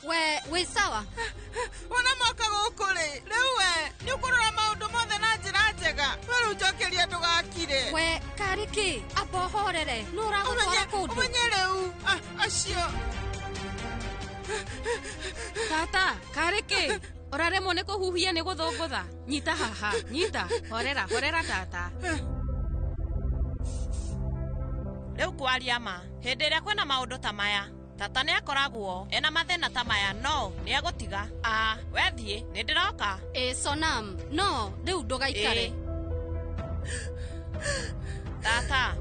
we wĩ sawa? Wona moka gũkũ rĩ, rĩu we nĩ ũkũrora maũndũ mothe na njĩra njega. We rĩu njokeria ndũgakire. We karĩ kĩ? Amba ũhorere. Nũ ũragũtwara kũndũ? Ũmenye rĩu acio. Tata, karĩ kĩ? Ũraremwo nĩ kũhuhia nĩ gũthũngũtha. Nyita haha, nyita. Horera, horera tata. Rĩu kwaria ma, hĩndĩ ĩrĩa kwĩna maũndũ ta maya, tata nĩ akoragwo ena mathĩna ta maya no nĩ egũtiga. We thiĩ, nĩ ndĩroka. Ĩ Sonam, no rĩu ndũgaikare. Tata.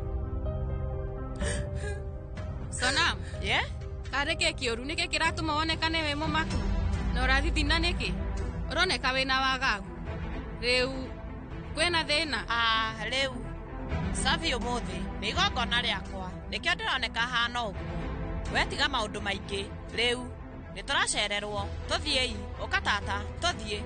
Sonam. Ye? Karĩ kĩ kĩũru nĩkĩ kĩratũma wonekane wĩ mũmaku? Na ũrathithina nĩkĩ? Ũroneka wĩna wagagu. Rĩu kwĩna thĩna? Rĩu Savi ũmũthĩ nĩ igongona rĩakwa nĩkĩo ndĩroneka hana ũguo. We tiga maũndũ maingĩ rĩu nĩ tũracererwo tũthiĩi. Ũka tata tũthiĩ.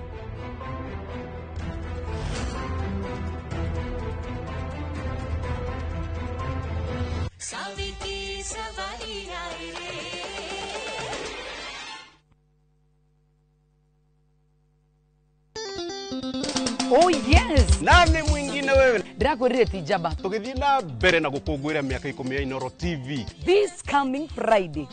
Saviti savaria ere. Oh yes. Nani mwingine wewe? Ndirakwirire ti njamba. Tugithie na mbere na gukungwira miaka 10 ya Inoro TV. This coming Friday.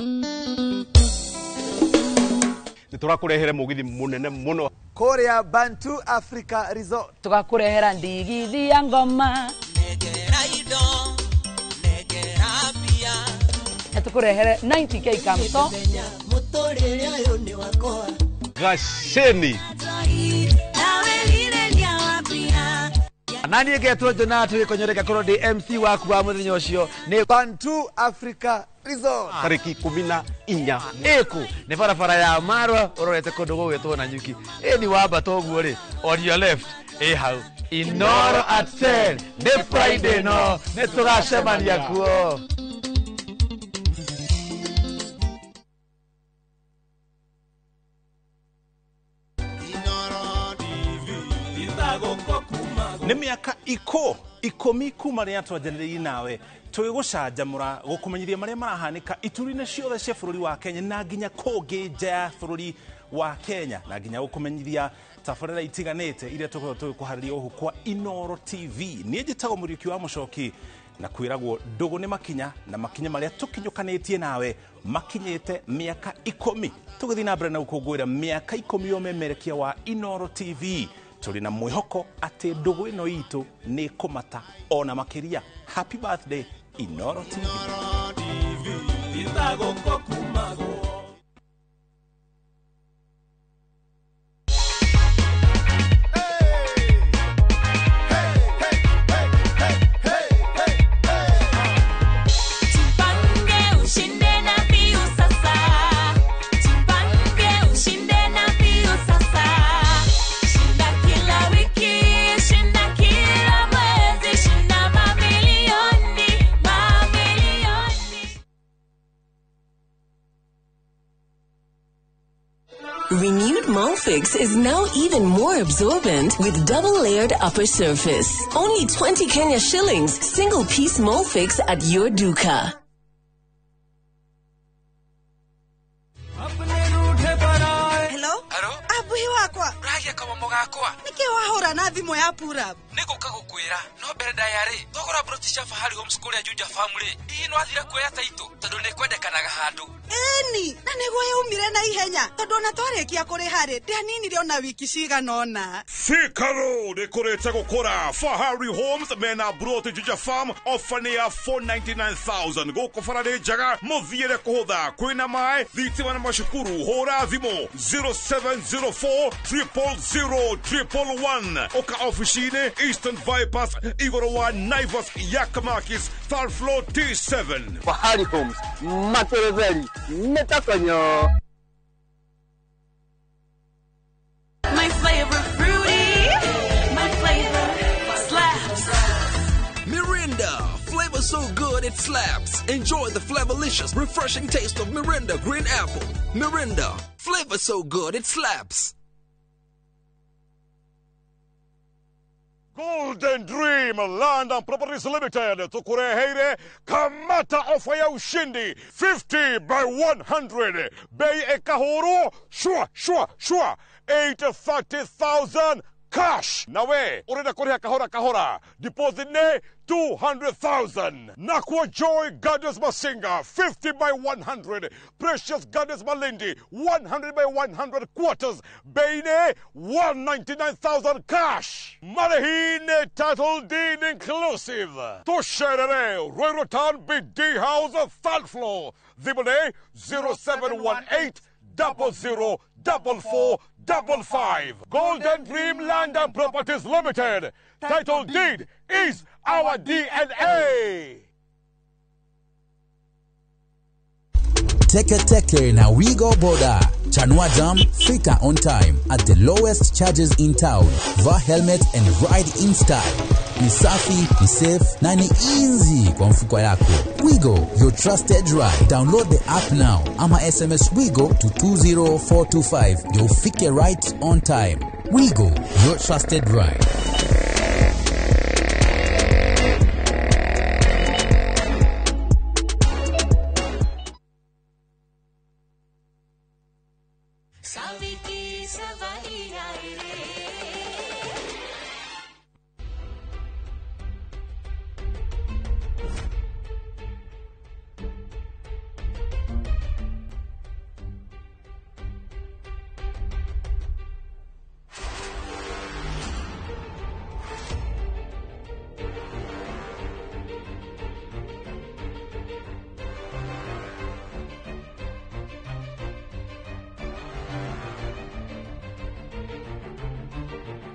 Niturakurehere mugithi munene muno kuria Bantu Africa Resort. Tugakurehera ndigithi ya ngoma. Negera indo, negera pia. Na tukurehere 90k kamso. Muturire uyu ni wakwa. Gaceni. Nani ngetwo Jonathan Gĩkonyore ngakorwo ndĩ MC waku wa mũthenya ũcio nĩ Bantu Africa Resort tarĩki 14 ĩkũ nĩ barabara ya Marwa ũrorete kũndũ gũgwĩtwo Nanyuki. Ĩni wambata ũguo rĩ, on your left ĩ hau Inoro at 10 nĩ Friday no nĩ tũgacemania kuo. Nĩ mĩaka 10 kuma rĩrĩa twanjanĩrĩirie nawe tũgĩgũcanjamũra gũkũmenyithia marĩa marahanĩka ituri-inĩ ciothe cia bũrũri wa Kenya na nginya kũngĩ nja ya bũrũri wa Kenya na nginya gũkũmenyithia tabarĩra itiganĩte iria tũkoragwo tũgĩkũharĩria gũkũ kwa Inoro TV. Niĩ njĩtagwo Mũriũki wa Mũcoki na kwĩragwo ndũgũ nĩ makinya na makinya marĩa tũkinyũkanĩtie nawe makinyĩte mĩaka 10 tũgĩthiĩ na mbere na gũkũngũĩra mĩaka 10 ya ũmemerekia wa Inoro TV. Tũrĩ na mwĩhoko atĩ ndũgũ ĩno itũ nĩ kũmata ona makĩria. Happy birthday Inoro TV. Jipange ushinde na Piu sasa. Jipange ushinde na Piu sasa. Shinda kila wiki, shinda kila mwezi, shinda mamilioni, mamilioni. Renewed Molfix is now even more absorbent with double-layered upper surface. Only 20 Kenya shillings, single-piece Molfix at your duka. Hello? Hello? Abuhi wakwa. Nĩwaikia kamomo gakwa. Nĩkĩ wahũra na thimũ ya purap? Nĩngũka gũkwĩra no mbere ndaya rĩ thogora broti cia Fahari Homes kũrĩa Juja Farm rĩ hihi nĩwathire kuoya taitũ tondũ nĩkwendekanaga handũ. Ĩni, na nĩguo yaumire na ihenya tondũ ona twarĩkia kũrĩha rĩ ndianinire ona wiki cigana ũna. Thika Road ĩkũrĩte gũkũra. Fahari Homes mena broti Juja Farm ofa nĩ ya 499,000 gũkũ bara nĩ njega mũthiĩre kũhũtha kwĩna maĩ thitima na macukuru hũra thimũ 0704 000 111 ũka ofici-inĩ Eastern Bypass igũrũ wa Naivas Yakamakis third floor T7. Fahari Homes materezeri netakonyo. My flavor fruity, my flavor slaps. Mirinda, flavor so good it slaps. Enjoy the flavorlicious, refreshing taste of Mirinda Green Apple. Mirinda, flavor so good it slaps. Golden Dream Land and Properties Limited tukureheire kamata ofa ya ushindi 50 by 100 bei ekahuru shwa shwa shwa 830,000 cash nawe urenda kuriha kahora kahora deposit ne 200,000 Nakwa Joy Gardens Masinga 50 by 100 Precious Gardens Malindi 100 by 100 quarters bei ne 199,000 cash Marehine title deed inclusive Tusherere Ruiru Town BD House third floor Thimũ 0718 00 44 55. Golden Dream Land and Properties Limited. Title deed is our DNA. Teke Teke na Wigo Boda. Chanua Jam, fika on time at the lowest charges in town. Vaa helmet and ride in style. Ni safi, ni safe na ni easy kwa mfuko yako. Wigo, your trusted ride. Download the app now ama SMS Wigo to 20425 ndio ufike right on time. Wigo, your trusted ride.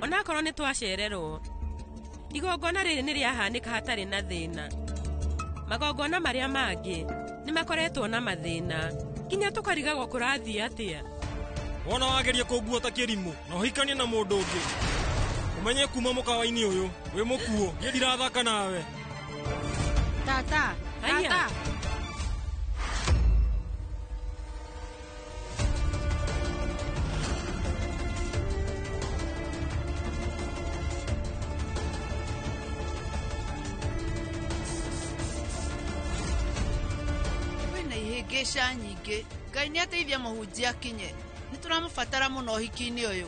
Onakorwo nĩ twacererwo igongona rĩrĩ nĩ rĩahanĩka hatarĩ na thĩna. Magongona marĩa mangĩ nĩ makoretwo na mathĩna nginya tũkarigagwo kũrathiĩ atĩa. Wona wageria kũngua ta kĩrimũ na ũhikanie na mũndũ ũngĩ ũmenye kuma mũkawa-inĩ ũyũ wĩ mũkuo niĩ ndirathaka nawe. Tata, Haiya. tata. Kwĩna ihĩngĩca nyingĩ. Ngai nĩ ateithia mũhunjia akinye. Nĩ tũramũbatara mũno ũhiki-inĩ ũyũ.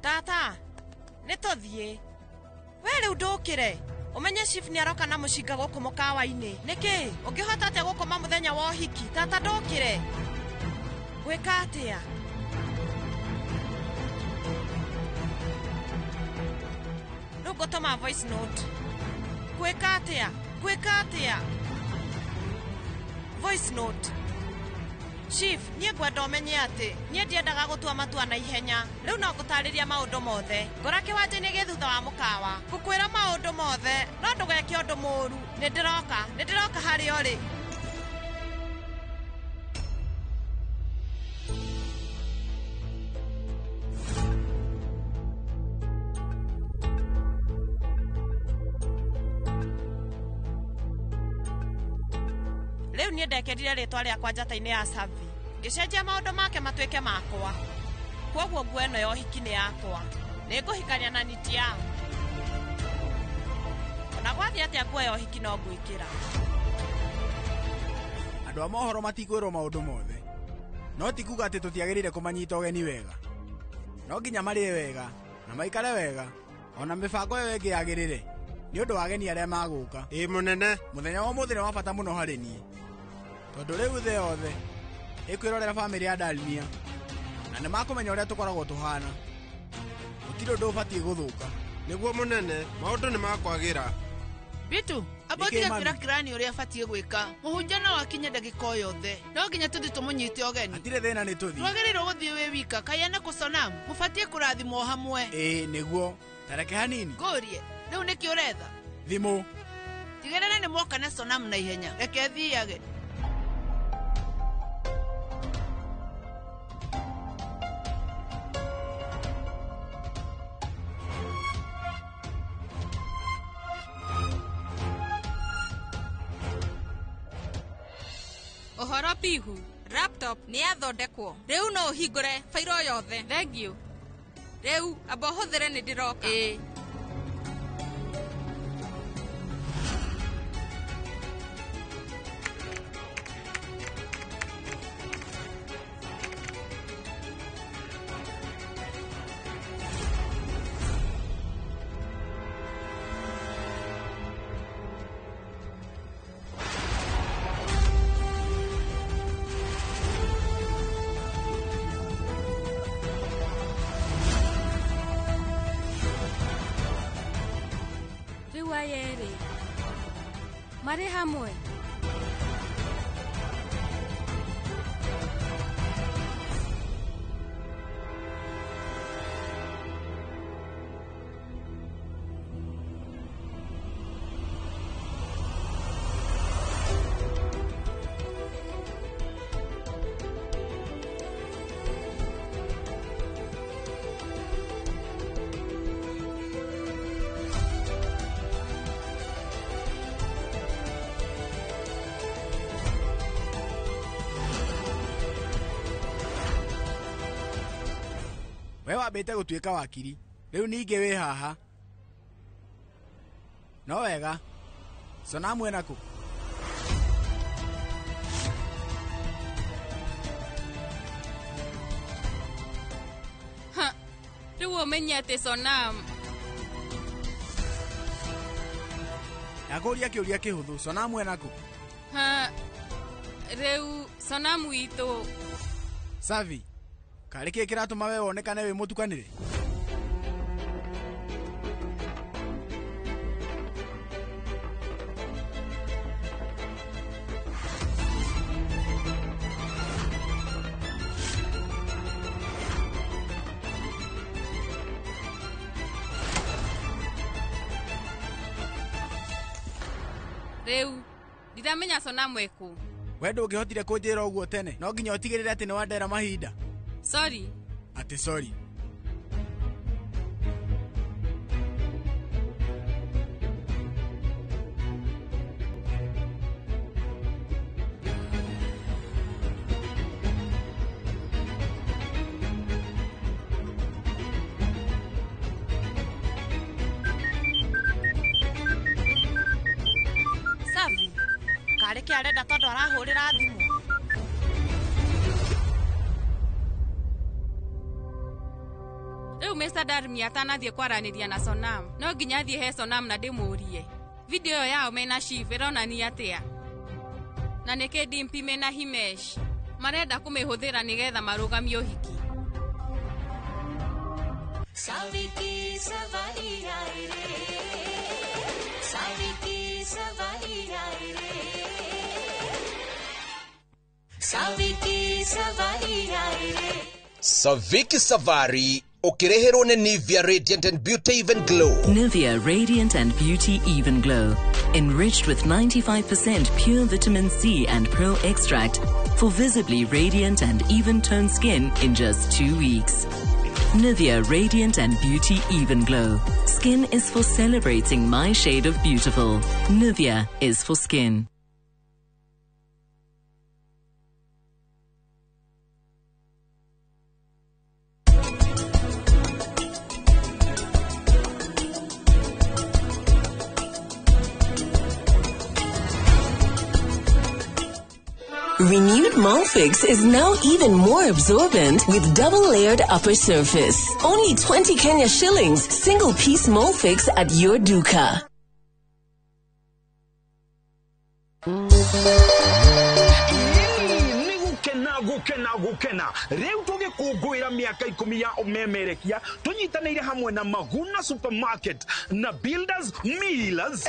Tata, nĩ tũthiĩ. We rĩu ndũkĩre. Ũmenye chief nĩ aroka na mũcinga gũkũ mũkawa-inĩ. Nĩkĩ? Ũngĩhota atĩa gũkoma mũthenya wa ũhiki? Tata ndũkĩre. Gwĩka atĩa? Rĩu ngũtũma voice note. Gwĩka atĩa? Gwĩka atĩa? Voice note. Chief, niĩ ngwenda ũmenye atĩ niĩ ndiendaga gũtua matua na ihenya. Rĩu no ngũtarĩria maũndũ mothe. Ngora kĩwanja-inĩ gĩ thutha wa mũkawa. Ngũkwĩra maũndũ mothe, no ndũgeke ũndũ mũũru. Nĩ ndĩroka harĩa ũrĩ. Rĩu niĩ ndekĩrire rĩtwa rĩakwa njata-inĩ ya Savi. Ngĩcenjia maũndũ make matuĩke makwa. Kwoguo nguo ĩno ya ũhiki nĩ yakwa. Nĩngũhikania na Nitya. Ona gwathiĩ atĩa nguo ya ũhiki no ngwĩkĩra. Andũ a mohoro matikwĩrwo maũndũ mothe. No ti kuga atĩ tũtiagĩrĩire kũmanyita ũgeni wega. No nginya marĩe wega na maikare wega ona mĩbango ĩyo ĩngĩ yagĩrĩre nĩ ũndũ wa ageni arĩa magũka. Ĩ mũnene. Mũthenya wa ũmũthĩ nĩ wa bata mũno harĩ niĩ. Tondũ rĩu thĩ yothe ĩkwĩrorera bamĩrĩ ya Dalmia na nĩ makũmenya ũrĩa tũkoragwo tũhana. Gũtirĩ ũndũ ũbatiĩ gũthũka. Nĩguo mũnene, maũndũ nĩ makwagĩra. Bitu, amba Nĩkĩ ũtige mami? kwĩra kirani ũrĩa abatiĩ gwĩka. Mũhunjia no akinye ndagĩka o yothe. No nginya tũthiĩ tũmũnyite ũgeni. Hatirĩ thĩna nĩ tũthiĩ. Twagĩrĩirwo gũthiĩ wĩ wika kaĩ ena kũ Sonam. Mũbatiĩ kũrathimwo hamwe. Ĩĩ nĩguo. Tareke hanini. Ngũrie, rĩu nĩkĩ ũretha? Thimũ. Tigĩrĩra nĩ mwoka na Sonam na ihenya. Reke thiage. Ũhoro Pihu, laptop nĩ yathondekwo. Rĩu no ũhingũre fairo yothe. Thank you. Rĩu amba ũhũthĩre nĩ ndĩroka. Ĩĩ. Rĩu aya erĩ marĩ hamwe. We wambĩte gũtuĩka wakiri. Rĩu ningĩ wĩ haha. No wega. Sonamu ena kũ? Ha, rĩu ũmenye atĩ Sonam. Ndakũria kĩũria kĩhũthũ. Sonamu ena kũ? Ha, rĩu Sonam witũ. Savi. Karĩ kĩ kĩratũma we wonekane wĩ mũtukanĩre? Rĩu ndiramenya Sonam ekũ. We ndũngĩhotire kũnjĩra ũguo tene. No nginya ũtigĩrĩre atĩ nĩ wandera mahinda. Sorry. Atĩ sorry. Savi, karĩ kĩ arenda tondũ arahũrĩra thimũ. Rĩu Mr. Darmi atanathiĩ kwaranĩria na Sonam. No nginya athiĩ he Sonam na ndĩmũrie. Video ĩyo yao mena Shiv ĩronania atĩa? Na nĩkĩ Dimpi mena Himesh marenda kũmĩhũthĩra nĩgetha marũgamie ũhiki? Saviki सवारी आए रे, साविकी सवारी आए रे, साविकी सवारी आए रे। Saviki Savari ũkĩreherwo nĩ Nivea Radiant and Beauty Even Glow. Nivea Radiant and Beauty Even Glow. Enriched with 95% pure vitamin C and pearl extract for visibly radiant and even-toned skin in just 2 weeks. Nivea Radiant and Beauty Even Glow. Skin is for celebrating my shade of beautiful. Nivea is for skin. Renewed Molfix is now even more absorbent with double-layered upper surface. Only 20 Kenya shillings, single piece Molfix at your duka. Gukena gukena riu tugikungwira miaka 10 ya umemerekia tunyitanire hamwe na Maguna Supermarket na Builders Millers.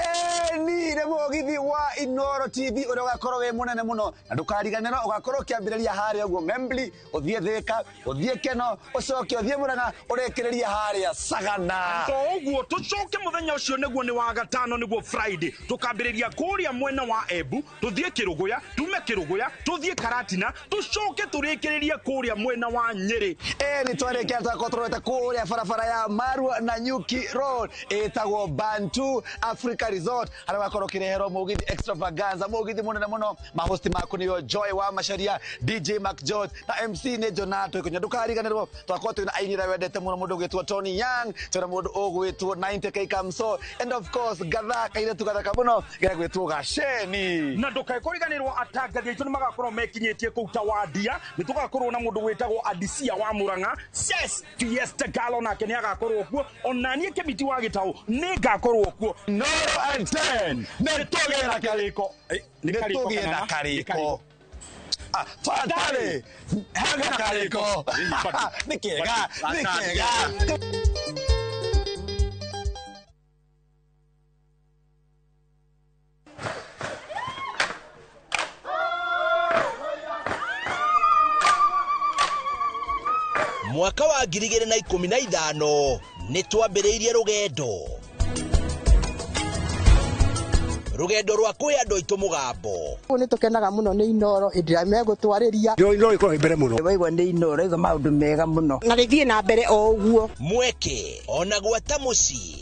Ni nĩ mũgithi wa Inoro TV ũrĩa ũgakorwo wĩ mũnene mũno na ndũkariganĩrwo ũgakorwo ũkĩambĩrĩria harĩa ũguo Membli, ũthiĩ Thĩka, ũthiĩ Keno, ũcoke ũthiĩ Murang'a, ũrĩkĩrĩrie harĩa Sagana. To ũguo tũcoke mũthenya ũcio nĩguo nĩ wa gatano nĩguo Friday tũkambĩrĩria kũrĩa mwena wa Embu, tũthiĩ Kĩrũgũya, tume Kĩrũgũya, tũthiĩ Karatina, tũcoke tũrĩkĩrĩrie kũrĩa mwena wa Nyĩrĩ. Nĩ twarĩkia twakorwo tũrorete kũrĩa barabara ya Marua na Nyuki Road ĩtagwo Bantu Africa Resort harĩa ũgakorwo ũkĩreherwo mũgithi extravaganza, mũgithi mũnene mũno. Mahosti maku nĩo Joy wa Macharia, DJ Mark George na MC nĩ Jonato Ikunya. Ndũkariganĩrwo twakorwo twĩna aini arĩa wendete mũno, mũndũ ũgwĩtwo Tony Young, twĩna mũndũ ũgwĩtwo 90K Kamso, and of course gatha kairĩtu gathaka mũno gegwĩtwo Gaceni. Na ndũkae kũriganĩrwo atangathi aitũ nĩ magakorwo mekinyĩtie kũu ta Wadia, nĩ tũgakorwo na mũndũ wĩtagwo Adisia wa Murang'a, Ses Fiesta Galo nake nĩ agakorwo kuo, ona niĩ Kĩmiti wa Gĩtaũ nĩ ngakorwo kuo. Inoro at 10 nĩ tũgĩe na karĩko, nĩ tũgĩe na karĩko. Twarĩ hena karĩko, nĩ kĩega, nĩ kĩega. Mwaka wa 2015 nĩ twambĩrĩirie rũgendo rwa kwĩ andũ aitũ mũgambo. Nĩ tũkenaga mũno nĩ Inoro hĩndĩ ĩrĩa megũtwarĩria. Inoro ĩkoragwo mbere mũno. Waigua nĩ Inoro igua maũndũ mega mũno na rĩthiĩ na mbere o ũguo. Mweke ona gwata mũciĩ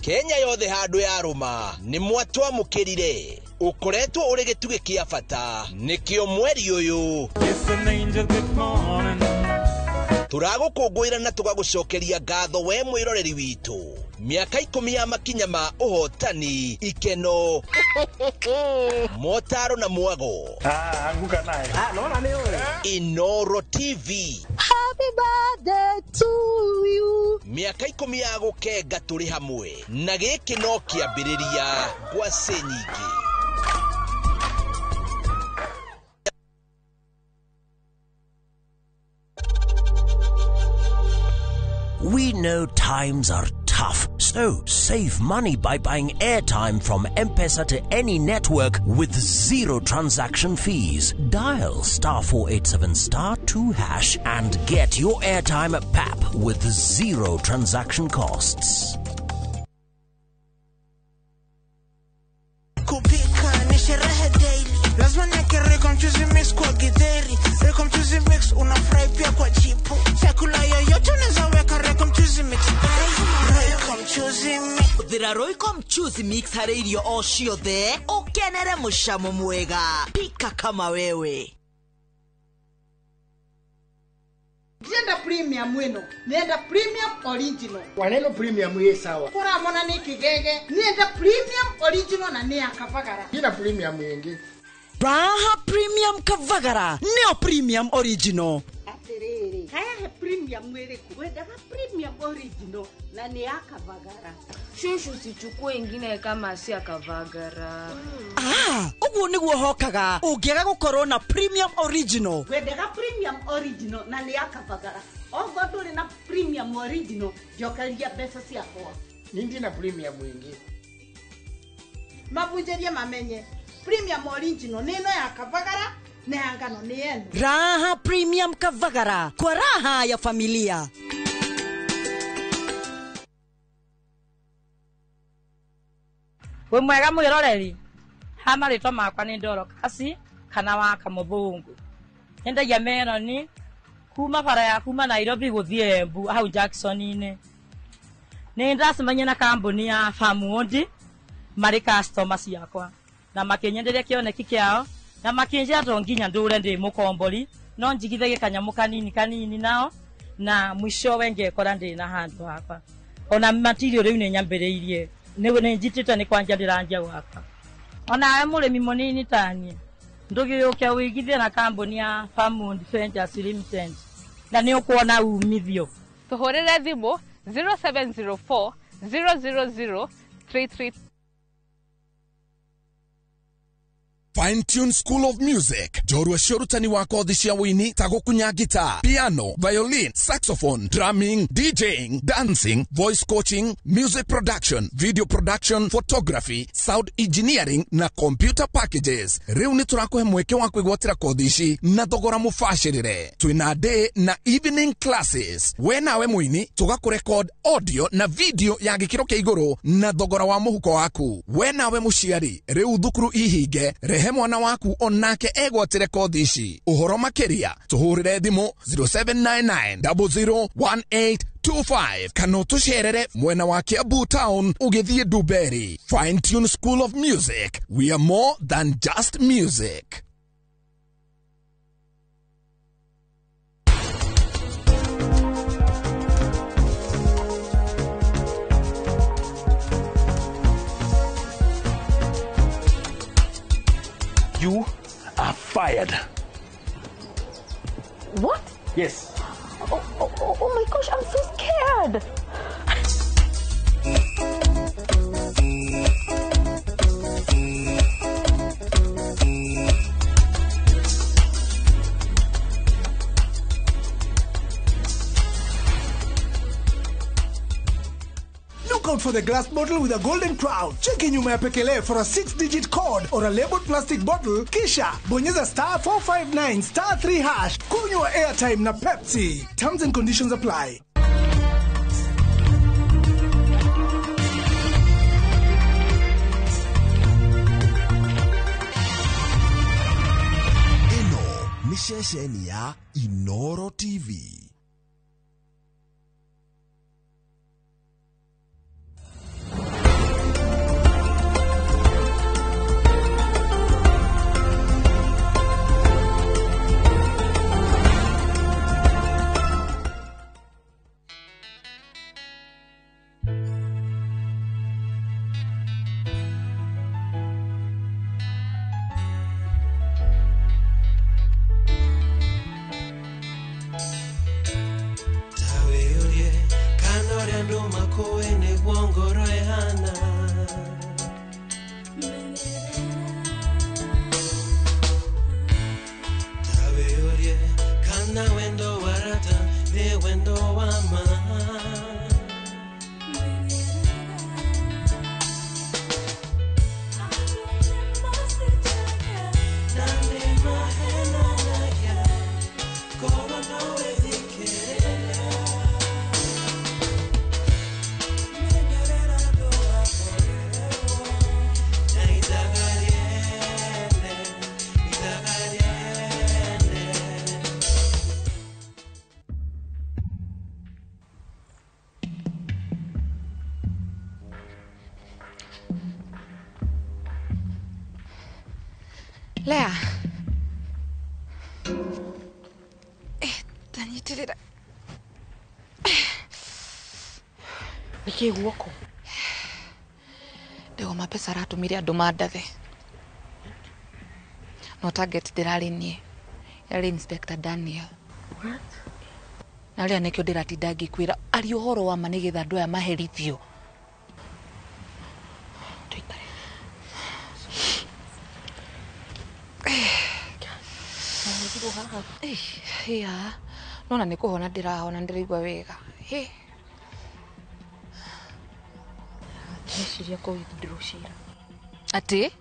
Kenya yothe handũ yarũma nĩ mwatwamũkĩrire. Ũkoretwo ũrĩ gĩtugĩ kĩa bata nĩkĩo mweri ũyũ tũragũkũngũĩra na tũgagũcokeria ngatho we mwĩroreri witũ. Mĩaka 10 ya makinya ma ũhotani, ikeno, motaro na mwago. Anguka naye. Nona nĩ ũĩ. Inoro TV. Happy birthday to you. Mĩaka 10 ya gũkenga tũrĩ hamwe na gĩkĩ no kĩambĩrĩria ngwacĩ nyingĩ. We know times are tough, so save money by buying airtime from M-Pesa to any network with zero transaction fees. Dial *487*2# and get your airtime at PAP with zero transaction costs. Kupika ni sherehe daily. Lazima niweke Reko Mchuzi Mix kwa githeri. Reko Mchuzi Mix unafurahi pia kwa chipo. Chakula yoyote unaweza weka Reko Mchuzi Mix. Reko Mchuzi Mix. Hũthĩra Royco Mchuzi Mix harĩ irio o ciothe ũkenere mũcamo mwega. Pika kama wewe. Ndĩrenda premium ĩno, nĩenda premium original. Waneno premium ĩ sawa. Kũramona nĩ kĩgege, nĩenda premium original na nĩ ya Kavagara. Ina premium ĩngĩ. Raha Premium Kavagara, nĩyo premium original. Atĩrĩrĩ, haya he premium ĩrĩkũ? Wendaga premium original na nĩ ya Kavagara. Shushu sichukue ingine kama si ya Kavagara. Ũguo nĩguo hokaga ũngĩaga gũkorwo na premium original. Wendaga premium original na nĩ ya Kavagara. Ogo ndũrĩ na premium original, njokeria mbeca ciakwa. Nĩ ndina premium ĩngĩ. Mabunjĩrie mamenye premium original nĩ ĩno ya Kavagara na ya ngano nĩ ĩno. Raha Premium Kavagara kwa raha ya familia. Wĩ mwega mwĩroreri, ha marĩtwa makwa nĩ Ndoro Kasi kana wa Kamũthũngũ. Nyendagia meroni kuma bara ya kuma Nairobi gũthiĩ Embu hau Jackson-inĩ. Nĩ ndacemania na kambuni ya Farmwood marĩ customer ciakwa na makĩnyenderia kĩoneki kĩao na makĩnjĩra to nginya ndũre ndĩ mũkombori no njigithagie kanyamũ kanini kanini nao na mwishowe ngekora ndĩ na handũ hakwa. Ona material rĩu nĩ nyambĩrĩirie nĩ njitĩte nĩ kwanja ndĩranjia gwaka. Onawe mũrĩmi mũnini taniĩ ndũgĩũke ũigithie na kambuni ya Farmwood Ventures Limited na nĩ ũkuona umithio. Tũhũrĩre thimũ 0704 000 33. Fine Tune School of Music, njorua cia ũrutani wa kothi cia wũini ta gũkunya guitar, piano, violin, saxophone, drumming, DJing, dancing, voice coaching, music production, video production, photography, sound engineering na computer packages. Rĩu nĩ tũrakũhe mweke wa kwĩgwatĩra kothi ici na thogora mũbacĩrĩre. Twĩna day na evening classes. We nawe mũini tũgakũrekod audio na video ya gĩkĩro kĩa igũrũ na thogora wa mũhuko waku. We nawe mũciari, rĩu thukuru ihinge, rehe mwana waku onake egwatĩre kothi ici. Ũhoro makĩria tũhũrĩre thimũ 0799001825 kana ũtũcerere mwena wa Kiambu Town ũgĩthiĩ Dumberi. Fine Tune School of Music, we are more than just music. You are fired. What? Yes. Oh my gosh, I'm so scared. Look out for the glass bottle with a golden crown. Cheki nyuma ya pekele for a 6-digit code or a labeled plastic bottle. Kisha bonyeza star 459 star 3 hash. Kunywa airtime na Pepsi. Terms and conditions apply. Ĩno nĩ ceceni ya Inoro TV. Lea. Tanyitirira. Nĩkĩ guoko? Ndego mapesa aratũmire andũ mandathe. No target ndĩrarĩ niĩ. Yarĩ Inspector Daniel. What? Na rĩa nĩkĩo ndĩratinda ngĩkwĩra aria ũhoro wa ma nĩgetha andũ aya maherithio. Tũikare. Ya, nona nĩ kũhona ndĩrahona ndĩraigua wega. Hĩ. Ndĩreciria kũ withdraw cira. Atĩ?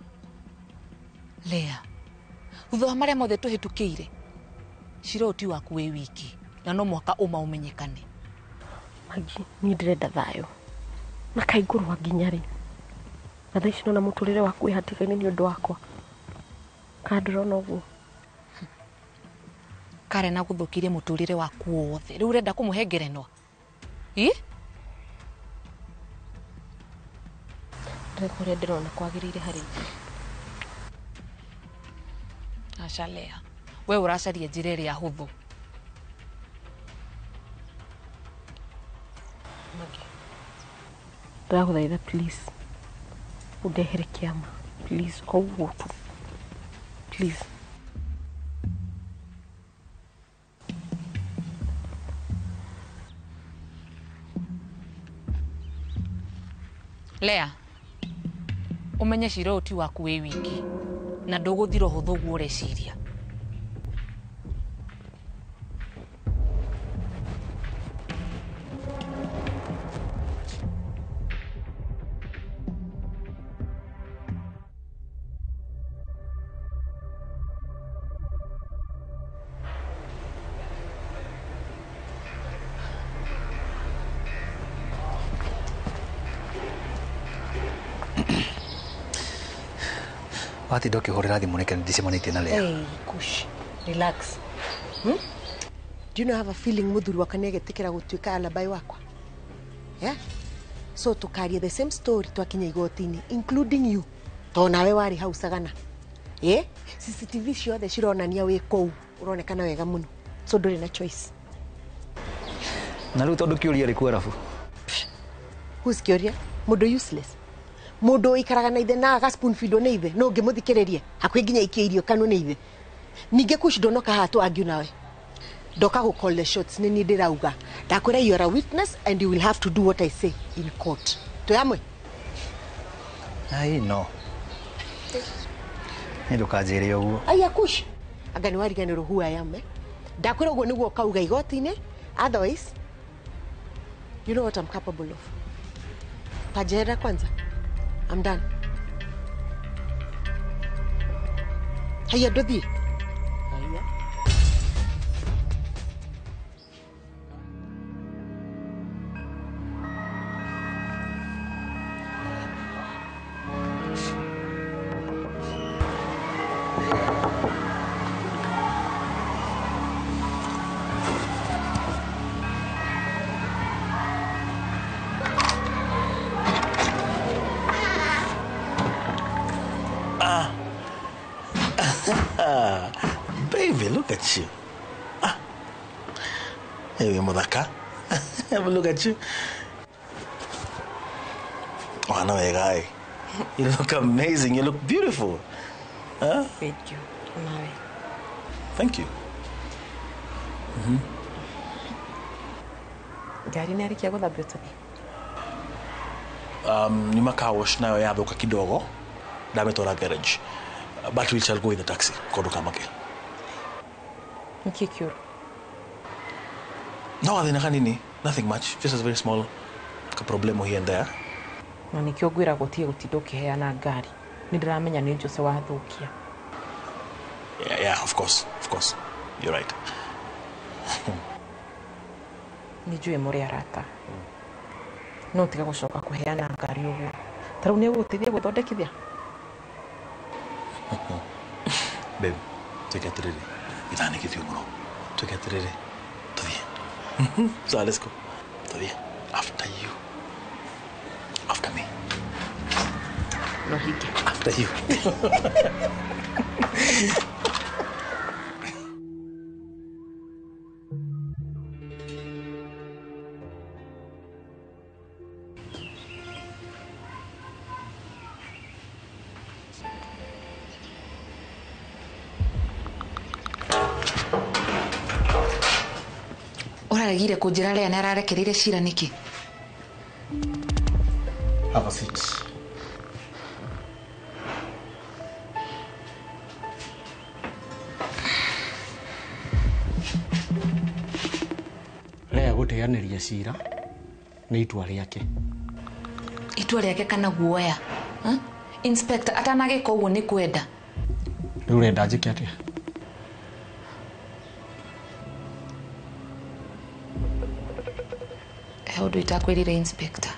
Lea, thutha wa marĩa mothe tũhĩtũkĩire, cira ũyũ ti waku wĩ wiki na no mũhaka ũma ũmenyekane. Magi, niĩ ndĩrenda thayũ na kaingũrwa nginya rĩ, na thaa ici nona mũtũrĩre waku wĩ hatĩka-inĩ nĩ ũndũ wakwa. Kana ndũrona ũguo? Karen agũthũkirie mũtũrĩre waku wothe, rĩu ũrenda kũmũhe ngerenwa? Ĩ? Ndĩreka ũrĩa ndĩrona kwagĩrĩire harĩ ithuĩ. Aca Lea, we ũracaria njĩra ĩrĩa hũthũ. Magi, ndĩragũthaitha please, ũndehere kĩama Please, o ũguo tu. Please. Lea, umenye cira ũyũ ti waku wĩ wiki na ndũgũthira ũhũthũ ũguo ũreciria. Watinda ũkĩhũrĩra thimũ nĩkĩ nĩ na Lea? Hey, Kush, relax. Do you not have a feeling muthuri wakwa nĩegetĩkĩra gũtuĩka alibi wakwa? Yeah? So tũkaria the same story twakinya igoti-inĩ including you. To nawe warĩ hau Sagana. Yeah? CCTV ciothe cironania wĩ kũu, ũronekana wega mũno. So ndũrĩ na choice. Na rĩu tondũ kĩũria rĩ kuarabu. Who's kĩũria? Mũndũ useless. Mundu ikaraga na ithe na aga spoon feed nĩ ithe no ngĩmũthikĩrĩrie hakuhĩ nginya ikie irio kanua nĩ ithe ningĩ Kush ndonoka haha tũ argue nawe ndoka gũ call the shots nĩ niĩ ndĩrauga ndakwĩra you are a witness and you will have to do what I say in court. Twĩ hamwe? Ai no. Nĩ ndũkanjĩre ũguo. Aya Kush, anga nĩ wariganĩrwo who I am, eh? Ndakwĩra ũguo nĩguo ũkauga igoti-inĩ, otherwise you know what I'm capable of. Tajera kwanza. I'm done. Haya nduthi. Haya. Baby, look at you. Ah. Hey, muthaka. Look at you. Oh, no, guy. You look amazing. You look beautiful. Huh? Thank you. Nawe. Thank you. Ngari nĩ yarĩkia gũthambio tũthiĩ? Nyuma car wash nayo yathũka kidogo. Ndamĩtwara garage. But we shall go in the taxi. Kondo kamake. Nĩkĩ kĩũru? No, gathĩna kanini. Nothing much. Just a very small problemo here and there. Na nĩkĩo ngwĩragwo ũtige gũtinda ũkĩheana ngari. Nĩ ndĩramenya nĩ Jose wathũkia. Yeah, of course. Of course. You're right. Nĩ njũĩ mũrĩ arata. No tiga gũcoka kũheana ngari ũguo. Ta rĩu nĩ ũgũteithia gũthondekithia? Babe, twĩke atĩrĩrĩ. Ithaa nĩ gĩthiũ mũno. Twĩke atĩrĩrĩ. Tũthiĩ. So let's go. Tũthiĩ. After you. After me. No hinge. After you. Ũraregire kũnjĩra Lea nĩ ararekereire cira nĩkĩ? Have a seat. Lea gũteanĩria cira nĩ itua rĩake. Itua rĩake kana guoya? Inspector atanagĩka ũguo nĩ kwenda. Rĩu ũrenda njĩke atĩa? He ũndũ itakwĩrire inspector.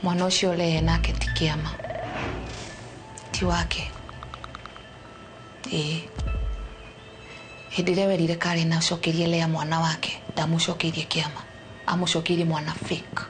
Mwana ũcio Lea nake ti kĩama. Ti wake. Ĩĩ. Hĩndĩ ĩrĩa werire Karen acokerie Lea mwana wake, ndamũcokeirie kĩama. Amũcokeirie mwana fake.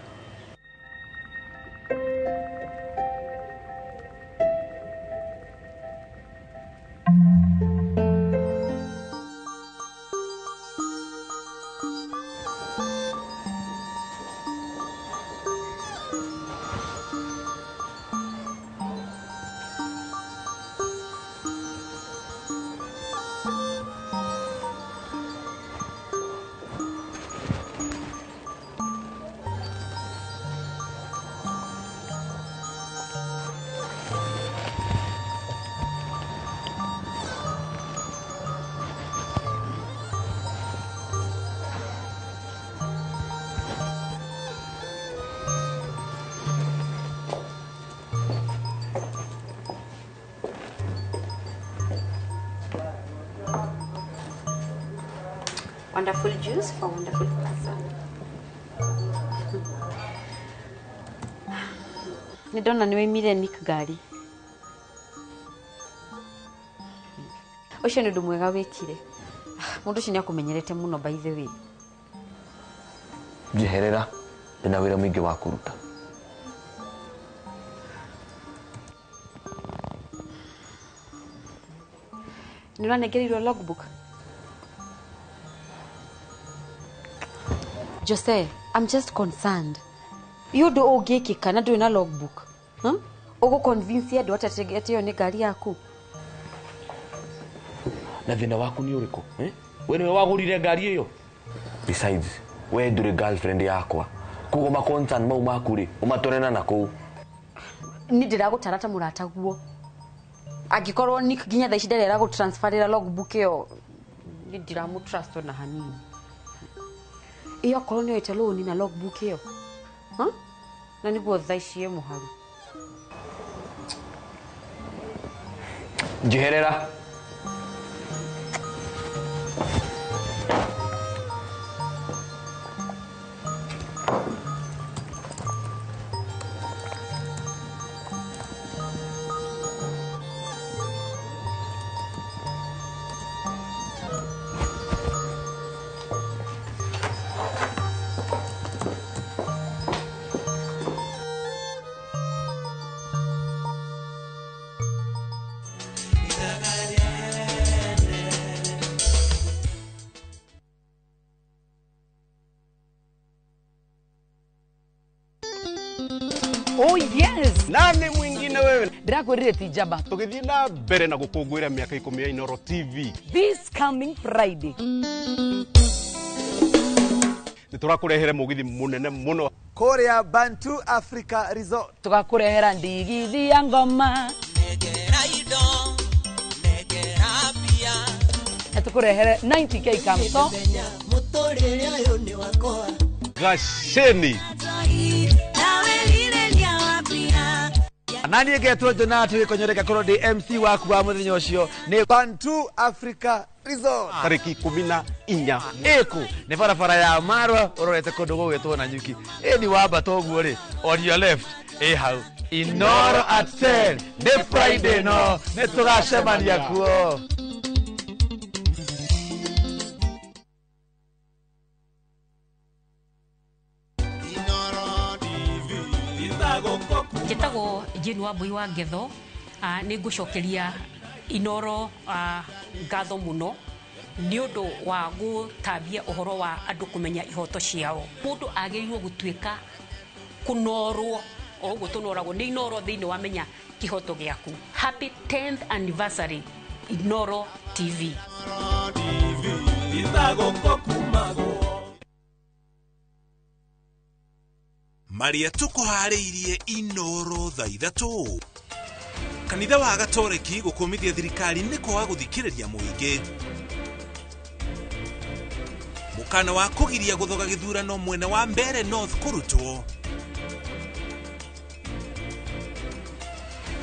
Wonderful juice for wonderful person. Nĩ ndona nĩ waimire Nick ngari. Ũcio nĩ ũndũ mwega wĩkire. Mũndũ ũcio nĩ akũmenyerete mũno by the way. Njeherera, ndĩna wĩra mũingĩ wa kũruta. Nĩ ũranengereirwo logbook? Jose, I'm just concerned. Ĩ ũndũ ũngĩkĩka na ndũrĩ na logbook? Ũgũ convince andũ atĩ ĩyo nĩ ngari yaku? Na thĩna waku nĩ ũrĩkũ? We nĩwe wagũrire ngari ĩyo? Besides, we ndũrĩ girlfriend yakwa. Koguo ma concern mau maku rĩ, ũmatware na kũu. Niĩ ndĩragũtara ta mũrataguo. Angĩkorwo Nick nginya thaa ici ndarĩ aragũ-transferĩra logbook ĩyo, niĩ ndiramũ trust ona hanini. Ĩ okorwo nĩ oete loan na logbook ĩyo? Na nĩguo thaa ici ĩ mũharu. Njeherera. Oh yes. Nani mwingine wewe? Ndirakwirire ti njamba. Tugithie na mbere na gukungwira miaka 10 ya Inoro TV. This coming Friday. Niturakurehere mugithi munene muno. Kuria Bantu Africa Resort. Tugakurehera ndigithi ya ngoma. Negera indo, negera pia. Na tukurehere 90k kamso. Muturire uyu ni wakwa. Gaceni. Nani ngetwo Jonathan Gĩkonyoreka korwo ndĩ MC waku wa mũthenya ũcio nĩ Bantu Africa Resort tarĩki 14 ĩkũ nĩ barabara ya Marwa ũrorete kũndũ gũgwĩtwo na nyuki ĩni wambata ũguo rĩ on your left ĩ hau Inoro at 10 nĩ Friday no nĩ tũgacemania kuo. Njĩtagwo Jane Wambui wa Ngetho. Nĩ ngũcokeria Inoro ngatho mũno nĩ ũndũ wa gũtambia ũhoro wa andũ kũmenya ihoto ciao. Mũndũ agĩrĩirwo gũtuĩka kũnorwo o ũguo tũnoragwo nĩ Inoro thĩinĩ wa menya kĩhoto gĩaku. Happy 10th anniversary Inoro TV. Maria tukuharĩirie Inoro thaa 3. Kanitha wa Gatoreki gũkũmithia thirikari nĩ kwaga gũthikĩrĩria mũingĩ. Mũkana wa kũgiria gũthoga gĩthurano mwena wa Mbeere North kũrutwo.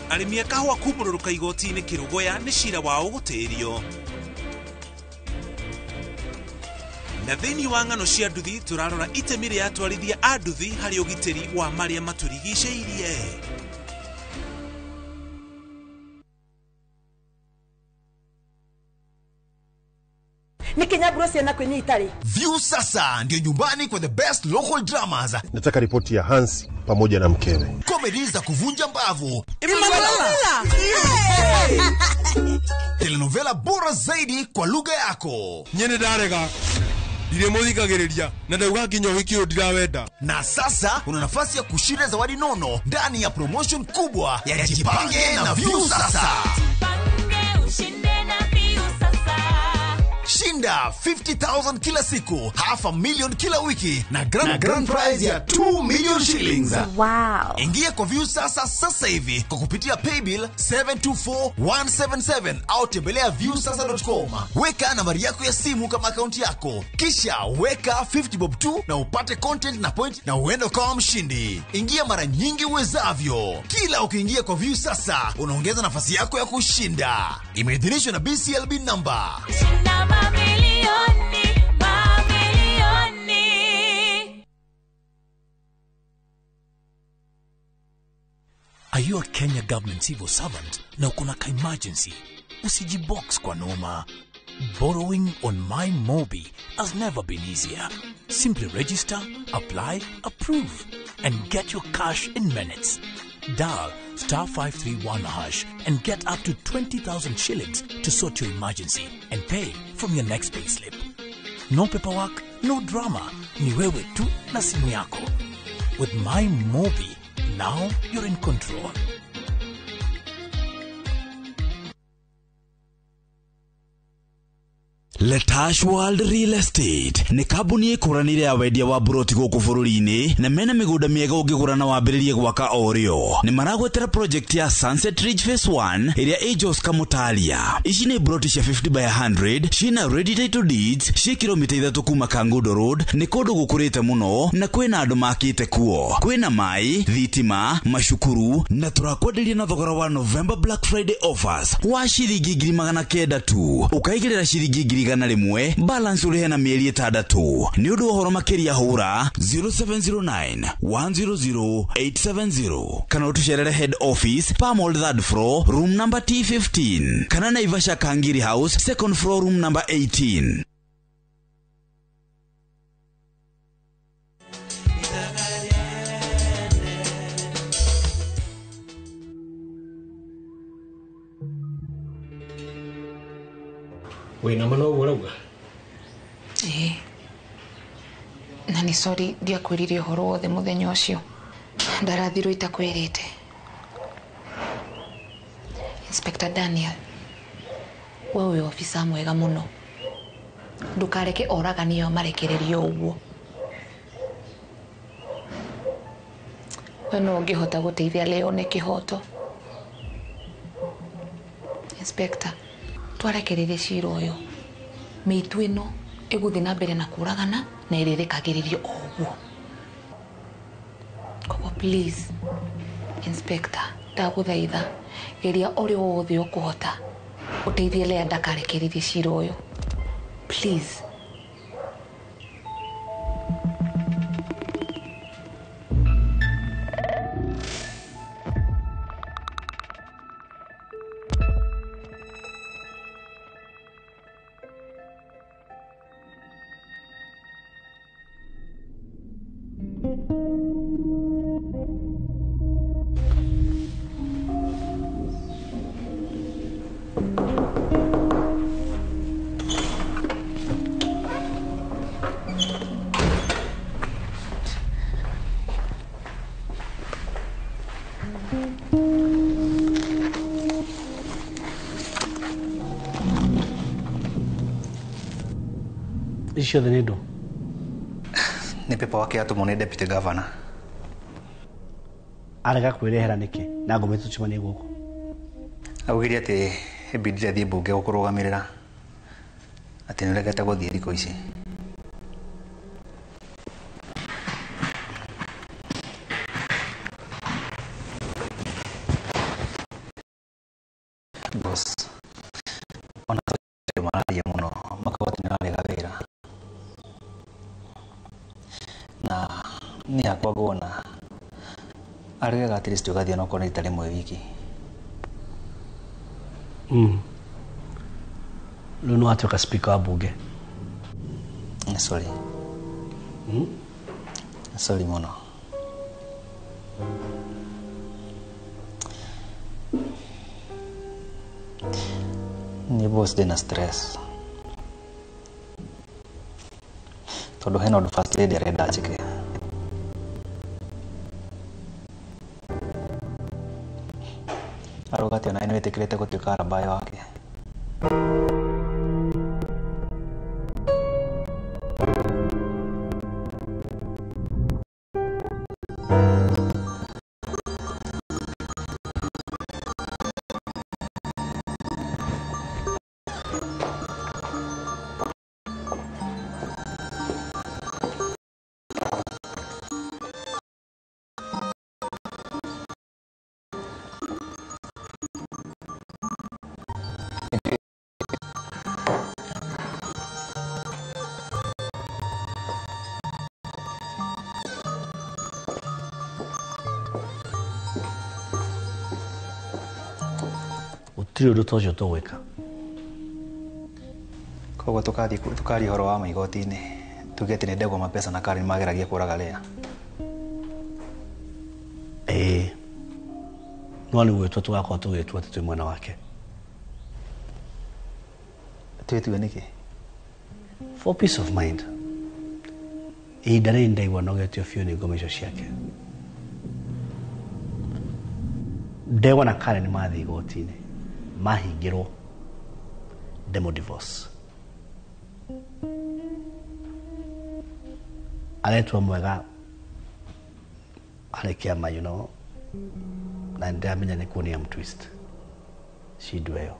Arĩmi a kahũa kumbũrũrũka igoti-inĩ Kĩrũgũya nĩ cira wao gũtĩĩrio. Na thĩinĩ wa ng'ano cia nduthi tũrarora itemi rĩa atwarithia a nduthi harĩ ũgitĩri wa marĩa matũrigicĩirie. Nĩ ciana kwĩ itarĩ. View sasa ndio nyumbani kwa the best local dramas. Nataka ripoti ya Hansi pamoja na mkewe. Comedy za kuvunja mbavu. Emanuela. Telenovela bora zaidi kwa lugha yako. Nyene ndarega. Ndiremuthikagiriria na ndauga nginya ũhiki ũyũ ndirawenda. Na sasa una nafasi ya kushinda zawadi nono ndani ya promotion kubwa ya Jipange na View Sasa. Jipange ushinde na View Sasa. Shinda 50,000 kila siku, 500,000 kila wiki na grand prize ya 2 million shillings. Wow. Ingia kwa View Sasa sasa hivi kwa kupitia paybill 724177 au tembelea viewsasa.com. Weka nambari yako ya simu kama akaunti yako. Kisha weka 50 bob 2 na upate content na point na uende kama mshindi. Ingia mara nyingi uwezavyo. Kila ukiingia kwa View Sasa unaongeza nafasi yako ya kushinda. Imeidhinishwa na BCLB number. Shinda mamilioni, you're a Kenya government civil servant na uko na ka-emergency, usijibox kwa noma. Borrowing on MyMobi has never been easier. Simply register, apply, approve, and get your cash in minutes. Dial star 531 hash and get up to 20,000 shillings to sort your emergency and pay from your next payslip. No paperwork, no drama. Ni wewe tu na simu yako. With MyMobi, now you're in control. Letash World Real Estate nĩ kambuni ĩkũranĩire ya wendia wa buroti gũkũ bũrũri-inĩ na mena mĩgũnda mĩega ũngĩgũra na wambĩrĩrie gwaka o rĩo. Nĩ maragwetera project ya Sunset Ridge Phase 1 ĩrĩa ĩ Jos Kamutalia. Ici nĩ buroti cia 50 by 100 ciĩna ready title deeds ciĩ kilomita 3 kuma Kangundo Road. Nĩ kũndũ gũkũrĩte mũno na kwĩna andũ makĩte kuo. Kwĩna maĩ, thitima, macukuru na tũrakwenderia na thogora wa November Black Friday offers wa ciringi 900 tu. Ũkaigĩrĩra ciringi 100 balance ũrĩhe na mĩeri 6. Nĩ ũndũ wa ũhoro makĩria hũra 0709 100 870 kana ũtũcerere head office Palm third floor room number T15 kana Naivasha Kangiri House second floor room number 18. Wĩna ma noguo ũrauga? Ĩĩ. Na nĩ sorry ndiakwĩrire ũhoro wothe mũthenya ũcio. Ndarathirwo itakwĩrĩte. Inspector Daniel, we wĩ officer mwega mũno. Ndũkareke oragani ĩyo marekererio ũguo. We no ũngĩhota gũteithia Leo nĩ kĩhoto. Inspector, twarekererie cira ũyũ. Mĩitũ ĩno ĩgũthiĩ na mbere na kũragana na ĩrĩrekagĩrĩrio o ũguo. Koguo please, Inspector, ndagũthaitha geria ũrĩa wothe ũkũhota ũteithie Lea ndakarekererie cira ũyũ. Please. Ici ciothe nĩ ndũ? Nĩ paperwork yatũmwo nĩ deputy governor. Arega kwĩrehera nĩkĩ na ngomete tũcemanie gũkũ? Augire atĩ ĩbidire athiĩ mbunge gũkũrũgamĩrĩra atĩ nĩ ũregete gũthiĩ thikũ ici. Boss, ona andũ mararia mũno makauga atĩ nĩ ũrarega wĩra. Na niĩ hakwa ngona aregaga at least ũgathiĩ onokorwo nĩ rita rĩmwe wiki. Rĩu nĩ watuĩka speaker wa bunge. Sorry. Sorry mũno. Niĩ boss ndĩna stress tondũ hena ũndũ first lady arenda njĩke. Arauga atĩ onawe nĩwĩtĩkĩrĩte gũtuĩka arabai wake. Gũtirĩ ũndũ ta ũcio tũgwĩka. Koguo tũkathiĩ tũkaria ũhoro wa ma igoti-inĩ tuge atĩ nĩ ndegwa mapesa na Karen mageragia kũraga Lea. Ĩĩ, no nĩ gwĩtua tũgakorwo tũgĩtua atĩ twĩ mwena wake. Twĩtue nĩkĩ? For peace of mind. Ihinda rĩrĩ ndaigua nogetio biũ nĩ ngoma icio ciake. Ndegwa na Karen mathiĩ igoti-inĩ mahingĩrwo demo divorce. Aretua mwega harĩ kĩama, you know, na nĩndĩramenya nĩ kuonia twist cindu ĩyo.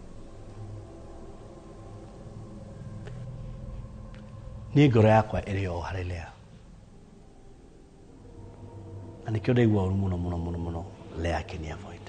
Niĩ ngoro yakwa ĩrĩ o harĩ Lea, na nĩkĩo ndaigua ũru mũno mũno mũno mũno Lea akĩni avoid.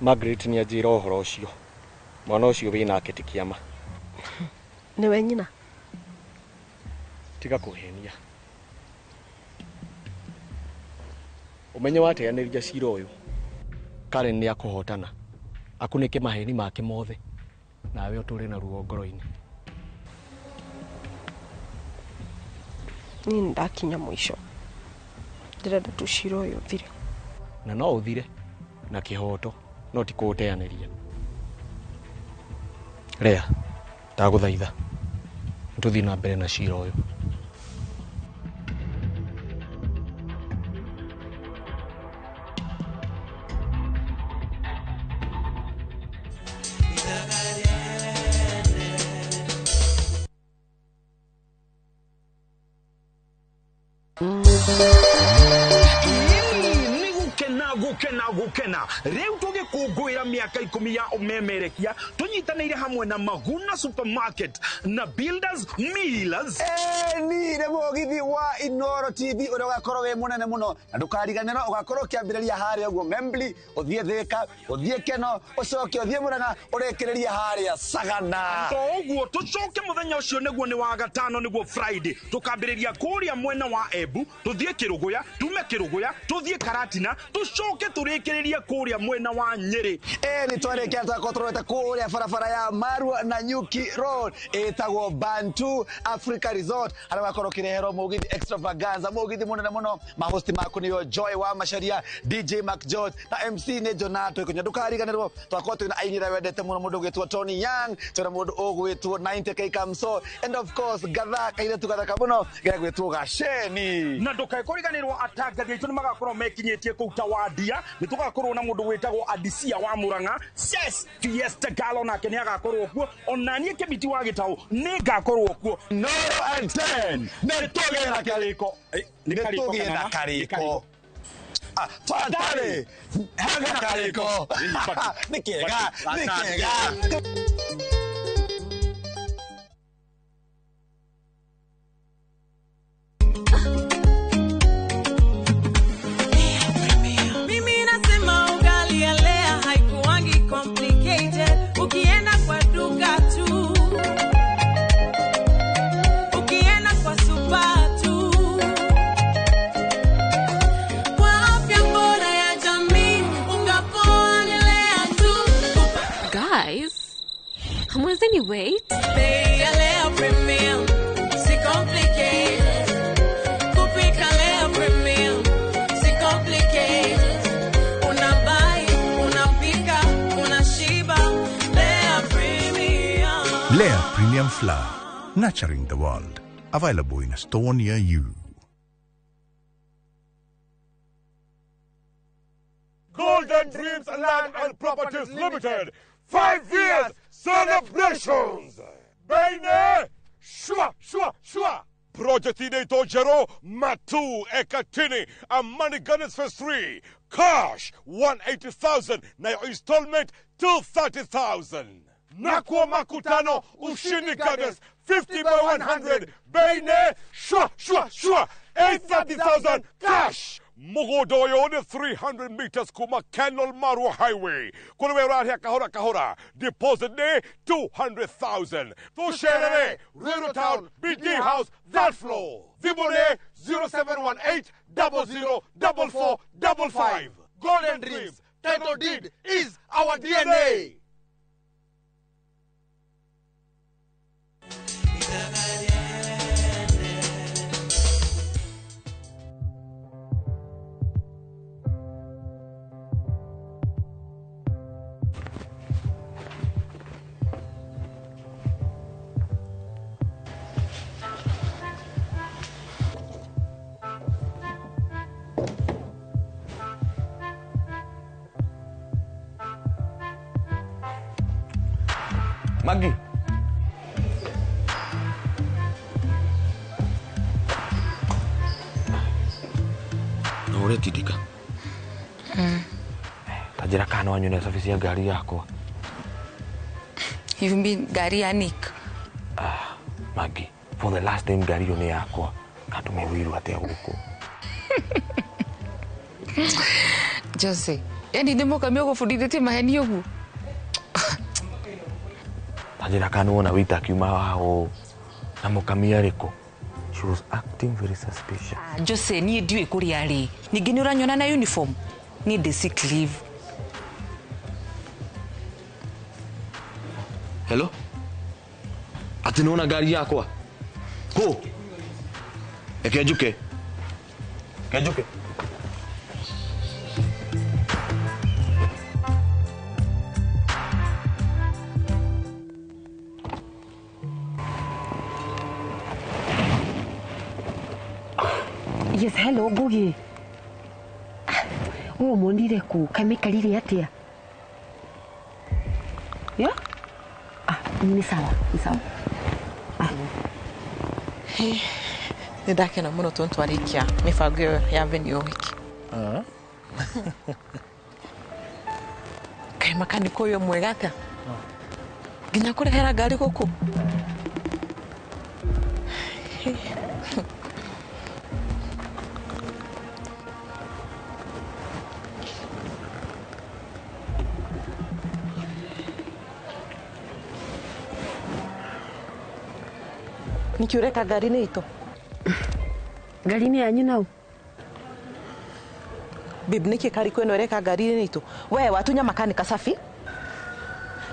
Margaret nĩ anjĩra ũhoro ũcio. Mwana ũcio wĩ nake ti kĩama. Nĩwe nyina? Tiga kũhenia. Ũmenye wateanĩria cira ũyũ, Karen nĩ akũhotana. Akunĩke maheni make mothe. Nawe ũtũre na ruo ngoro-inĩ. Niĩ nĩndakinya mũico. Ndĩrenda tu cira ũyũ ũthire. Na no ũthire na kĩhoto, no ti kũũteanĩria. Lea, ndagũthaitha nĩtũthiĩ na mbere na cira ũyũ. Gukena riu tugikungwira miaka 10 ya umemerekia tunyitanire hamwe na Maguna Supermarket na Builders Millers. Ni nĩ mũgithi wa Inoro TV ũrĩa ũgakorwo wĩ mũnene mũno na ndũkariganĩrwo ũgakorwo ũkĩambĩrĩria harĩa ũguo Membli, ũthiĩ Thĩka, ũthiĩ Keno, ũcoke ũthiĩ Murang'a, ũrĩkĩrĩrie harĩa Sagana. To ũguo tũcoke mũthenya ũcio nĩguo nĩ wa gatano nĩguo Friday tũkambĩrĩria kũrĩa mwena wa Embu, tũthiĩ Kĩrũgũya, tume Kĩrũgũya, tũthiĩ Karatina, tũcoke tũrĩkĩrĩrie kũrĩa mwena wa Nyĩrĩ. Nĩ twarĩkia twakorwo tũrorete kũrĩa barabara ya Marua na Nyuki Road ĩtagwo Bantu Africa Resort harĩa ũgakorwo ũkĩreherwo mũgithi extravaganza, mũgithi mũnene mũno. Mahosti maku nĩo Joy wa Macharia, DJ Mac George na MC nĩ Jonato Ikunya. Ndũkariganĩrwo twakorwo twĩna aini arĩa wendete mũno, mũndũ ũgwĩtwo Tony Young, twĩna mũndũ ũgwĩtwo 90K Kamso, and of course gatha kairĩtu gathaka mũno gegwĩtwo Gaceni. Na ndũkae kũriganĩrwo atangathi aitũ nĩmagakorwo mekinyĩtie kũu Tawandia, nĩtũgakorwo na mũndũ wĩtagwo Adisia wa Murang'a, Ses Fiesta Galo nake nĩagakorwo kuo, ona niĩ Kĩmiti wa Gĩtaũ nĩngakorwo kuo. Noro and 10 nĩtũgĩe na karĩko, nĩtũgĩe na karĩko. Twarĩ hega karĩko. Nĩ kĩega, nĩ kĩega. Guys, hamwezeni wait. Bei ya Lea Premium, si complicate. Kupika Lea Premium, si complicate. Unabai, unapika, unashiba. Lea Premium. Lea Premium Flour, nurturing the world. Available in a store near you. Golden Dreams Land and Properties Limited, 5 years celebrations. Baine, shwa, shwa, shwa. Project inaitwa Jero Matu Ekatini Amani Gardens Phase 3. Cash 180,000 na your installment 230,000. Nakwa Makutano Ushindi Gardens 50 by 100. Baine, shwa, shwa, shwa. 830,000 cash. Mugodoyo ni 300 meters kuma Kenol Marua Highway. Kulewe rahia kahora kahora. Deposit ni 200,000. Tusherere, Ruiru Town, BD House, that floor. Vibone 0718 00 44 55. Golden Dreams, title deed is our DNA. Maggie. Na ũretindĩka ta njĩra kana no wanyone cabi cia ngari yakwa. You mean ngari ya Nick? Ah, Maggie, for the last time ngari ĩyo nĩ yakwa. Kandũme wĩiru atĩa gũkũ? Jose, yani nĩ mũkami ũgũbundithĩtie maheni ũguo? Njĩra kana wona wĩita akiuma haha ũũ na mũkami arĩkũ? She was acting very suspicious. Jose, niĩ ndiũĩ kũrĩa arĩ. Ningĩ nĩ ũranyona na uniform? Niĩ ndĩ sick leave. Hello? Atĩ nĩwona ngari yakwa? Kũ? Reke njuke. Reke njuke. Yes, hello, Ngugi. Ũũ monire kũ? Kaĩ maikarire atĩa? Yeah? Ah, nĩ sawa, nĩ sawa. Nĩ ndakena mũno tondũ twarĩkia mĩbango ĩyo ya venue ya ũhiki. Kaĩ makanika ũyũ mwega atĩa? Nginya kũrehera ngari gũkũ? Nĩkĩ ũreka ngari-inĩ itũ? Ngari-inĩ yanyu nau? Babe, nĩkĩ kariko ĩno ĩreka ngari-inĩ itũ? We watunya makanika safi?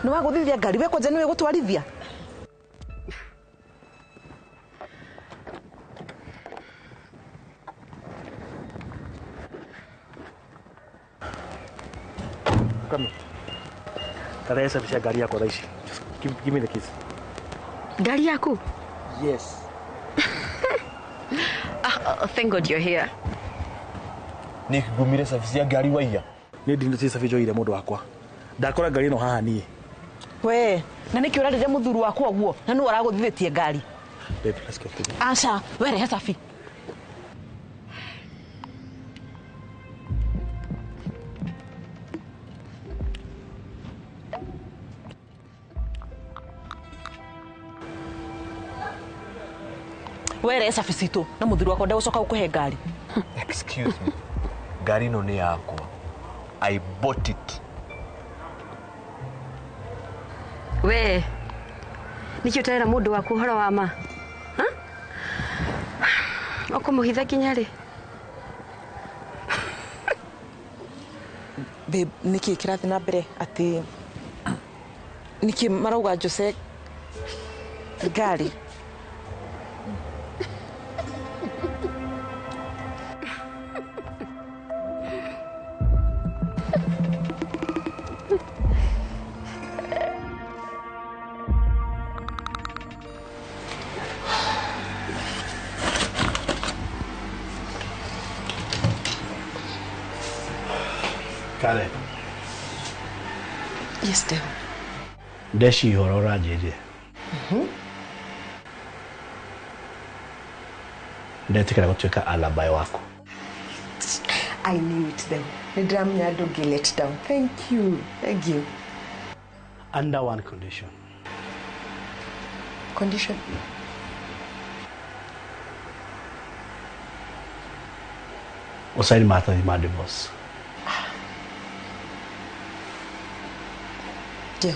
Nĩ wagũthithia ngari we kwanja nĩwe gũtwarithia? Come. Tarehe safisha ngari yakwa thaa ici. Just give me the keys. Ngari yaku? Yes. Thank God you're here. Nick ngumire cabi cia ngari waiya. Niĩ ndinĩtie cabi njoire mũndũ wakwa. Ndakora ngari ĩno haha niĩ. We, na nĩkĩ ũrarĩria mũthuri wakwa ũguo na nĩwe ũragũthithĩtie ngari? Babe, let's go. Aca, we rehe cabi. We rehe cabi citũ na mũthuri wakwa ndegũcoka gũkũhe ngari. Excuse me. Ngari ĩno nĩ yakwa. I bought it. We, nĩkĩ ũtarera mũndũ waku ũhoro wa ma? Ũkũmũhitha nginya rĩ? Babe, nĩkĩ kĩrathiĩ na mbere atĩ Nĩkĩ marauga Jose ngari? Karen. Yes, Deo. Ndeci ũhoro ũranjĩrire. Ndetĩkĩra gũtuĩka alibi waku. I knew it then. Nĩndĩramenya ndũngĩ let down. Thank you. Thank you. Under one condition. Condition? Ũcaini maratathi ma divorce. Deo.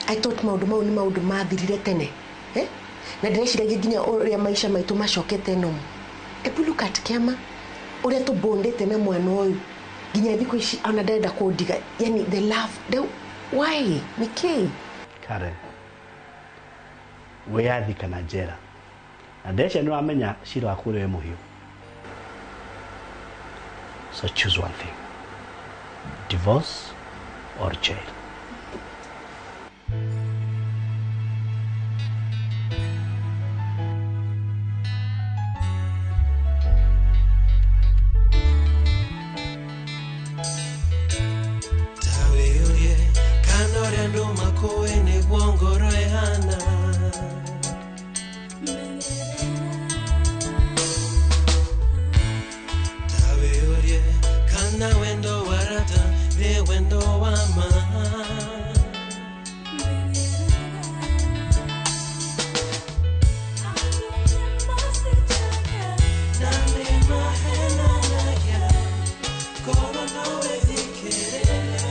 I thought maũndũ mau nĩ maũndũ mathirire tene. Eh? Na ndĩreciragia nginya ũrĩa maica maitũ macokete nomo. Ebu look at kĩama ũrĩa tũbondete na mwana ũyũ nginya thikũ ici ona ndarenda kũndiga. Yani the love, the why? Nĩkĩ? Karen. Wĩyathi kana njera. Na ndeciria nĩ wamenya cira waku ũrĩa wĩ mũhiũ. So choose one thing. Divorce or jail. Tawiurie kana ũrĩa andũ makũĩ nĩguo ngoro ĩhana. Tawiurie kana wendo wa rata nĩ wendo wa ma. Na nĩ mahenanagia korwo no wĩthikĩrĩria.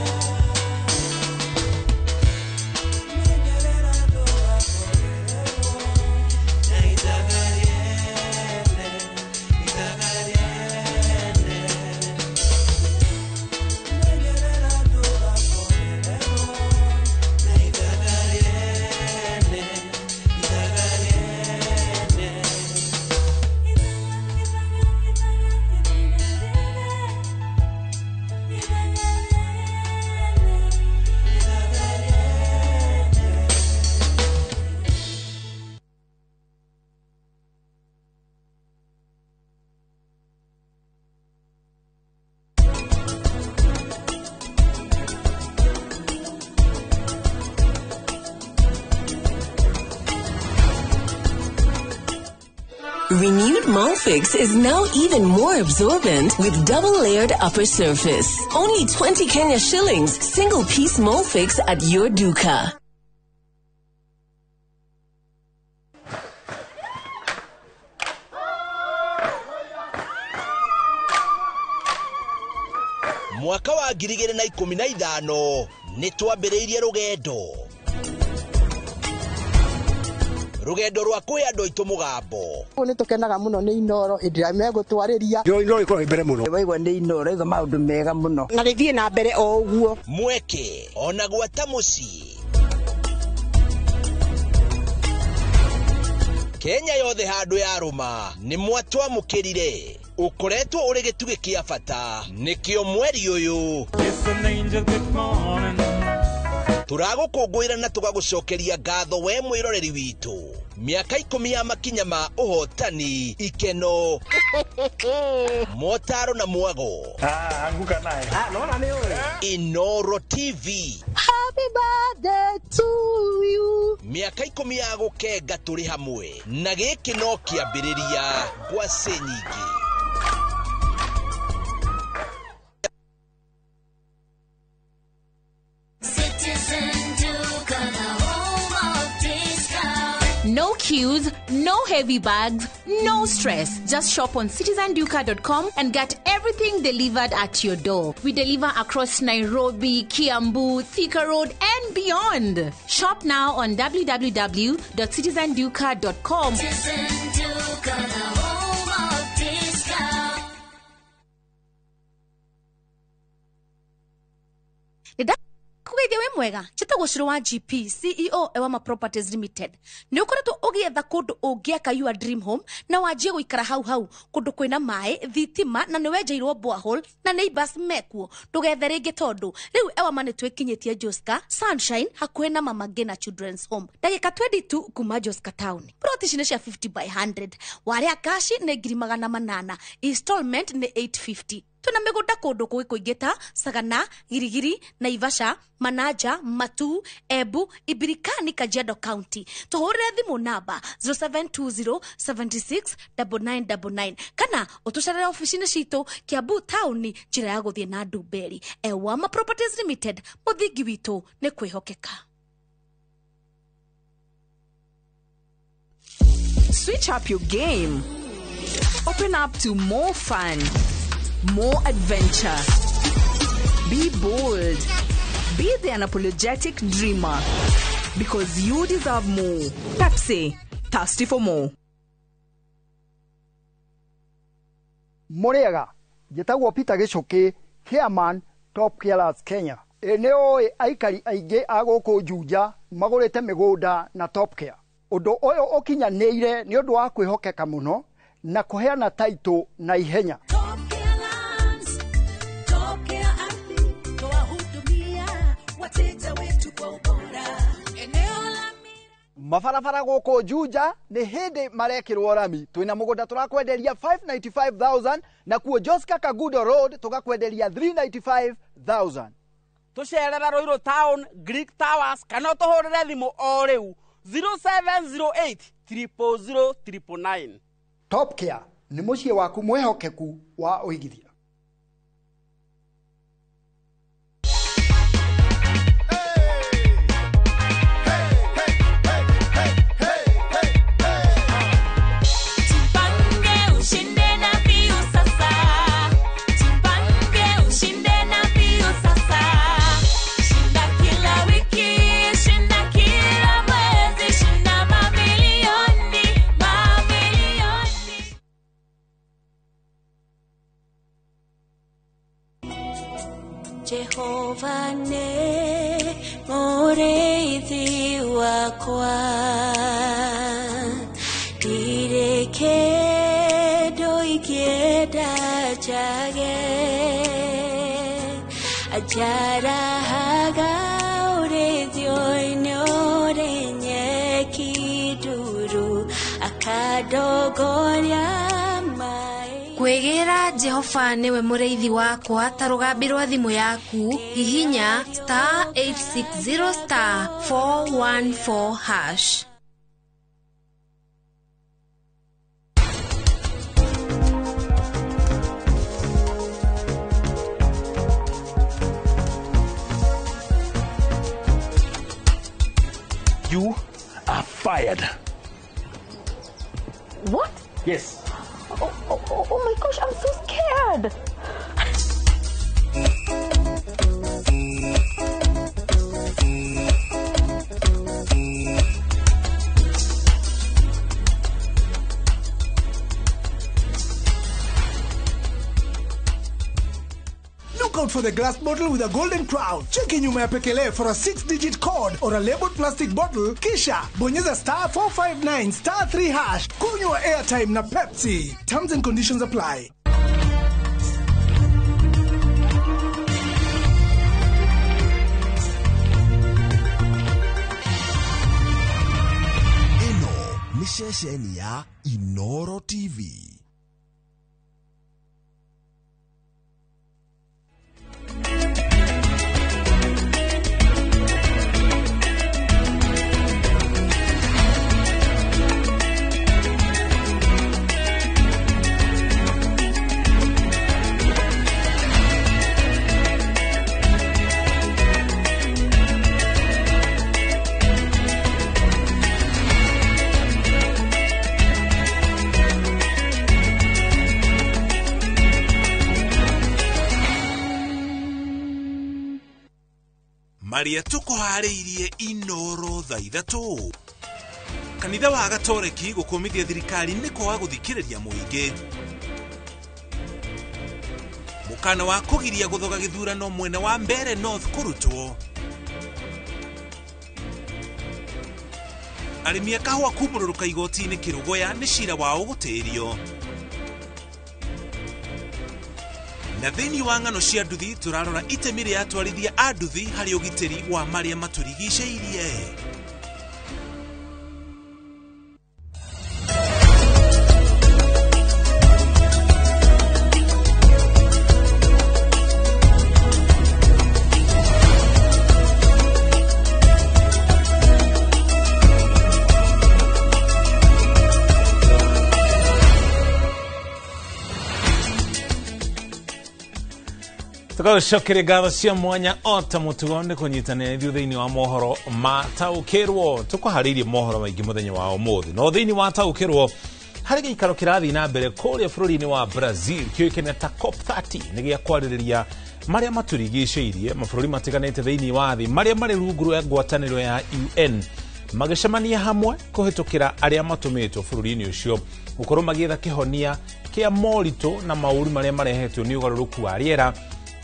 Renewed Molfix is now even more absorbent with double-layered upper surface. Only 20 Kenya shillings, single-piece Molfix at your duka. Mwaka wa 2015 nĩ twambĩrĩirie rũgendo rwa kwĩ andũ aitũ mũgambo. Nĩ tũkenaga mũno nĩ Inoro hĩndĩ ĩrĩa megũtwarĩria. Inoro ĩkoragwo mbere mũno. Waigua nĩ Inoro ĩga maũndũ mega mũno. Na rĩthiĩ na mbere o ũguo. Mweke ona gwata mũciĩ. Kenya yothe handũ yarũma nĩ mwatwamũkĩrire. Ũkoretwo ũrĩ gĩtugĩ kĩa bata nĩkĩo mweri ũyũ. Tũragũkũngũĩra na tũgagũcokeria ngatho we mwĩroreri witũ. Mĩaka 10 ya makinya ma ũhotani, ikeno, motaro na mwago. Anguka naye. Nona nĩ ũĩ. Inoro TV. Happy birthday to you. Mĩaka 10 ya gũkenga tũrĩ hamwe na gĩkĩ no kĩambĩrĩria ngwacĩ nyingĩ. No queues, no heavy bags, no stress. Just shop on citizenduka.com and get everything delivered at your door. We deliver across Nairobi, Kiambu, Thika Road, and beyond. Shop now on www.citizenduka.com. Citizen Duka, the home of discount. Ngũgeithie wĩ mwega, njĩtagwo Shiro wa GP, CEO Ewama Properties Limited. Nĩ ũkoretwo ũgĩetha kũndũ ũngĩaka your dream home na wanjie gũikara hau hau, kũndũ kwĩna maĩ, thitima na nĩ wenjeirwo borehole na neighbors mekuo. Ndũgethe rĩngĩ tondũ rĩu Ewama nĩ twĩkinyĩtie Joska Sunshine hakuhĩ na Mama Ngina Children's Home, ndagĩka 22 kuma Joska Town. Plot ici nĩ cia 50 by 100. Warĩa kashi nĩ 800,000, installment nĩ 850. Twĩna mĩgũnda kũndũ kũngĩ kũingĩ ta Sagana, Girigiri, Naivasha, Manaja, Matu, Embu, Ibirikani, Kajiado County. Tũhũrĩre thimũ namba 0720 76 9999 kana ũtũcerere ofici-inĩ citũ Kiambu Town, njĩra ya gũthiĩ na Ndumberi. Ewama Properties Limited, mũthingi witũ nĩ kwĩhokeka. Switch up your game. Open up to more fun, more adventure. Be bold. Be the unapologetic dreamer. Because you deserve more. Pepsi, thirsty for more. Mũrĩega, njĩtagwo Peter Gĩcũkĩ, chairman Top Carers Kenya. Ĩ nĩ ũĩ aikari aingĩ a gũkũ Juja magũrĩte mĩgũnda na Top Care. Ũndũ ũyũ ũkinyanĩire nĩ ũndũ wa kwĩhokeka mũno na kũheana taitũ na ihenya. Wateja wetu kwa ubora. Eneo la Mabarabara gũkũ Juja nĩ hĩndĩ marekĩrwo rami. Twĩna mũgũnda tũrakwenderia 595,000 na kuo Joska Kagudo Road tũgakwenderia 395,000. Tũcerere Ruiru Town, Greek Towers kana ũtũhũrĩre thimũ o rĩu 0708 000 999. Top Care nĩ mũciĩ waku mwĩhokeku wa ũigithia. Jipange ushinde na Viusasa. Jipange ushinde na Viusasa. Shinda kila wiki, shinda kila mwezi, shinda mamilioni, mamilioni. Jehova nĩ mũrĩithi wakwa, ndirĩ kĩndũ ingĩenda njage. Anjarahaga ũrĩithio-inĩ ũrĩ nyeki nduru, akandongoria maĩ. Kwĩgĩra Jehova nĩwe mũrĩithi wakwa ta rũgambi rwa thimũ yaku, hihinya star 860 star 414 hash. You are fired. What? Yes. Oh, oh, oh, oh my gosh, I'm so scared. Look out for the glass bottle with a golden crown. Cheki nyuma ya pekele for a 6-digit code or a labeled plastic bottle. Kisha bonyeza star 459 star 3 hash. Kunywa airtime na Pepsi. Terms and conditions apply. Ĩno nĩ ceceni ya Inoro TV. Marĩa tũkũharĩirie Inoro thaa 3. Kanitha wa Gatoreki gũkũmithia thirikari nĩ kwaga gũthikĩrĩria mũingĩ. Mũkana wa kũgiria gũthoga gĩthurano mwena wa Mbeere North kũrutwo. Arĩmi a kahũa kumbũrũrũka igoti-inĩ Kĩrũgũya nĩ cira wao gũtĩĩrio. Na thĩinĩ wa ng'ano cia nduthi tũrarora itemi rĩa atwarithia a nduthi harĩ ũgitĩri wa marĩa matũrigicĩirie. Tũgagũcokeria ngatho cia mwanya o ta mũtugo nĩ kũnyitanĩra ithuĩ thĩinĩ wa mohoro ma taũkĩrwo. Tũkũharĩirie mohoro maingĩ mũthenya wa ũmũthĩ, no thĩinĩ wa taũkĩrwo harĩ gĩikaro kĩrathiĩ na mbere kũrĩa bũrũri-inĩ wa Brazil kĩũĩkaine ta COP30 nĩ gĩa kwarĩrĩria marĩa matũrigicĩirie mabũrũri matiganĩte thĩinĩ wa thĩ marĩa marĩ rungu rwa ngwatanĩro ya UN magĩcemania hamwe kũhĩtũkĩra arĩa matũmĩtwo bũrũri-inĩ ũcio gũkorwo magĩetha kĩhonia kĩa moritũ na maũru marĩa marehetwo nĩ ũgarũrũku wa rĩera.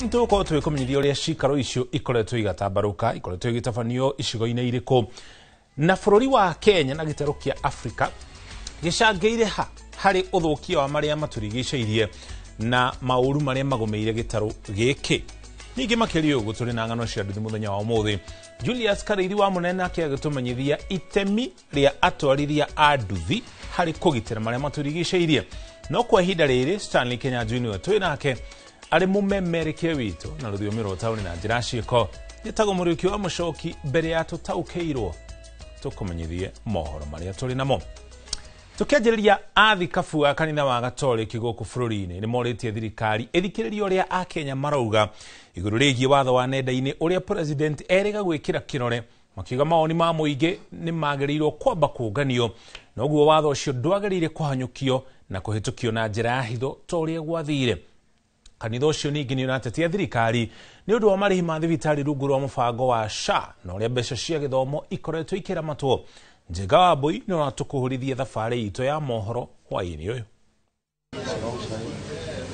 Nĩtũgũkorwo tũgĩkũmenyithia ũrĩa cikaro icio ikoretwo igatambarũka, ikoretwo igĩtabanio icigo-inĩ irĩkũ, na bũrũri wa Kenya na gĩtarũ kĩa Afrika gĩcangĩire ha harĩ ũthũkia wa marĩa matũrigicĩirie na maũru marĩa magũmĩire gĩtarũ gĩkĩ. Ningĩ makĩria ũguo tũrĩ na ng'ano cia nduthi mũthenya wa ũmũthĩ. Julius Karĩithi wa Mũnene ake agĩtũmenyithia itemi rĩa atwarithia a nduthi harĩ kũgitĩra marĩa matũrigicĩirie. No kwa ihinda rĩrĩ Stanley Kenyanjui nĩwe twĩ nake arĩ mũmemerekia witũ na rũthiomi rwa taũni na njĩra ciĩko. Njĩtagwo Mũriũki wa Mũcoki, mbere ya tũtaũkĩirwo tũkũmenyithie mohoro marĩa tũrĩ namo. Tũkĩanjĩrĩria, athikabu a kanitha wa Gatoreki gũkũ bũrũri-inĩ nĩ morĩtie thirikari ĩthikĩrĩrie ũrĩa akenya marauga igũrũ rĩgiĩ watho wa nenda-inĩ ũrĩa president erĩga gwĩkĩra kĩrore, makiuga mawoni ma mũingĩ nĩ magĩrĩirwo kwamba kũnganio, noguo watho ũcio ndwagĩrĩire kũhanyũkio na kũhĩtũkio na njĩra ya hitho ta ũrĩa gwathire. Kanitha ũcio ningĩ nĩ ũratetia thirikari nĩ ũndũ wa marĩhi ma thibitarĩ rungu rwa mũbango wa SHA na ũrĩa mbeca cia gĩthomo ikoretwo ikĩramatwo. Njenga wa Mbui nĩ ũratũkũhũrithia thabarĩ itũ ya mohoro hwaĩ-inĩ ũyũ.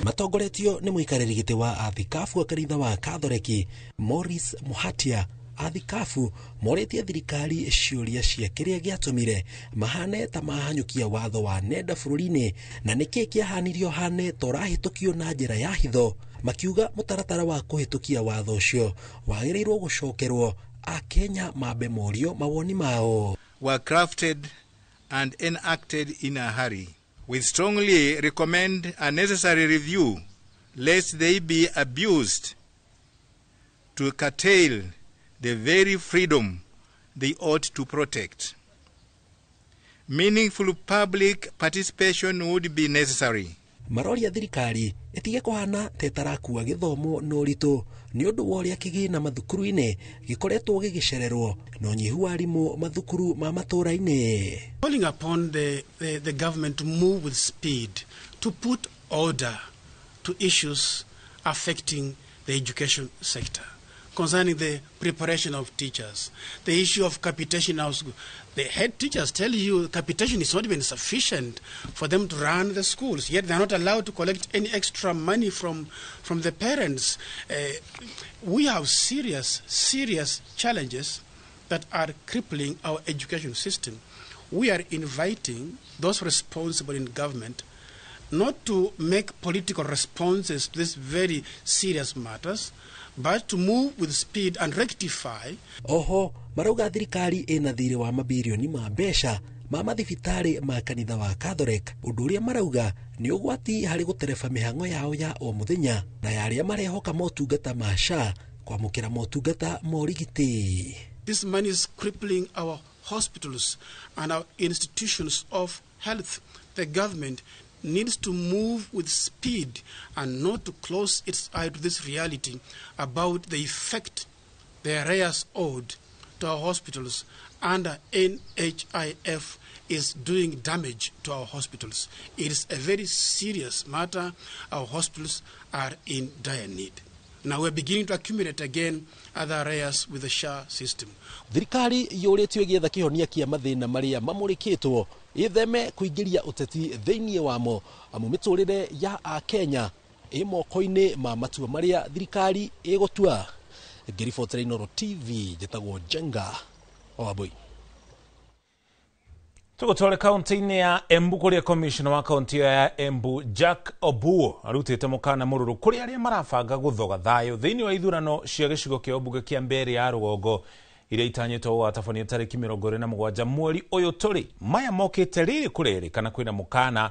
Matongoretio nĩ mũikarĩri gĩtĩ wa athikabu a kanitha wa Kathoreki Maurice Muhatia, athikabu morĩtie thirikari ciũria cia kĩrĩa gĩatũmire mahane ta mahanyũkia watho wa nenda bũrũri-inĩ na nĩkĩ kĩahanirio hane ta ũrahĩtũkio na njĩra ya hitho, makiuga mũtaratara wa kũhĩtũkia watho ũcio wagĩrĩirwo gũcokerwo akenya mambe morio mawoni mao. Were crafted and enacted in a hurry. We strongly recommend a necessary review lest they be abused to curtail the very freedom they ought to protect. Meaningful public participation would be necessary. Maroria thirikari ĩtige kũhana ta ĩtarakua gĩthomo na ũritũ nĩ ũndũ wa ũrĩa kĩgĩna mathukuru-inĩ gĩkoretwo gĩgĩcererwo na ũnyihu wa arimũ mathukuru ma matũũra-inĩ. Calling upon the government to move with speed to put order to issues affecting the education sector, concerning the preparation of teachers, the issue of capitation. The head teachers tell you capitation is not even sufficient for them to run the schools, yet they are not allowed to collect any extra money from the parents. We have serious, serious challenges that are crippling our education system. We are inviting those responsible in government not to make political responses to these very serious matters, but to move with speed and rectify. Oho marauga thirikari ĩna thirĩ wa mabirioni ma mbeca ma mathibitarĩ ma kanitha wa Catholic, ũndũ ũrĩa marauga nĩ ũgwati harĩ gũtereba mĩhang'o yao ya o mũthenya na ya arĩa marehoka motungata ma SHA kwamũkĩra motungata ma ũrigiti. This money is crippling our hospitals and our institutions of health. The government needs to move with speed and not to close its eye to this reality about the effect the arrears owed to our hospitals under NHIF is doing damage to our hospitals. It is a very serious matter. Our hospitals are in dire need. Now we're beginning to accumulate again other arrears with the SHA system. Thirikari yũrĩtio ĩgĩetha kĩhonia kĩa mathĩna marĩa mamũrĩkĩtwo ĩtheme kũingĩria ũteti thĩinĩ wamo, amu mĩtũrĩre ya akenya ĩ moko-inĩ ma matua marĩa thirikari ĩgũtua. Ngĩribotera Inooro TV, njĩtagwo Njenga Wambui. Tugutware kaunti-inĩ ya Embu kũrĩa commissioner wa kaunti ya Embu Jack Obuo arutĩte mũkana mũrũrũ kũrĩ arĩa marabanga gũthoga thayũ thĩinĩ wa ithurano cia gĩcigo kĩa ũmbunge kĩa Mbeere ya rũgongo iria itanyĩtwo gũgatabanio tarĩki 27 mweri ũyũ tũrĩ. Maya mokĩte rĩrĩ kũrerĩkana kwĩna mũkana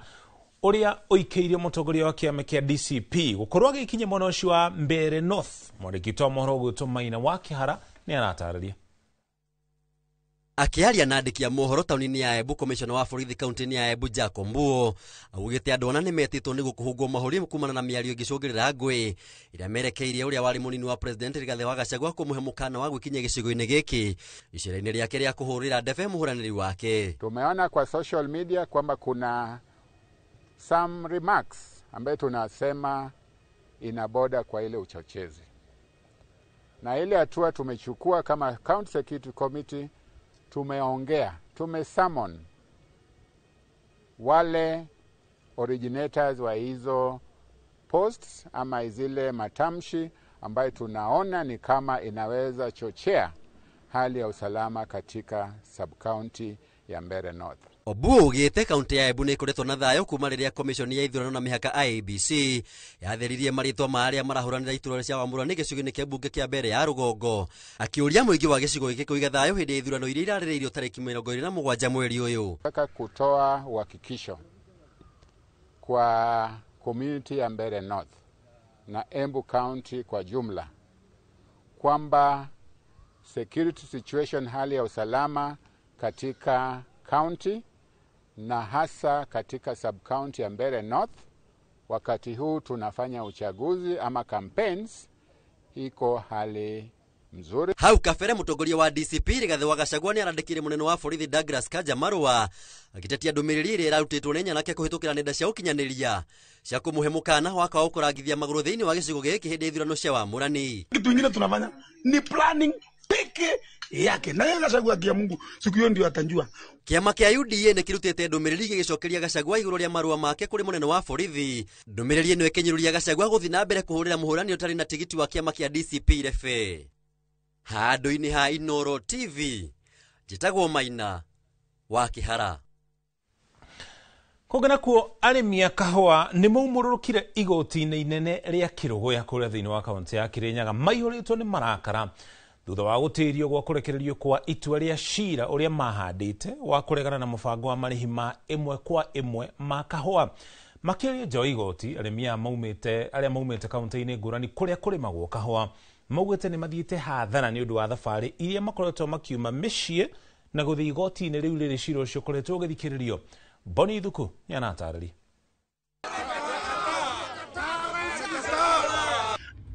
ũrĩa ũikĩirio mũtongoria wa kĩama kĩa DCP gũkorwo agĩkinya mwena ũcio wa Mbeere North. Mwandĩki wa mohoro ũgwĩtwo Maina wa Kĩhara nĩ aratarĩria. Akiaria na andĩki a mohoro taũni-inĩ ya Embu, commissioner wa borithi kaunti-inĩ ya Embu Jack Ombuo augĩte andũ ana nĩmetĩtwo nĩguo kũhũngwo mahũri kumana na mĩario ĩngĩcũngĩrĩra ngũĩ ĩrĩa merekeirie ũrĩa warĩ mũnini wa president Rigathĩ wa Gachagua kũmũhe mũkana wa gwĩkinyia gĩcigo-inĩ gĩkĩ icera-inĩ rĩake rĩa kũhũrĩra ndebe mũhũranĩri wake. Tumeona kwa social media kwamba kuna some remarks ambayo tunasema ina boda kwa ile uchochezi, na ile hatua tumechukua kama County Security Committee, tumeongea, tumesummon wale originators wa hizo posts ama zile matamshi ambayo tunaona ni kama inaweza chochea hali ya usalama katika sub-county ya Mbeere North. Obuo ugĩte kaunti ya Embu nĩ ĩkoretwo na thayũ kuma rĩrĩa commission ya ithurano na mĩhaka IEBC yatheririe marĩtwa ma arĩa marahũranĩra iturwa cia wamũrani gĩcigo-inĩ kĩa mbunge kĩa Mbeere ya rũgongo, akĩũria mũingĩ wa gĩcigo gĩkĩ kũiga thayũ hĩndĩ ya ithurano iria irarĩrĩirio tarĩki 27 mweri ũyũ. Nataka kutoa uhakikisho kwa community ya Mbeere North na Embu County kwa jumla kwamba security situation, hali ya usalama katika county na hasa katika sub-county ya Mbeere North, wakati huu tunafanya uchaguzi ama campaigns, iko hali mzuri. Hau kabere mũtongoria wa DCP Rigathĩ wa Gachagua nĩ arandĩkire mũnene wa borithi Douglas Kanja marũa agĩtetia ndũmĩrĩri ĩrĩa ĩrarutĩtwo nĩ nyanake kũhĩtũkĩra nenda cia ũkinyanĩria cia kũmũhe mũkana wa kwaga kũrangithia magũrũ thĩinĩ wa gĩcigo gĩkĩ hĩndĩ ya ithurano cia wamũrani. Kitu ingine tunafanya ni planning peke yake, na yeye Gachagua kia Mungu siku hiyo ndio atanjua. Kĩama kĩa UDA nĩ kĩrutĩte ndũmĩrĩri gĩgĩcokeria Gachagua igũrũ rĩa marũa make kũrĩ mũnene wa borithi. Ndũmĩrĩri ĩno ĩkĩnyũrũria Gachagua gũthiĩ na mbere kũhũrĩra mũhũrani ũtarĩ na tigiti wa kĩama kĩa DCP rebe. Handũ-inĩ ha Inooro TV, njĩtagwo Maina wa Kĩhara. Kũngĩ nakuo arĩmi a kahũa nĩ maumũrũrũkire igoti-inĩ inene rĩa Kĩrũgũya kũrĩa thĩinĩ wa kaunti ya Kĩrĩnyaga maihũrĩtwo nĩ marakara thutha wa gũtĩrio gwa kũrekererio kwa itua rĩa cira ũrĩa mahandĩte wa kũregana na mũbango wa marĩhi ma ĩmwe kwa ĩmwe ma kahũa. Makĩaria nja wa igoti, arĩmi aya maumĩte arĩa maumĩte kaunti-inĩ ngũrani kũrĩa kũrĩmagwo kahũa maugĩte nĩ mathiĩte hathara nĩ ũndũ wa thabarĩ iria makoretwo makiuma mĩciĩ na gũthiĩ igoti-inĩ rĩu rĩrĩ cira ũcio ũkoretwo ũgĩthikĩrĩrio. Boni Thuku nĩ aratarĩria.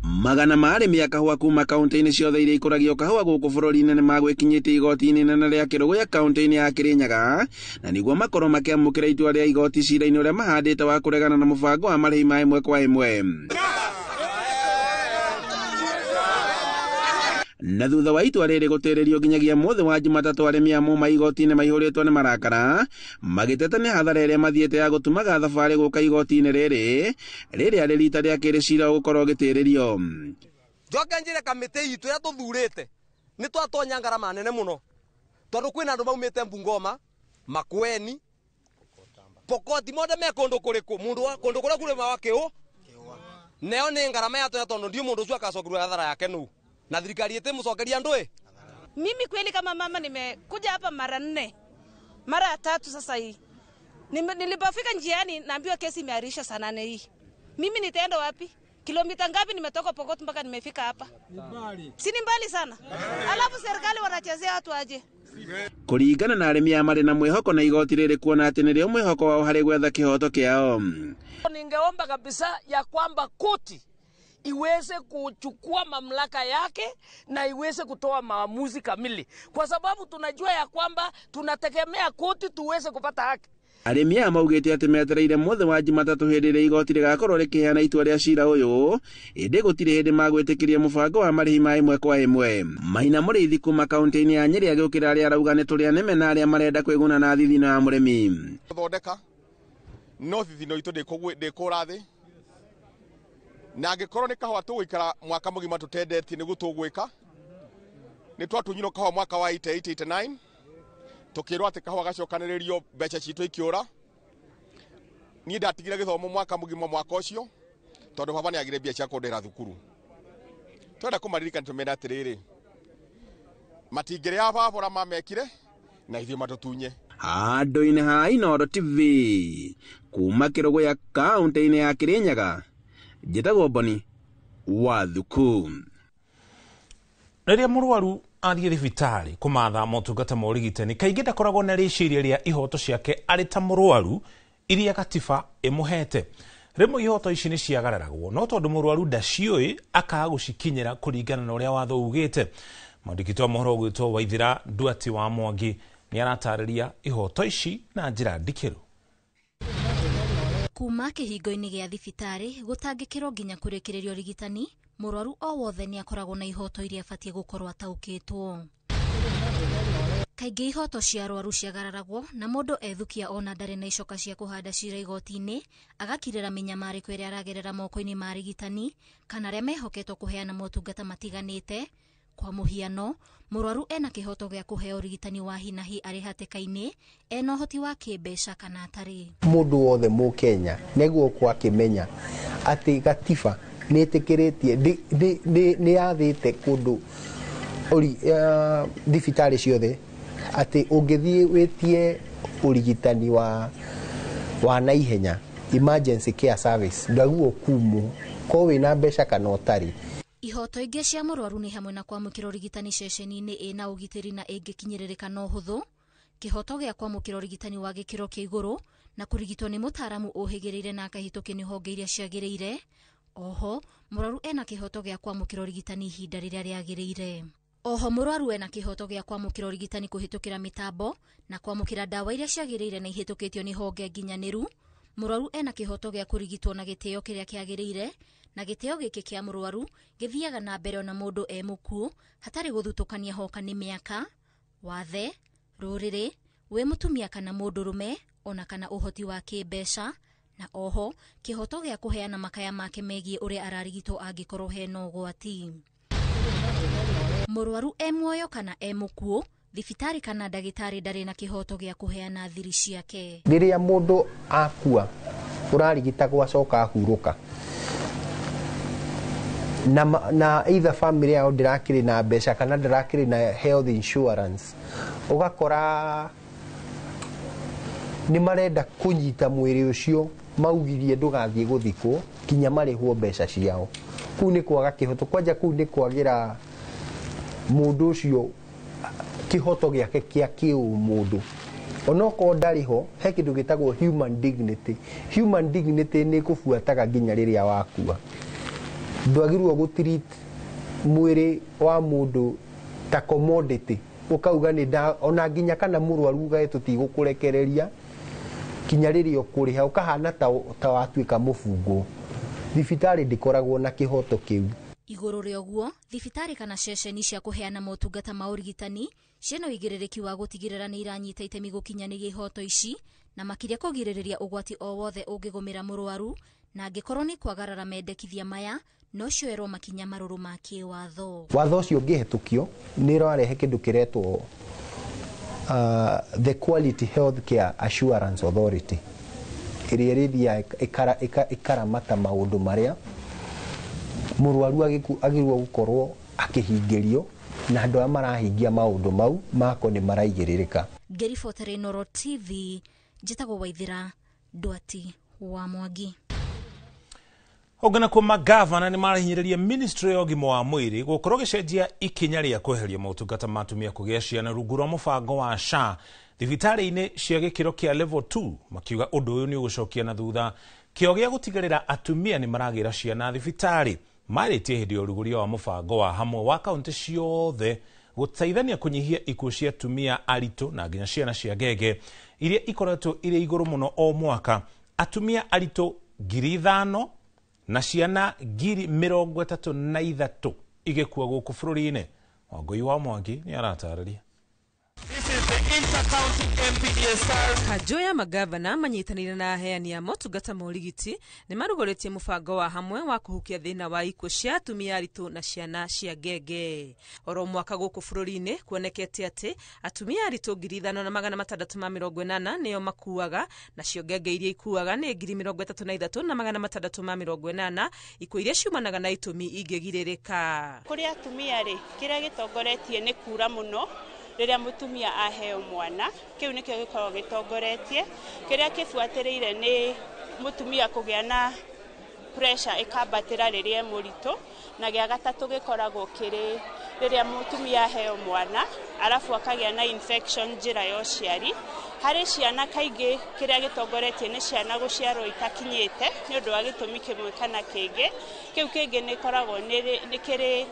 Magana ma arĩmi a kahũa kuma kaunti-inĩ ciothe iria ikũragio kahũa gũkũ bũrũri-inĩ nĩ magwĩkinyĩtie igoti-inĩ inene rĩa Kĩrũgũya kaunti-inĩ ya Kĩrĩnyaga na nĩguo makorwo makĩamũkĩra itua rĩa igoti cira-inĩ ũrĩa mahandĩte wa kũregana na mũbango wa marĩhi ma ĩmwe kwa ĩmwe. Na thutha wa itua rĩrĩ gũtĩrĩrio nginyagia mũthĩ wa Jumatatũ, arĩmi a mauma igoti-inĩ maihũrĩtwo nĩ marakara magĩteta nĩ hathara ĩrĩa mathiĩte ya gũtumaga thabarĩ gũka igoti-inĩ rĩrĩ rĩrĩa rĩ rita rĩa kerĩ cira ũgũkorwo ũgĩtĩrĩrio. Njoke njĩre kamĩtĩ itũ ĩrĩa tũthurĩte nĩ twatonya ngarama nene mũno tondũ kwĩna andũ maumĩte Bungoma, Makueni, Pokoti, mothe me kũndũ kũrĩkũ mũndũ kũndũ kũrĩa kũrĩmaga kĩũ neo nĩ ngarama yatonya tondũ ndiũ mũndũ ũcio agacokerwo hathara yake nũ na thirikari ĩtĩmũcokeria andũ ĩ. Mimi kweli kama mama nimekuja hapa mara 4, mara 3 sasa hii. Nilipofika njiani naambiwa kesi imeahirishwa saa 8 hii. Mimi nitaenda wapi? Kilomita ngapi nimetoka Pokot mpaka nimefika hapa? Si ni mbali sana. Alafu serikali wanachezea watu aje? Kũringana na arĩmi aya marĩ na mwĩhoko na igoti rĩrĩ kuona atĩ nĩrĩo mwĩhoko wao harĩ gwetha kĩhoto kĩao. Ningeomba kabisa ya kwamba koti iweze kuchukua mamlaka yake na iweze kutoa maamuzi kamili, kwa sababu tunajua ya kwamba tunategemea koti tuweze kupata haki. Arĩmi aya maugĩte atĩ metereire mũthĩ wa Jumatatũ hĩndĩ ĩrĩa igoti rĩgakorwo rĩkĩheana itua rĩa cira ũyũ, ĩndĩ gũtirĩ hĩndĩ magwĩtĩkĩria mũbango wa marĩhi ma ĩmwe kwa ĩmwe. Maina Mũrĩithi kuma kaunti-inĩ ya Nyĩrĩ agĩũkĩra arĩa arauga nĩ tũrĩa nĩme na arĩa marenda kwĩguna na thithino ya mũrĩmi. Thondeka no thithino itũ ndĩkũra thĩ, na angĩkorwo nĩ kahũa tũgũikara mwaka mũgima tũtendetie nĩguo tũgwĩka. Nĩ twatunyirwo kahũa mwaka wa 88 89 Tukirwo ati kahua gacokanĩrĩrio mbeca citũ ikĩũra. Niĩ ndatigire gĩthomo mwaka mũgima mwaka ũcio tondũ baba nĩagire mbia cia kũndĩhĩra thukuru. Twenda kũmaririkana tũmere atĩrĩrĩ, matingĩrĩa baba ũrĩa mamekire na ithuĩ matũtunye. Handũ-inĩ ha Inooro TV kuma Kĩrũgũya kaũntĩ-inĩ ya Kĩrĩnyaga, njĩtagwo Boni wa Thuku. Rĩrĩa mũrwaru athiĩ thibitarĩ kũmatha motungata ma ũrigitani, kaingĩ ndakoragwo na rĩciria rĩa ihoto ciake arĩ ta mũrwaru iria gatiba ĩmũhete. Rĩmwe ihoto ici nĩ ciagararagwo, no tondũ mũrwaru ndaciũĩ akaga gũcikinyĩra kũringana na ũrĩa watho ugĩte. Mwandĩki wa mohoro ũgwĩtwo Waithira Nduati wa Mwangi nĩ aratarĩria ihoto ici na njĩra ndikĩru. Kuma kĩhingo-inĩ gĩa thibitarĩ gũtangĩkĩrwo nginya kũrĩkĩrĩrio ũrigitani, mũrwaru o wothe nĩ akoragwo na ihoto iria abatiĩ gũkorwo ataũkĩtwo. Kaingĩ ihoto cia arwaru ciagararagwo na mũndũ ethukia ona ndarĩ na icoka cia kũhanda cira igoti-inĩ, agakirĩra mĩnyamarĩko ĩrĩa aragerera moko-inĩ ma arigitani kana arĩa mehoketwo kũheana motungata matiganĩte. Kwa mũhiano, mũrwaru ena kĩhoto gĩa kũheo ũrigitani wa hi na hi arĩ hatĩka-inĩ, ena ũhoti wa kĩmbeca kana atarĩ. Mũndũ wothe mũkenya nĩguo gũkorwo akĩmenya atĩ gatiba nĩ ĩtĩkĩrĩtie, nĩ yathĩte kũndũ thibitarĩ ciothe atĩ ũngĩthiĩ wĩtie ũrigitani wa naihenya, emergency care service, ndwagĩrĩirwo kumwo korwo wĩna mbeca kana ũtarĩ. Ihoto ingĩ cia mũrwaru nĩ hamwe na kwamũkĩra ũrigitani ceceni-inĩ ĩna ũgitĩri na ĩngĩkinyĩrĩrĩka na ũhũthũ, kĩhoto gĩa kwamũkĩra ũrigitani wa gĩkĩro kĩa igũrũ na kũrigitwo nĩ mũtaaramu ũhĩgĩrĩire na akahĩtũkio nĩ honge iria ciagĩrĩire. Oho, mũrwaru ena kĩhoto gĩa kwamũkĩra ũrigitani ihinda rĩrĩa rĩagĩrĩire. Oho, mũrwaru ena kĩhoto gĩa kwamũkĩra ũrigitani kũhĩtũkĩra mĩtambo na kwamũkĩra ndawa iria ciagĩrĩire na ihĩtũkĩtio nĩ honge nginyanĩru. Mũrwaru ena kĩhoto gĩa kũrigitwo na gĩtĩo kĩrĩa kĩagĩrĩire, na gĩtĩo gĩkĩ kĩa mũrwaru gĩthiaga na mbere ona mũndũ e mũkuũ hatarĩ gũthutũkania hoka nĩ mĩaka, wathe, rũrĩrĩ, wĩ mũtumia kana mũndũrũme, ona kana ũhoti wa kĩmbeca, na oho kĩhoto gĩa kũheana makaya make megiĩ ũrĩa ararigitwo angĩkorwo hena ũgwati. Mũrwaru e muoyo kana e mũkuũ, thibitarĩ kana ndagĩtarĩ ndarĩ na kĩhoto gĩa kũheana thiri ciake. Rĩrĩa mũndũ akua ũrarigitagwo acoka ahurũka, na either family yao ndĩrakĩrĩ na mbeca kana ndĩrakĩrĩ na health insurance, ũgakora nĩ marenda kũnyita mwĩrĩ ũcio maugirie ndũgathiĩ gũthikwo kinya marĩhwo mbeca ciao. Kũu nĩ kwaga kĩhoto, kwanja kũu nĩ kwagĩra mũndũ ũcio kĩhoto gĩake kĩa kĩũmũndũ. Onokorwo ndarĩ ho, he kĩndũ gĩtagwo human dignity. Human dignity nĩ kũbuataga nginya rĩrĩa wakua. Ndwagĩrĩirwo gũtreat mwĩrĩ wa mũndũ ta commodity, ũkauga nĩ nda, ona nginya kana mũrwaru ugae tũtigũkũrekereria kinya rĩrĩa ũkũrĩha, ũkahana ta watuĩka mũbungwo. Thibitarĩ ndĩkoragwo na kĩhoto kĩu. Igũrũ rĩa ũguo, thibitarĩ kana ceceni cia kũheana motungata ma ũrigitani ciĩna ũigĩrĩrĩki wa gũtigĩrĩra nĩ iranyita itemi gũkinyanĩria ihoto ici na makĩria kũgirĩrĩria ũgwati o wothe ũngĩgũmĩra mũrwaru, na angĩkorwo nĩ kwagarara mendekithia maya no cioerwo makinya marũrũ ma kĩwatho. Watho ũcio ũngĩhetũkio nĩ ũrarehe kĩndũ kĩretwo the Quality Health Care Assurance Authority, ĩrĩa ĩrĩthiaga ĩkaramata maũndũ marĩa mũrwaru agĩrĩirwo gũkorwo akĩhingĩrio, na andũ arĩa marahingia maũndũ mau mako nĩ maraigĩrĩrĩka. Ngĩribotera Inooro TV, njĩtagwo Waithira Nduati wa Mwangi. Ũngĩ nakuo magavana nĩ marahinyĩrĩria ministry ya ũgima wa mwĩrĩ gũkorwo gĩcenjia ikinya rĩa kweheria motungata ma atumia kũgĩa ciana rungu rwa mũbango wa SHA thibitarĩ-inĩ cia gĩkĩro kĩa level 2, makiuga ũndũ ũyũ nĩ ũgũcokia na thutha kĩo gĩa gũtigĩrĩra atumia nĩ maragĩra ciana thibitarĩ. Marĩtie hĩndĩ ya ũrugũria wa mũbango wa hamwe wa kaũntĩ ciothe gũteithania kũnyihia ikuũ cia atumia aritũ na nginya ciana cia ngenge iria ikoretwo irĩ igũrũ mũno o mwaka. Atumia aritũ 5,000 na ciana 33,000 igĩkua gũkũ bũrũri-inĩ. Wangũi wa Mwangi nĩ aratarĩria. This is the inter-county MPDSR. Kanjũ ya magavana manyitanĩire na aheani a motungata ma ũrigiti nĩ marugũrĩtie mũbango wa hamwe wa kũhukia thĩna wa ikuũ cia atumia aritũ na ciana cia ngenge. Oro mwaka gũkũ bũrũri-inĩ kuonekete atĩ atumia aritũ 5680 nĩo makuaga, nacio ngenge iria ikuaga nĩ 33,680, ikuũ iria ciumanaga na itũmi ingĩgirĩrĩka. Kũrĩ atumia rĩ, kĩrĩa gĩtongoretie nĩ kura mũno rĩrĩa mũtumia aheo mwana, kĩu nĩkĩo gĩkoragwo gĩtongoretie. Kĩrĩa kĩbuatĩrĩire nĩ mũtumia kũgĩa na pressure ĩkambatĩra rĩrĩa e mũritũ, na gĩa gatatũ gĩkoragwo kĩrĩ rĩrĩa mũtumia aheo mwana arabu akagĩa na infection njĩra ya ũciari. Harĩ ciana kaingĩ kĩrĩa gĩtongoretie nĩ ciana gũciarwo itakinyĩte nĩ ũndũ wa gĩtũmi kĩmwe kana kĩngĩ. Kĩu kĩngĩ nĩ ĩkoragwo nĩ kĩrĩ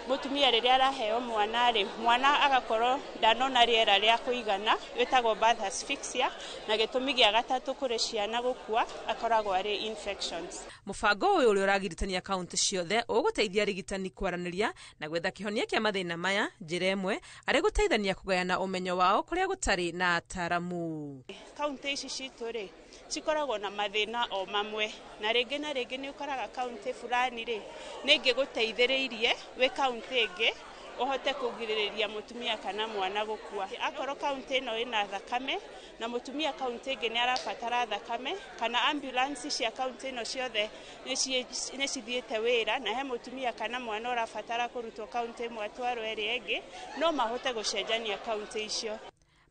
mũtumia rĩrĩa araheo mwana rĩ, mwana agakorwo ndanona rĩera rĩa kũigana, wĩtagwo birth asphyxia, na gĩtũmi gĩa gatatũ kũrĩ ciana gũkua akoragwo arĩ infections. Mũbango ũyũ ũrĩa ũragiritania kaunti ciothe ũgũteithia arigitani kwaranĩria na gwetha kĩhonia kĩa mathĩna maya njĩra ĩmwe arĩ gũteithania kũgayana ũmenyo wao kũrĩa gũtarĩ na ataramu. Kaunti ici citũ rĩ cikoragwo na mathĩna o mamwe, na rĩngĩ na rĩngĩ nĩ ũkoraga kaunti fulani rĩ nĩ ĩngĩgũteithĩrĩirie wĩ kaunti ĩngĩ ũhote kũgirĩrĩria mũtumia kana mwana gũkua. Akorwo kaunti ĩno ĩna thakame na mũtumia kaunti ĩngĩ nĩ arabatara thakame, kana ambulance cia kaunti ĩno ciothe nĩ cithiĩte wĩra na he mũtumia kana mwana ũrabatara kũrutwo kaunti ĩmwe atwarwo ĩrĩa ĩngĩ, no mahote gũcenjania kaunti icio.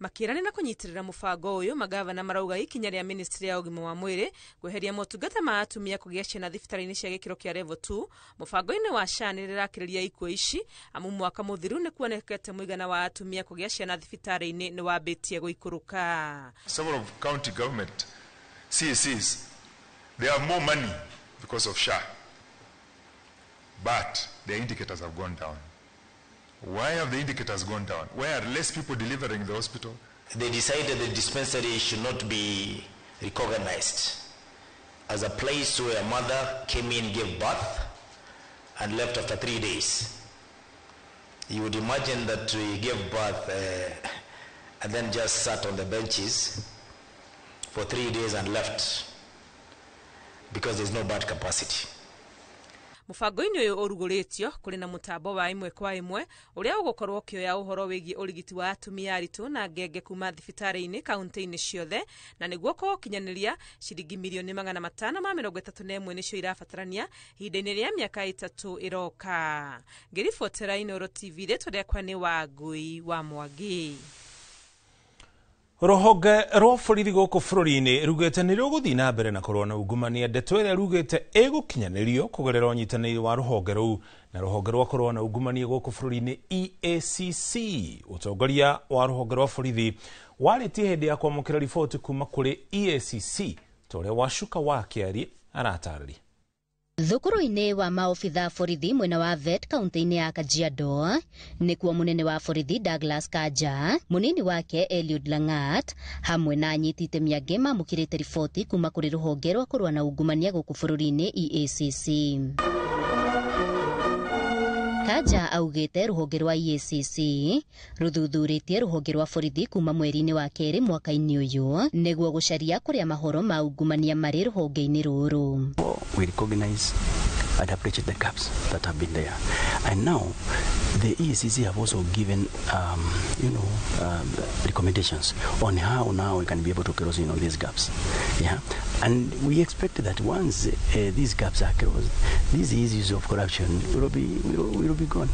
Makĩranĩra kũnyitĩrĩra mũbango ũyũ, magavana marauga ikinya rĩa ministry ya ũgima wa mwĩrĩ kweheria motungata ma atumia kũgĩa ciana thibitarĩ-inĩ cia gĩkĩro kĩa level 2 mũbango-inĩ wa SHA nĩ rĩrakĩrĩria ikuũ ici, amu mwaka mũthiru nĩ kuonekete mũigana wa atumia kũgĩa ciana thibitarĩ-inĩ nĩ wambĩtie gũikũrũka. Several of county government CACs, they have more money because of SHA, but the indicators have gone down. Why have the indicators gone down? Why are less people delivering the hospital? They decided the dispensary should not be recognized as a place where a mother came in, gave birth, and left after 3 days. You would imagine that we gave birth and then just sat on the benches for 3 days and left because there's no birth capacity. Mũbango-inĩ ũyũ ũrugũrĩtio kũrĩ na mũtambo wa ĩmwe kwa ĩmwe ũrĩa ũgũkorwo ũkĩoya ũhoro wĩgiĩ ũrigiti wa atumia aritũ na ngenge kuma thibitarĩ-inĩ kaunti-inĩ ciothe, na nĩguo kũũkinyanĩria ciringi mirioni 531 nĩcio irabatarania ihinda-inĩ rĩa mĩaka 3 ĩroka. Ngĩribotera Inooro TV, rĩtwa rĩakwa nĩ Wangui wa Mwangi. Rũhonge rwa borithi gũkũ bũrũri-inĩ rugĩte nĩ rũgũthiĩ na mbere na kũrũa na ungumania, ndeto ĩrĩa rugĩte ĩgũkinyanĩrio kũgerera ũnyitanĩri wa rũhonge rũu na rũhonge rwa kũrũa na ungumania gũkũ bũrũri-inĩ EACC. Ũtongoria wa rũhonge rwa borithi warĩtie hĩndĩ ya kwamũkĩra riboti kuma kũrĩ EACC ta ũrĩa Wacuka wa Kĩari aratarĩria. Thukuru-inĩ wa maobitha borithi mwena wa Vet kaunti-inĩ ya Kajiado nĩkuo mũnene wa borithi Douglas Kanja, mũnini wake Eliud Langat hamwe na anyiti itemi angĩ mamũkĩrĩte riboti kuma kũrĩ rũhonge rwa kũrũa na ungumania gũkũ bũrũri-inĩ EACC. Kanja augĩte rũhonge rwa EACC rũthuthurĩtie rũhonge rwa borithi kuma mweri-inĩ wa kerĩ mwaka-inĩ ũyũ nĩguo gũcaria kũrĩa mahoro ma ungumania marĩ rũhonge-inĩ rũrũ. We recognize and appreciate the gaps that have been there, and now the EACC have also given recommendations on how now we can be able to close these gaps. Yeah, and we expect that once these gaps are closed, these issues of corruption will be gone.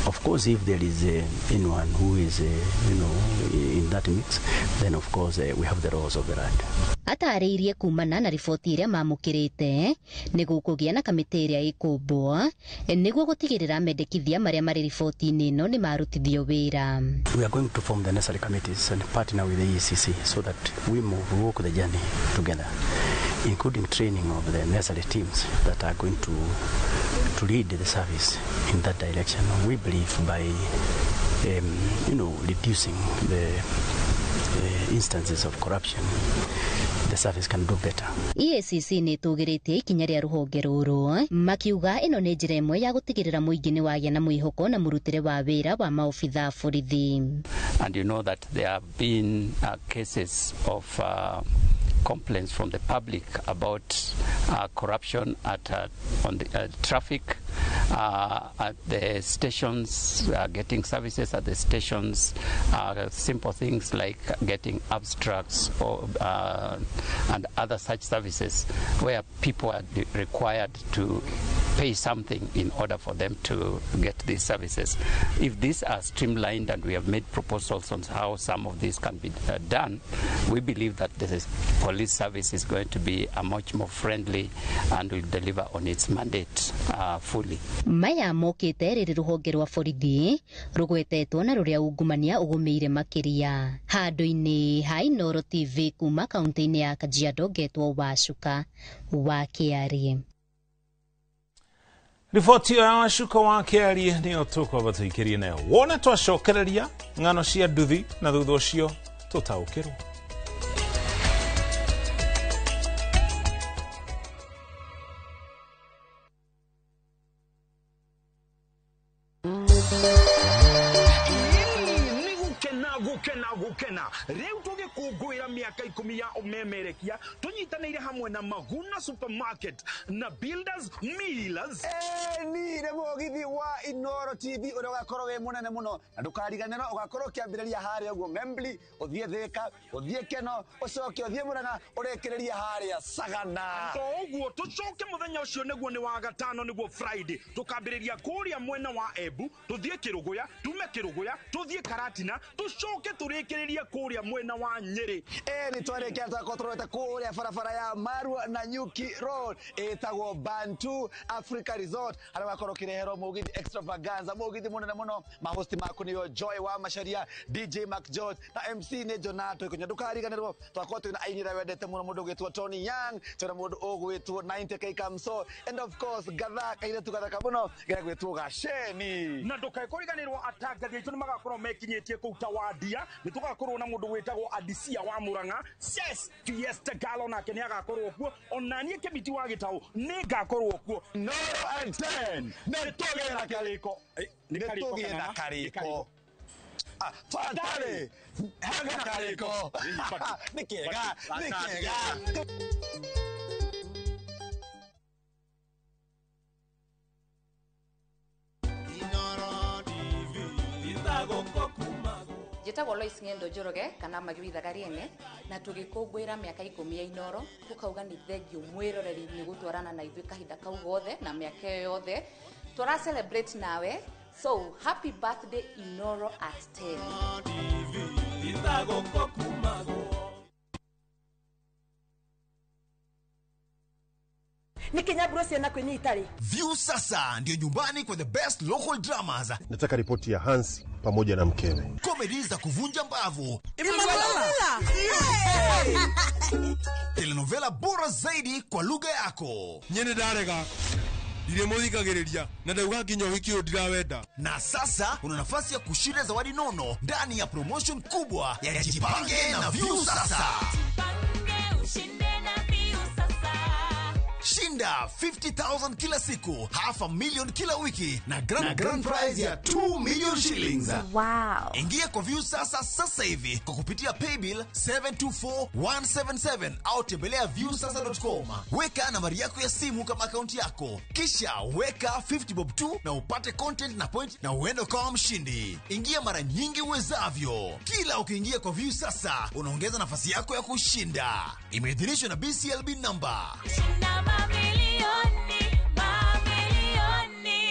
Of course, if there is anyone who is in that mix, then of course we have the laws of the land. Atarĩirie kumana na riboti ĩrĩa mamũkĩrĩte nĩguo kũgĩa na kamĩtĩ ĩrĩa ĩkũmbwo nĩguo gũtigĩrĩra mendekithia marĩa marĩ riboti-inĩ ĩno nĩ marutithio wĩra. We are going to form the necessary committees and partner with the EACC so that we walk the journey together, including training of the necessary teams that are going to lead the service in that direction. We believe by reducing the instances of corruption, the service can do better. EACC nĩ ĩtũgĩrĩtie ikinya rĩa rũhonge rũrũ makiuga ĩno nĩ njĩra ĩmwe ya gũtigĩrĩra mũingĩ nĩ wagĩa na mwĩhoko na mũrutĩre wa wĩra wa maobitha borithi. And you know that there have been cases of complaints from the public about corruption at on the traffic, at the stations, getting services at the stations, simple things like getting abstracts or and other such services where people are required to pay something in order for them to get these services. If these are streamlined, and we have made proposals on how some of these can be done, we believe that the police service is going to be a much more friendly and will deliver on its mandate fully. Maya mokĩte rĩrĩ rũhonge rwa borithi rũgwetetwo na rũrĩa ungumania ũgũmĩire makĩria handũ-inĩ ha Inooro TV kuma kaunti-inĩ ya Kajiado ngetwo Wacuka wa Kĩarie. Riboti ĩyo ya Wacuka wa Kĩarie nĩyo tũkwamba tũikĩrie nayo wone twacokereria ng'ano cia nduthi na thutha ũcio tũtaũkĩrwo. Gukena riu tugikungwira miaka 10 ya umemerekia tunyitanire hamwe na Maguna Supermarket na Builders Millers. Ni mugithi wa Inooro TV uria ugakorwo wi munene muno na ndukariganirwo ugakorwo ukiambiriria haria uguo Membli, uthie Thika, uthie Keno, ucoke uthie Murang'a, urekererie haria Sagana. To uguo tucoke muthenya ucio niguo ni wa gatano niguo Friday tukambiriria kuria mwena wa Embu, tuthie Kiruguya, tume Kiruguya, tuthie Karatina, tucoke turikiriria kuria mwena wa Nyeri. Ni twarikia twakorwo turorete kuria barabara ya Marua na Nyuki Road itagwo Bantu Africa Resort haria wakorwo kireherwo mugithi extravaganza, mugithi munene muno. Mahosti maku niyo Joy wa Macharia, DJ Mac George na MC ni Jonato Ikunya. Ndukariganirwo twakorwo twina aini arĩa wendete muno, mundu ugwitwo Tony Young, twina mundu ugwitwo 90K Kamso, and of course gatha kairetu gathaka muno gegwitwo Gaceni. Na ndukekuriganirwo atangathi aitu nimagakorwo mekinyitie kuu Tawandia, nitugakorwo na mundu witagwo Adisia wa Murang'a, Ses Fiesta Galo nake ni agakorwo kuo, ona nie Kĩmiti wa Gĩtaũ ni ngakorwo kuo. Noro and 10 nĩ tũgĩe na karĩko, nĩ tũgĩe na karĩko. Twarĩ hena karĩko nĩ kega, nĩ kega. Njĩtagwo Lois Ng'endo Njoroge kana Magui Thagariene na tũgĩkũngũĩra mĩaka 10 ya Inooro tũkauga nĩ thengiũ mwĩroreri nĩ gũtwarana na ithuĩ kahinda kau gothe na mĩaka ĩyo yothe tũra celebrate nawe, so happy birthday Inooro at 10. Nikinyaburo ciana kwinyi itari. View sasa ndio nyumbani kwa the best local dramas. Nataka ripoti ya Hans pamoja na mkewe. Comedy za kuvunja mbavu. Telenovela bora zaidi kwa lugha yako. Nyene ndarega. Ndiremuthikagiriria na ndauga nginya uhiki uyu ndirawenda. Na sasa una nafasi ya kushinda zawadi nono ndani ya promotion kubwa ya Jipange na View Sasa. Jipange ushinde na View Sasa. Shinda 50,000 kila siku, 500,000 kila wiki na grand prize ya 2 million shillings. Wow. Ingia kwa View Sasa sasa hivi kwa kupitia paybill 724177 au tembelea viewsasa.com. Weka nambari yako ya simu kama akaunti yako, kisha weka 50 bob tu na upate content na point na uende ukawa mshindi. Ingia mara nyingi uwezavyo. Kila ukiingia kwa View Sasa unaongeza nafasi yako ya kushinda. Imeidhinishwa na BCLB number. Shinda mamilioni, mamilioni.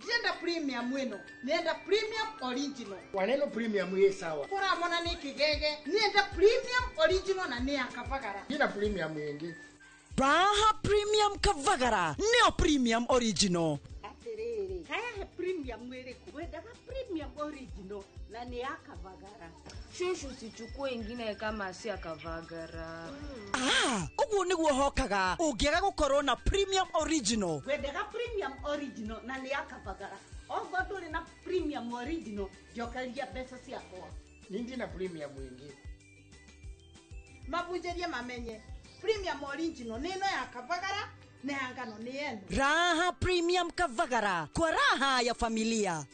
Nenda premium wino, nenda premium original. Waneno premium ye sawa. Kora mona ni kigege, nenda premium original na ni akavagara. Nina premium yengi. Raha premium kavagara, neo premium original. Atiriri. Premium ĩrĩkũ? Wendaga premium original na nĩ ya Kavagara. Shushu, usichukue ingine kama si ya Kavagara. Ah, ũguo nĩguo hokaga ũngĩaga gũkorwo na premium original. Wendaga premium original na nĩ ya Kavagara. Okorwo ndũrĩ na premium original, njokeria mbeca ciakwa. Nindi na premium ĩngĩ. Mabunjĩrie mamenye premium original nĩ ĩno ya Kavagara na ya ngano nĩ ĩno. Raha Premium Kavagara kwa raha ya familia.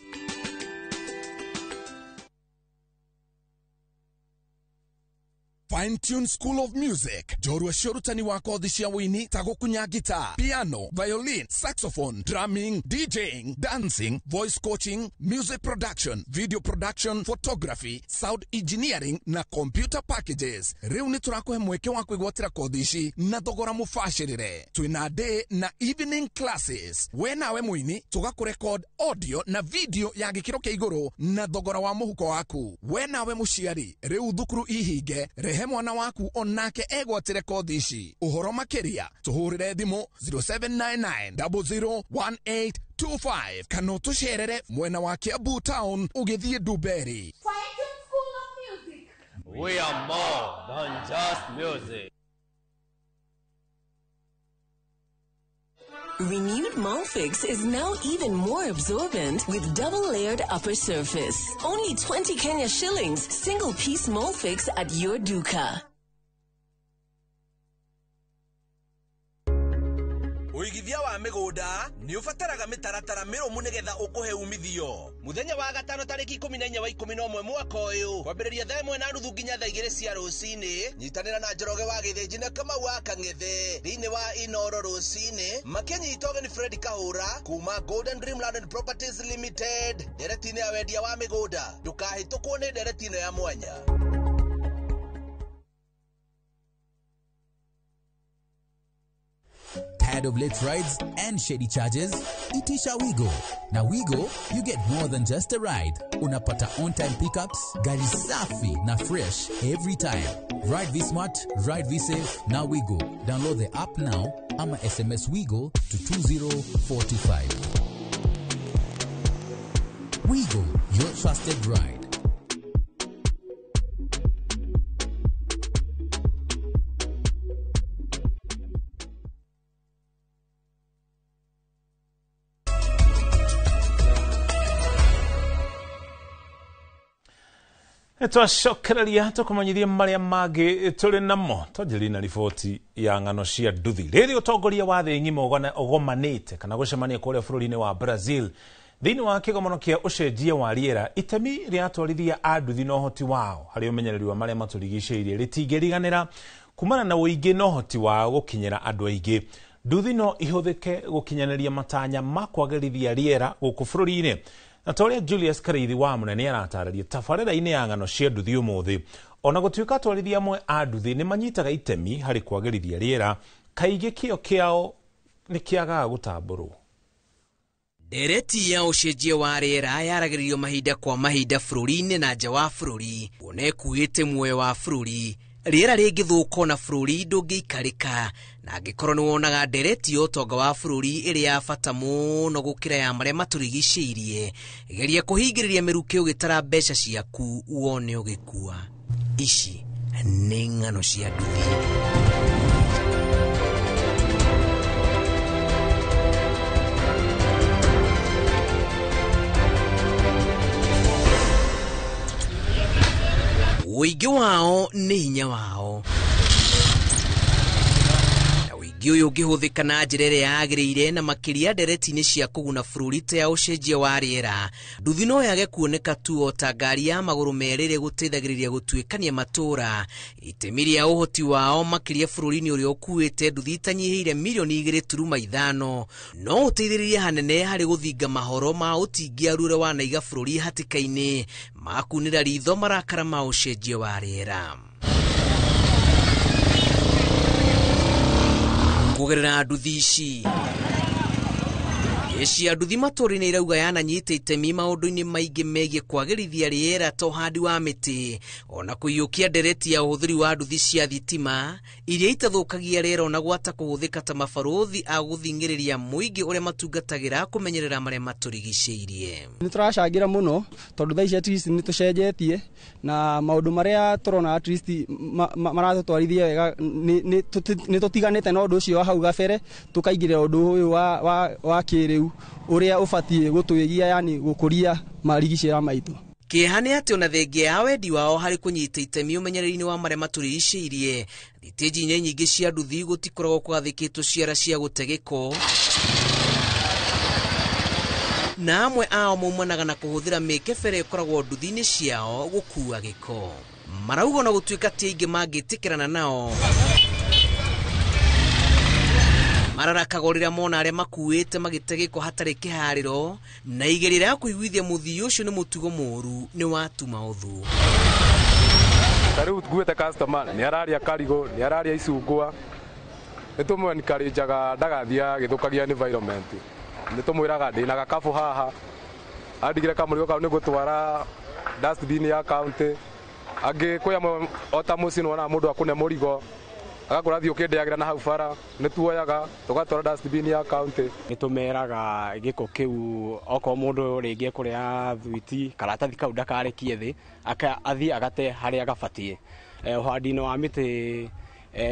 Fine Tune School of Music, njorua cia ũrutani wa kothi cia wĩini ta gũkunya guitar, piano, violin, saxophone, drumming, DJing, dancing, voice coaching, music production, video production, photography, sound engineering na computer packages. Rĩu nĩ tũrakũhe mweke wa kwĩgwatĩra kothi ici na thogora mũbacĩrĩre. Twĩna day na evening classes. We nawe mũini tũgakũrecord audio na video ya gĩkĩro kĩa igũrũ na thogora wa mũhuko waku. We nawe mũciari, rĩu thukuru ihinge, rehe mwana waku onake egwatĩre kothi ici. Ũhoro makĩria tũhũrĩre thimũ 0799001825 kana ũtũcerere mwena wa Kiambu town ũgĩthiĩ Ndumberi. We are more than just music. Renewed Molfix is now even more absorbent with double-layered upper surface. Only 20 Kenya shillings, single-piece Molfix at your duka. Ũigithia wa mĩgũnda nĩ ũbataraga mĩtaratara mĩrũmu nĩgetha ũkũhe umithio. Mũthenya wa gatano tarĩki 14 wa 11 mwaka ũyũ kwambĩrĩria thaa 1:30 nginya thaa 2 cia rũcinĩ, nyitanĩra na Njoroge wa Gĩthĩnji na Kamau wa Kang'ethe thĩinĩ wa Inoro rũcinĩ makĩnyita ũgeni Fred Kahũra kuma Golden Dreamland and Properties Limited ndereti-inĩ ya wendia wa mĩgũnda. Ndũkahĩtũkwo nĩ ndereti ĩno ya mwanya. Tired of late rides and shady charges? Itisha Wigo. Now Wigo, you get more than just a ride. Unapata on-time pickups, gari safi na fresh every time. Ride V-Smart, ride V-Safe, now Wigo. Download the app now ama SMS Wigo to 20425. Wigo, your trusted ride. Twacokereria tũkũmenyithia marĩa mangĩ tũrĩ namo. Twanjĩrĩrie na riboti ya ng'ano cia nduthi. Rĩrĩ ũtongoria wa thĩ ng'ima ũgomanĩte kana gũcemania kũrĩa bũrũri-inĩ wa Brazil thĩinĩ wa kĩgomano kĩa ũcenjia wa rĩera, itemi rĩa atwarithia a nduthi na ũhoti wao harĩ ũmenyereri wa marĩa matũrigicĩirie rĩtingĩriganĩra kumana na ũingĩ na ũhoti wao gũkinyĩra andũ aingĩ. Nduthi no ihũthĩke gũkinyanĩria matanya ma kwagĩrithia rĩera gũkũ bũrũri-inĩ. Na ta ũrĩa Julius Karĩithi wa Mũnene aratarĩria tabarĩra-inĩ ya ng'ano cia nduthi ũmũthĩ, ona gũtuĩka atwarithia amwe a nduthi nĩ manyitaga itemi harĩ kwagĩrithia rĩera, kaingĩ kĩo kĩao nĩ kĩagaga gũtambũrwo. Ndereti ya ũcenjia wa rĩera yaragĩrĩrio mahinda kwa mahinda bũrũri-inĩ na nja wa bũrũri, kuona ĩkuĩte muoyo wa bũrũri. Rĩera rĩngĩthũka ona bũrũri ndũngĩikarĩka, na angĩkorwo nĩ wonaga ndereti ya ũtonga wa bũrũri ĩrĩ ya bata mũno gũkĩra ya marĩa matũrigicĩirie, geria kũhingĩrĩria mĩrukĩ ũgĩtara mbeca ciaku wone ũgĩkua. Ici nĩ ng'ano cia nduthi. Ũingĩ wao nĩ hinya wao, na ũingĩ ũyũ ũngĩhũthĩka na njĩra ĩrĩa yagĩrĩire na makĩria ndereti-inĩ cia kũguna bũrũri ta ya ũcenjia wa rĩera, nduthi no yage kuoneka tu o ta ngari ya magũrũ merĩ ĩrĩa ĩgũteithagĩrĩria gũtuĩkania matũũra. Itemi rĩa ũhoti wao makĩria bũrũri-inĩ ũrĩa ũkuĩte nduthi itanyihĩire mirioni 2.5 no ũteithĩrĩrie hanene harĩ gũthinga mahoro ma ũtingiaru ũrĩa wanaiga bũrũri hatĩka-inĩ ma kunĩra ritho marakara ma ũcenjia wa rĩera. Kũgerera nduthi ici, Jeshi ya nduthi matũũra-inĩ irauga yananyita itemi maũndũ-inĩ maingĩ megiĩ kwagĩrithia rĩera ta ũhandi wa mĩtĩ ona kũiyũkia ndereti ya ũhũthĩri wa nduthi cia thitima iria itathũkagia rĩera ona gwata kũhũthĩka ta mabarũthi a gũthing'ĩrĩria mũingĩ ũrĩa matungatagĩra kũmenyerera marĩa matũrigicĩirie. Nĩ tũracangĩra mũno tondũ thaa ici at least nĩ tũcenjetie na maũndũ marĩa tũrona at least maratũtwarithia wega nĩ tũtiganĩte na ũndũ ũcio wa hau gabere tũkaingĩrĩra ũndũ ũyũ wa kĩrĩu ũrĩa ũbatiĩ gũtwĩgia yani gũkũria marigicĩra maitũ. Kĩeha nĩ atĩ ona thengia ya wendi wao harĩ kũnyita itemi ũmenyereri-inĩ wa marĩa matũrigicĩirie, thitĩnji-inĩ nyingĩ cia nduthi gũtikoragwo kũgathĩkĩtwo ciara cia gũte gĩko na amwe ao maumanaga na kũhũthĩra mĩkebe ĩrĩa ĩkoragwo nduthi-inĩ ciao gũkua gĩko. Marauga ona gũtuĩka ti aingĩ mangĩtĩkĩrana nao, mararakaga rĩrĩa mona arĩa makuĩte magĩte gĩko hatarĩ kĩharĩro na igeria rĩa kũiguithia mũthii ũcio nĩ mũtugo mũũru nĩ watuma ũthũ. Ta rĩu nguĩte customer nĩ araria karigũ, nĩ araria icungwa, nĩ tũmũ-encourage-aga ndagathiĩ agĩthũkagia environment. Nĩ tũmwĩraga ndĩna gakabu haha, andigĩre kamũrigo kau nĩ ngũtwara dustbin ya county. Angĩ kwĩ amwe o ta mũciĩ nĩwonaga mũndũ akũne mũrigo agakora thiĩ ũkĩndĩagĩra na hau bara, nĩ tuoyaga tũgatwara dustbin ya county. Nĩ tũmeraga gĩko kĩu okorwo mũndũ rĩngĩ ekũrĩa thwiti karatathi kau ndakarekie thĩ, athiĩ agate harĩa gabatiĩ. Ũhandi-inĩ wa mĩtĩ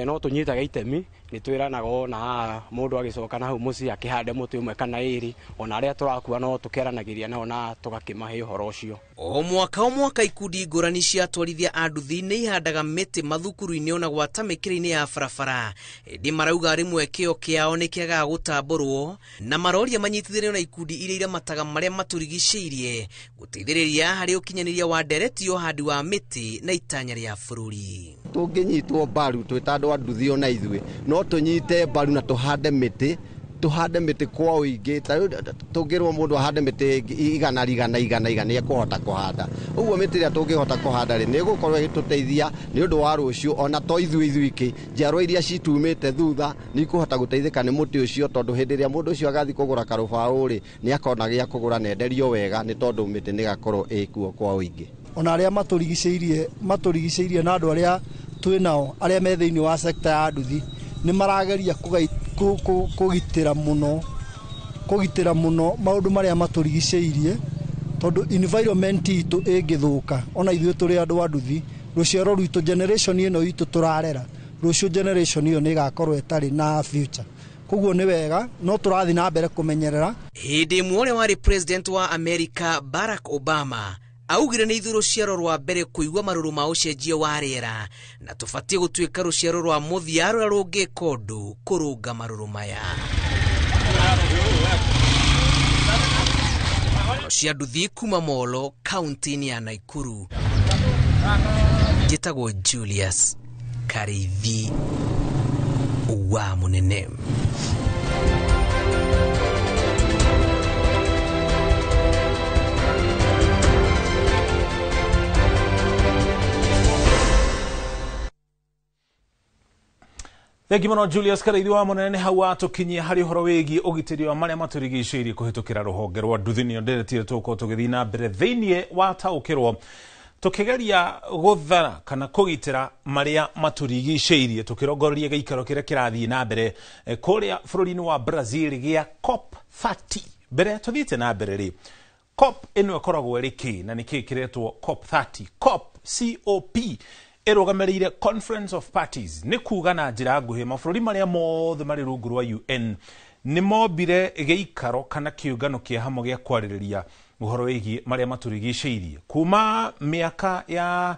no tũnyitaga itemi, nĩ twĩranaga ona haha mũndũ agĩcoka na hau mũciĩ akĩhande mũtĩ ũmwe kana ĩrĩ, ona arĩa tũrakua no tũkeranagĩria nao na tũgakĩmahe ũhoro ũcio. O mwaka ikundi ngũrani cia atwarithia a nduthi nĩ ihandaga mĩtĩ mathukuru-inĩ ona gwata mĩkĩra-inĩ ya barabara, ĩndĩ marauga rĩmwe kĩo kĩao nĩ kĩagaga gũtambũrwo na maroria manyitithanio na ikundi iria iramataga marĩa matũrigicĩirie gũteithĩrĩria harĩ ũkinyanĩria wa ndereti ya ũhandi wa mĩtĩ na itanya rĩa bũrũri. Tũngĩnyitwo mbaru twĩ ta andũ a nduthi ona ithuĩ no tũnyite mbaru na tũhande mĩtĩ kwa ũingĩ. Ta rĩu tũngĩrwo mũndũ ahande mĩtĩ igana igana igana igana nĩ ekũhota kũhanda. Ũguo mĩtĩ ĩrĩa tũngĩhota kũhanda rĩ nĩ ĩgũkorwo ĩgĩtũteithia nĩ ũndũ wa rũciũ, ona to ithuĩ ithuiki, njiarwa iria citumĩte thutha nĩ ikũhota gũteithĩka nĩ mũtĩ ũcio, tondũ hĩndĩ ĩrĩa mũndũ ũcio agathiĩ kũgũra karũbaũ rĩ nĩ akona gĩa kũgũra na enderio wega nĩ tondũ mĩtĩ nĩ ĩgakorwo ĩkuo kwa ũingĩ. Ona arĩa matũrigicĩirie na andũ arĩa twĩ nao arĩa me thĩinĩ wa sector ya nduthi nĩ marageria kũgitĩra mũno maũndũ marĩa matũrigicĩirie, tondũ environment itũ ĩngĩthũka ona ithuĩ tũrĩ andũ a nduthi, rũciaro rwitũ generation ĩno itũ tũrarera rũciũ generation ĩyo nĩ ĩgakorwo ĩtarĩ na future. Koguo nĩ wega no tũrathiĩ na mbere kũmenyerera. Hĩndĩ ĩmwe ũrĩa warĩ president wa America Barack Obama augire nĩ ithuĩ rũciaro rwa mbere kũigua marũrũ ma ũcenjia wa rĩera na tũbatiĩ gũtuĩka rũciaro rwa mũthia rũrĩa rũngĩka ũndũ kũrũnga marũrũ maya. Cia nduthi kuma Molo kaunti-inĩ ya Nakuru, njĩtagwo Julius Karithi wa Mũnene. Thengi muno Julius Karithi wa Mũnene hau atũkinyia harĩ ũhoro wĩgiĩ ũgitĩri wa marĩa matũrigicĩirie kũhĩtũkĩra rũhonge rwa nduthi. Nĩyo nderetire tũgũkorwo tũgĩthiĩ na mbere thĩiniĩ wa taũkĩrwo tũkĩgeria gũthara kana kũgitĩra marĩa matũrigicĩirie tũkĩrongoreria gĩikaro kĩrĩa kĩrathiĩ na mbere kũrĩa bũrũri-inĩ wa Brazil gĩa COP30. Mbere tũthiĩte na mbere rĩ, COP ĩno ĩkoragwo ĩrĩ kĩ na nĩkĩ kĩretwo COP30? COP COP ĩrũgamĩrĩire Conference of Parties, nĩ kuga na njĩra nguhĩ mabũrũri marĩa mothe marĩ rungu rwa UN nĩ mombire gĩikaro kana kĩũngano kĩa hamwe gĩa kwarĩrĩria ũhoro wĩgiĩ marĩa matũrigicĩirie kuma mĩaka ya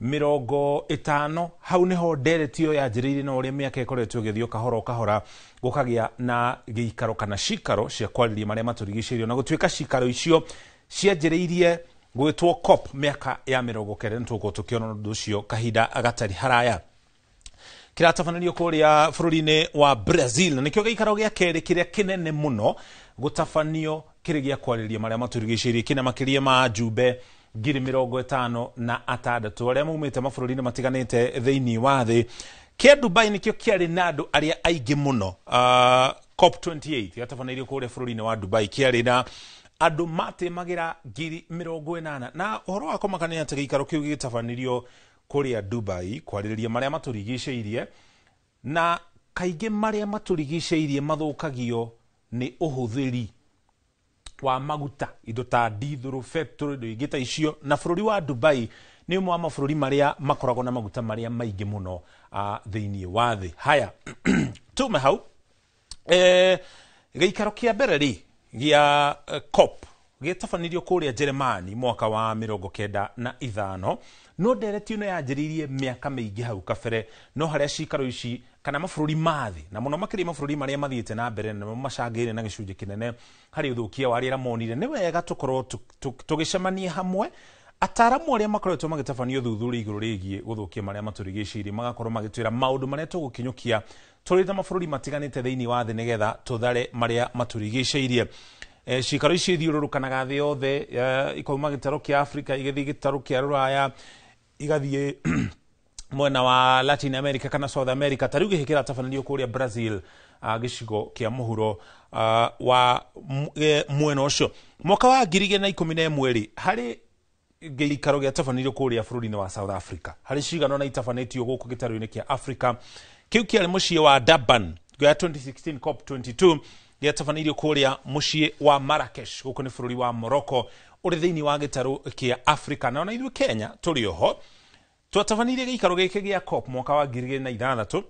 50. Hau nĩho ndereti ĩyo yanjĩrĩirie na ũrĩa mĩaka ĩkoretwo ĩgĩthiĩ kahora o kahora gũkagĩa na gĩikaro kana cikaro cia kwarĩrĩria marĩa matũrigicĩirie, na gũtuĩka cikaro icio cianjĩrĩirie gwĩtwo COP mĩaka ya 90. Nĩtũgũkorwo tũkĩona ũndũ ũcio kahinda gatarĩ haraya. Kĩratabanĩrio kũrĩa bũrũri-inĩ wa Brazil na nĩkĩo gĩikaro gĩa kerĩ kĩrĩa kĩnene mũno gũtabanio kĩrĩ gĩa kwarĩrĩria marĩa matũrigicĩirie, kĩna makĩria ma njumbe 56,000 arĩa maumĩte mabũrũri-inĩ matiganĩte thĩinĩ wa thĩ. Kĩa Dubai nĩkĩo kĩarĩ na andũ arĩa aingĩ mũno COP28 gĩatabanĩirio kũrĩa bũrũri-inĩ wa Dubai, kĩarĩ na andũ matĩmagĩra 80,000. Na ũhoro wa kũmakania atĩ gĩikaro kĩu gĩgĩtabanĩrio kũrĩa Dubai kwarĩrĩria marĩa matũrigicĩirie, na kaingĩ marĩa matũrigicĩirie mathũkagio nĩ ũhũthĩri wa maguta, indo ta dithũrũ, petrol, indo ingĩ ta icio. Na bũrũri wa Dubai nĩ ũmwe wa mabũrũri marĩa makoragwo na maguta marĩa maingĩ mũno thĩinĩ wa thĩ. Haya, tume hau. Gĩikaro kĩa mbere rĩ gĩa COP gĩtabanirio kũrĩa Jeremani mwaka wa 95, no ndereti ĩno yanjĩrĩirie mĩaka mĩingĩ hau kabere, no harĩa cikaro ici kana mabũrũri ma thĩ, na mũno makĩria mabũrũri marĩa mathiĩte na mbere na macangĩire na gĩcunjĩ kĩnene harĩ ũthũkia wa rĩera, monire nĩ wega tũkorwo tũgĩcemania hamwe. Ataaramu arĩa makoretwo magĩtabania ũthuthuria igũrũ rĩgiĩ gũthũkia marĩa matũrigicĩirie magakorwo magĩtwĩra maũndũ marĩa tũgũkinyũkia tũrĩ ta mabũrũri matiganĩte thĩinĩ wa thĩ nĩgetha tũthare marĩa matũrigicĩirie. Cikaro ici ithiũrũrũkanaga thĩ yothe, ikauma gĩtarũ kĩa Africa igĩthiĩ gĩtarũ kĩa Rũraya, igathiĩ mwena wa Latin America kana South America. Ta rĩu gĩkĩ kĩratabanĩrio kũrĩa Brazil, gĩcigo kĩa mũhuro wa mwena ũcio. Mwaka wa 2011 rĩ, harĩ gĩikaro gĩatabanĩirio kũrĩa bũrũri-inĩ wa South Africa, harĩ cigana ũna itabanĩtio gũkũ gĩtarũ-inĩ kĩa Africa. Kĩu kĩarĩ mũciĩ wa Durban gĩa 2016 COP22 gĩatabanĩirio kũrĩa mũciĩ wa Marrakesh, gũkũ nĩ bũrũri wa Morocco, ũrĩ thĩinĩ wa gĩtarũ kĩa Africa. Na ona ithuĩ Kenya tũrĩ oho, twatabanĩirie gĩikaro gĩkĩ gĩa COP mwaka wa 2006,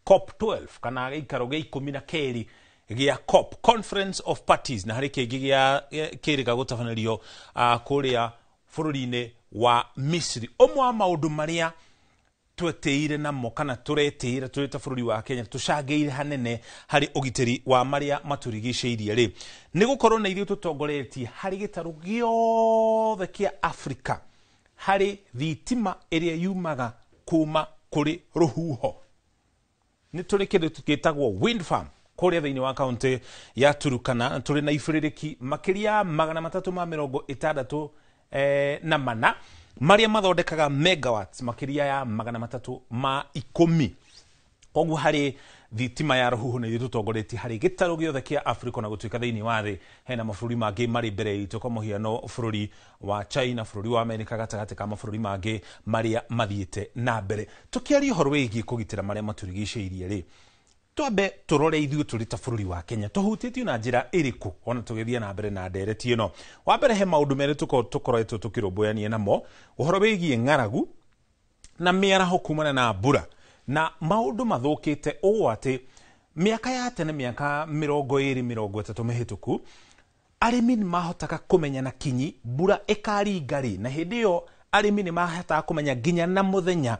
COP12 kana gĩikaro gĩa 12 gĩa COP, Conference of Parties, na harĩ kĩngĩ gĩa kĩrĩga gũtabanĩrio kũrĩa bũrũri-inĩ wa Misri. Ũmwe wa maũndũ marĩa twetĩire namo kana tũretĩire tũrĩ ta bũrũri wa Kenya tũcangĩire hanene harĩ ũgitĩri wa marĩa matũrigicĩirie rĩ, nĩ gũkorwo na ithuĩ tũtongoretie harĩ gĩtarũ gĩothe kĩa Africa harĩ thitima ĩrĩa yumaga kuma kũrĩ rũhuho. Nĩ tũrĩ kĩndũ gĩtagwo wind farm kũrĩa thĩinĩ wa kaunti ya Turukana, na tũrĩ na ibĩrĩrĩki makĩria 364 marĩa mathondekaga megawatts makĩria ya 310. Koguo harĩ thitima ya rũhuho nĩ ithuĩ tũtongoretie harĩ gĩtarũ gĩothe kĩa Africa, na gũtuĩka thĩinĩ wa thĩ hena mabũrũri mangĩ marĩ mbere itũ, kwa mũhiano bũrũri wa China, bũrũri wa America, gatagatĩ ka mabũrũri mangĩ marĩa mathiĩte na mbere. Tũkĩaria ũhoro wĩgiĩ kũgitĩra marĩa matũrigicĩirie rĩ, twambe tũrore ithuĩ tũrĩ ta bũrũri wa Kenya tũhutĩtio na njĩra ĩrĩkũ ona tũgĩthiĩ na mbere na ndereti ĩno. Wa mbere, he maũndũ merĩ tũkoretwo tũkĩrũmbũyania namo, ũhoro wĩgiĩ ng'aragu na mĩaraho kumana na mbura, na maũndũ mathũkĩte ũũ atĩ mĩaka ya tene, mĩaka 20 30 mĩhĩtũku, arĩmi nĩ mahotaga kũmenya na kinyi mbura ĩkaringa rĩ, na hĩndĩ ĩyo arĩmi nĩ mahotaga kũmenya nginya na mũthenya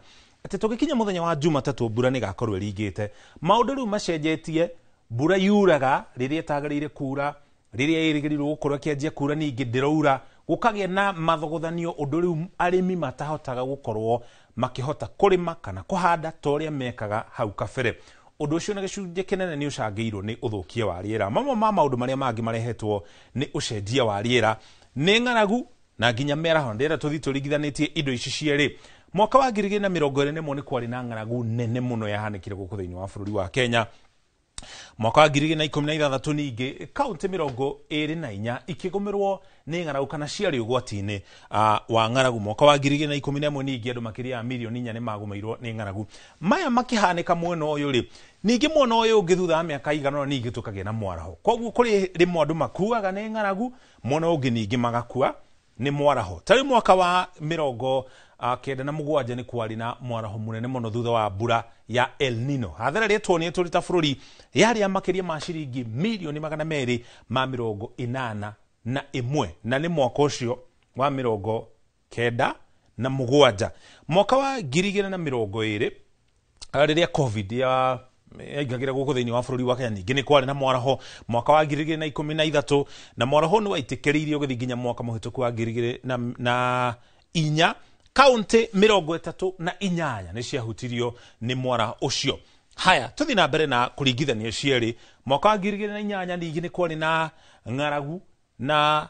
atĩ tũgĩkinya mũthenya wa Jumatatũ mbura nĩ ĩgakorwo ĩringĩte. Maũndũ rĩu macenjetie, mbura yuraga rĩrĩa ĩtagĩrĩire kura, rĩrĩa ĩrĩgĩrĩirwo gũkorwo ĩkĩanjia kura ningĩ ndĩraura, gũkagĩa na mathogothanio, ũndũ rĩu arĩmi matahotaga gũkorwo makĩhota kũrĩma kana kũhanda ta ũrĩa mekaga hau kabere. Ũndũ ũcio na gĩcunjĩ kĩnene nĩ ũcangĩirwo nĩ ũthũkia wa rĩera. Mamwe ma maũndũ marĩa mangĩ marehetwo nĩ ũcenjia wa rĩera nĩ ng'aragu na nginya mĩaraho. Ndĩrenda tũthiĩ tũringithanĩtie indo ici cierĩ. Mwaka wa 2021 nĩ kwarĩ na ng'aragu nene mũno yahanĩkire gũkũ thĩinĩ wa bũrũri wa Kenya. Mwaka wa 2016 ningĩ kaunti 24 ikĩgũmĩrwo nĩ ng'aragu kana ciarĩ ũgwati-inĩ wa ng'aragu. Mwaka wa 2011 ningĩ andũ makĩria ya mirioni 4 nĩ magũmĩirwo nĩ ng'aragu. Maya makĩhanĩka mwena ũyũ rĩ, ningĩ mwena ũyũ ũngĩ thutha wa mĩaka igana ũna ningĩ tũkagĩa na mwaraho. Koguo kũrĩ rĩmwe andũ makuaga nĩ ng'aragu, mwena ũngĩ ningĩ magakua nĩ mwaraho. Ta rĩu mwaka wa 97 nĩ kwarĩ na mwaraho mũnene mũno thutha wa mbura ya El Nino. Hathara ĩrĩa tuonire tũrĩ ta bũrũri yarĩ ya makĩria ma ciringi mirioni 281, na nĩ mwaka ũcio wa 97. Mwaka wa 2020 rĩrĩa COVID ya yaingagĩra gũkũ thĩinĩ wa bũrũri wa Kenya ningĩ nĩ kwarĩ na mwaraho. Mwaka wa 2013 na mwaraho nĩ waitĩkĩrĩirio ũgĩthiĩ nginya mwaka mũhĩtũku wa 2004, kaunti 38 nĩ ciahutirio nĩ mwaraho ũcio. Haya, tũthiĩ na mbere na kũringithania cierĩ. Mwaka wa 2008 ningĩ nĩ kwarĩ na ng'aragu na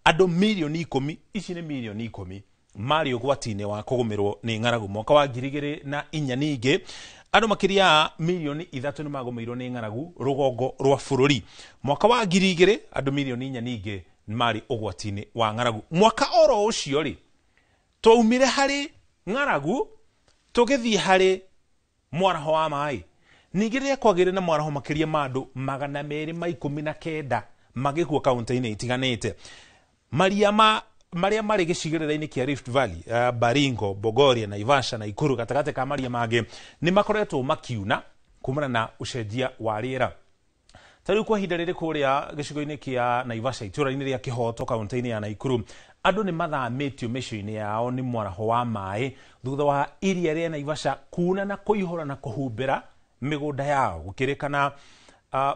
andũ mirioni 10, ici nĩ mirioni 10 marĩ ũgwati-inĩ wa kũgũmĩrwo nĩ ng'aragu. Mwaka wa 2004 ningĩ Andũ makĩria ya milioni 3 nĩ magũmĩirwo nĩ ng'aragu rũgongo rwa bũrũri. Mwaka wa 2000 andũ milioni 4 ningĩ marĩ ũgwati-inĩ wa ng'aragu. Mwaka oro ũcio rĩ, twaumire harĩ ng'aragu tũgĩthiĩ harĩ mwaraho wa maĩ. Ningĩ rĩrĩa kwagĩire na mwaraho, makĩria ma andũ 219 magĩkua kaunti-inĩ itiganĩte. Maria ma marĩa marĩ gĩcigĩrĩra-inĩ kĩa Rift Valley, Baringo, Bogoria, Naivasha, Nakuru gatagatĩ ka maria mangĩ nĩ makoretwo makiuna kumana na ũcenjia wa rĩera. Ta rĩu kwa ihinda rĩrĩ kũrĩa gĩcigo-inĩ kĩa Naivasha, itũũra-inĩ rĩa Kĩhoto, kaunti-inĩ ya Nakuru, andũ nĩ mathamĩtio mĩciĩ-inĩ yao nĩ mwaraho wa maĩ thutha wa iria rĩa Naivasha kuna na kũihũra na kũhumbĩra mĩgũnda yao. Gũkĩrĩkana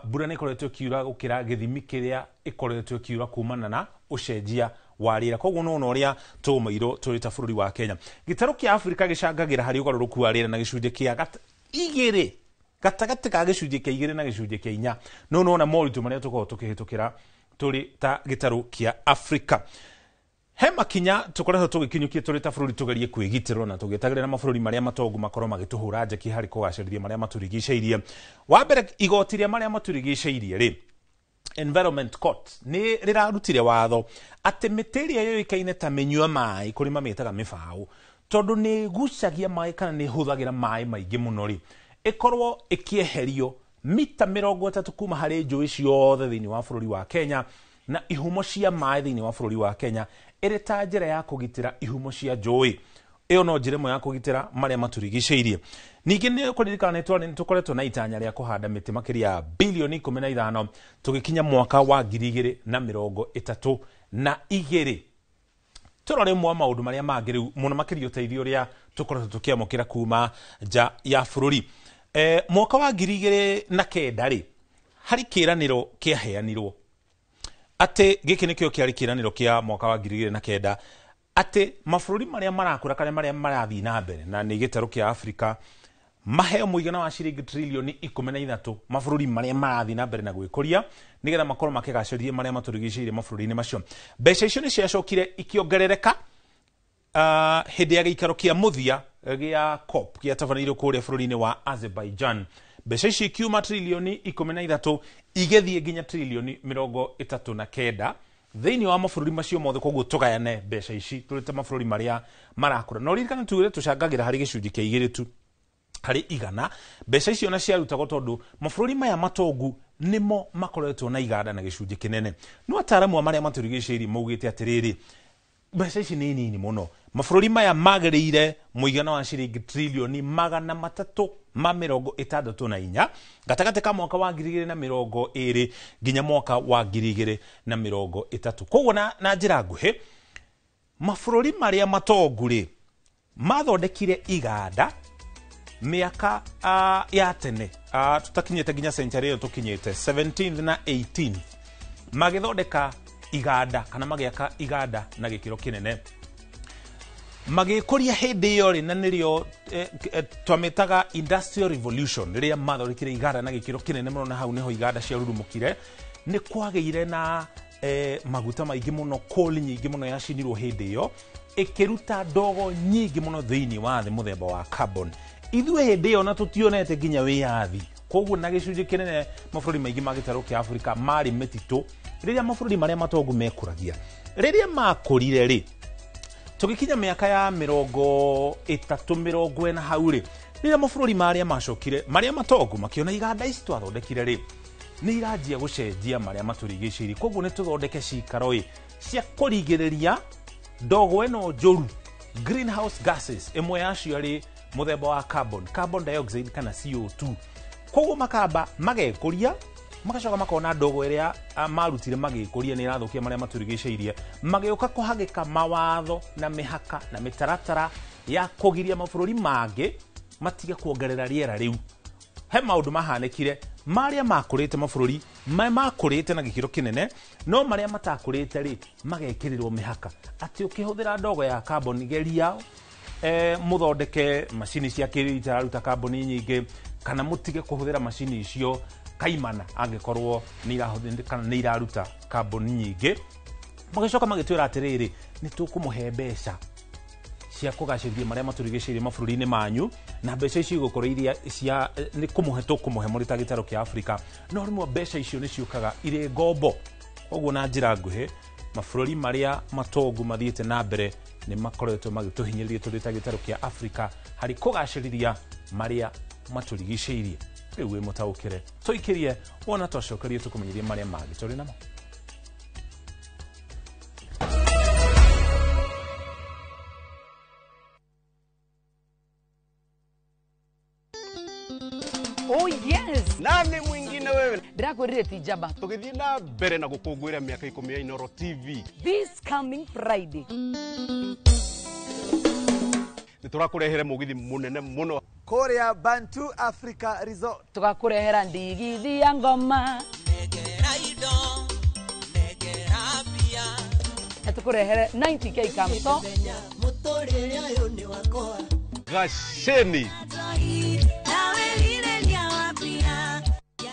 mbura nĩ ĩkoretwo ĩkiura gũkĩra gĩthimi kĩrĩa ĩkoretwo ĩkiura kumana na ũcenjia wa rĩera. Koguo nona ũrĩa tũgũmĩirwo tũrĩ ta bũrũri wa Kenya. Gĩtarũ kĩa Afrika gĩcangagĩra harĩ ũgarũrũku wa rĩera na gĩcunjĩ kĩa 2, gatagatĩ ka gĩcunjĩ kĩa 2 na gĩcunjĩ kĩa 4. No nona moritũ marĩa tũkoragwo tũkĩhĩtũkĩra tũrĩ ta gĩtarũ kĩa Afrika. He makinya tũkoretwo tũgĩkinyũkia tũrĩ ta bũrũri tũgerie kwĩgitĩrwo na tũgĩtagĩrĩra mabũrũri marĩa matongu makorwo magĩtũhũra njeki harĩ kũgacĩrithia marĩa matũrigicĩirie. Wa mbere, igoti rĩa marĩa matũrigicĩirie rĩ, Environment Court, nĩ rĩrarutire watho atĩ mĩtĩ ĩrĩa yũĩkaine ta mĩnyua maĩ, kũrĩ mamĩtaga mĩbaũ, tondũ nĩ ĩgucagia maĩ kana nĩ ĩhũthagĩra maĩ maingĩ mũno rĩ, ĩkorwo ĩkĩeherio mita 30 kuma harĩ njũĩ ciothe thĩinĩ wa bũrũri wa Kenya na ihumo cia maĩ thĩinĩ wa bũrũri wa Kenya, ĩrĩ ta njĩra ya kũgitĩra ihumo cia njũĩ. Ĩyo no njĩra ĩmwe ya kũgitĩra marĩa matũrigicĩirie. Ningĩ nĩ kũririkana nĩ tũkoretwo na itanya rĩa kũhanda mĩtĩ makĩria ya bilioni 15 tũgĩkinya mwaka wa 2032. Tũrore ũmwe wa maũndũ marĩa mangĩ rĩu mũno makĩria, ũteithio ũrĩa tũkoretwo tũkĩamũkĩra kuma nja ya bũrũri. Mwaka wa 2009 rĩ, harĩ kĩĩranĩro kĩaheanirwo atĩ gĩkĩ nĩkĩo kĩarĩ kĩĩranĩro kĩa mwaka wa 2009, atĩ mabũrũri marĩa marakũra kana marĩa marathiĩ na mbere na nĩ gĩtarũ kĩa Afrika maheo mũigana wa ciringi trilioni 13, mabũrũri marĩa marathiĩ na mbere na gwĩkũria, nĩgetha makorwo makĩgacĩrithia marĩa matũrigicĩirie mabũrũri-inĩ macio. Mbeca icio nĩ ciacokire ikĩongerereka hĩndĩ ya gĩikaro kĩa mũthia gĩa COP gĩatabanĩirio kũrĩa bũrũri-inĩ wa Azerbaijan. Mbeca icio ikiuma trilioni 13 igĩthiĩ nginya trilioni 39 thĩinĩ wa mabũrũri macio mothe. Koguo tũgayane mbeca ici tũrĩ ta mabũrũri marĩa marakũra, no ririkana tugire tũcangagĩra harĩ gĩcunjĩ kĩa 2 tu harĩ igana. Mbeca icio na ciarutagwo tondũ mabũrũri maya matongu nĩmo makoretwo na iganda na gĩcunjĩ kĩnene. No ataaramu a marĩa matũrigicĩirie maugĩte atĩrĩrĩ, mbeca ici nĩ nini mũno. Mabũrũri maya magĩrĩire mũigana wa ciringi trilioni 364 gatagatĩ ka mwaka wa 2020 nginya mwaka wa 2030. Koguo na njĩra nguhĩ, mabũrũri marĩa matongu rĩ, mathondekire iganda mĩaka ya tene, tũtakinyĩte nginya century ĩyo tũkinyĩte, 17th na 18th, magĩthondeka iganda kana magĩaka iganda na gĩkĩro kĩnene, magĩkũria hĩndĩ ĩyo rĩ, na nĩrĩo twamĩtaga Industrial Revolution. Rĩrĩa mathondekire iganda na gĩkĩro kĩnene mũno, na hau nĩho iganda ciarurumũkire, nĩ kwagĩire na maguta maingĩ mũno, coal nyingĩ mũno yacinirwo hĩndĩ ĩyo, ĩkĩruta ndogo nyingĩ mũno thĩinĩ wa thĩ, mũthemba wa carbon. Ithuĩ hĩndĩ ĩyo na tũtionete nginya wĩyathi. Koguo na gĩcunjĩ kĩnene mabũrũri maingĩ ma gĩtarũ kĩa Afrika marĩ mĩtitũ rĩrĩa mabũrũri marĩa matongu mekũragia. Rĩrĩa makũrire rĩ, tũgĩkinya mĩaka ya 30, 40 hau rĩ, rĩrĩa mabũrũri marĩa macokire marĩa matongu makĩona iganda ici twathondekire rĩ, nĩ iranjia gũcenjia marĩa matũrigicĩirie, koguo nĩ tũthondeke cikaro ĩ cia kũrigĩrĩria ndogo ĩno njũru, greenhouse gases, ĩmwe yacio arĩ mũthemba wa carbon, carbon dioxide kana CO2. Koguo makamba magekũria, magacoka makona ndogo ĩrĩa marutire magĩkũria nĩ ĩrathũkia marĩa matũrigicĩirie, magĩũka kũhagĩka mawatho na mĩhaka na mĩtaratara ya kũgiria mabũrũri mangĩ matige kuongerera rĩera rĩu. He maũndũ mahanĩkire marĩa makũrĩte, mabũrũri makũrĩte na gĩkĩro kĩnene, no marĩa matakũrĩte rĩ, magekĩrĩrwo mĩhaka atĩ ũkĩhũthĩra ndogo ya carbon, geria mũthondeke macini cia kĩrĩu itararuta kambuni nyingĩ, kana mũtige kũhũthĩra macini icio kaimana angĩkorwo nĩ irahũthĩra kana nĩ iraruta kambuni nyingĩ. Magĩcoka magĩtwĩra atĩrĩrĩ, nĩ tũkũmũhe mbeca Cia kũgacĩrithia marĩa matũrigicĩirie mabũrũri-inĩ manyu, na mbeca icio igũkorwo iria cia nĩ kũmũhe tũkũmũhe mũrĩ ta gĩtarũ kĩa Afrika, no rĩmwe mbeca icio nĩ ciũkaga irĩ ngombo. Koguo na njĩra nguhĩ, mabũrũri marĩa matongu mathiĩte na mbere nĩ makoretwo magĩtũhinyĩrĩria tũrĩ ta gĩtarũ kĩa Afrika harĩ kũgacĩrithia marĩa matũrigicĩirie. Rĩu wĩ mũtaũkĩre, tũikĩrie wona twacokerie tũkũmenyerie marĩa mangĩ tũrĩ namo. Oh yes. Nani mwingine wewe? Ndirakwirire ti njamba. Tugithie na mbere na gukungwira miaka 10 ya Inoro TV. This coming Friday. Niturakurehere mugithi munene muno kuria Bantu Africa Resort. Tugakurehera ndigithi ya ngoma. Negera indo, negera pia. Na tukurehere 90k kamto. Muturire uyu ni wakwa. Gaceni.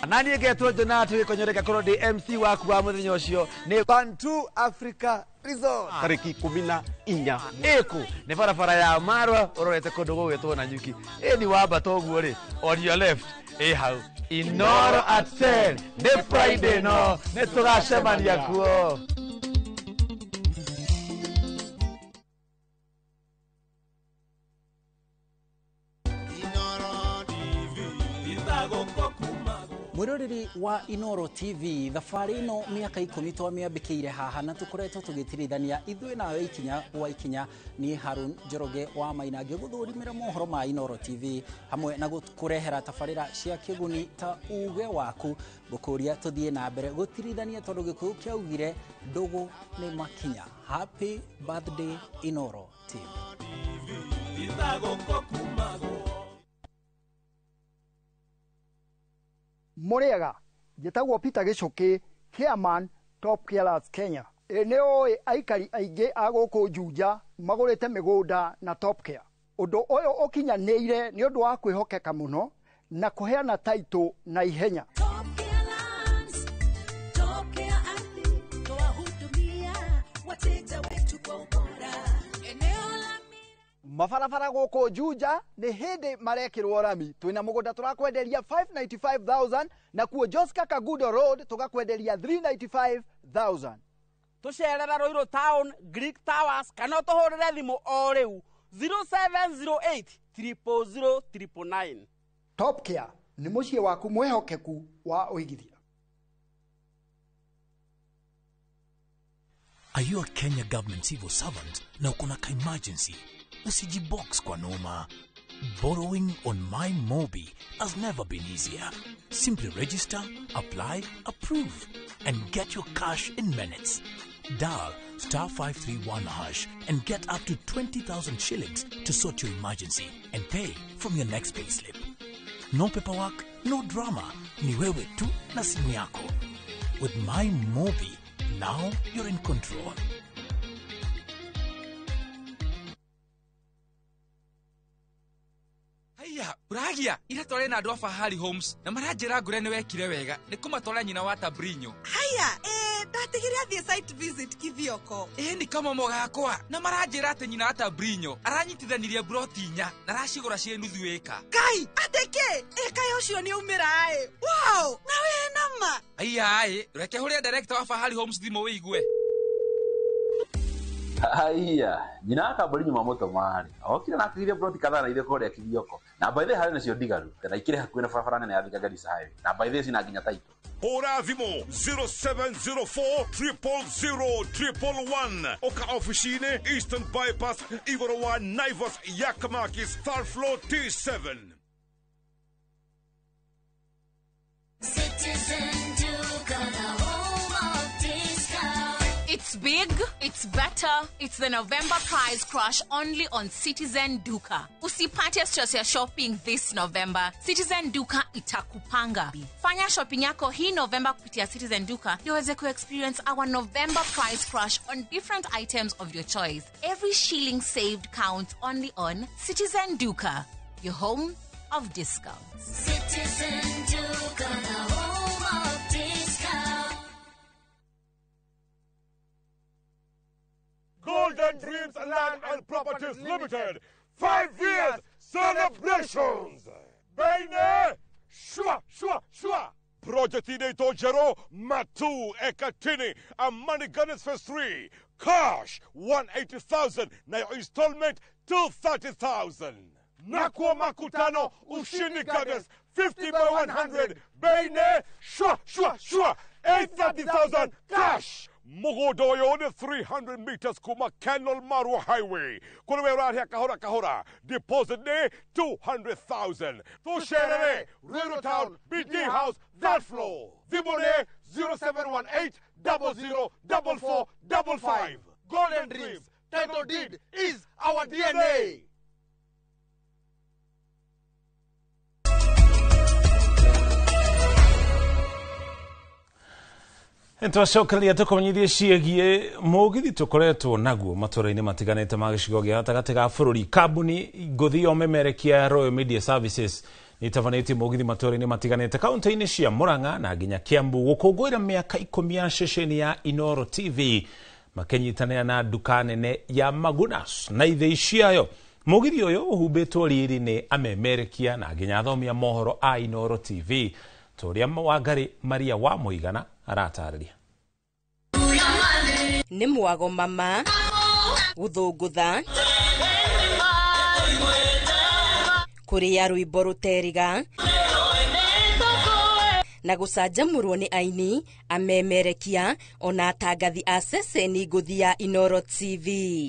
Nani ngetwo Jonathan gikonyoreka korwo ndi MC waku wa muthenya ucio ni Bantu Africa Resort tariki 14 iku ni barabara ya Marwa urorete kundu gugwitwo na nyuki ni wambata uguo ri on your left hau Inoro at 10 ni Friday no ni tugacemania kuo. Mwiroreri wa Inoro TV, thabarĩ ĩno mĩaka 10 twamĩambĩkĩire haha na tũkoretwo tũgĩtirithania ithuĩ nawe ikinya gwa ikinya. Niĩ Harun Njoroge wa Maina ngĩgũthũrimĩra mohoro ma Inoro TV hamwe na gũkũrehera tabarĩra cia kĩguni ta uge waku. Ngũkũria tũthiĩ na mbere gũtirithania tondũ Gĩkũyũ kĩaugire ndũgũ nĩ makinya. Happy birthday Inoro TV. Muriega, njĩtagwo Peter Gĩcũkĩ, chairman Top Carers Kenya. Nĩ ũĩ aikari aingĩ a gũkũ Juja magũrĩte mĩgũnda na Top Care. Ũndũ ũyũ ũkinyanĩire nĩ ũndũ wa kwĩhokeka mũno na kũheana taitũ na ihenya. Mabarabara gũkũ Juja nĩ hĩndĩ marekĩrwo rami. Twĩna mũgũnda tũrakwenderia 595,000 na kuo Joska Kagudo Road tũgakwenderia 395,000. Tũcerera Ruiru Town, Greek Towers kana ũtũhũrĩre thimũ o rĩu 0708 000 999. Top Care nĩ mũciĩ waku mwĩhokeku wa ũigithia. Are you a Kenya government civil servant na uko na ka-emergency? Usijibox kwa noma. Borrowing on MyMobi has never been easier. Simply register, apply, approve, and get your cash in minutes. Dial *531# and get up to 20,000 shillings to sort your emergency and pay from your next payslip. No paperwork, no drama. Ni wewe tu na simu yako. With MyMobi, now you're in control. Haiya, uragia ira tware na andu a Fahari Homes na maranjira ngure ni wekire wega ni kumatwara nyina wa Tabrinyo. Haiya, ndatigire athie site visit Kithioko. Ni kama mogakwa na maranjira ati nyina wa Tabrinyo aranyitithanirie broti inya na aracigura cie nuthu ĩka. Kai, ateke ĩka ucio ni umira ĩ. Wow, na we nama. Haiya, reke huria director wa Fahari Homes thimu wigue. Haiya, nyina wa Tabrinyo mamũtũma rĩ okire na atigire broti kadhaa na ithe kũrĩa Kithioko na by the harĩ nacio ndigaru na ikĩrĩ hakuhĩ na barabara nene ya Thika Garissa Highway na by the cina nginya taito. Hũra thimũ 0704 000 111 oka ofici-inĩ Eastern Bypass igũrũ wa Naivas Yakamakis third floor T7. Citizen Duka, the home of discount. It's big, it's better, it's the November price crash only on Citizen Duka. Usipate stress ya shopping this November. Citizen Duka itakupanga. Fanya shopping yako hii November kupitia Citizen Duka ndio uweze ku-experience our November price crash on different items of your choice. Every shilling saved counts only on Citizen Duka, your home of discounts. Citizen Duka, the home of discounts. Goal Golden Dreams Land and Properties Limited 5 years celebrations. Bene shwa shwa shwa. Project inaitwa Jero Matu Ekatini Amani Gardens Phase 3. Cash 180,000 na your installment 230,000. Nakuwa makutano Ushindi Gardens 50 by 100. Bene shwa shwa shwa 830,000 cash. Mugodoyo ni 300 meters kuma Kenol Marua Highway. Kule wera kahora kahora. Deposit ni 200,000. Tusherere Ruiru Town BD House that floor. Thimu ni 0718 00 44 55. Golden Dreams title deed is our DNA. Twacokereria tũkũmenyithie ciĩgiĩ mũgithi tũkoretwo naguo matũra-inĩ matiganĩte ma gĩcigo gĩa gatagatĩ ga bũrũri. Kambuni ngũthi ya ũmemerekia ya Royal Media Services nĩ ĩtabanĩtie mũgithi matũra-inĩ matiganĩte kaunti-inĩ cia Murang'a na nginya Kiambu gũkũngũĩra mĩaka 10 ya ceceni ya Inooro TV makĩnyitanĩra na nduka nene ya Magunas na ithĩi ciayo. Mũgithi ũyũ ũhumbĩtwo riri nĩ amemerekia na nginya athomi a mohoro a Inooro TV tũrĩa Wangari Maria wa Mũigana aratarĩria. Nĩ mwago mama gũthũngũtha kũrĩa rwĩmbo rũteriga na gũcanjamũrwo nĩ aini amemerekia ona atangathi a ceceni ngũthi ya Inooro TV.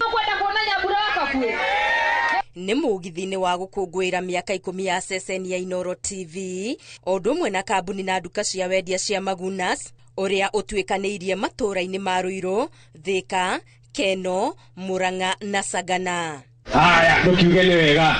Nĩ mũgithi-inĩ wa gũkũngũĩra mĩaka 10 ya ceceni ya Inooro TV o ũndũ ũmwe na kambuni na nduka cia wendia cia Magunas ũrĩa ũtuĩkanĩirie matũũra-inĩ ma Ruiru, Thika, Keno, Murang'a na Sagana. Haya, ndũkiuge nĩ wega.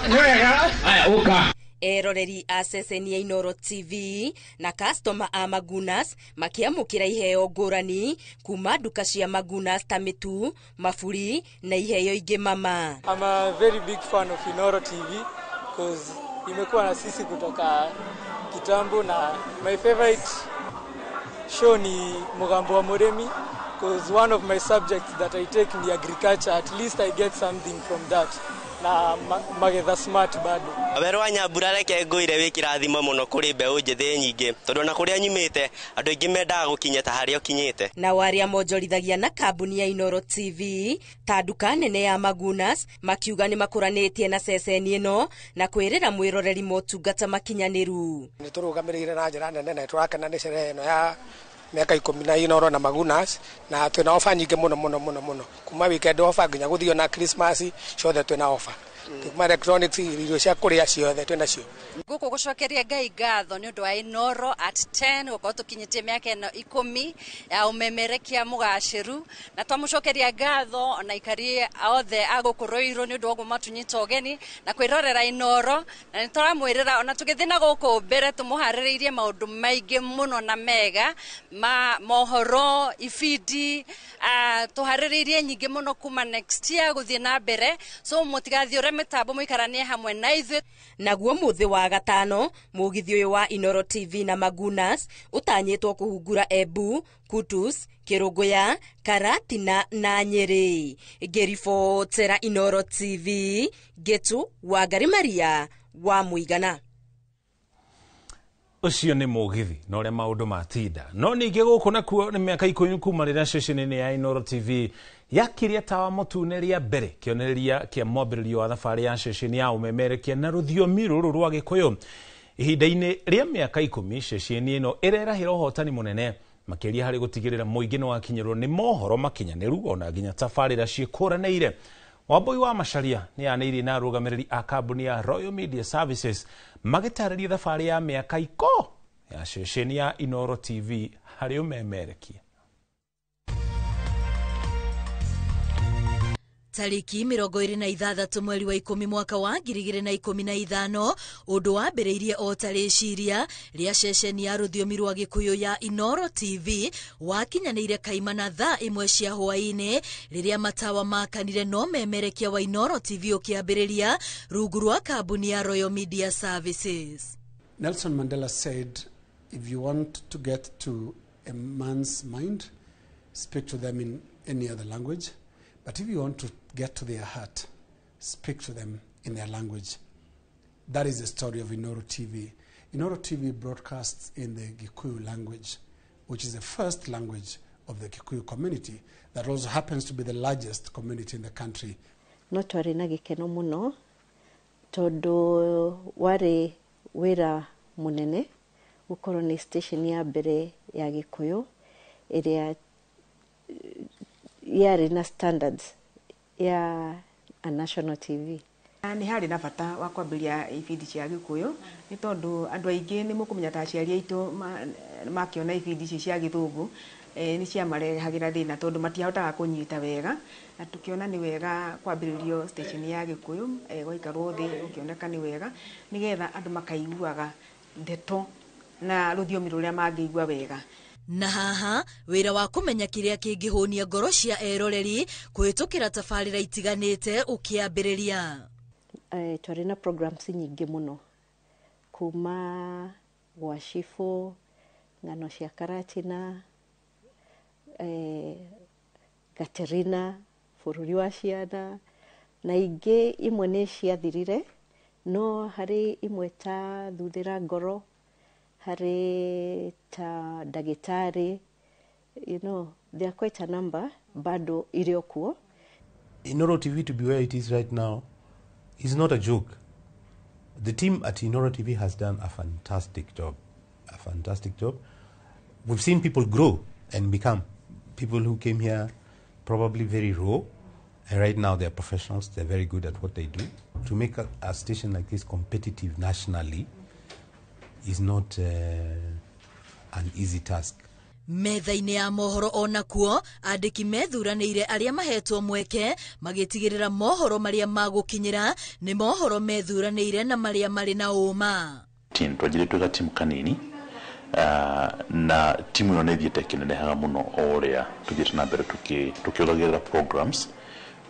Nĩ wega. Haya, ũka. Eroreri a ceceni ya Inooro TV na customer a Magunas makiamũkĩra iheo ngũrani kuma nduka cia Magunas ta mĩtu, maburi na iheo ingĩ mama. I'm a very big fan of Inooro TV because imekuwa na sisi kutoka kitambo, na my favorite show ni Mugambo wa Muremi because one of my subjects that I take ni agriculture. At least I get something from that. Na magetha smart bado. Wero wa Nyambura reke ngũire wĩ kĩrathimo mũno kũrĩ mbeũ njĩthĩ nyingĩ tondũ ona kũrĩa nyumĩte andũ aingĩ mendaga gũkinya ta harĩa ũkinyĩte. Na arĩa monjorithagia na kambuni ya Inooro TV ta nduka nene ya Magunas makiuga nĩ makũranĩtie na ceceni ĩno na kwĩrĩra mwĩroreri motungata makinyanĩru. Nĩ tũrũgamĩrĩire na njĩra nene na tũrakena nĩ sherehe ĩno ya miaka 10 na Inooro na Magunas na twina ofa nyingĩ mũno mũno mũno mũno kuma weekend ofa nginya gũthio na Christmas ciothe twina ofa kuma electronics irio cia kũrĩa ciothe twina cio. Gũkũ gũcokeria Ngai ngatho nĩ ũndũ wa Inooro at 10 gũkorwo tũkinyĩtie mĩaka ĩno 10 ya ũmemerekia mũgacĩru, na twamũcokeria ngatho ona aikari othe a gũkũ Ruiru nĩ ũndũ wa ũguo matũnyita ũgeni na kwĩrorera Inooro, na nĩ tũramwĩrĩra ona tũgĩthiĩ na gũkũ mbere tũmũharĩrĩirie maũndũ maingĩ mũno na mega ma mohoro ibindi tũharĩrĩirie nyingĩ mũno kuma next year gũthiĩ na mbere, so mũtigathiũre mĩtambo mũikaranie hamwe na ithuĩ. Naguo mũthĩ wa gatano mũgithi ũyũ wa Inooro TV na Magunas ũtanyĩtwo kũhungura Embu, Kutus, Kĩrũngũya, Karatina na Nyĩrĩ. Ngĩribotera Inooro TV, Ngĩtu Wangari Maria wa Mũigana. Ũcio nĩ mũgithi na ũrĩa maũndũ matinda. No ningĩ gũkũ nakuo nĩ mĩaka 10 kuma rĩrĩa ceceni ya Inooro TV yakirie tawa mũtune rĩa mbere kĩonereria kĩa mwambĩrĩrio wa thabarĩ ya ceceni ya ũmemerekia na rũthiomi rũrũ rwa Gĩkũyũ. Ihinda-inĩ rĩa mĩaka 10 ceceni ĩno ĩrerahĩra ũhotani mũnene makĩria harĩ gũtigĩrĩra mũingĩ nĩwakinyĩrwo nĩ mohoro makinyanĩru ona nginya tabarĩra ciĩkũranĩire. Wambui wa Macharia nĩ yanĩirie na arũgamĩrĩri a kambuni ya Royal Media Services magĩtarĩria thabarĩ ya mĩaka 10 ya ceceni ya Inooro TV harĩ ũmemerekia. Tariki 26 mweri wa 10 mwaka wa 2015 ũndũ wambĩrĩirie o ta rĩciria rĩa ceceni ya rũthiomi rwa Gĩkũyũ ya Inooro TV wakinyanĩire kaimana thaa 1 cia hwaĩ-inĩ rĩrĩa matawa makanire no memerekia wa Inooro TV ũkĩambĩrĩria rungu rwa kambuni ya Royal Media Services. Nelson Mandela said, if you want to get to a man's mind, speak to them in any other language. But if you want to get to their heart, speak to them in their language. That is the story of Inooro TV. Inooro TV broadcasts in the Gikuyu language, which is the first language of the Kikuyu community that also happens to be the largest community in the country. No twarĩ na gĩkeno mũno tondũ warĩ wĩra mũnene gũkorwo nĩ station ya mbere ya Gĩkũyũ ĩrĩa yarĩ na standards ya a national TV. Nĩ harĩ na bata wa kwambĩrĩria ibindi cia Gĩkũyũ nĩ tondũ andũ aingĩ nĩ mũkũmenya ta aciari aitũ makĩona ibindi ici cia Gĩthũngũ, nĩ ciamarehagĩra thĩna tondũ matiahotaga kũnyita wega, na tũkĩona nĩ wega kwambĩrĩrio station ya Gĩkũyũ, gwaikarwo thĩ gũkĩoneka nĩ wega nĩgetha andũ makaiguaga ndeto na rũthiomi rũrĩa mangĩigua wega. Na haha wĩra wa kũmenya kĩrĩa kĩngĩhũnia ngoro cia eroreri kũhĩtũkĩra tabarĩra itiganĩte ũkĩambĩrĩria. Twarĩ na programs nyingĩ mũno kuma gwa cibũ, ng'ano cia Karatina, Gaterina, bũrũri wa ciana, na ingĩ imwe nĩ ciathirire, no harĩ imwe ta Thuthĩra Ngoro, harĩ ta ndagĩtarĩ, there are quite a number bado irĩ o kuo. Inooro TV to be where it is right now is not a joke. The team at Inooro TV has done a fantastic job. A fantastic job. We've seen people grow and become people who came here probably very raw, and right now they're professionals, they're very good at what they do. To make a station like this competitive nationally is not an easy task. Metha-inĩ ya mohoro onakuo andĩki methuranĩire arĩa mahetwo mweke magĩtigĩrĩra mohoro marĩa magũkinyĩra nĩ mohoro methuranĩire na marĩa marĩ na ũma. Twanjirie twĩ gatimu kanini, na timu ĩyo nĩ ĩthiĩte ĩkĩnenehaga mũno o ũrĩa tũthiĩte na mbere tũkĩongagĩrĩra programs,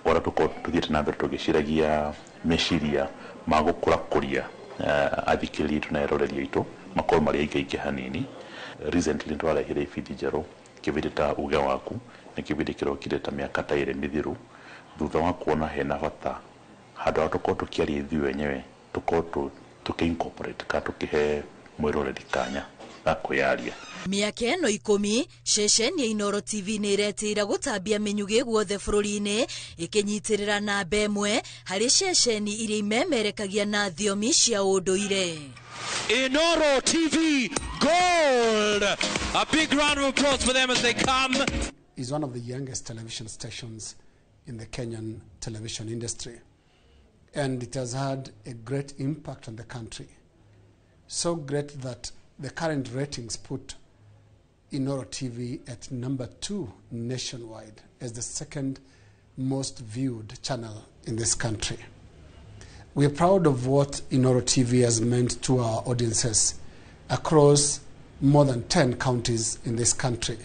o ũrĩa tũthiĩte na mbere tũgĩciragia meciria ma gũkũrakũria athikĩrĩria aitũ na eroreri aitũ makorwo marĩ aingĩ aingĩ hanini. Recently twarehire ibindi njerũ, kĩbindi ta Uge Waku, nĩ kĩbindi kĩrokire ta mĩaka ta 2 mĩthiru, thutha wa kuona hena bata handũ ha tũkorwo tũkĩaria ithuĩ wenyewe, tũkorwo tũkĩ incorporate kana tũkĩhe mwĩroreri kanya ga kwĩyaria. Mĩaka ĩno 10 ceceni ya Inooro TV nĩ ĩretĩĩra gũtambia mĩnyugĩ guothe bũrũri-inĩ ĩkĩnyitĩrĩra namba ĩmwe harĩ ceceni iria imemerekagia na thiomi cia ũndũire. Inooro TV Gold! A big round of applause for them as they come. Is one of the youngest television stations in the Kenyan television industry, and it has had a great impact on the country. So great that the current ratings put Inooro TV at number 2 nationwide as the second most viewed channel in this country. We are proud of what Inooro TV has meant to our audiences across more than 10 counties in this country.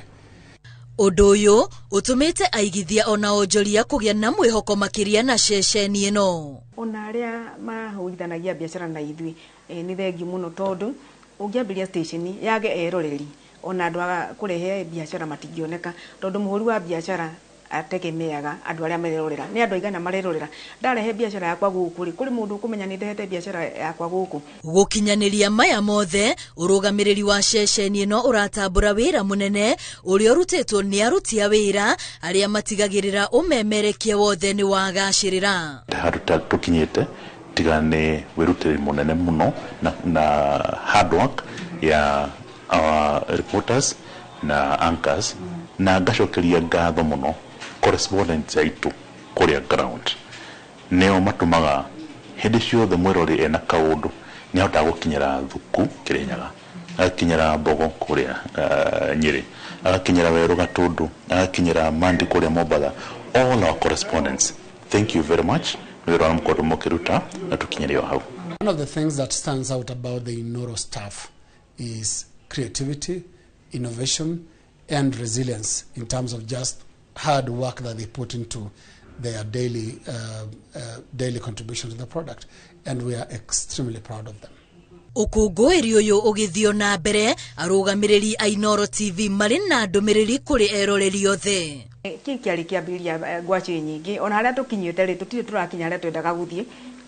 Ũndũ ũyũ ũtũmĩte aigithia ona onjoria kũgĩa na mwĩhoko makĩria na ceceni ĩno. Ona arĩa mahũrithanagia biacara na ithuĩ, nĩ thengiũ mũno tondũ ũngĩambĩrĩria station yage eroreri ona andũ a kũrehe biacara matingĩoneka tondũ mũhũri wa biacara ategemeaga andũ arĩa marerorera. Nĩ andũ aigana marerorera? Ndarehe biacara yakwa gũkũ rĩ, kũrĩ mũndũ ũkũmenya nĩ ndehete biacara yakwa gũkũ? Gũkinyanĩria maya mothe, ũrũgamĩrĩri wa ceceni ĩno ũratambũra wĩra mũnene ũrĩa ũrutĩtwo nĩ aruti a wĩra arĩa matigagĩrĩra ũmemerekia wothe nĩ wagacĩrĩra. Handũ tũkinyĩte tiga nĩ wĩrutĩri mũnene mũno na hard work ya our reporters na anchors, na ngacokeria ngatho mũno correspondents aitũ kũrĩa ground, nĩo matũmaga hĩndĩ ciothe mwĩrori ena kaũndũ nĩ ahotaga gũkinyĩra Thuku Kĩrĩnyaga, agakinyĩra Mbogo kũrĩa Nyĩrĩ, agakinyĩra Werũ Gatũndũ, agakinyĩra Mandi kũrĩa Mombatha. All our correspondents, thank you very much nĩ wĩra ũrĩa mũkoretwo mũkĩruta na tũkinyĩre o hau. One of the things that stands out about the Inooro staff is creativity, innovation, and resilience in terms of just hard work that they put into their daily contribution to the product, and we are extremely proud of them. Ũkũngũĩri ũyũ ũgĩthio na mbere, arũgamĩrĩri a Inooro TV marĩ na ndũmĩrĩri kũrĩ eroreri othe. Kĩu kĩarĩ kĩambĩrĩria ngwacĩ nyingĩ ona harĩa tũkinyĩte rĩ tũtirĩ tũrakinya harĩa twendaga gũthiĩ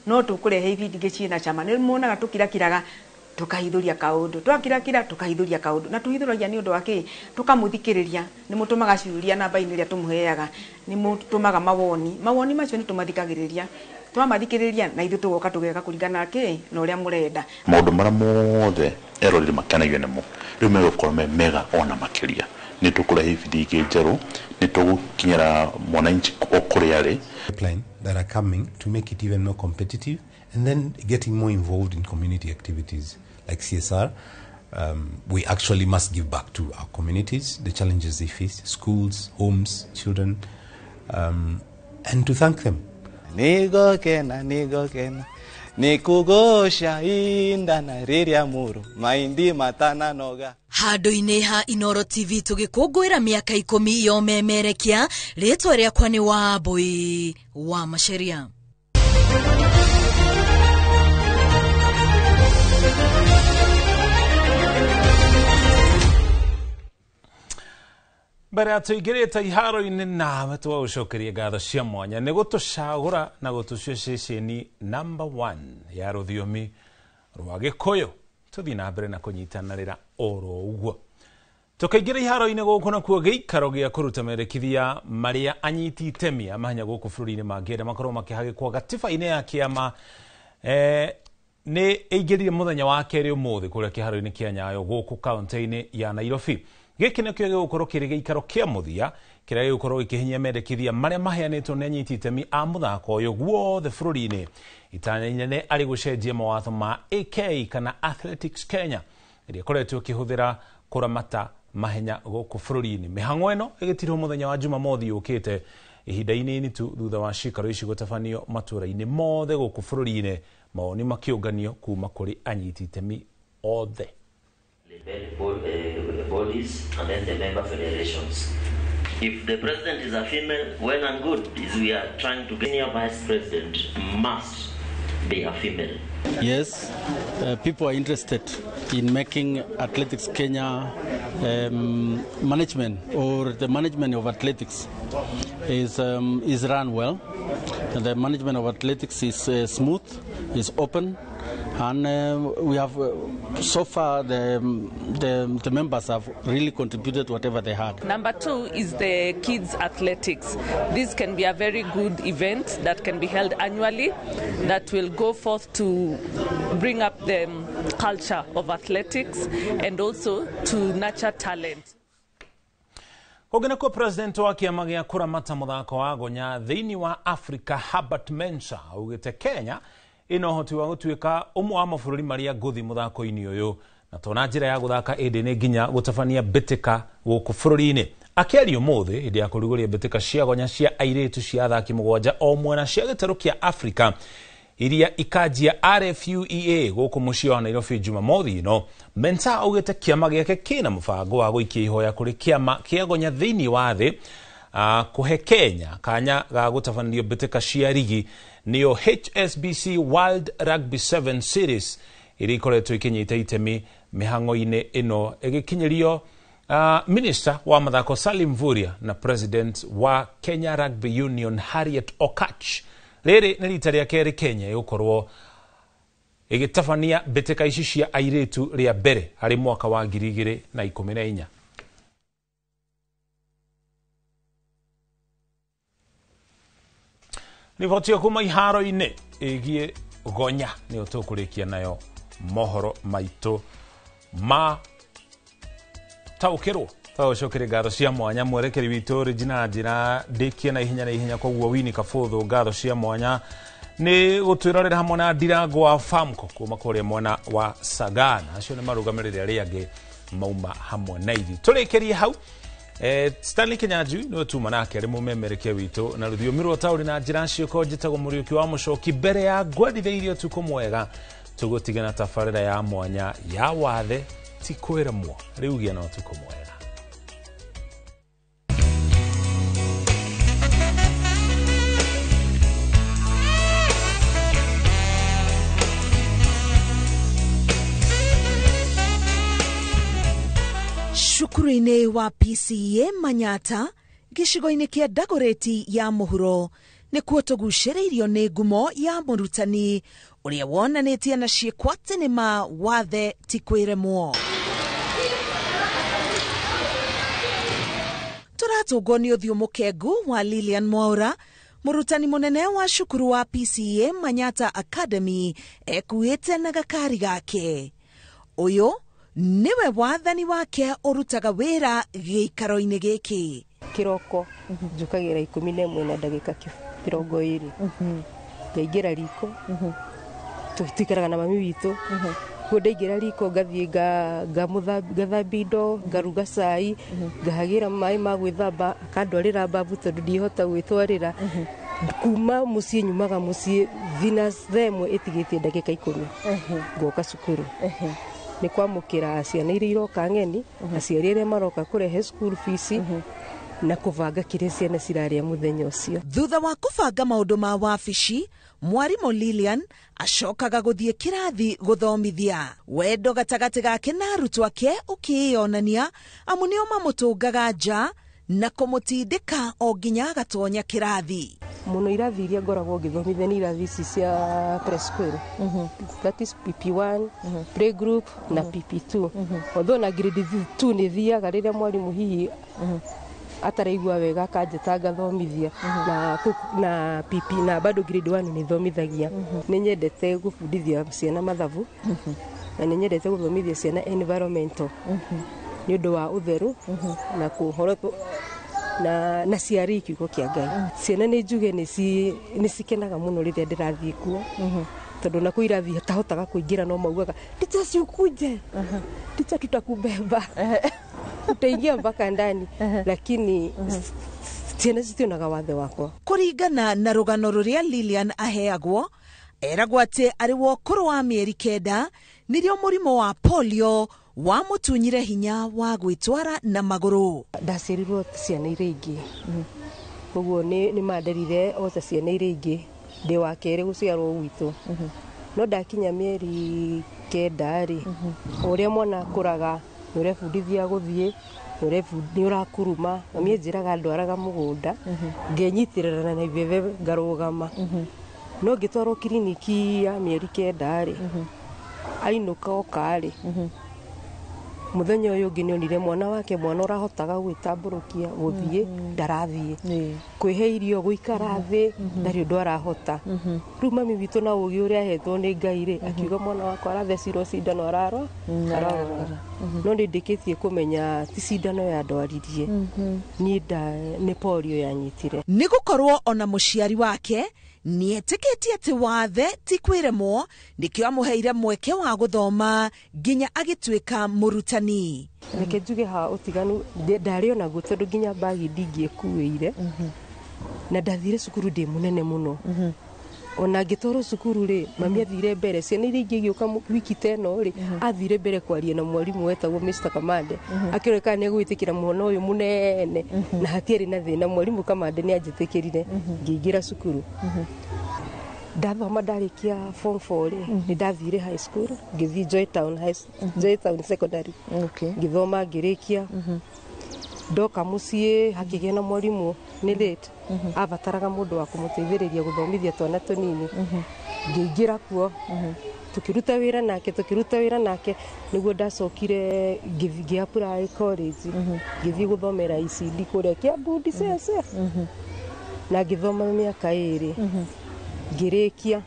no tũkũrehe ibindi ingĩ ciĩna cama. Nĩ muonaga tũkirakiraga tukahithũria kaundu, twakirakira tukahithũria kaundu, na tuhithũragia nĩ ũndũ wa kĩ tukamuthikĩrĩria. Nĩ mũtũmaga ciũria namba-inĩ ĩrĩa tũmũheaga, nĩ mũtũmaga mawoni, mawoni macio nĩ tũmathikagĩrĩria, twamathikĩrĩria na ithuĩ tũgoka tũgeka kũringana na kĩ na ũrĩa mũrenda. Maũndũ marĩa mothe eroreri makenagio nĩmo rĩu megũkorwo me mega ona makĩria. Nĩ tũkũrehe ibindi ingĩ njerũ, nĩ tũgũkinyĩra mwananchi o kũrĩa arĩ. Pipeline that are coming to make it even more competitive, and then getting more involved in community activities like CSR. We actually must give back to our communities, the challenges they face, schools, homes, children, and to thank them. Nigokena, nigokena, nikugosha indana riria muru, maindi matana noga. Handũ-inĩ ha Inooro TV tũgĩkũngũĩra mĩaka 10 ya ũmemerekia, rĩtwa rĩakwa nĩ Wambui wa Macharia. Mbere ya tũingĩrĩte iharo-inĩ nawe twagũcokeria ngatho cia mwanya nĩ gũtũcagũra na gũtũcio ceceni number 1 ya rũthiomi rwa Gĩkũyũ. Tũthiĩ na mbere na kũnyitanĩra oro ũguo. Tũkaingĩra iharo-inĩ gũkũ nakuo gĩikaro gĩa kũruta merekithia marĩa anyiti itemi a mahenya gũkũ bũrũri-inĩ mangĩenda makorwo makĩhagĩkwo gatiba-inĩ ya kĩama nĩ ĩingĩrire mũthenya wa kerĩ ũmũthĩ kũrĩa kĩharo-inĩ kĩa Nyayo gũkũ kaũntĩ-inĩ ya Nairobi. Gĩkĩ nĩkĩo gĩgũkorwo kĩrĩ gĩikaro kĩa mũthia kĩrĩa gĩgũkorwo gĩkĩhinyia mendekithia marĩa maheanĩtwo nĩ anyiti itemi a mũthako ũyũ guothe bũrũri-inĩ. Itanya inene arĩ gũcenjia mawatho ma AK kana Athletics Kenya ĩrĩa ĩkoretwo ĩkĩhũthĩra kũramata mahenya gũkũ bũrũri-inĩ. Mĩhang'o ĩno ĩgĩtirwo mũthenya wa Jumamothi yũkĩte ihinda inini tu thutha wa cikaro ici gũtabanio matũũra-inĩ mothe gũkũ bũrũri-inĩ, mawoni makĩũnganio kuma kũrĩ anyiti itemi othe. Bodies and then the member federations. If the president is a female, well and good. Is we are trying to get a vice president must be a female. Yes, people are interested in making Athletics Kenya management, or the management of athletics is run well. The management of athletics is smooth, is open, and we have so far the members have really contributed whatever they had. Number 2 is the kids athletics. This can be a very good event that can be held annually that will go forth to bring up the culture of athletics and also to nurture talent. Kũngĩ president wa kĩama gĩa kũramata mũthako wa gonya thĩinĩ wa Africa Herbert Mensah augĩte Kenya ĩna ũhoti wa gũtuĩka ũmwe wa mabũrũri marĩa ngũthi mũthako-inĩ ũyũ, na tona njĩra ya gũthaka ĩndĩ nĩ nginya gũtabania mbĩtĩka gũkũ bũrũri-inĩ. Akĩaria ũmũthĩ hĩndĩ ya kũrugũria mbĩtĩka cia gonya cia airĩtu cia athaki 7 o mwena cia gĩtarũ kĩa Africa iria ikanjia RFUEA gũkũ mũciĩ wa Nairobi Jumamothi ĩno, Mensah augĩte kĩama gĩake kĩna mũbango wa gũikia ihoya kũrĩ kĩama kĩa gonya thĩinĩ wa thĩ kũhe Kenya kanya ga gũtabanĩrio mbĩtĩka cia rigi nĩyo HSBC World Rugby 7 Series iria ikoretwo ikinyita itemi mĩhang'o-inĩ ĩno ĩgĩkinyĩrio Minister wa mathako Salim Mvurya na President wa Kenya Rugby Union Harriet Okatch. Rĩrĩ nĩ rita rĩa kerĩ Kenya ĩgũkorwo ĩgĩtabania mbĩtĩka ici cia airĩtu rĩa mbere harĩ mwaka wa 2014. Riboti ya kuma iharo-inĩ ĩgiĩ gonya nĩyo tũkũrĩkia nayo mohoro maitũ ma taũkĩrwo. Tũgũcokeria ngatho cia mwanya mwerekeri witũ Regina Njĩra ndĩkie na ihenya koguo Winnie Kabũthũ ngatho cia mwanya nĩ gũtwĩrorera hamwe na Ndirango wa Famco kuma kũrĩa mwena wa Sagana. Acio nĩ marũgamĩrĩri arĩa angĩ mauma hamwe na ithuĩ. Tũrĩkĩrie hau. Stanley Kinyanjui nĩwe tuma nake arĩ mũmemerekia witũ na rũthiomi rwa taũri na njĩra ciĩko. Njĩtagwo Mũriũki wa Mũcoki. Mbere ya ngwendithĩirie ũtukũ mwega tũgũtigana tabarĩra ya mwanya ya wathe ti kwĩremwo. Rĩu gĩa na ũtukũ mwega. Cukuru-inĩ wa PCEA Manyata Gĩcigo-inĩ kĩa Dagoretti ya mũhuro nĩkuo tũgucĩrĩirio nĩ ngumo ya mũrutani ũrĩa wonanĩtie na ciĩko atĩ nĩ ma wathe ti kwĩremwo. Tũratũngwo nĩ ũthiũ mũkengu wa Lilian Mwaura, mũrutani mũnene wa cukuru wa PCEA Manyatta Academy, ekuĩte na gakari gake. Ũyũ nĩwe wathani wake ũrutaga wĩra gĩikaro-inĩ gĩkĩ. Kĩroko njũkagĩra 11 na ndagĩka 20, ngaingĩra riko, tũikaraga na mami witũ, koguo ndaingĩra riko ngathiĩ ngathambia indo, ngaruga cai, ngahagĩra maĩ ma gwĩthamba, akandwarĩra babu tondũ ndihota gwĩtwarĩra. Kuma mũciĩ nyumaga mũciĩ thina thaa ĩmwe ĩtigĩtie ndagĩka 10 ngoka cukuru. Nĩ kwamũkĩra ciana iria iroka ng'eni, aciari arĩa maroka kũrehe school fees, na kũbanga kĩrĩa ciana cirarĩa mũthenya ũcio. Thutha wa kũbanga maũndũ ma wabici, mwarimũ Lilian acokaga gũthiĩ kĩrathi gũthomithia. Wendo gatagatĩ gake na arutwo ake ũkĩĩyonania, amu nĩo mamũtũngaga nja na kũmũtindĩka o nginya agatonya kĩrathi. Mũno irathi iria ngoragwo ngĩthomithia nĩ irathi ici cia preschool, that is PP1, playgroup na PP2. Although na grade 2 nĩ thiaga rĩrĩa mwarimũ hihi ataraigua wega akanjĩta ngathomithia, na PP na bado grade 1 nĩ thomithagia. Nĩ nyendete gũbundithia ciana mathabu, na nĩ nyendete gũthomithia ciana environmental nĩ ũndũ wa ũtheru na kũhoro na ciari kiugo kĩa Ngai. Ciana nĩ njuge nĩ cikenaga mũno rĩrĩa ndĩrathiĩ kuo, tondũ na kũu irathi tahotaga kũingĩra no maugaga teacher siukuje, teacher tutakubeba, utaingia mpaka ndani, lakini ciana citionaga wathe wakwa. Kũringana na rũgano rũrĩa Lilian aheagwo, eragwo atĩ arĩ wa ũkũrũ wa mĩeri 9 nĩrĩo mũrimũ wa polio wamũtunyire hinya wa gwĩtwara na magũrũ. Ndaciarirwo ciana iria ingĩ, koguo nĩ manderire o ta ciana iria ingĩ, ndĩ wa kerĩ gũciarwo gwitũ. No ndakinya mĩeri 9 rĩ, ũrĩa mwana akũraga nĩ ũrebundithia gũthiĩ, nĩ ũrakuruma. Mami anjĩraga ndwaraga mũgũnda, ngenyitĩrĩra na ibebe ngarũgama. No ngĩtwarwo kiriniki ya mĩeri 9 rĩ, ainũka oka rĩ, mũthenya ũyũ ũngĩ nĩonire mwana wake, mwana ũrahotaga gwĩtambũrũkia gũthiĩ ndarathiĩ, kwĩhe irio, gũikara thĩ ndarĩ ũndũ arahota. Rĩu mami witũ na ũgĩ ũrĩa ahetwo nĩ Ngai rĩ, akiuga mwana wakwa arathecirwo cindano ararwara. No nĩ ndĩkĩtie kũmenya ti cindano yandwaririe, niĩ nĩ polio yanyitire. Nĩ gũkorwo ona mũciari wake nĩetĩkĩtie atĩ wathe ti kwĩremwo, nĩkĩo amũheire mweke wa gũthoma nginya agĩtuĩka mũrutani. Reke njuge ha ũtiganu ndarĩ onaguo, tondũ nginya mbagi ndingĩkuĩire, na ndathire cukuru ndĩ mũnene mũno. Ona ngĩtwarwo cukuru rĩ, mami athire mbere, ciana iria ingĩ igĩũka wiki ta ĩno rĩ, athire mbere kwaria na mwarimũ wetagwo Mr. Kamande, akĩrora kana nĩ egwĩtĩkĩra mwana ũyũ mũnene, na hatiarĩ na thĩna. Mwarimũ Kamande nĩ anjĩtĩkĩrire, ngĩingĩra cukuru. Ndathoma ndarĩkia form 4 rĩ, nĩ ndathire high school, ngĩthiĩ Joy Town Secondary, ngĩthoma ngĩrĩkia. Ndoka mũciĩ hakĩgĩa na mwarimũ nĩ late, abataraga mũndũ wa kũmũteithĩrĩria gũthomithia twana tũnini. Ngĩingĩra kuo, tũkĩruta wĩra nake, nĩguo ndacokire ngĩ apply college, ngĩthiĩ gũthomera ICD kũrĩa Kiambu DCSF, na ngĩthoma mĩaka 2 ngĩrĩkia.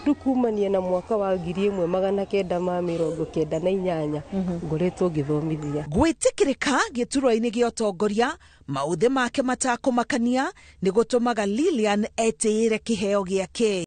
Rĩu kumania na mwaka wa 1998 ngoretwo ngĩthomithia. Gwĩtĩkĩrĩka gĩturwa-inĩ gĩa ũtongoria, maũthĩ make matakũmakania nĩ gũtũmaga Lilian etĩĩre kĩheo gĩake.